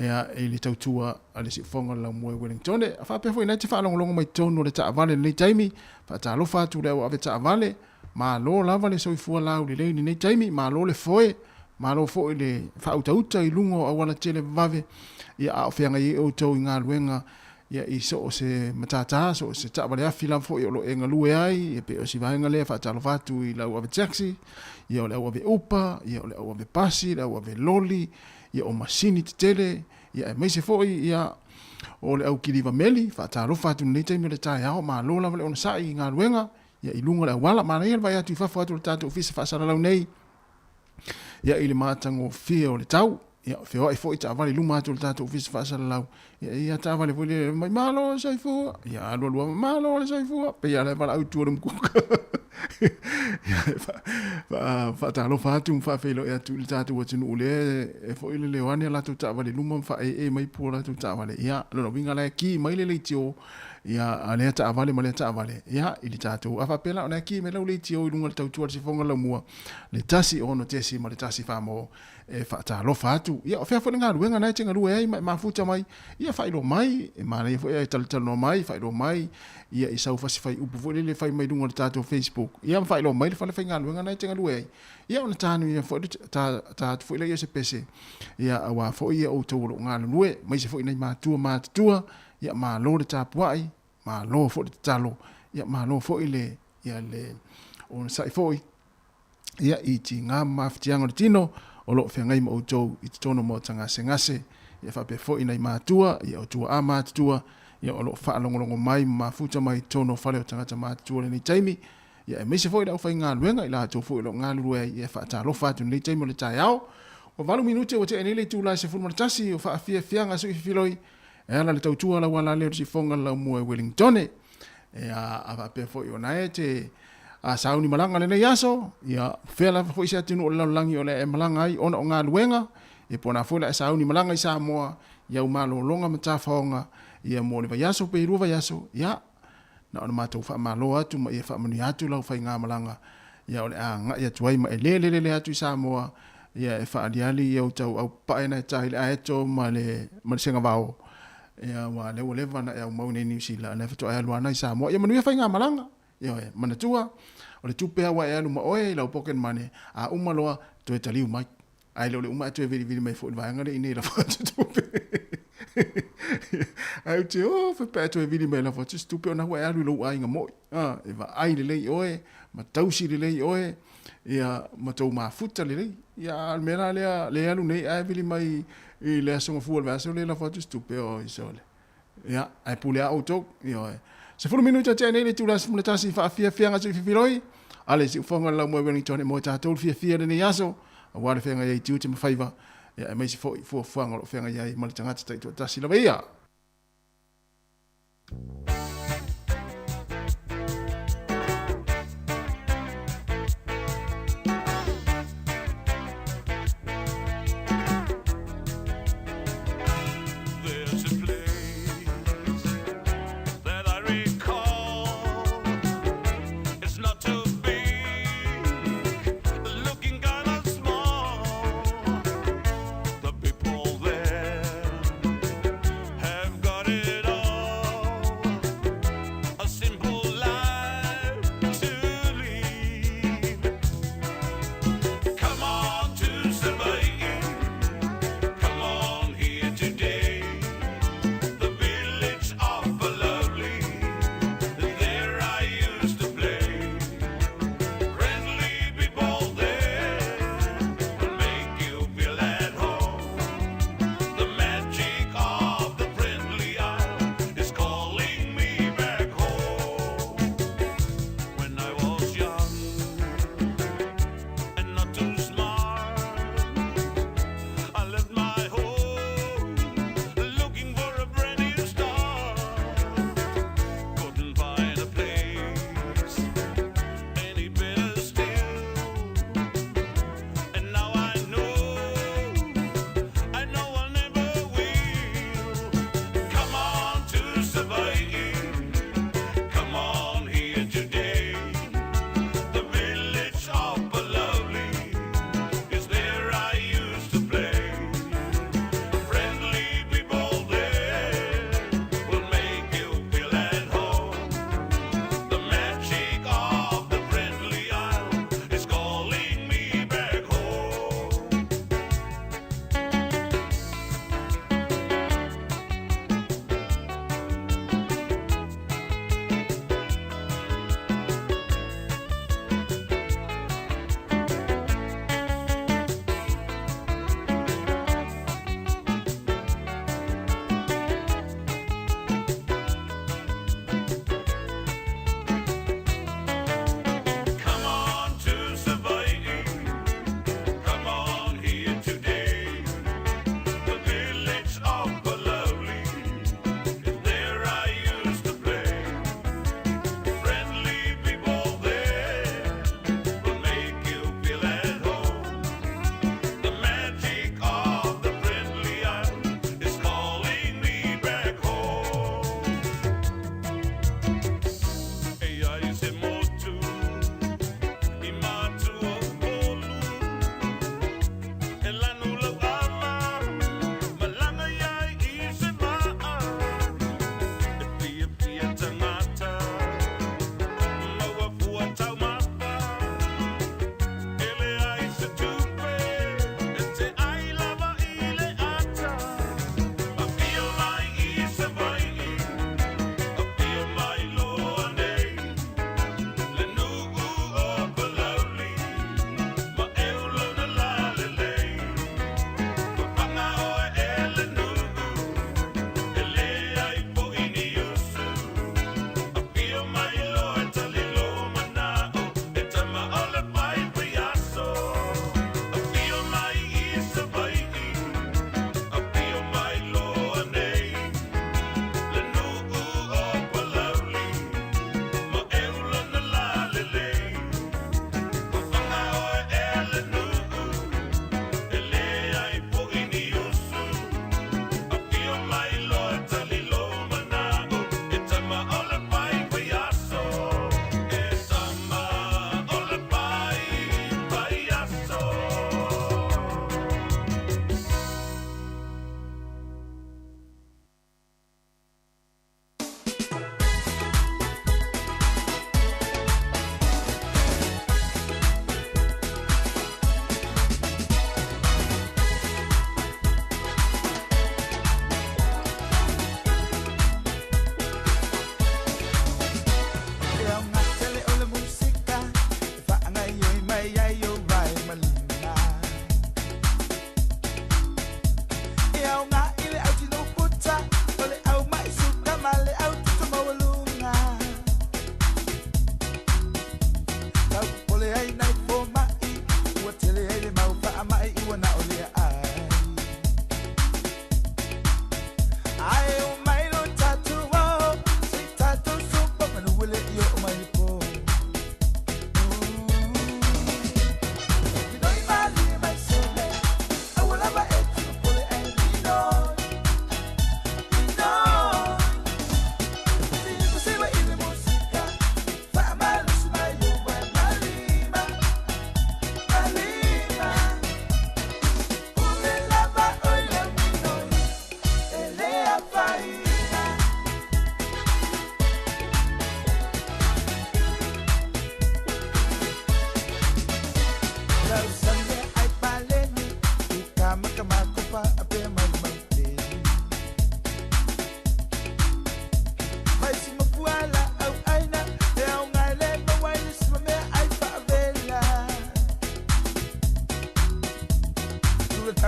ia i le tautua a le siufofoga o le laumua i Wellingtone. A faapea foi na e te faalogologo mai totonu o le taavale i lenei taimi, faatalofa atu i le au ave taavale, Malo lava le soifua laulelei i lenei taimi, malo le foe, malo foi le faautauta i luga o auala tele vavave, ia a o feagai ai outou i galuega ia i so o se matata, so o se taavale afi lava foi o lo o e galue ai, ia pei o si vaega lea e faatalofa atu i lau ave taxi, ia o le au ave upa, ia o le au ave pasi, le au ave loli, ia o masini tetele, ia aemaise foi ia o le au kiliva meli, faatalofa atu i lenei taimi o le taeao, malo lava le onosai i galuega, Ia i luga o le auala, manaia le vaai atu i fafo atu o le tatou ofisa faasalalau nei, ia i le matagofie o le tau, ia feoai foi taavale i luma atu o le tatou ofisa faasalalau, ia ia taavale foi lele mai malo le soifua, ia alu alu malo le soifua, pei a le valaau i tua o le mukuka. Ia faatalofa atu ma faafeiloai atu i le tatou atunuu lea e foi le leo ane a latou taavale i luma ma faaee mai pua o latou taavale. Ia, lona uiga la e ki mai le leitio ia a lea taavale ma lea taavale ia i le tatou a faapea la ona e ki mai lau leitio i luga o le tautua a le sifoga laumua le 1 6 ma le 1 4 mo e faatalofa atu ia o fea foi le galuega na e te galue ai ma e mafuta mai ia faailoa mai e manaia foi e talatalanoa mai faailoa mai ia i sau fasi fai upu foi lele fai mai luga o le tatou Facebook ia ma faailoa mai le fale faigaluega na e te galue ai ia ona tanu ia foi ta ta atu foi lea o se pese ia aua foi ia outou o lo o galulue aemaise foi nai matua matutua Ia malo le tapuai, malo foi le tatalo, ia malo foi le, ia le onosai foi, ia i tiga ma mafatiaga o le tino o lo o feagai ma outou i totonu o maota gasegase, ia faapea foi nai matua, ia o tuaa matutua, ia o lo o faalogologo mai ma mafuta mai i totonu o fale o tagata matutua i lenei taimi, ia aemaise foi le aufaigaluega i latou foi o lo o galulue ai, ia e faatalofa atu i lenei taimi o le taeao. Ua 8 minute ua tea nei le itula e 11 o faafiafiaga suififiloi E ala le tautua lau ala lea o le sifoga le laumua e Wellingtone. E a, a faapea foi ona e te a sauni malaga lenei aso, ia fea lava foi se atunuu o le lalolagi o le a e malaga ai ona o galuega, ia po o na foi le a e sauni malaga i Samoa, i au malologa ma tafaoga, ia mo le vaiaso pe 2 vaiaso, ia, na ona matou faamalo atu ma ia faamanuia atu lau faigamalaga, ia o le a agai atu ai ma e le lelele atu i Samoa, ia e faaaliali ia outou aupapae na e ta i le aeto ma le ma le segavao, ia aua o lea ua leva ona e aumau i inei i Niu Sila, o lea faatoa e alu ana i Samoa. Ia manuia faigamalaga. Ioe, manatua, o le tupe lava ua e alu ma oe i lau pocket money, a uma loa, toe taliu mai. Ae le o le uma ae toe vilivili mai foi i le vaega lea i inei lafo atu tupe. Ae ou te, oh, faapea e toe vili mai e lafo atu se tupe ona ua e alu i lou aiga mo'i. A, e vaai lelei oe, ma tausi lelei oe, ia, ma tou mafuta lelei. Ia, a o le mea la lea, le alu nei ae vili mai i le aso Gafua o le vaiaso lea e lafo atu se tupe, oi sole. Ia, ae pule lava outou. Ioe. 10 minute tea nei le itula 11 i faafiafiaga sui fifiloi. A le siufofoga o le laumua i Wellington e mo tatou le fiafia i lenei aso, aua le feagai ai i tiute ma faiva, ia aemaise foi fuafuaga o lo o feagai ai ma le tagata taitoatasi lava ia.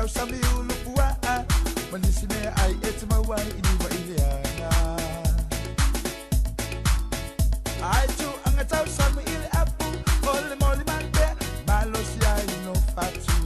tausami ulu pua'a ma nisi mea ai e te mau ai i niwa i le aga. Ai tu anga tausami i le apu o le moli matea malosi ai no fatu.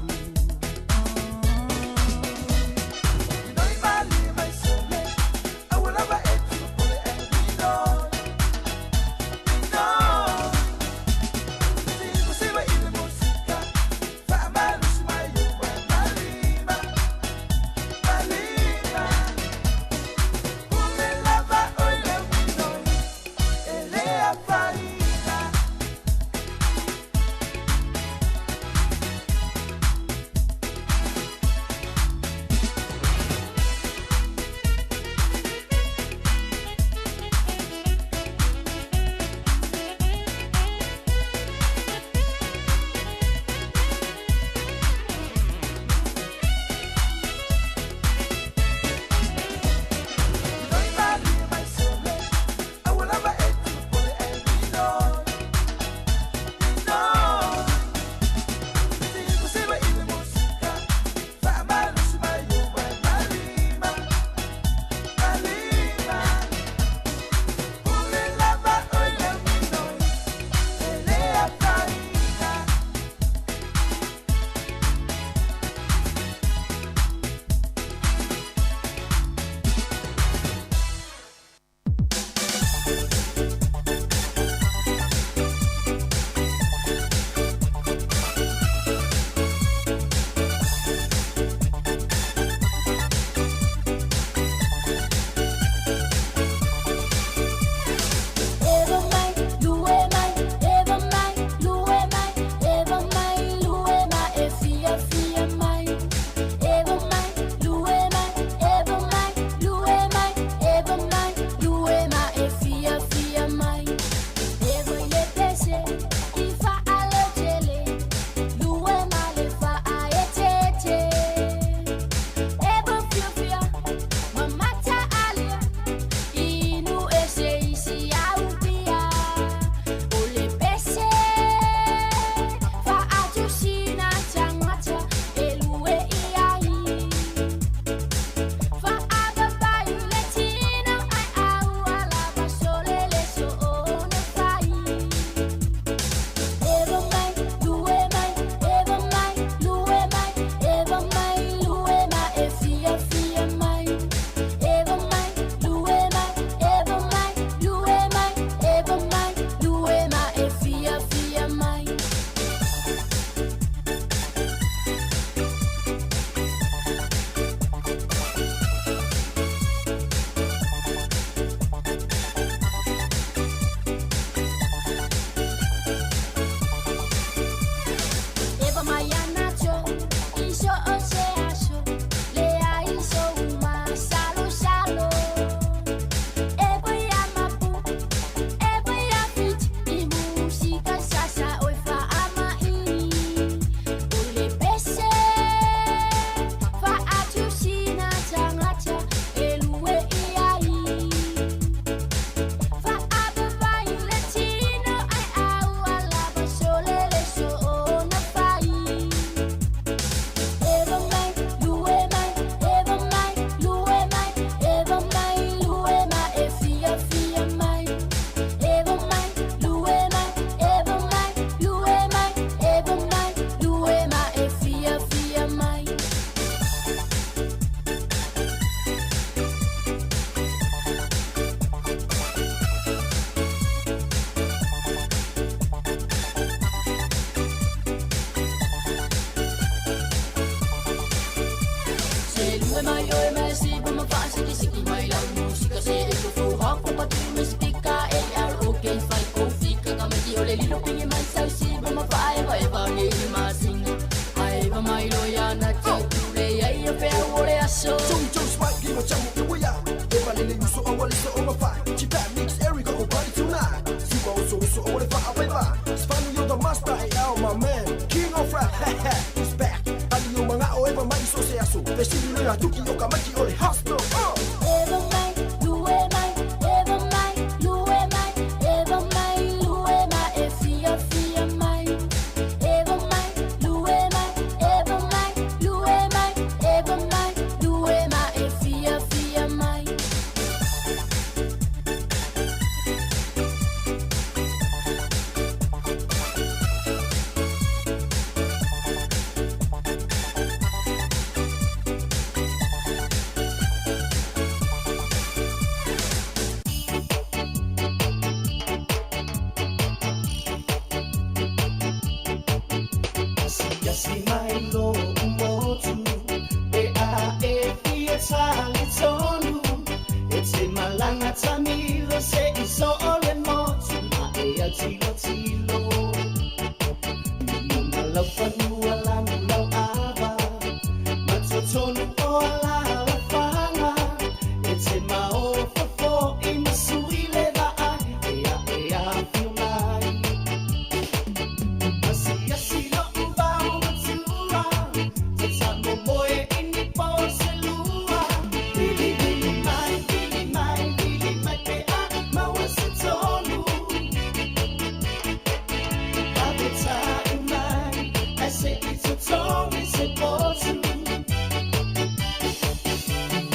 se i totogi se potu.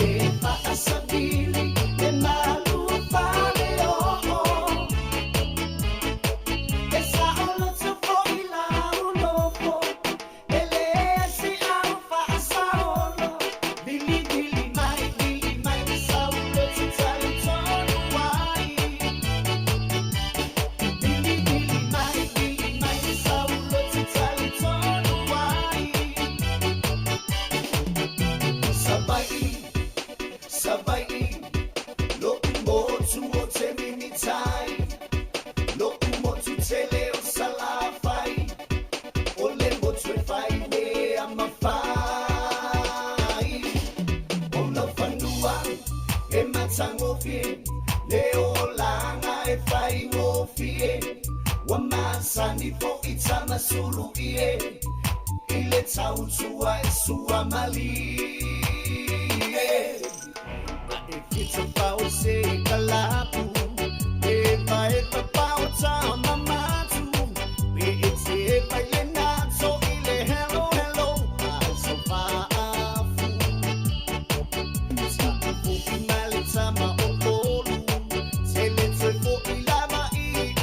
E faasavili le malu o fale oo. E saoloto foʻi lau nofo, e leai se au faasaolo. Vilivili mai, vili mai, saulotu talitonu ai. Vilivili mai, vili mai, saulotu talitonu ai. Savai'i, Savai'i, lo'u motu o te mimitai, lo'u motu tele o Salafai, o le motu e fai mea mafai. O lau fanua e matagofie, le olaga e faigofie, ua masani foʻi tamasuluie, i le tautua e suamalie. E fita pao se kalapu, e vai pa pao ta mamatu, pe e te vai le nato i le hello hello, a so fa afu. Ta fu i male tama o tolu, te le toe fo i lava i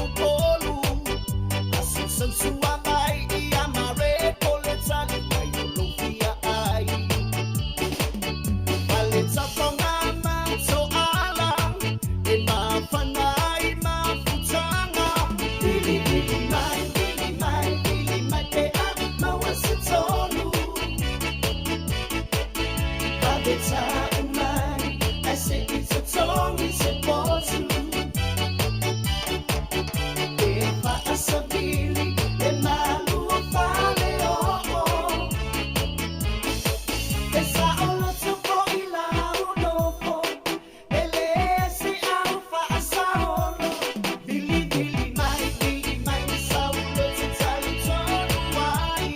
upolu, a su sau sua mai i amare ko le tali mai o lo fia ai. Pale taponga mato ala, e mafana i mafutanga. Vili, vili mai, vili mai, vili mai pe a maua se tonu. Vave ta'u mai, ai se i totogi se potu. E faasavili le malu o fale oo. E saoloto foʻi lau nofo, e leai se au faasaolo. Vilivili mai, vili mai, saulotu talitonu ai.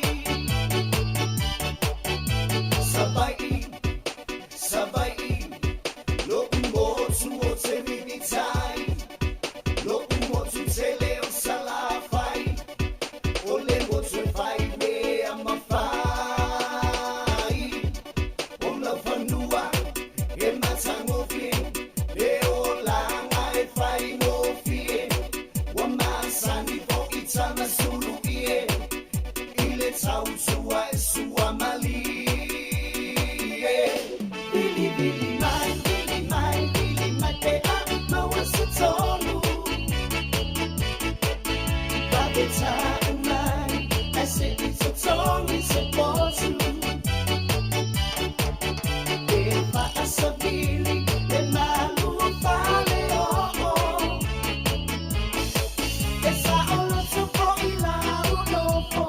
Savai'i, Savai'i, lo'u motu o te mimitai, lo'u motu tele o Salafai, o le motu e fai mea mafai. O lau fanua e matagofie, le olaga e faigofie, ua masani foʻi tamasuluie, i le tautua e suamalie. Vilivili mai, vili mai, vili mai pe a maua se tonu. Vave ta'u mai, ai se i totogi se potu. E faasavili le malu o fale oo. E saoloto foʻi lau nofo,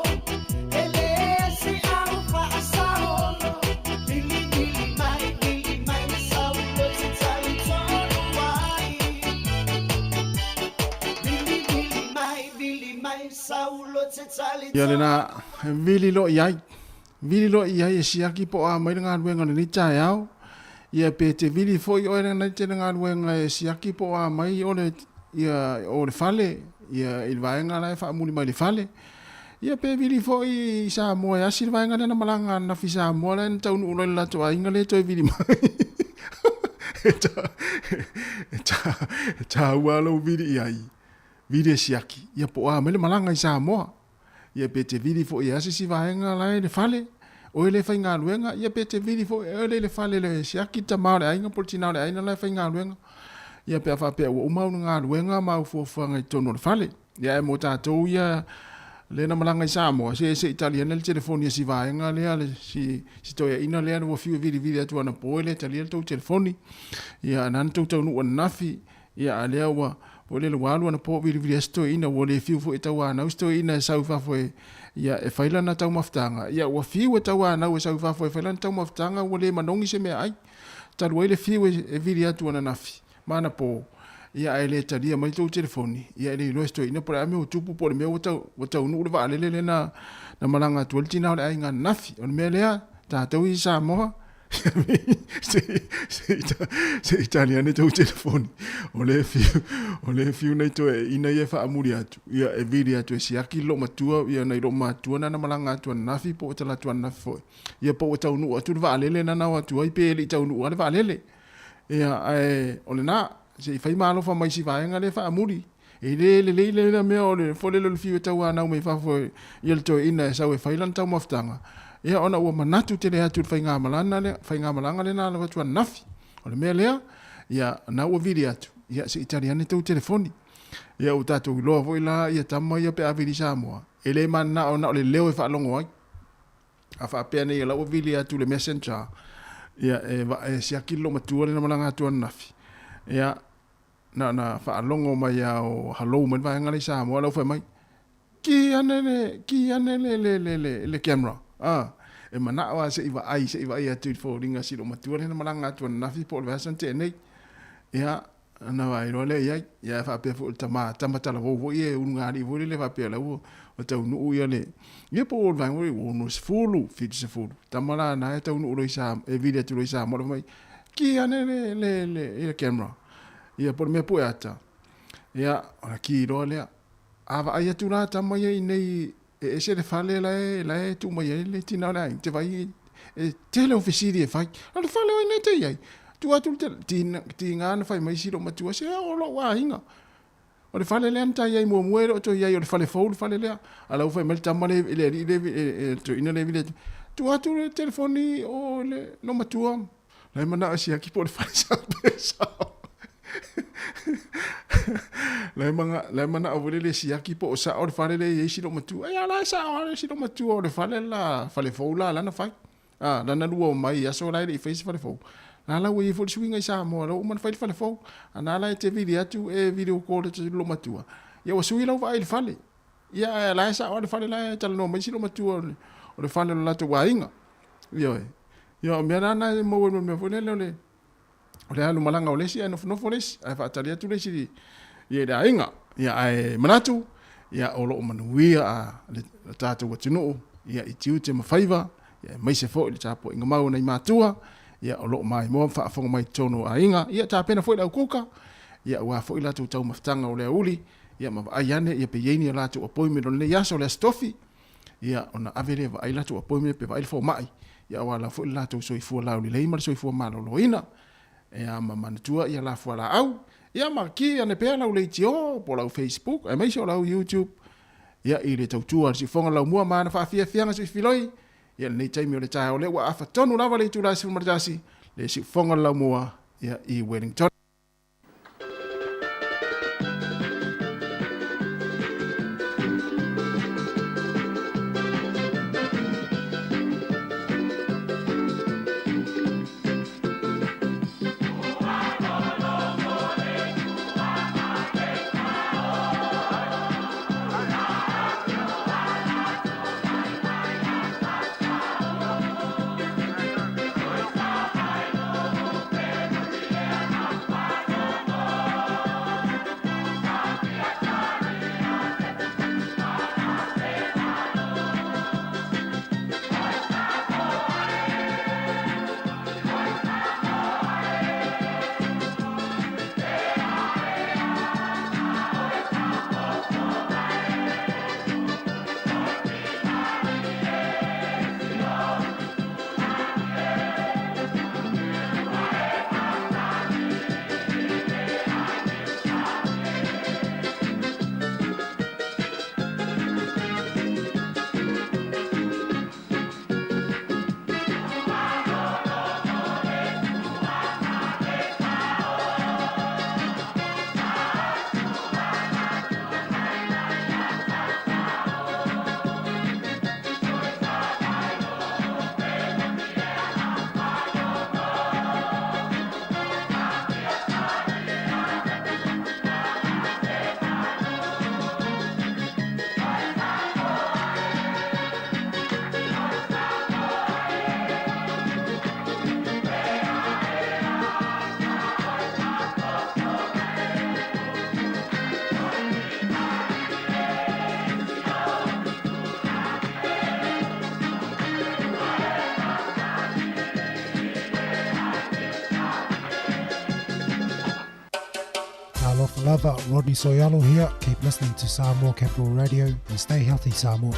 e leai se au faasaolo. Vilivili mai, vili mai, saulotu talitonu ai. Vilivili mai, vili mai, saulotu talitonu. Ia lena, vili lo i ai. Vili lo i ai e siaki po a mai le galuega o lenei taeao. Ia pe te vili foi oe lenei te le galuega e siaki po a mai o le, ia, o le fale, ia, i le vaega la e faamuli mai le fale. Ia pe vili foi i Samoa e asi le vaega lea na malaga ananafi i Samoa la e na taunuu loa i le latou aiga lea e toe vili mai. E ta, e ta, e taua lou vili i ai. Vili e siaki, ia po o a mai le malaga i Samoa. Ia pe te vili foi e asi si vaega la e le fale, oe le faigaluega, ia pe te vili foi oe le i le fale le siaki tama o le aiga po o le tina o le aiga la e faigaluega. Ia pe a faapea ua uma au galuega ma au fuafuaga i totonu o le fale. Ia ae mo tatou ia lea na malaga i Samoa, se se i tali ane le telefoni a si vaega lea, le si, si toeaina lea ua fiu e vilivili atu anapo e le talia le tou telefoni. Ia ana na tou taunuu ananafi, ia a lea ua foi lele ua alu anapo o vilivili ai si toeaina, ua le fiu foi e tauanau si toeaina e sau i fafo e, ia e fai lana taumafataga. Ia ua fiu e tauanau e sau i fafo e fai lana taumafataga, ua le manogi se meaai. Talu ai le fiu e, e vili atu ananafi ma anapo, ia ae le talia mai le tou telefoni, ia e le iloa e si toeaina po o le a mea ua tupu po o le mea ua tau, ua taunuu le vaalele lea na, na malaga atu ai le tina o le aiga ananafi. O le mea lea, tatou ia i Samoa, Se i tali ane tou telefoni. O le fiu, o le fiu nei toe ina ia faamuli atu. Ia e vili atu e siaki lo matua, ia nei lo matua nana malanga atu anafi po o tala atu anafi foi. Ia po o taunuu atu le vaalele nana o atu ai pe le i taunuu a le vaalele. Ia ae o lena, se i fai maalofa mai si vaega lea faamuli. E le lelei le la mea o le fole le fiu e tauanau mai fafo ia le toeaina e sau e fai lana taumafataga. Ia ona ua manatu tele atu i le faigamalana lea, faigamalaga lea na alu atu ananafi. O le mea lea, ia na ua vili atu, ia se i tali ane tou telefoni. Ia ua tatou iloa foi la ia tama ia pe a vili Samoa, e le mananao na o le leo e faalogo ai. A faapea nei o la ua vili atu le messenger, ia e, e siaki le loomatua lea na malaga atu ananafi. Ia na ona faalogo mai a o halou mai le vaega lea i Samoa, lau fai mai, ki ane le, ki ane le, le, le, le, le camera. Ah, e manao a se i vaai, se i vaai atu i le foliga si loomatua lea na malaga atu ananafi po o le vaiaso na tea nei. Ia, ona vaai loa lea i ai. Ia, e faapea foi o le tama, tama talavou foi e ulugalii foi lele faapea la ua taunuu ia le, ia po o le vaega foi 60, 70. Tama la na e taunuu loa i Samoa, e vili atu loa i Samoa, fai mai, ki ane le, le, le, le camera. Ia, po o le mea pue ata. Ia, ona ki loa lea. A vaai atu la tama ia i nei, e ese le fale la e, la e tuu mai ai le tina o le aiga, te vaai e tele o fesili e fai. O le fale o ina te i ai. Tu atu le tina, tiga na fai mai si lou matua, se o lou aiga. O le fale lea na tai ai muamua e le o toe i ai, o le fale fou le fale lea. A la ua fai mai le tama le, le alii le, e, le toeaina le vili atu. Tu atu le telefoni o le lou matua. La e manao e siaki po o le fale sa pe sao. La e manga, la e manao foi lele e siaki po o sao le fale lea e i ai si lou matua. Ai a la e sao lava si lou matua o le fale la, fale fou la lana fai. A, lana lua o mai i aso la e le i fai se fale fou. La la ua i ai foi le suiga i Samoa, la ua uma ona fai le fale fou. A na la e te vili atu e video call atu i lou matua. Ia ua sui lau vaai i le fale. Ia ae la e sao lava le fale la e talanoa mai si lou matua o le fale o le latou aiga. Ioe. Ia o mea la na e maua i le mea foi lele o le o le alu malaga o le isi ae nofonofo le isi ae faatali atu le isi ia i le aiga. Ia ae manatu ia o lo o manuia a le tatou atunuu ia i tiute ma faiva ia aemaise foi le tapuaiga mau a nai matua ia o lo o maimoa ma faafofoga mai i totonu o aiga. Ia tapena foi le aukuka ia aua foi latou taumafataga o le aoauli ia ma vaai ane ia pe i ai ni a latou appointment o lenei aso le Aso Tofi. Ia, ona ave lea e vaai latou appointment pe vaai le fomai, ia aua la foi le latou soifua laulelei ma le soifua maloloina. Ia, ma manatua ia la fualaau, ia ma ki ane pea lau leitio po o lau Facebook aemaise o lau YouTube, ia i le tautua a le siufofoga laumua ma ana faafiafiaga suifiloi, ia lenei taimi o le taeao lea ua afa tonu lava le itula e 11 le siufofoga laumua ia i Wellington. lava, Rodney Soyalo here. Keep listening to Samoa Capital Radio and stay healthy, Samoa.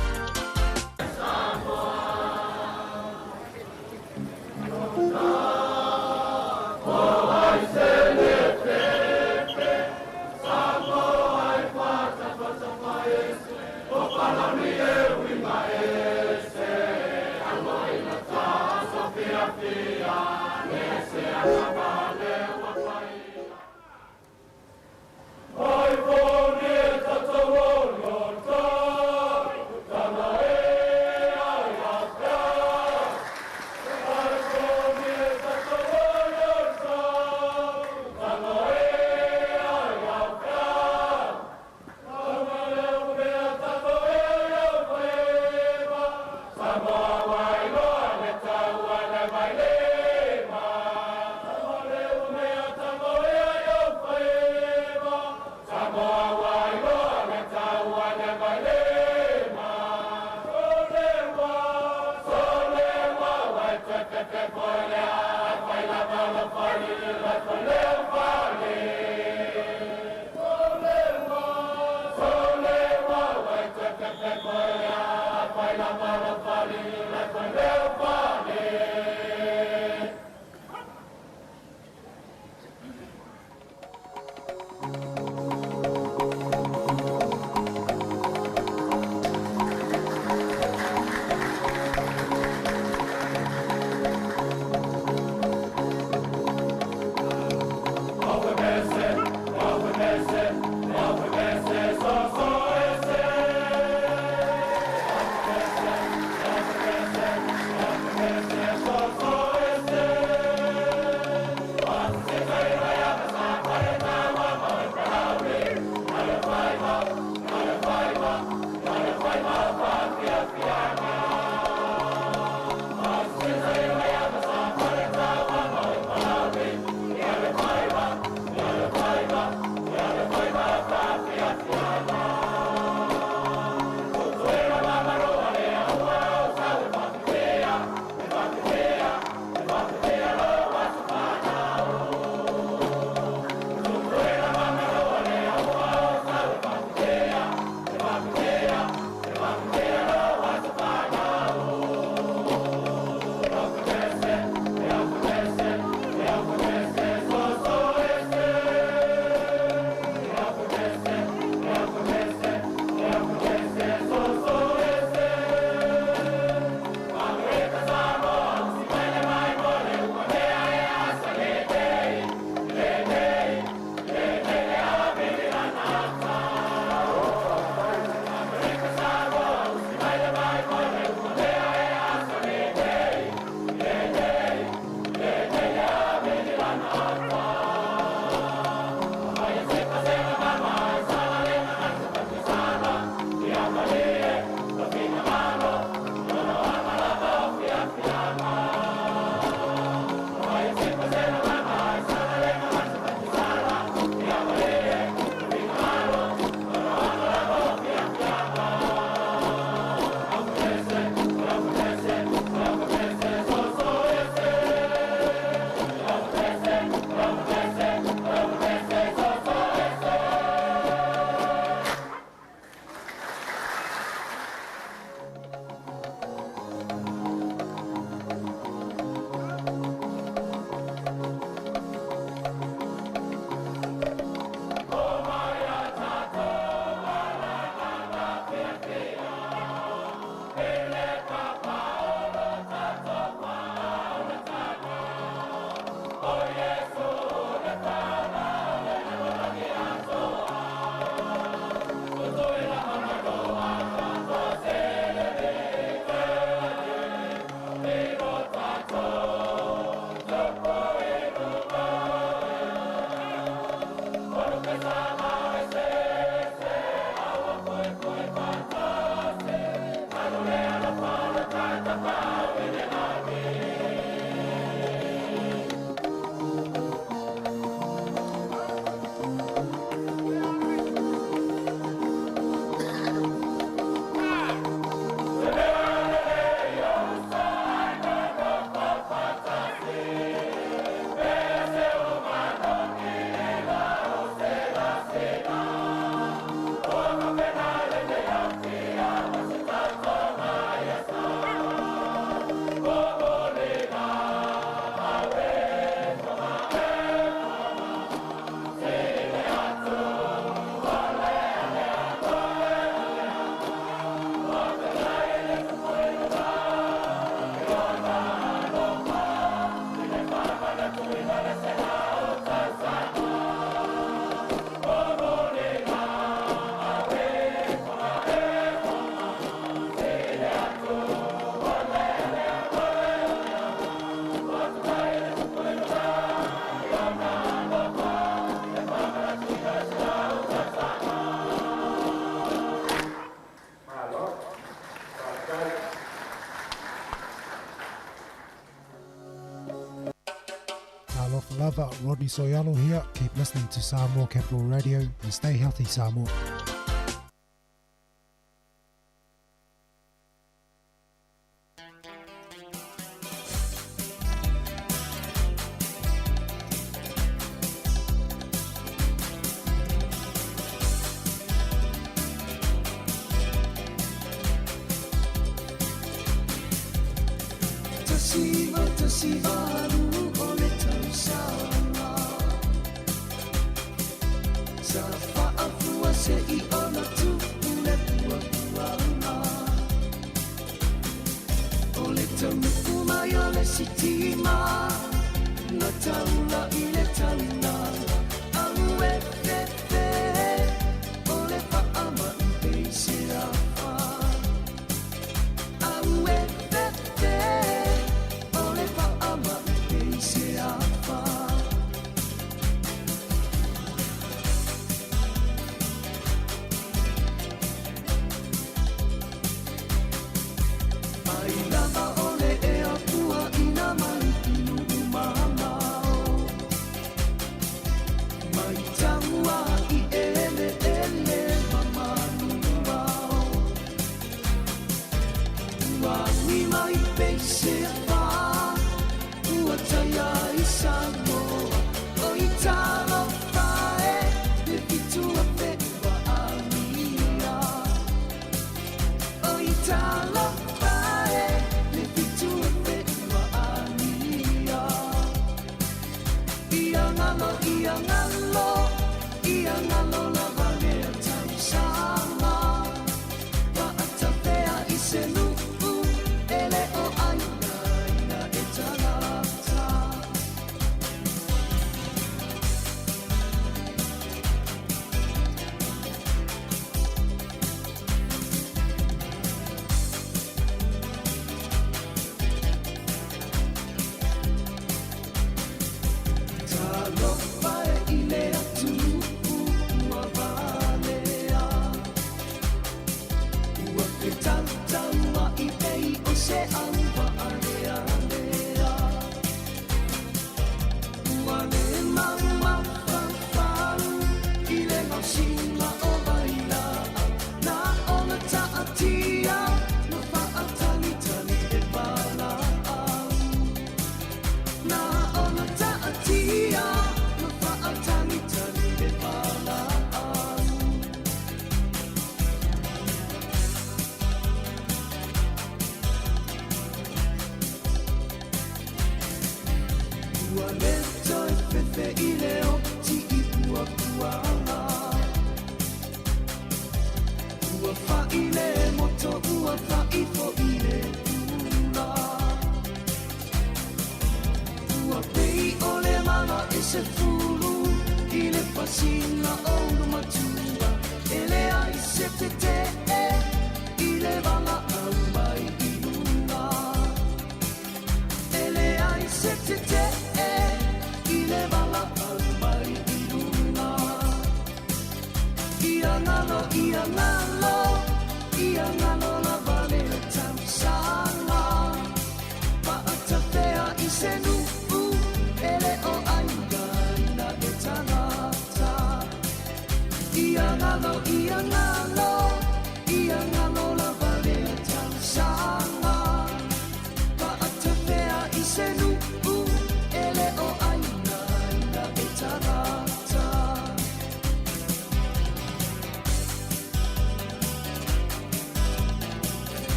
Yes. lava, Rodney Soyalo here. Keep listening to Samoa Capital Radio and stay healthy, Samoa.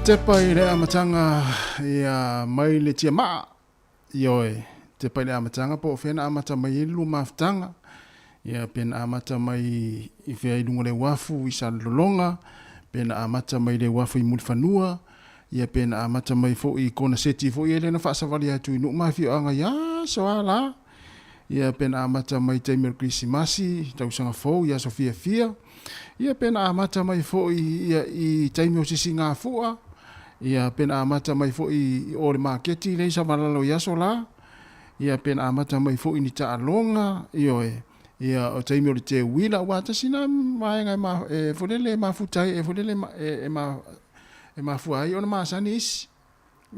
Tepa i le amataga ia mai le tiamaa. Ioe, tepa i le amataga po o fea na amata mai ai le lua mafutaga. Ia pe na amata mai i fea i luga o le uafu i Salelologa, pe na amata mai i le uafu i Mulifanua, ia pe na amata mai foi i Konaseti foi ia lea na faasavali atu i nuu ma afioaga i aso a la. Ia pe na amata mai i taimi o le Kerisimasi, tausaga fou i aso fiafia. Ia pe na amata mai foi ia i taimi o sisigafua, ia pe na amata mai foi i o le maketi lea i Savalalo i aso la, ia pe na amata mai foi i ni taaloga, ioe, ia o taimi o le teuila, aua tasi na vaega e ma, e foi lele e mafuta ai, e foi lele e, e, ma, e mafua ai ona masani isi.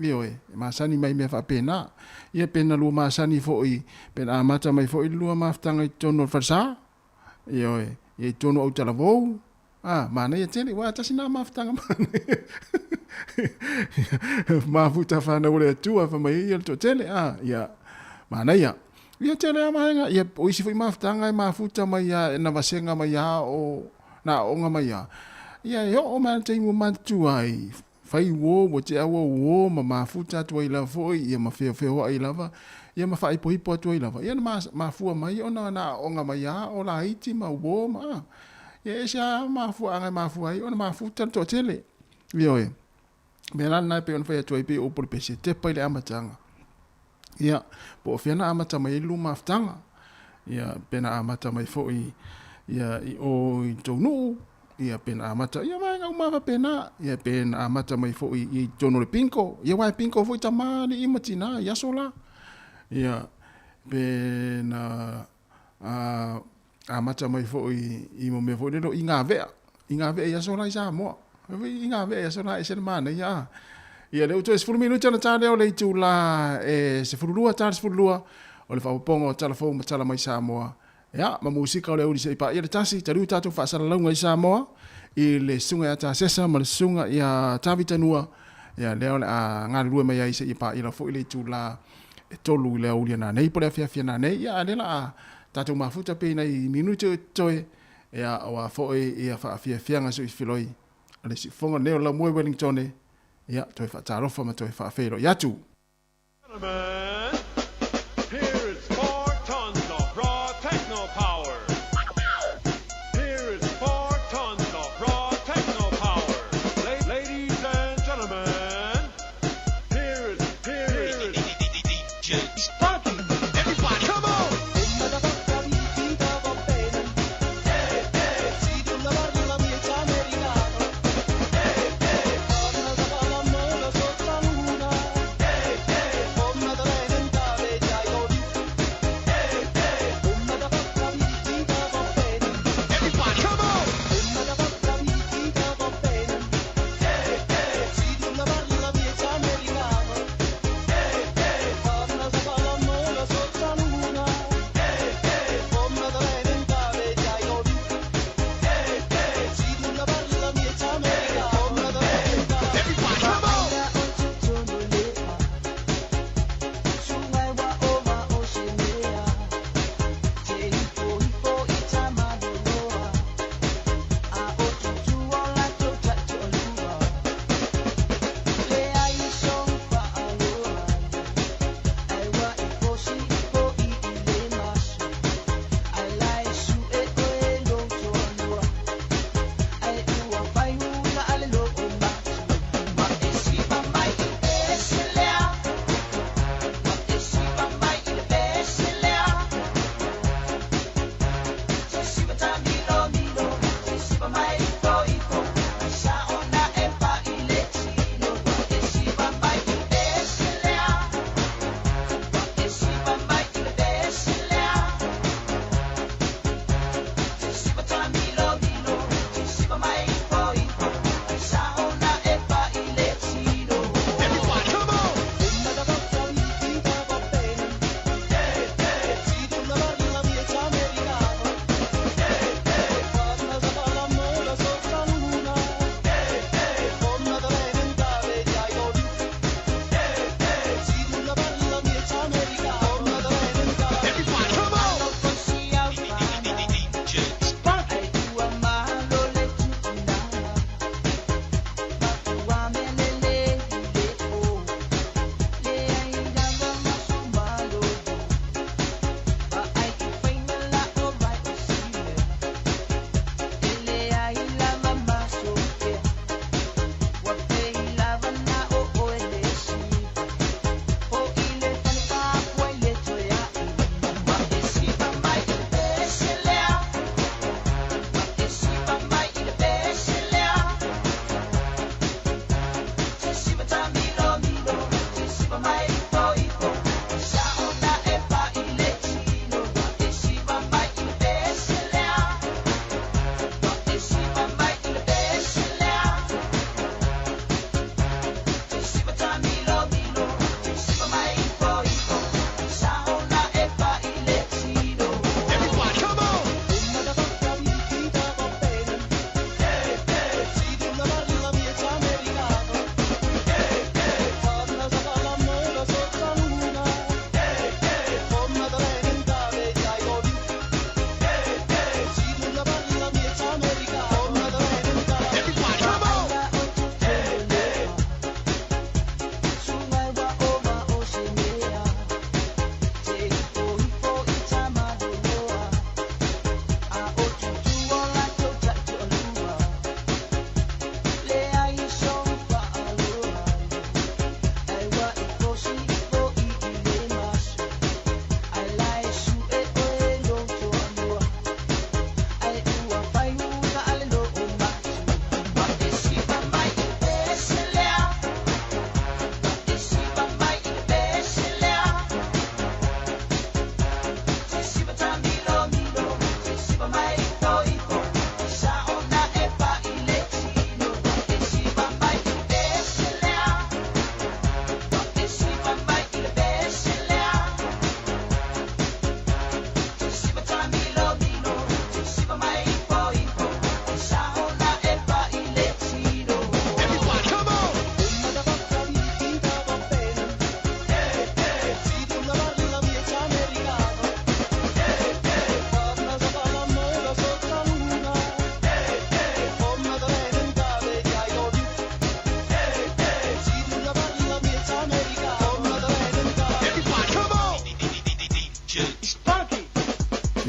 Ioe, e masani mai mea faapena. Ia pe na lua masani foi, pe na amata mai foi le lua mafutaga i totonu o le falesa, Ioe, ia i totonu o Autalavou, a, manaia tele, uā tasi nā mafutaga manaia. Mafuta whanau o le Atua, wha mai ia le toatele, a, ia, manaia. Ia tele a vaega, ia, o isi foi mafutaga e mafuta mai a, na vasenga mai a o, na aoga mai a. Ia, e oo mai le taimi ua matutua ai, Fai uo, ua tea ua uo ma mafuta atu ai lava foi, ia ma feofeoai lava, ia ma faaipoipo atu ai lava. Ia na mafua mai ona na aoga mai a o laiti ma uo ma a. Ia ese a mafuaaga e mafua ai ona mafuta le toatele. Ioe. Mea la lena e pei ona fai atu ai pei o upu o le pese, tepa i le amataga. Ia, po o fea na amata mai ai le lua mafutaga. Ia, pe na amata mai foi ia i o i tou nuu, ia pe na amata, ia vaega uma lava faapena. Ia pe na amata mai foi i totonu o le bingo, ia aua e bingo foi tamalii ma tina i aso la. Ia, pe na amata mai foi i mo mea foi lele o igavea, igavea i aso la i Samoa. I gavea i aso la ese le manaia a. Ia lea ua toe 10 minute ona ta lea o le itula e 12 ta le 12 o le faaopoopoga o tala fou ma tala mai Samoa. Ia, ma musika o le auli se i paia le tasi, taliu tatou faasalalauga i Samoa i le susuga ia Tasesa ma le susuga ia Tavita Nua. Ia, lea o le a galulue mai ai seia paia lava foi le itula e 3 i le aouli a nanei po o le afiafi a nanei. Ia, a o lea la a tatou mafuta pei nai minute o totoe. Ia, aua foi ia faafiafiaga suifiloi a le siufofoga lenei o le laumua i Wellingtone, ia, toe faatalofa ma toe faafeiloai atu.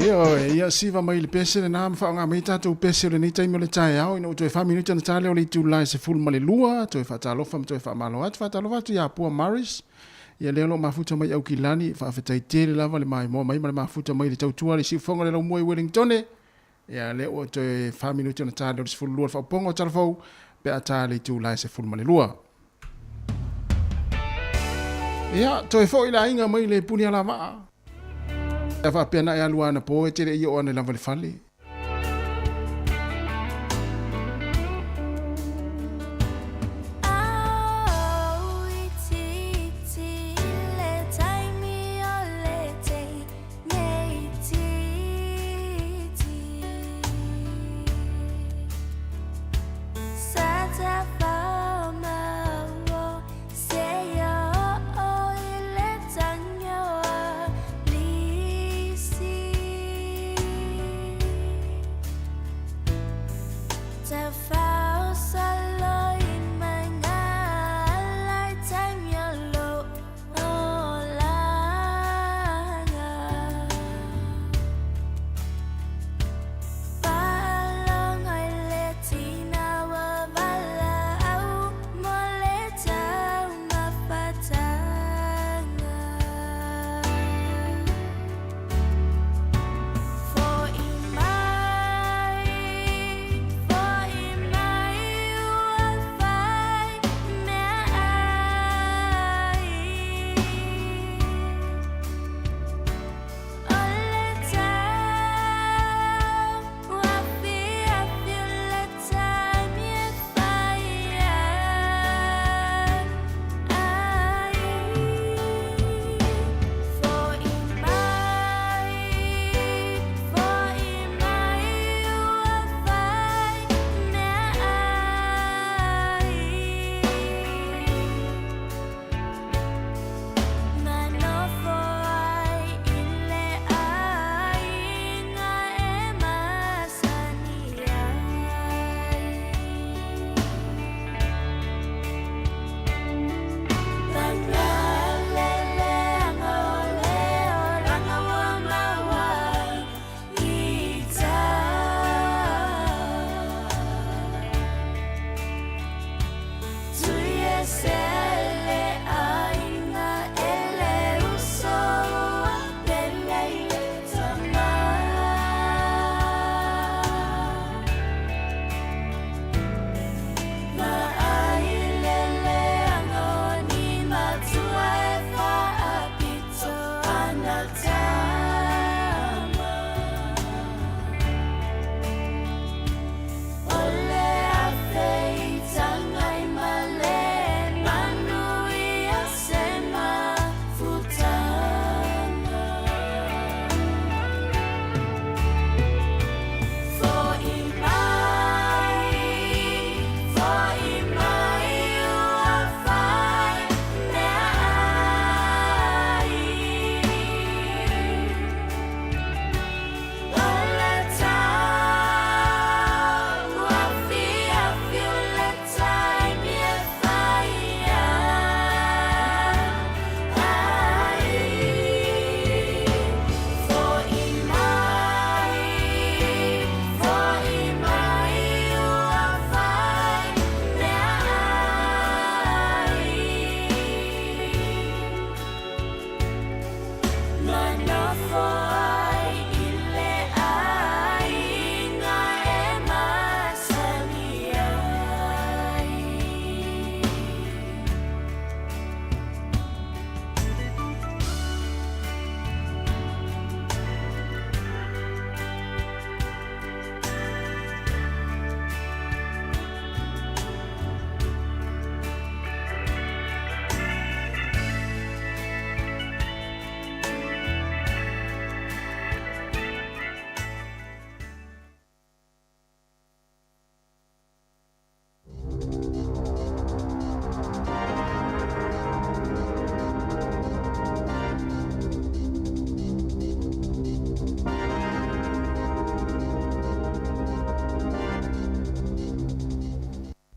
Ioe, ia siva mai le pese lenā ma faaaogā mai tatou pese o lenei taimi o le taeao ina ua toe fa minute ona ta lea o le itula e 12, toe faatalofa ma toe faamalo atu. Faatalofa atu ia Pua Maris, ia lea o lo o mafuta mai Aukilani, faafetai tele lava le maimoa mai ma le mafuta mai i le tautua a le siufofoga o le laumua i Wellingtone. Ia lea ua toe fa minute ona ta lea o le 12 le faaopoopoga o Talafou pe a ta le itula e 12. Ia, toe foi le aiga mai le puni alavaa. Ia faapea na e alu anapo e te le i oo ane lava i le fale.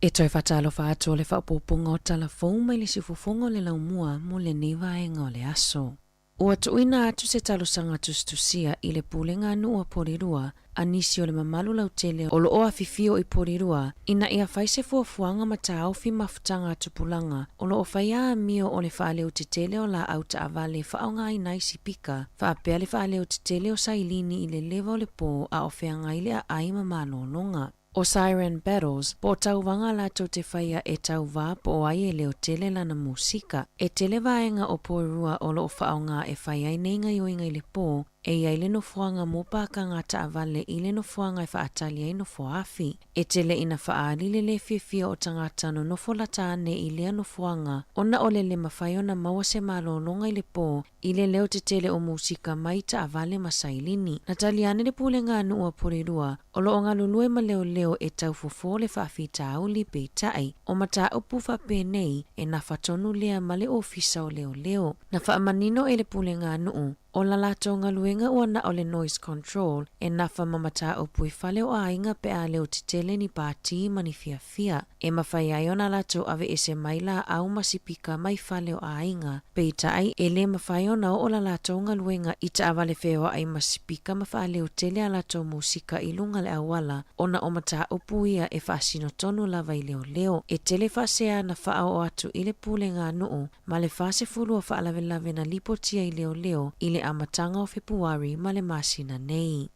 E toe faatalofa atu o le faaopoopoga o tala fou mai le siufofoga o le laumua mo lenei vaega o le aso. Ua tuuina atu se talosaga tusitusia i le Pulega a Nuu a Porirua a nisi o le mamalu lautele o lo o afifio i Porirua ina ia fai se fuafuaga ma taofi mafutaga a tupulaga o lo o faia amio o le faaleo tetele o laau taavale faaaogaina ai sipika faapea le faaleo tetele o sailini i le leva o le pō a o feagai le aai ma malōlōga. O Siren Battles, po o tauvaga latou te faia e tauvā po o ai e leo tele lana musika. E tele vaega o Porirua o lo o faaaoga e fai ai nei gaoioiga i le pō, e i ai le nofoaga mo pākaga taavale i le nofoaga e faatali ai nofoa-afi. E tele ina faaali le lē fiafia o tagata nonofo lata ane i lea nofoaga ona o le lē mafai ona maua se malōlōga i le pō i le leo tetele o musika mai taavale ma sailini. Na tali ane le Pulega a Nuu a Porirua o lo o galulue ma leoleo e tau fofō le faafitauli peitai o mataupu faapenei e nafa tonu lea ma le Ofisa o Leoleo. Na faamanino e le Pulega a Nuu o la latou galuega ua na o le noise control e nafa ma mataupu i fale o aiga pe a leo tetele ni pātī ma ni fiafia e mafai ai ona latou aveese mai laau ma sipika mai fale o aiga. Peitai, e lē mafai ona oo la latou galuega i taavale feoai ma sipika ma faaleotele a latou musika i luga le auala ona o mataupu ia e faasino tonu lava i leoleo. E tele faasea na faaoo atu i le Pulega a Nuu ma le 40 o faalavelave na lipotia i leoleo i le amataga o Fepuari ma le masina nei.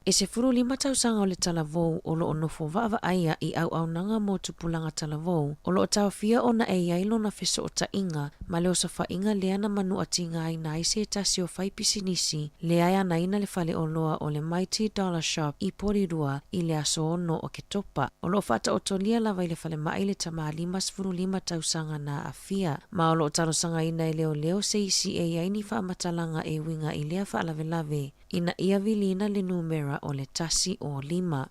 E 15 tausaga o le talavou o lo o nofo vaavaaia i auaunaga mo tupulaga talavou o lo o taofia ona e i ai lona fesootaiga ma le osofaiga lea na manuatigaina ai se tasi o faipisinisi lea e anaina le faleoloa o le Mighty Dollar Shop i Porirua i le aso 6 o Oketopa. O lo o faataotolia lava i le falemai le tamā 55 tausaga na aafia ma o lo o talosagaina e leoleo se isi e i ai ni faamatalaga e uiga i lea faalavelave ina ia viliina le numera o le 105.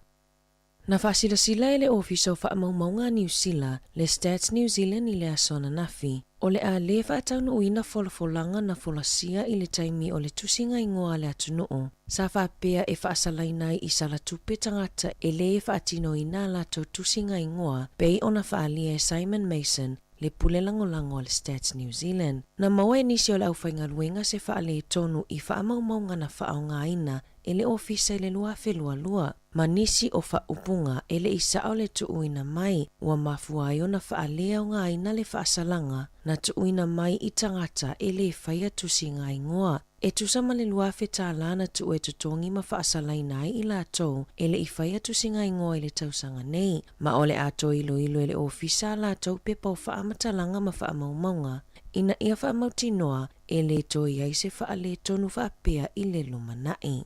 Na faasilasila e le Ofisa o Faamaumauga a Niu Sila, le Stats New Zealand i le aso ananafi, o le a lē faataunuuina folafolaga na folasia i le taimi o le tusiga igoa a le atunuu sa faapea e faasalaina ai i salatupe tagata e lē faatinoina a latou tusiga igoa pei ona faaalia e Simon Mason le pule lagolago a le Stats New Zealand. Na maua e nisi o le aufaigaluega se faaletonu i faamaumauga na faaaogaina e le ofisa i le 2022, ma nisi o faaupuga e le i sao le tuuina mai ua mafua ai ona faaleaogaina le faasalaga na tuuina mai i tagata e lē faia tusiga igoa. E tusa ma le $2,000 na tuu e totogi ma faasalaina ai i latou e le i faia tusiga igoa i le tausaga nei, ma o le a toe iloilo e le ofisa a latou pepa o faamatalaga ma faamaumauga ina ia faamautinoa e lē toe i ai se faaletonu faapea i le lumanai.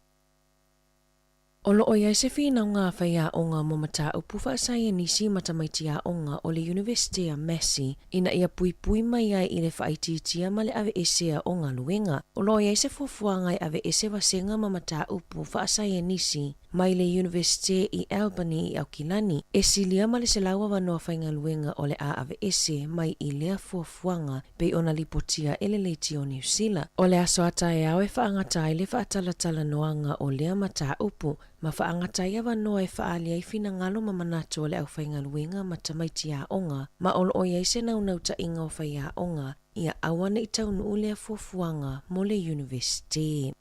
O lo o i ai se finauga a faiaoga mo mataupu faasaienisi ma tamaiti aoga o le Iunivesite a Massey ina ia puipui mai ai i le faaitiitia ma le aveesea o galuega. O lo o i ai se fuafuaga e aveese vasega ma mataupu faasaienisi mai le Iunivesite i Albany i Aukilani, e silia ma le 100 avanoa faigaluega o le a aveese mai i lea fuafuaga pei ona lipotia e le Leitio Niu Sila. O le aso a taeao e faagata ai le faatalatalanoaga o lea mataupu ma faagata ai avanoa e faaali ai finagalo ma manatu o le aufaigaluega ma tamaiti aoga ma o lo o i ai se naunautaiga o faiaoga ia aua ne i taunuu lea fuafuaga mo le Iunivesite.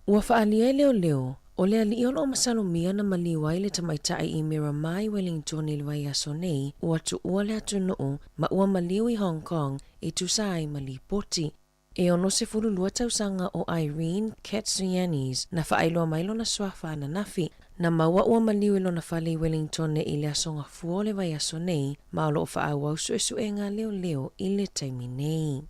Ua faaalia e leoleo, o le alii o lo o masalomia na maliu ai le tamaitai i Miramar i Wellington i le vaiaso nei, ua tuua le atunuu ma ua maliu i Hong Kong e tusa ai ma lipoti. E 62 tausaga o Irene Katsoyannis na faailoa mai lona suafa ananafi, na maua ua maliu i lona fale i Wellington i le aso Gafua o le vaiaso nei, ma o lo o faaauau suesuega a leoleo i le taimi nei.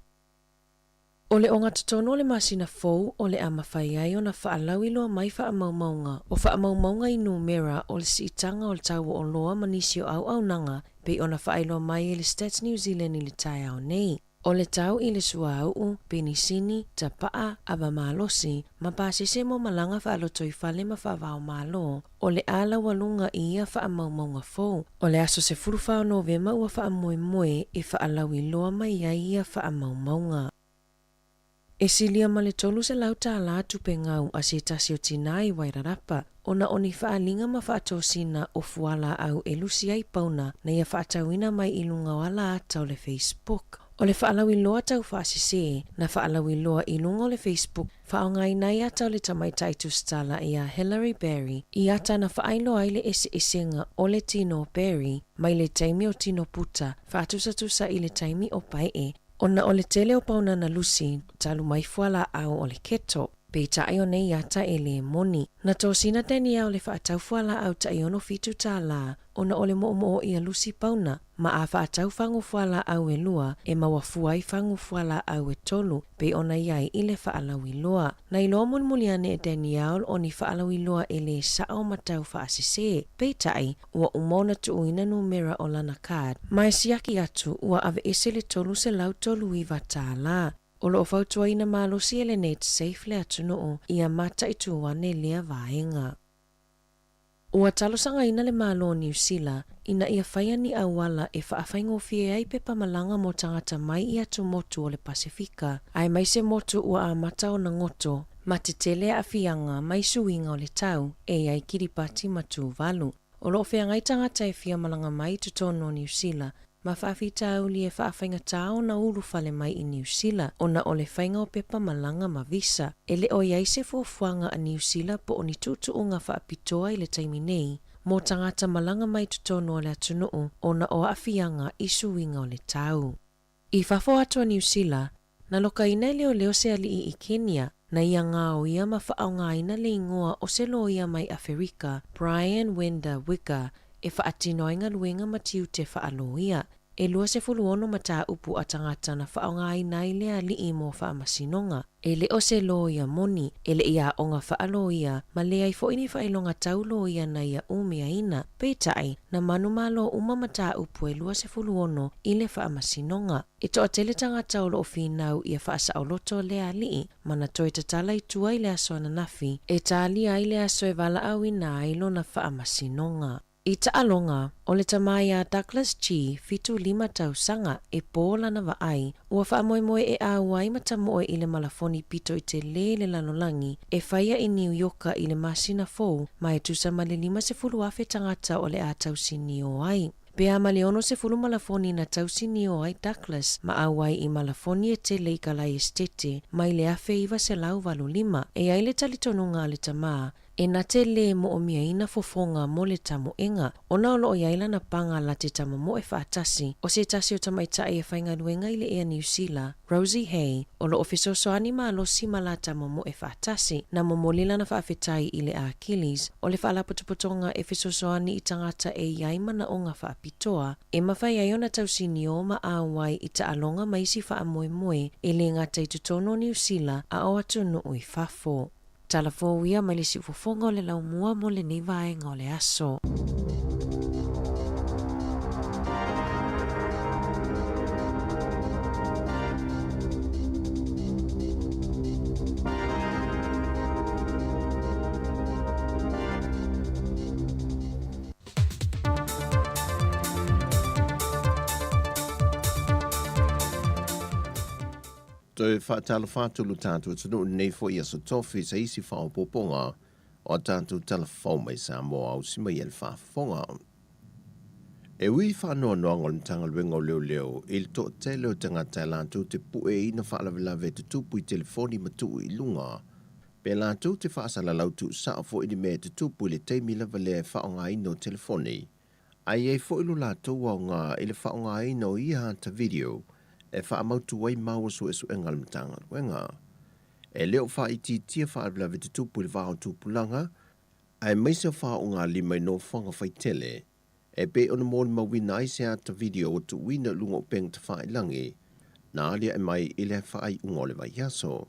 O le ogatotonu o le masina fou o le a mafai ai ona faalauiloa mai faamaumauga o faamaumauga i numera o le siitaga o le tau o oloa ma nisi o auaunaga pei ona faailoa mai e le Stats New Zealand i le taeao nei. O le tau i le suauu, penisini, tapaa, ava malosi, ma pasese mo malaga faalotoifale ma faavaomalo, o le a laualuga i ia faamaumauga fou. O le aso 14 o Novema ua faamoemoe e faalauiloa mai ai ia faamaumauga. E silia ma le $300 tupe gau a se tasi o tinā i Wairarapa, ona o ni faaaliga ma faatosina o fualaau e lusi ai pauna na ia faatauina mai i luga o ala ata o le Facebook. O le faalauiloa taufaasese na faalauiloa i luga o le Facebook faaaogaina ai ata o le tamaitai tusitala ia Hilary Barry i ata na faailoa ai le eseesega o le tino o Barry mai le taimi o tino puta faatusatusa i le taimi o paee ona o le tele o paunana lusi talu mai fualaau o le keto. Peitai o nei ata e lē moni. Na tosina Danielle le faatau fualaau tai 67 tālā ona o le moomoo ia lusi pauna ma a faatau fagu fualaau e lua e maua fua ai fagu fualaau e tolu pei ona i ai i le faalauiloa. Na iloa mulimuli ane e Danielle o ni faalauiloa e lē sao ma tau faasesē. Peitai, ua uma ona tuuina numera o lana card ma e siaki atu ua aveese le 339 tālā. O lo o fautuaina malosi e le Netsafe le atunuu ia mataitū ane lea vaega. Ua talosagaina le Malo o Niu Sila ina ia faia ni auala e faafaigofie ai pepa malaga mo tagata mai i atumotu o le Pasefika, aemaise motu ua amata ona goto ma tetele aafiaga mai suiga o le tau e i ai Kiripati ma Tuvalu. O lo o feagai tagata e fia malaga mai i totonu o Niu Sila ma faafitauli e faafaigatā ona ulufale mai i Niu Sila ona o le faiga o pepa malaga ma visa. E le o i ai se fuafuaga a Niu Sila po o ni tuutuuga faapitoa i le taimi nei mo tagata malaga mai totonu o le atunuu ona o aafiaga i suiga o le tau. I fafo atu o Niu Sila, na lokaina e leoleo se alii i Kenya na ia gaoia ma faaaogaina le igoa o se loia mai Aferika, Brian Wenda Wigga, e faatino ai galuega ma tiute faaloia. E 26 mataupu a tagata na faaaogaina ai le alii mo faamasinoga. E le o se loia moni, e le i aoga faaloia ma leai foi ni faailoga tau loia na ia umiaina. Peitai, na manumalo uma mataupu e 26 i le faamasinoga. E toatele tagata o lo o finau ia faasaoloto le alii ma na toe tatala i tua i le aso ananafi e talia ai le aso e valaauina ai lona faamasinoga. I taaloga, o le tama iā Douglas Gee, 75 tausaga, e pō lana vaai, ua faamoemoe e ʻau ai ma tamoe i le malafoni pito i telē i le lalolagi e faia i Niu Ioka i le masina fou ma e tusa ma le 50,000 tagata o le a tausinio ai. Pe a ma le 60 malafoni na tausinio ai Douglas ma ʻau ai i malafoni e tele i Kalaesetete mai le 1985. E i ai le talitonuga a le tama, E na te lē moomiaina fofoga mo le tamoega, ona o lo o i ai lana paga la te tamomoe faatasi o se tasi o tamaitai e faigaluega i le Ea Niu Sila, Rosie Hay, o lo o fesoasoani malosi ma la tamomoe faatasi, na momoli lana faafetai i le Achilles o le faalapotopotoga e fesoasoani i tagata e i ai manaoga faapitoa, e mafai ai ona tausinio ma auai i taaloga ma isi faamoemoe e lē gata i totonu o Niu Sila a o atunuu i fafo. Tala fou ia mai le siufofoga o le laumua mo lenei vaega o le aso. Toe faatalofa atu lo tatou atunuu i lenei foi aso tofi i se isi faaopoopoga o a tatou tala fou mai Samoa ausi mai e le faafofoga. E ui i faanoanoaga o le Matagaluega o Leoleo i le toatele o tagata e latou te pueina faalavelave e tutupu i telefoni ma tuu i luga, pe latou te faasalalau tuusao foi ni mea e tutupu i le taimi lava lea e faaaogaina o telefoni, Ae i ai foi lo latou aoga i le faaaogaina o ia ata video e faamautu ai maua suesuega a le Matagaluega. E le o faaitiitia faalavelave tutupu i le va o tupulaga, aemaise o faaaogalima i nofoaga faitele, e pei ona molimauina ai se ata video ua tuuina i luga o upega tafailagi na aliae mai i le faaiuga o le vaiaso.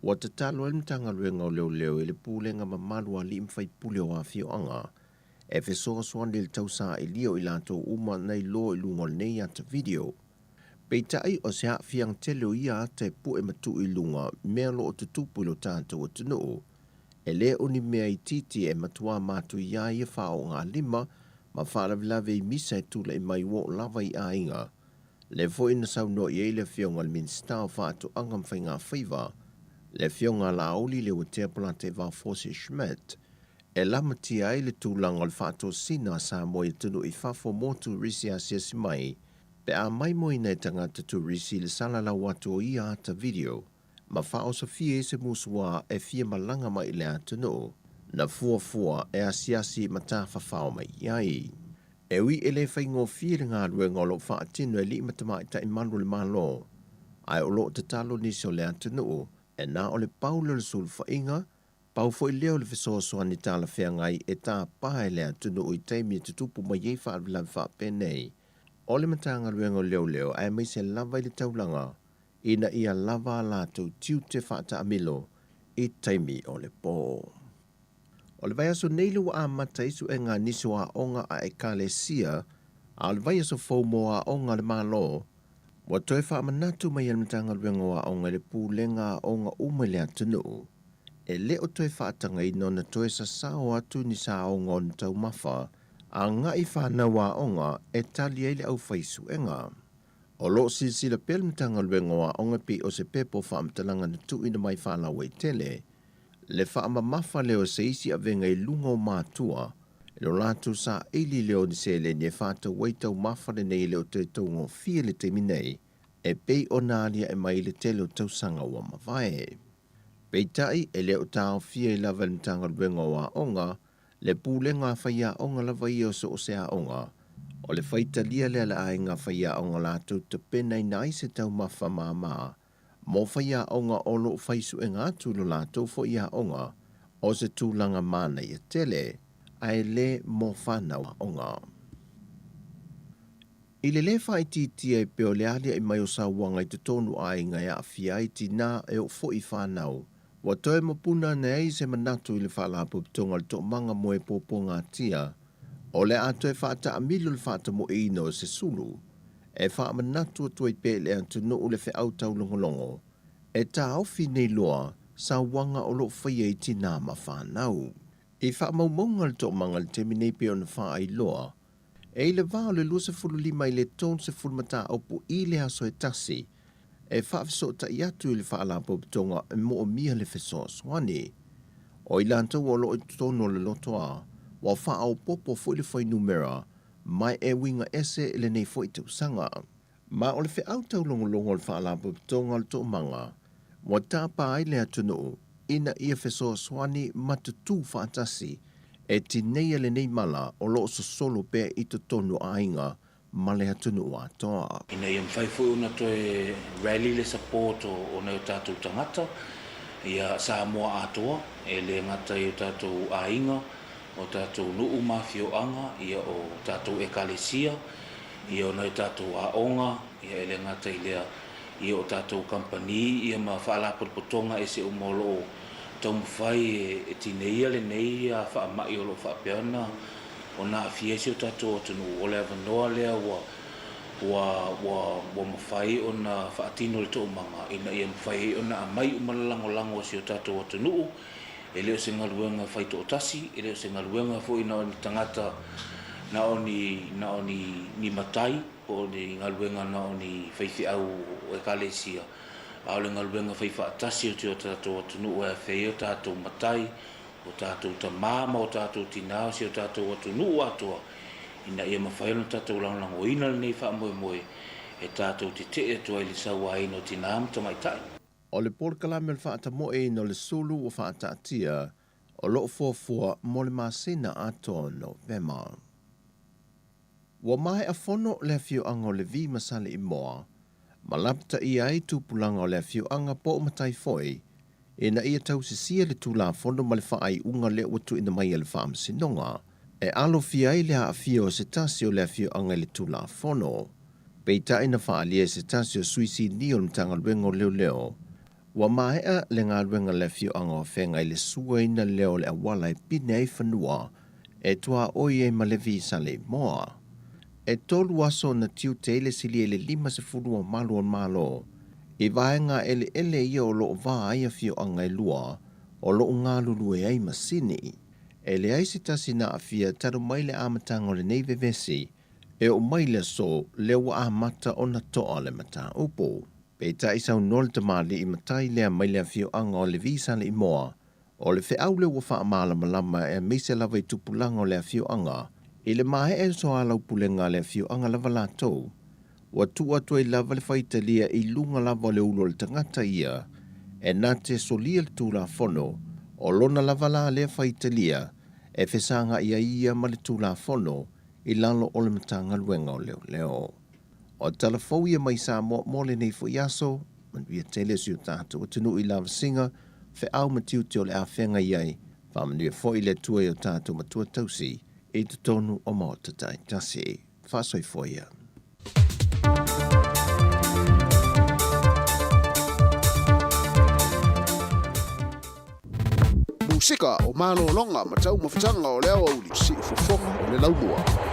Ua tatalo ai le Matagaluega o Leoleo i le Pulega mamalu a alii ma faipule o afioaga E fesoasoani le tausaili o i latou uma na iloa i luga o lenei ata video. Peitai, o se aafiaga tele o ia ata e pue ma tuu i luga mea o lo o tutupu i lo tatou atunuu. E le o ni mea itiiti e matuā matuia ai ia faaogalima ma faalavelave i misa e tulai mai ua oo lava i aiga. Lea foi na saunoa i ai le Afioga i le Minisita o Faatoaga ma Faigafaiva, le Afioga a Laauli Leuatea Polataivao Fosi Schmidt, e lamatia ai le tulaga o le faatosina a Samoa i atunuu i fafo mo turisi asiasi mai. pe a maimoina e tagata turisi le salalau atu o ia ata video ma faaosofia ai se musuā e fia malaga mai i le atunuu na fuafua e asiasi ma tafafao mai i ai. E ui e le faigofie le galuega o lo o faatino e alii ma tamaitai malu o le Malo, ae o lo o tatalo nisi o le atunuu e na o le pau lea o le sulufaiga, pau foi lea o le fesoasoani talafeagai e tapa e le atunuu i taimi e tutupu mai ai faalavelave faapenei o le Matagaluega o Leoleo aemaise lava i le taulaga ina ia lava a latou tiute faataamilo i taimi o le po. O le vaiaso nei lea ua amata ai suega a nisi o aoga a Ekalesia, a o le vaiaso fou mo aoga a le Malo, ua toe faamanatu mai e le Matagaluega o Aoga i le Pulega Aoga uma i le atunuu, e le o toe faatagaina ona toe sasao atu ni saoga o ni taumafa agai fanau aoga e tali ai le aufaisuega. O lo o silasila pea le Matagaluega o Aoga pei o se pepa o faamatalaga na tuuina mai faalauaitele le faamamafa lea o se isi avega i luga o matua i lo latou saili lea o ni seleni e faatau ai taumafa lenei e le o toe taugofie i le taimi nei e pei ona aliae mai i le tele o tausaga ua mavae. Peitai, e le o taofia ai lava e le Matagaluega o Aoga le pulega a faiaoga lava ia o so o se aoga. O le faitalia lea a le aiga faiaoga latou tapenaina ai se taumafa māmā mo faiaoga o lo o fai suega atu i lo latou foi aoga o se tulaga manaia tele, ae le mo fanau aoga. I le lē faaitiitia ai pea o le aliaʻi mai o sauaga i totonu aiga e aafia ai tinā e oo foi i fanau, ua toe mapuna ane ai se manatu i le Faalapotopotoga o le Toomaga mo e Puapuagatia o le a toe faataamilo le faatamoeina o se sulu e faamanatu atu ai pea i le atunuu le feau taulogologo e taofi nei loa sauaga o lo o faia i tinā ma fanau. I faamaumauga le toomaga i le taimi nei pei ona faailoa e i le va o le 25 i le 30 mataupu i le aso e tasi e faafesootai atu i le Faalapotopotoga e moomia le fesoasoani. O i latou o lo o i totonu o le lotoa, ua faaopoopo foi le fuainumera mai e uiga ese i lenei foi tausaga. Ma o le feau taulogologo o le Faalapotopotoga o le Toomaga ua tapa ai le atunuu ina ia fesoasoani ma tutū faatasi e tineia lenei mala o lo o sosolo pea i totonu o aiga ma le atunuu atoa. Ina ia mafai foi ona toe rally le support o nai o tatou tagata ia Samoa atoa, e le gata i o tatou aiga, o tatou nuu ma afioaga, ia o tatou ekalesia, ia o nai o tatou aoga, ia e le gata i lea, ia o tatou kamupani ia ma faalapotopotoga ese uma o lo o taumafai e tineia lenei faamai o lo o faapea ona ona aafia ai si o tatou atunuu. O le avanoa lea ua ua ua ua mafai ona faatino le toomaga ina ia mafai ai ona aumai uma le lagolago a si o tatou atunuu. E le o se galuega e fai toatasi, e le o se galuega foi na o ni tagata, na o ni na o ni ni matai, po o ni galuega na o ni faifeau o Ekalesia, a o le galuega fai faatasi o si o tatou atunuu e afea ai o tatou matai, o tatou tamā ma o tatou tinā o si o tatou atunuu atoa, ina ia mafai ona tatou lagolagoina lenei faamoemoe e tatou te tee atu ai i le sauaina o tinā ma tamaitai. O le polokalame o le faatamoeina o le sulu ua faataatia o lo o fuafua mo le masina atoa o Novema. Ua maea fono le afioaga o Levi ma Saleimoa ma lapataia ai tupulaga o le afioaga po o matai foi ina ia tausisia le Tulafono ma le faaiuga lea ua tuuina mai e le Faamasinoga e alofia ai le aafia o se tasi o le afioaga i le Tulafono. Peitai na faaalia e se tasi o sui sinia o le Matagaluega o Leoleo, ua maea le galuega a le afioaga o Afega i le suaina lea o le auala e pine ai fanua e tuaoi ai ma Levi Saleimoa. E tolu aso na tiute ai le silia i le 50 o malu o le Malo i vaega eleele ia o lo o va ai afioaga e lua o lo o galulue ai masini. E leai se tasi na aafia talu mai le amataga o lenei vevesi e oo mai le aso lea ua amata ona toa le mataupu. Peitai saunoa le tamalii matai lea mai le afioaga o Levi Saleimoa, o le feau lea ua faamalamalama aemaise lava i tupulaga o le afioaga i le maea o soalaupulega a le afioaga lava latou. ua tuu atu ai lava le faitalia i luga lava o le ulu o le tagata ia e na te solia le Tulafono, o lona lava la lea faitalia e fesaga'i ai ia ma le Tulafono i lalo o le Matagaluega o Leoleo. O tala fou ia mai Samoa mo lenei foi aso, manuia tele si o tatou atunuu i lavasiga, feau ma tiute o le a feagai ai, faamanuia foi le Atua i o tatou matua tausi i totonu o maota taitasi. Faasoifua ia. Musika o malologa ma taumafataga o le aoauli siufofoga o le laumua.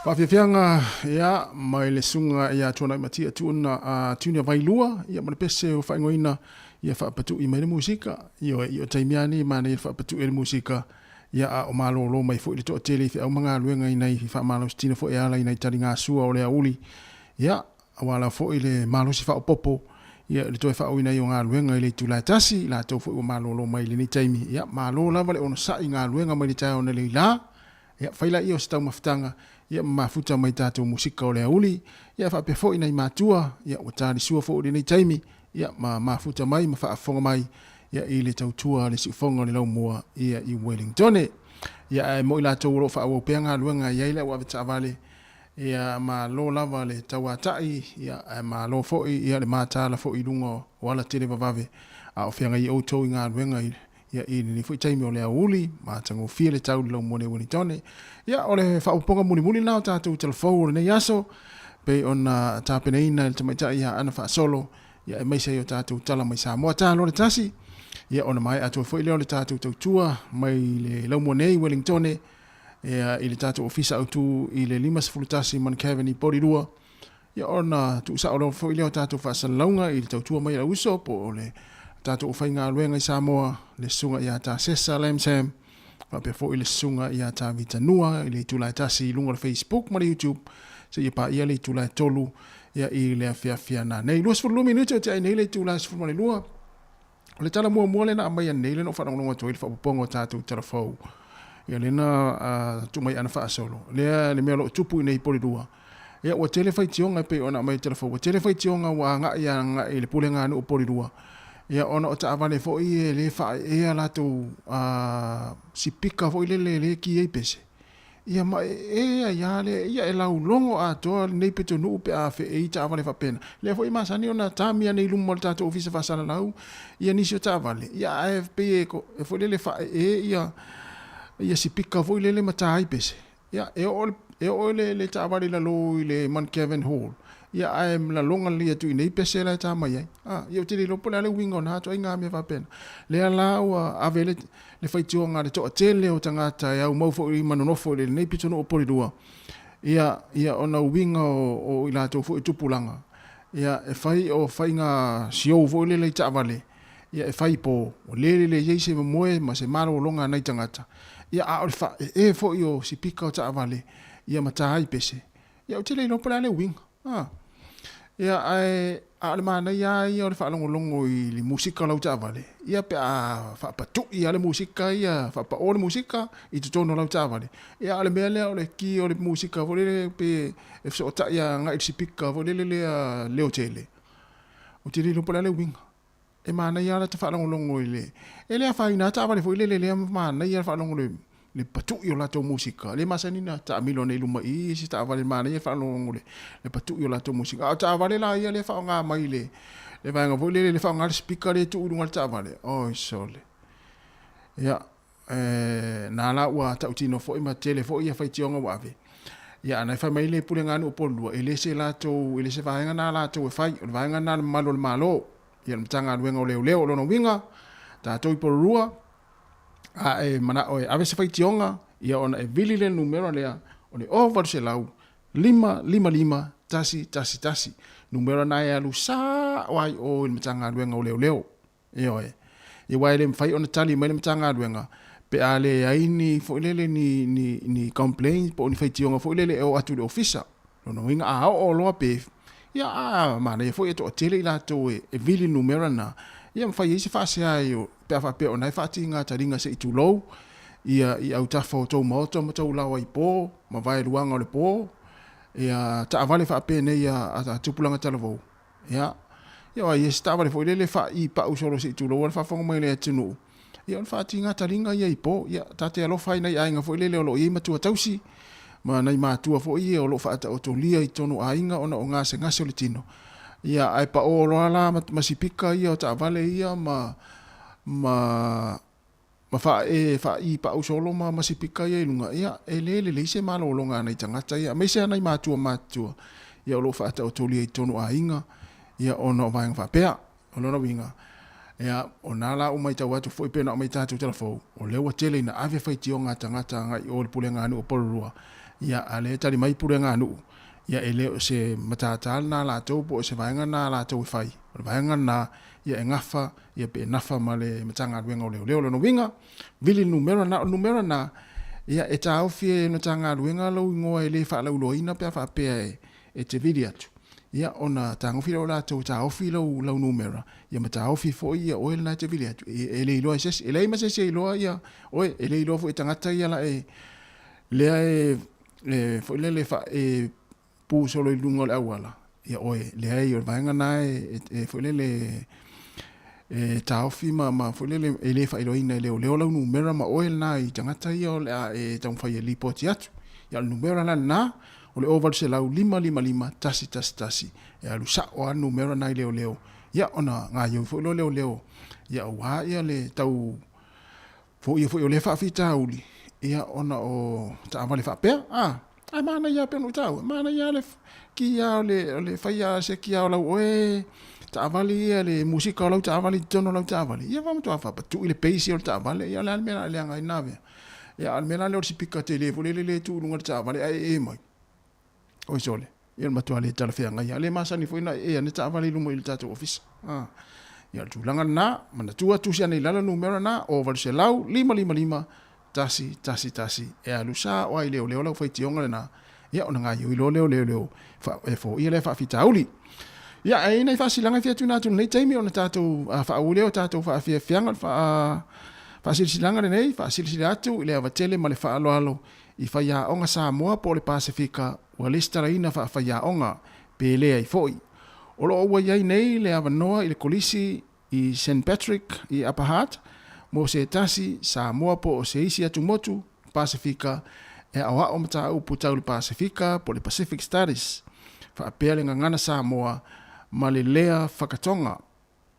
Faafiafiaga ia mai le susuga ia Tuanaimatia Tuuna a Junior Vailua ia ma le pese ua faaigoaina ia faapatui mai le musika. Ioe, i o taimi lava nei e manaia le faapatui o le musika ia a o malolo mai foi le toatele i feau ma galuega i nai faamalositino foi e ala i nai taligasua o le aoauli ia aua lava foi le malosi faaopoopo ia i le toe faaauina ai o galuega i le itula e tasi, i latou foi ua malolo mai i lenei taimi. Ia malo lava le onosai i galuega mai le taeao nei la. Ia fai laia o se taumafataga ia ma mafuta mai tatou musika o le aoauli, ia faapea foi nai matua ia ua talisua foi i lenei taimi ia ma mafuta mai ma faafofoga mai ia i le tautua a le siufofoga o le laumua ia i Wellingtone. Ia ae mo i latou o lo o faaauau pea galuega e i ai le au avetaavale Ia malo lava le tauatai, ia ae malo foi ia le mataala foi i luga o ala televavave a o feagai outou i galuega i ia i lenei foi taimi o le aoauli, matagofie le tau i le laumua nei Uenitone. Ia o le faaopoopoga mulimuli lena o tatou talafou o lenei aso, pei ona tapenaina e le tamaitai ia Aana Faasolo, ia aemaise ai o tatou tala mai Samoa. Talo le tasi, ia ona maea atu ai foi lea o le tatou tautua mai le laumua nei Uelingtone, Ia, i le tatou ofisa autu i le 51 Monkevany i Porirua, ia ona tuusao loa foi lea o tatou faasalalauga i le tautua mai a le uso po o le tatou aufaigaluega i Samoa, le susuga ia Tasesa Lamsam, faapea foi le susuga ia Tavita Nua i le itula e tasi i luga o le Facebook ma le YouTube, seia paia le itula e 3 ia i le afiafi a nanei. 22 minute o te ai nei le itula e 12. O le tala muamua lea na aumai ananei lea na ou faalogologo atu ai i le faaopoopoga o tatou tala fou, ia lea na tuu mai ana faasolo, lea le mea o lo o tupu i inei i Porirua, ia ua tele faitioga e pei ona aumai i le tala fou, ua tele faitioga ua agai agai i le pulega a nuu o Porirua, ia ona o taavale foi e le faaeea latou sipika foi lele e le ki ai pese. Ia ma e e ai lava lea, ia e laulogo atoa lenei pitonuu pe a feei taavale faapena. Lea foi e masani ona tami ane i luma o le tatou ofisa faasalalau ia nisi o taavale, ia ae pei e foi lele faaee ia ia sipika foi lele ma ta ai pese. Ia e oo e oo le le taavale i lalo i le Mount Kevin Hall, ia ae laloga lelei atu i inei pese la e ta mai ai. A, ia ou te le iloa po o le a le uiga o na ituaiga mea faapena. Lea la ua ave le le faitioga a le toatele o tagata e aumau foi ma nonofo i lenei pitonuu o Porirua, ia, ia ona uiga o, o i latou foi tupulaga, ia, e fai o faiga siou foi lele i taavale, ia, e fai po, ua le lelei ai se momoe ma se malologa a nai tagata, ia, a o le faaee foi o sipika o taavale, ia ma ta ai pese, ia, ou te le iloa po o le a le uiga. A. Ia, ae, a o le manaia lava ia o le faalogologo i le musika o lau taavale, ia pe a faapatui lava le musika ia, faapao le musika i totonu o lau taavale. Ia, a o le mea lea o le ki o le musika foi lele pe e fesootai agai i le sipika foi lele lea leotele, ou te le iloa po o le a le uiga. E manaia lava lata faalogologo i le, e le afaina lava taavale foi lele lea manaia le faalogo i le patui o latou musika. Le masani ona taamilo nei i luma i i se taavale manaia le faalogologo i le patui o latou musika. A o taavale la ia lea e faaaoga mai le le vaega foi lele le faaaoga le speaker lea e tuu i luga o le taavale, oi sole. Ia, e, na la ua tautino foi ma tele foi ia faitioga ua ave. Ia, ana e fai mai le pulega nuu o Porirua, e le se latou, e le se vaega na latou e fai, o le vaega na le mamalu o le Malo, ia le Matagaluega o Leoleo. O lona uiga, tatou i Porirua, a e manao e ave se faitioga, ia ona e vili le numera lea, o le 0800 555 111. Numera na e alu sao ai o i le Matagaluega o Leoleo. Ioe. Ia aua e le mafai ona tali mai le Matagaluega pe a leai ni foi lele ni ni ni complaints po o ni faitioga foi lele e oo atu i le ofisa. Lona uiga a oo loa pe ia a manaia foi e toatele i latou e e vili numera na ia ma fai ai se faasea ai o pe a faapea o na e faatiga taliga se i tulou ia i autafa o tou maota ma tou laoa i po ma vaeluaga o le po ia taavale faapenei a a tupulaga talavou. Ia, ia aua ia se taavale foi lele faaii pau solo se i tulou a le faafofoga mai a le atunuu, ia o le faatiga taliga ia i po. Ia, ta te alofa ai i nai aiga foi lele o lo o i ai matua tausi ma nai matua foi ia o lo o faataotolia i totonu o aiga ona o gasegase o le tino. Ia, ae pao loa la ma sipika ia o taavale ia ma ma ma faaee faaii pau solo ma ma sipika ia i luga, ia, e le lelei se malologa a nai tagata ia, aemaise lava nai matua matutua, ia o lo o faataotolia i totonu o aiga, ia, ona o vaega faapea. O lona uiga, ia, o na la ua matau atu foi pei ona aumai tatou tala fou, o lea ua tele ina ave faitioga a tagata agai i o i le pulega a nuu o Porirua, Ia, a lea e tali mai pulega a nuu, ia e le o se matata lena a latou po o se vaega lena a latou e fai. O le vaega lena, ia e gafa, ia pe nafa ma le Matagaluega o Leoleo. O lona uiga, vili le numera lena. O le numera lena, ia e taofi e le Matagaluega lou igoa e le faalauiloaina pe a faapea e te vili atu, ia ona tagofi lea o latou e taofi lau, lau numera, ia ma taofi foi ia oe lena e te vili atu, e le iloa e se isi. E leai ma se isi e iloa ia oe, e le iloa foi e tagata ia la e, lea e, e foi lele fa, e pu solo i luga o le auala, ia oe, leai, o le vaega lena e, e, e foi lele e taofi ma, ma foi lele e le faailoaina e leoleo lau numera ma oe lena i tagata ia o le a e taumafai e lipoti atu. Ia o le numera la lena, o le 0800 555 111, e alu sa'o lava le numera lena i leoleo, ia ona gaioi foi lea o leoleo, ia aua ia le tau foia foi o lea faafitauli, ia ona o taavale faapea, a, ae manaia lava pei ona ou taua, e manaia lava le kia o le, o le fai lava se kia o lau oe taavale ia, le musika o lau taavale i totonu o lau taavale, ia matua faapatui le pace o le taavale, ia o le a le mea o le a leaga ai lena mea. Ia, a o le mea la lea o le sipika tele foi lele lea e tuu i luga o le taavale ae ee mai, oi sole, ia o le matua le talafeagai lava. E le masani foi ona ee ane taavale i luma i le tatou ofisa. A, ia o le tulaga lena, manatua, tusi ane i lalo le numera lena, 0800 555 111, e alu sao lava i leoleo lau faitioga lena, ia ona gaioi loa lea o leoleo e foia lea faafitauli. Ia, ae i ai nai faasilaga e fia tuuina atu i lenei taimi ona tatou faauu lea o tatou faafiafiaga, faasilasilaga lenei, faasilasila atu i le ava tele ma le faaaloalo i faiaoga Samoa po o le Pasefika ua lesitalaina faafaiaoga, pe leai foi. O lo o ua i ai nei le avanoa i le Kolisi i Saint Patrick i Upper Hutt mo se tasi Samoa po o se isi atumotu Pasefika e aoao mataupu tau le Pasefika po o le Pacific Studies faapea le gagana Samoa ma le lea whakatoga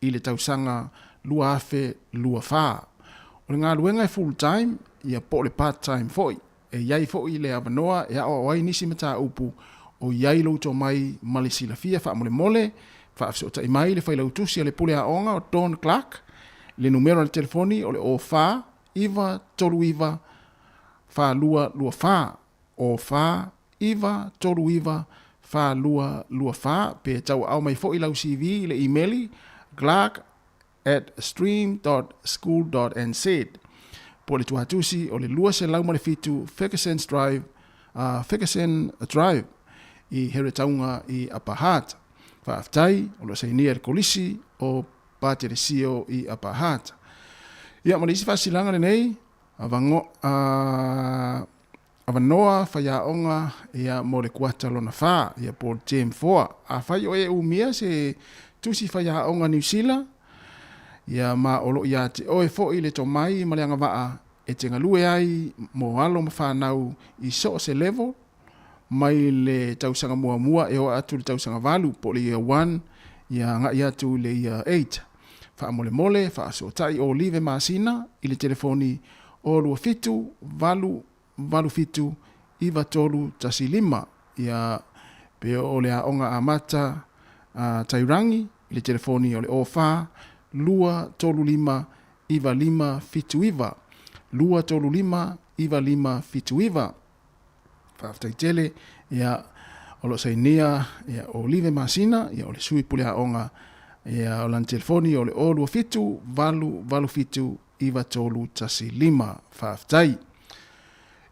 i le tausaga 2024. O le galuega e full time ia po o le part time foi. E i ai foi le avanoa e aoao ai nisi mataupu o i ai lou tomai ma le silafia faamolemole, faafesootai mai le failautusi a le pule aoga o Dawn Clark i le numera o le telefoni o le 04 939 4224, 04 939 4224, pe tauaao mai foi lau CV i le imeli clark@stream.school.nz po o le tuatusi o le 207 Ferguson's Drive, Ferguson Drive i Heretaunga i Upper Hutt. Faafetai, o lo o sainia e le Kolisi o Pateresio i Upper Hutt. Ia, ma le isi faasilaga lenei, avango, avanoa faiaoga ia mo le kuata lona fa, ia po o le term 4. Afai o e umia se tusi faiaoga Niu Sila, ia ma o lo o ia te oe foi le tomai ma le agavaa e te galue ai mo alo ma fanau i so o se level, mai le tausaga muamua e oo atu i le tausaga valu po o le year one ia agai atu i le year eight. Faamolemole, faasootai o Olive Masina i le telefoni 0 27 8 8 7 9 3 1 5 ia pe o le Aoga Amata a Tairangi i le telefoni o le 04 2 3 5 9 5 7 9 2 3 5 9 5 7 9. Faafetai tele, ia, o lo o sainia, ia, o Olive Masina, ia, o le sui pule aoga, ia, o lana telefoni o le 027 887 9315. Faafetai.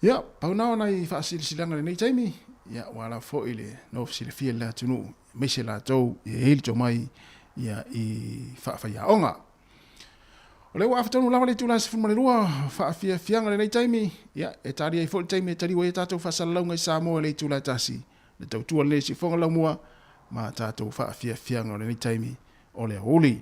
Ia, pau na o nai faasilasilaga i lenei taimi, ia, ua ala foi le nofo silafia i le atunuu, aemaise latou e i ai le tomai, ia, i faafaiaoga. O lea ua afa tonu lava le itula e 12 faafiafiaga i lenei taimi, ia, e tali ai foi le taimi e taliu ai a tatou faasalalauga i Samoa i le itula e 1, le tautua lenei i Siufoga Laumua ma a tatou faafiafiaga o lenei taimi o le aoauli.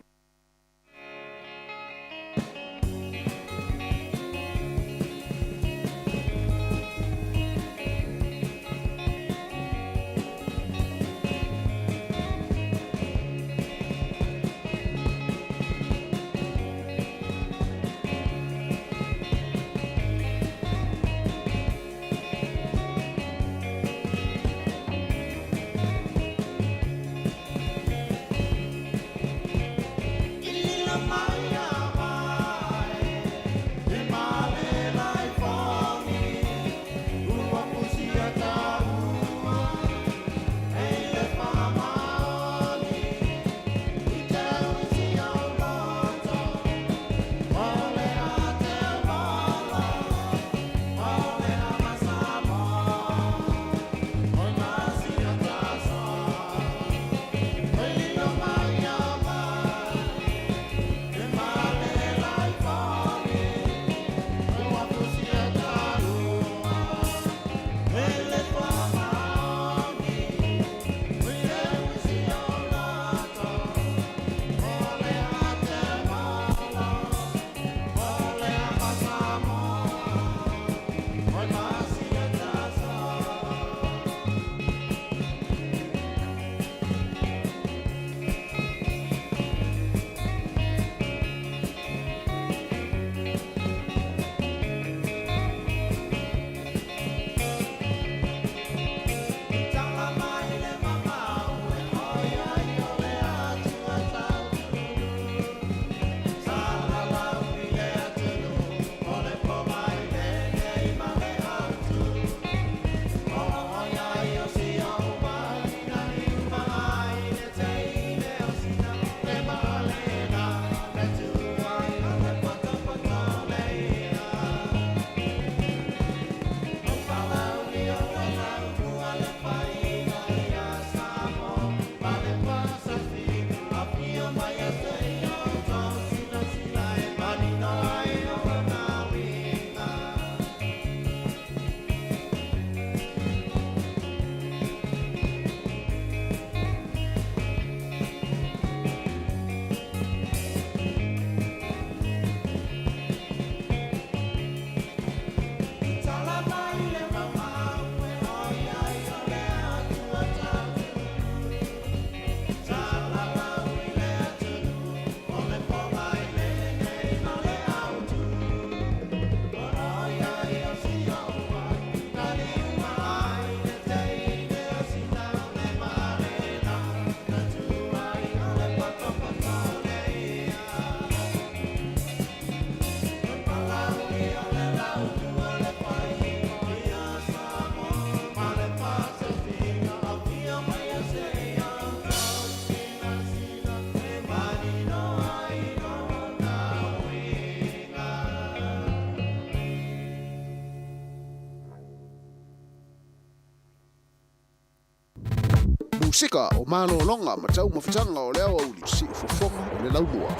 Musika o malologa ma taumafataga o le aoauli siufofoga o le laumua.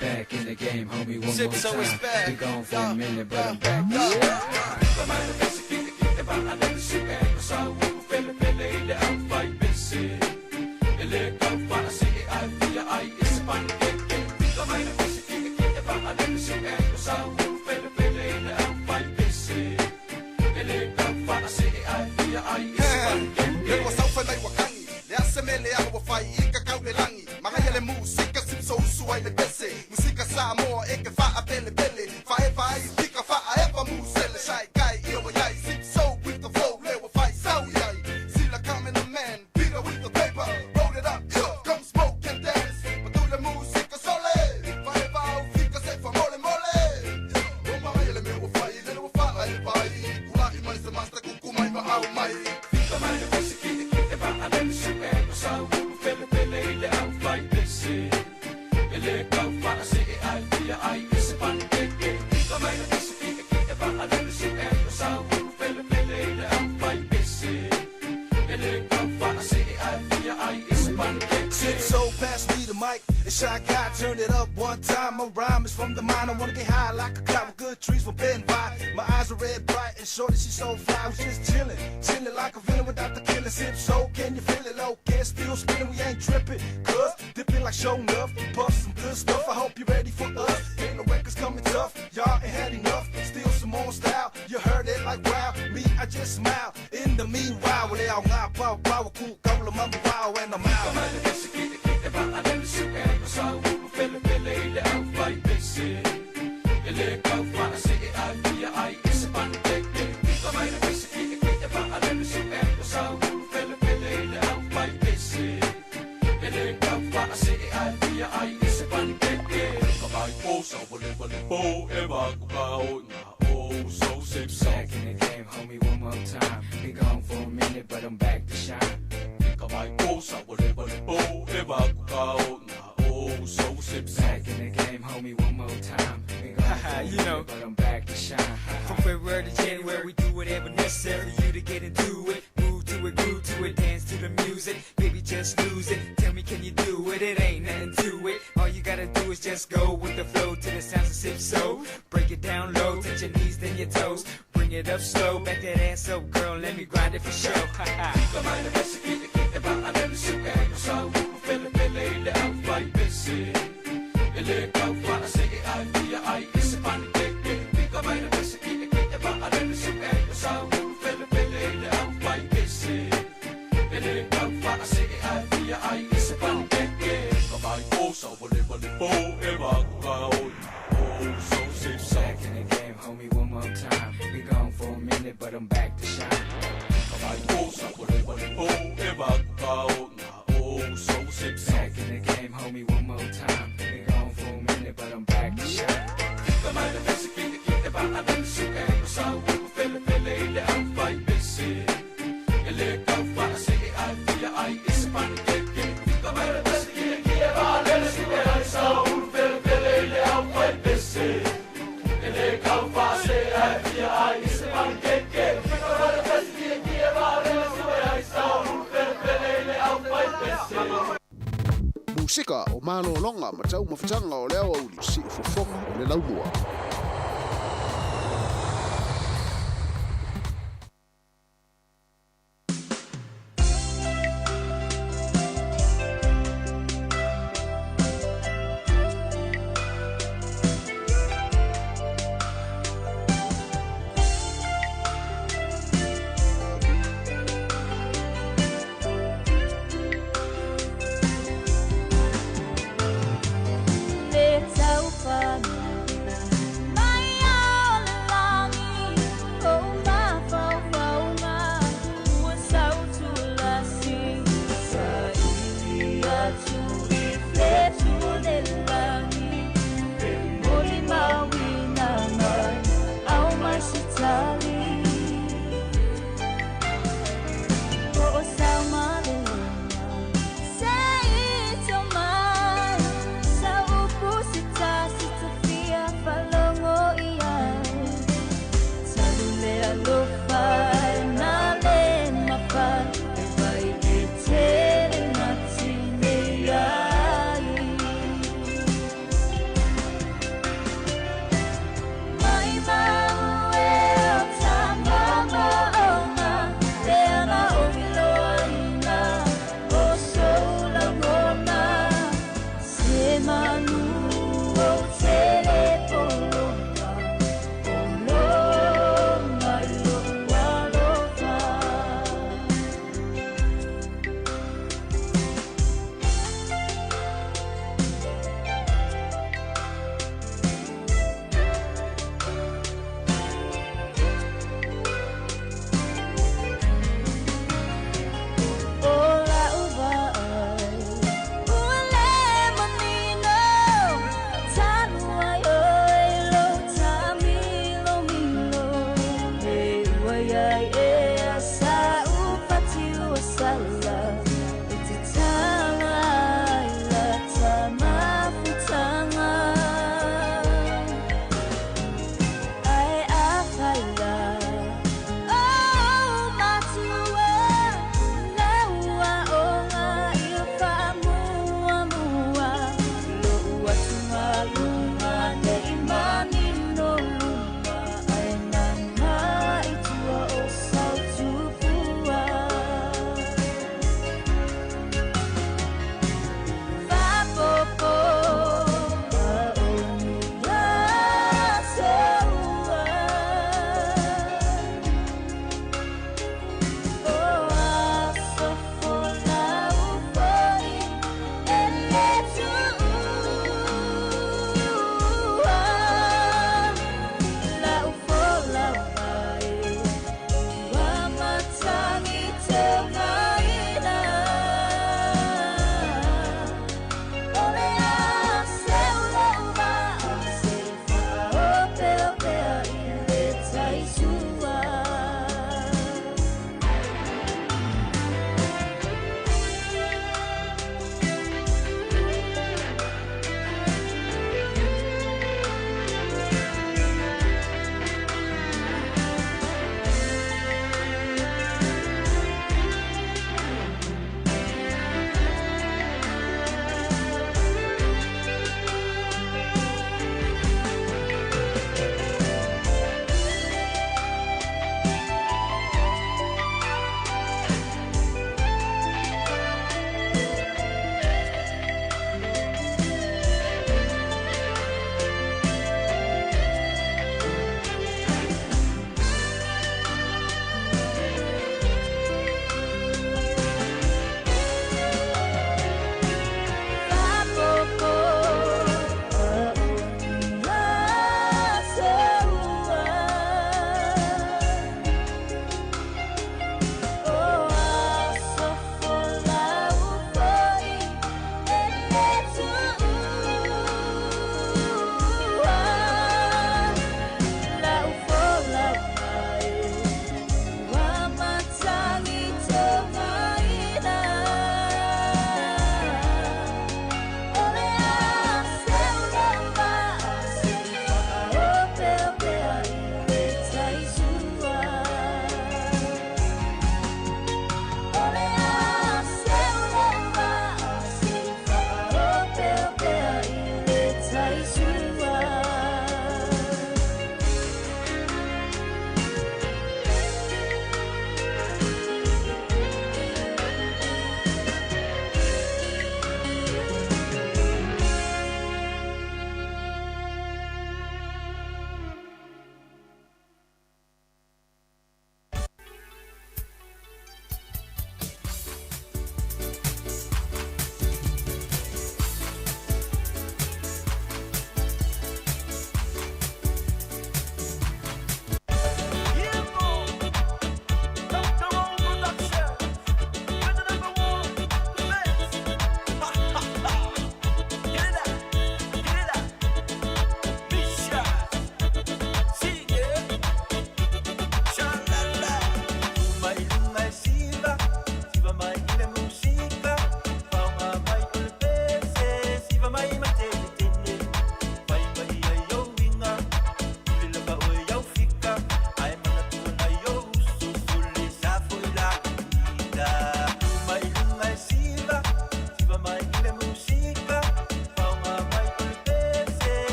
Back in the game, homie, one Sip more so it's time. back. Been gone for a minute, but I'm back. Le ua saufai mai uakagi le asemele a ua fai i kakau le lagi magaia le musika sipsousu ai le pese musika Samoa e ke faapelepele faefa ai fika faaefa musele shai kai ia ua iai sipsou with the flow le ua fai sau iai sila come the man Peter with the paper roll it up yeah, come smoke and dance patule musika sole faefa au fika se fa mole mole. le taufaasee ae fia ai i se panikeke. Sip so pass me the mic. It's Shy Guy, turn it up one time. My rhyme is from the mind. I wanna get high like a cloud with good trees from Ben by. My eyes are red bright and shorty, she's so fly. I was just chillin', chillin' like a villain without the killing. Sip so, can you feel it? Low, gas still spinning, we ain't tripping. Cuz dipping like show enough, puff some good stuff. I hope you're ready for us. Ain't no records coming tough, y'all ain't had enough. Still some more style, you heard it like wow. Me, I just smile. In the meanwhile, well, they all got power, power, cool, go, mama, wow, and I'm out. E le taufaasee ae fia ai i se panikeke. Fika mai le pese ki'eki'e vaalele su'e o sau ulufelefele i le aufaipese. E le taufaasee ae fia ai i se panikeke. Ka mai po sa wale wale po e maku ka o ngā o so sip so. Back in the game, homie, one more time. Been gone for a minute, but I'm back to shine. Ka mai po sa wale wale po e maku ka o ngā o so sip so. Back in the game, homie, one more time. Been gone for a You know. minute, but I'm back to shine. From February to January, we do whatever necessary you to get into it. Move to it, groove to it, dance to the music. Baby, just lose it. Tell me, can you do it? It ain't nothing to it. All you gotta do is just go with the flow to the sounds of sip so. Break it down low, touch your knees, then your toes. Bring it up slow, back that ass up, girl. Let me grind it for sure. Fika mai le pese ki'eki'e vaalele su'e o sau ulufelefele i le aufaipese. E le taufaasee ae fia ai i se panikeke. Fika mai le pese ki'eki'e vaalele su'e o sau ulufelefele i le aufaipese. E le taufaasee ae fia ai i se panikeke. Ka mai po sa wale wale po e maku ka o o so sip so. Back in the game, homie, one more time. Been gone for a minute, but I'm back to shine. Ka mai po sa wale wale po e maku ka o ngā o so sip so. Back in the game, homie, one more time. Been gone for a minute, but I'm back to shine. Fika mai le pese ki'eki'e vaalele su'e o sau ulufelefele i le aufaipese. E le taufaasee ae fia ai i se panikeke. Fika mai le pese ki'eki'e vaalele su'e o sau ulufelefele i le aufaipese. E le taufaasee ae fia ai i se panikeke. Fika mai le pese ki'eki'e vaalele su'e o sau ulufelefele i le aufaipese. Musika o malōloga ma taumafataga o le aoauli siufofoga o le laumua. Le taufana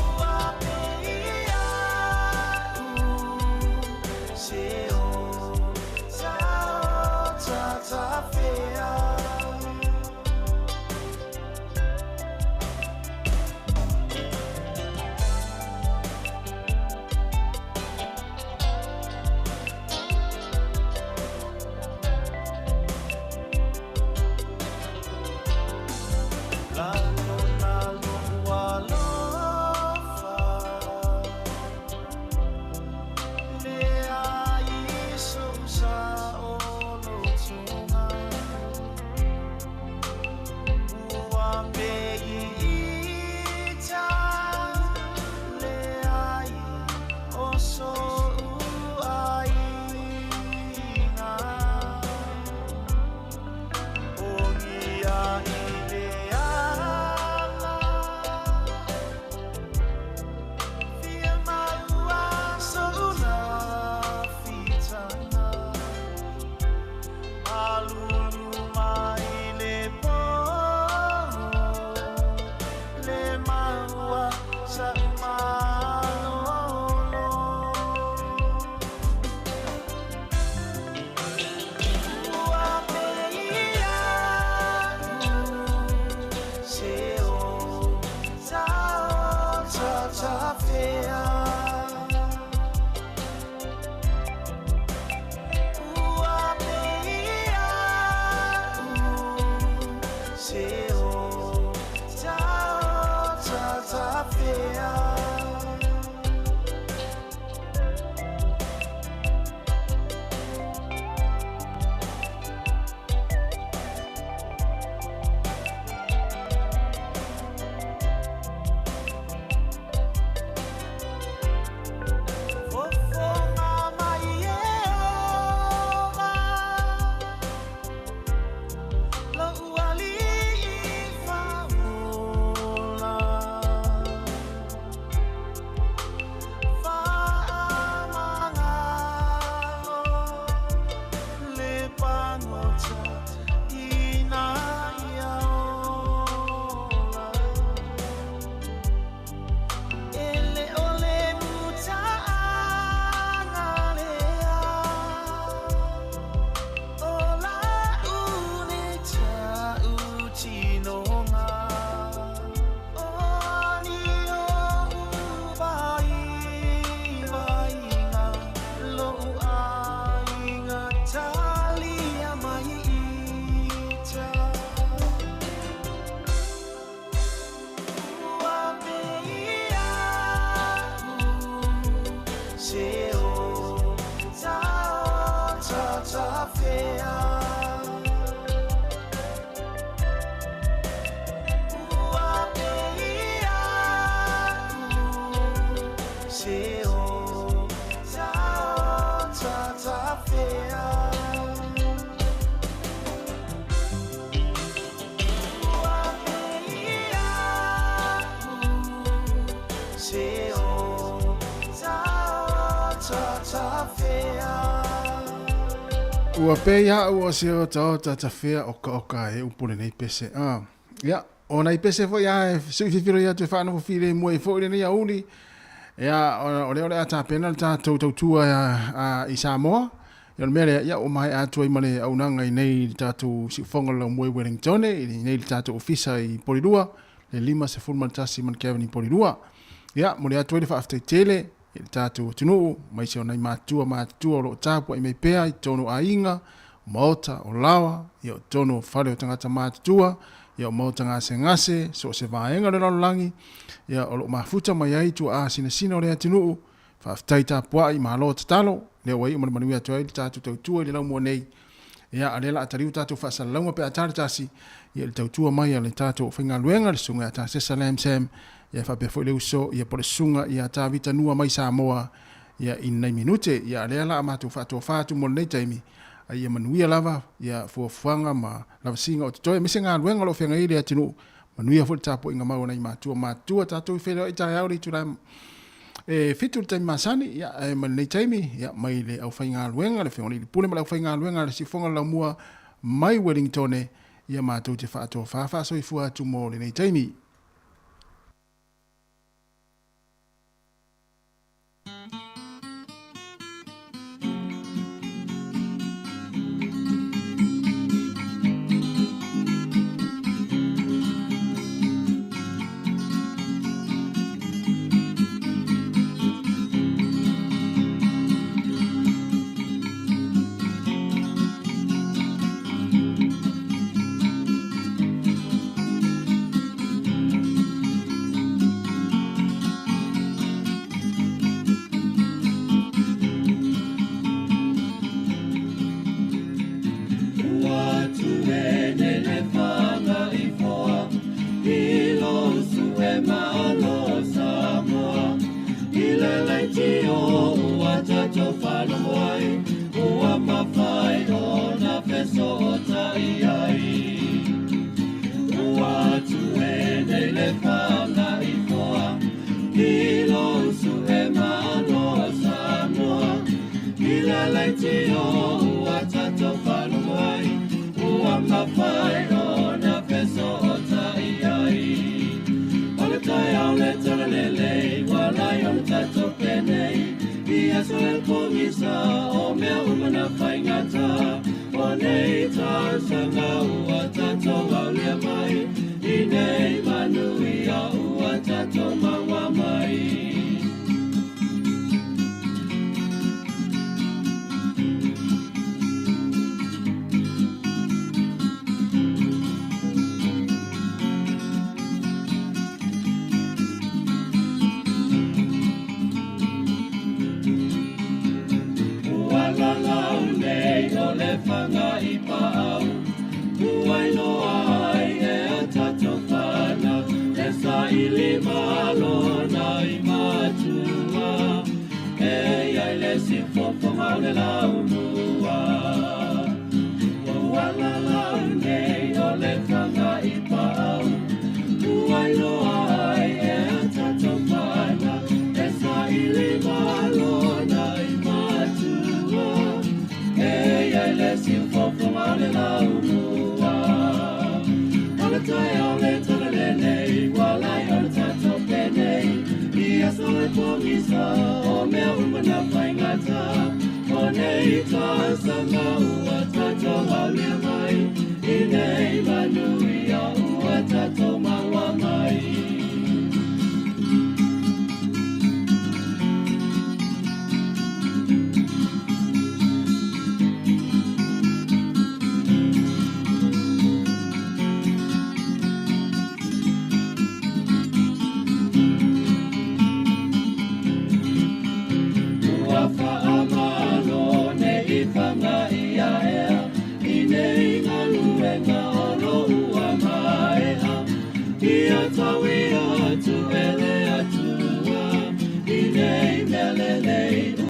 Ua pei au. ota tafea. Ua pei a'u o se otaota tafea okaoka e upu lenei pese. A, ia, o nai pese foi a e sui fifilo ia atu e whaanofo file mua i foi lenei auli. Ia, o lea o le a tapena le tatou tautua i Samoa. Ia o le mea lea, ia ua maea atu ai ma le auaunaga i nei le tatou siufofoga o le laumua i Wellingtone, i nei le tatou ofisa i Polilua, le 51 Manukau i Polilua. Ia, momoli atu ai le faafetai tele i le tatou atunuu, aemaise o nai matua matutua o lo o tapuai mai pea i totonu o aiga, o maota, o laoa, ia o totonu o fale o tagata matutua, ia o maota gasegase, so o se vaega o le lalolagi, ia o lo o mafuta mai ai tuaa sinasina o le atunuu. Faafetai tapuai, malo tatalo, lea ua iu ma le manuia atu ai le tatou tautua i le laumua nei. Ia, a o lea o le a taliu tatou faasalalauga pe a ta le tasi, ia i le tautua mai a le tatou aufaigaluega, le susuga ia Tasesa Lam Sam, ia faapea foi le uso, ia po o le susuga ia Tavita Nua mai Samoa, ia i nai minute. Ia, a o lea o le a matou faatofa atu mo lenei taimi, a ia manuia lava, ia fuafuaga ma lavasiga o totoe, aemaise galuega o lo o feagai ai le atunuu. Manuia foi le tapuaiga mau a nai matua matutua tatou i feiloai taeao i le itula e 7 le taimi masani, ia, ae ma lenei taimi, ia, mai le aufaigaluega, le Afioga i le Pule ma le aufaigaluega a le Siufofoga o le Laumua mai Wellingtone, ia matou te faatofa faasoifua atu mo lenei taimi.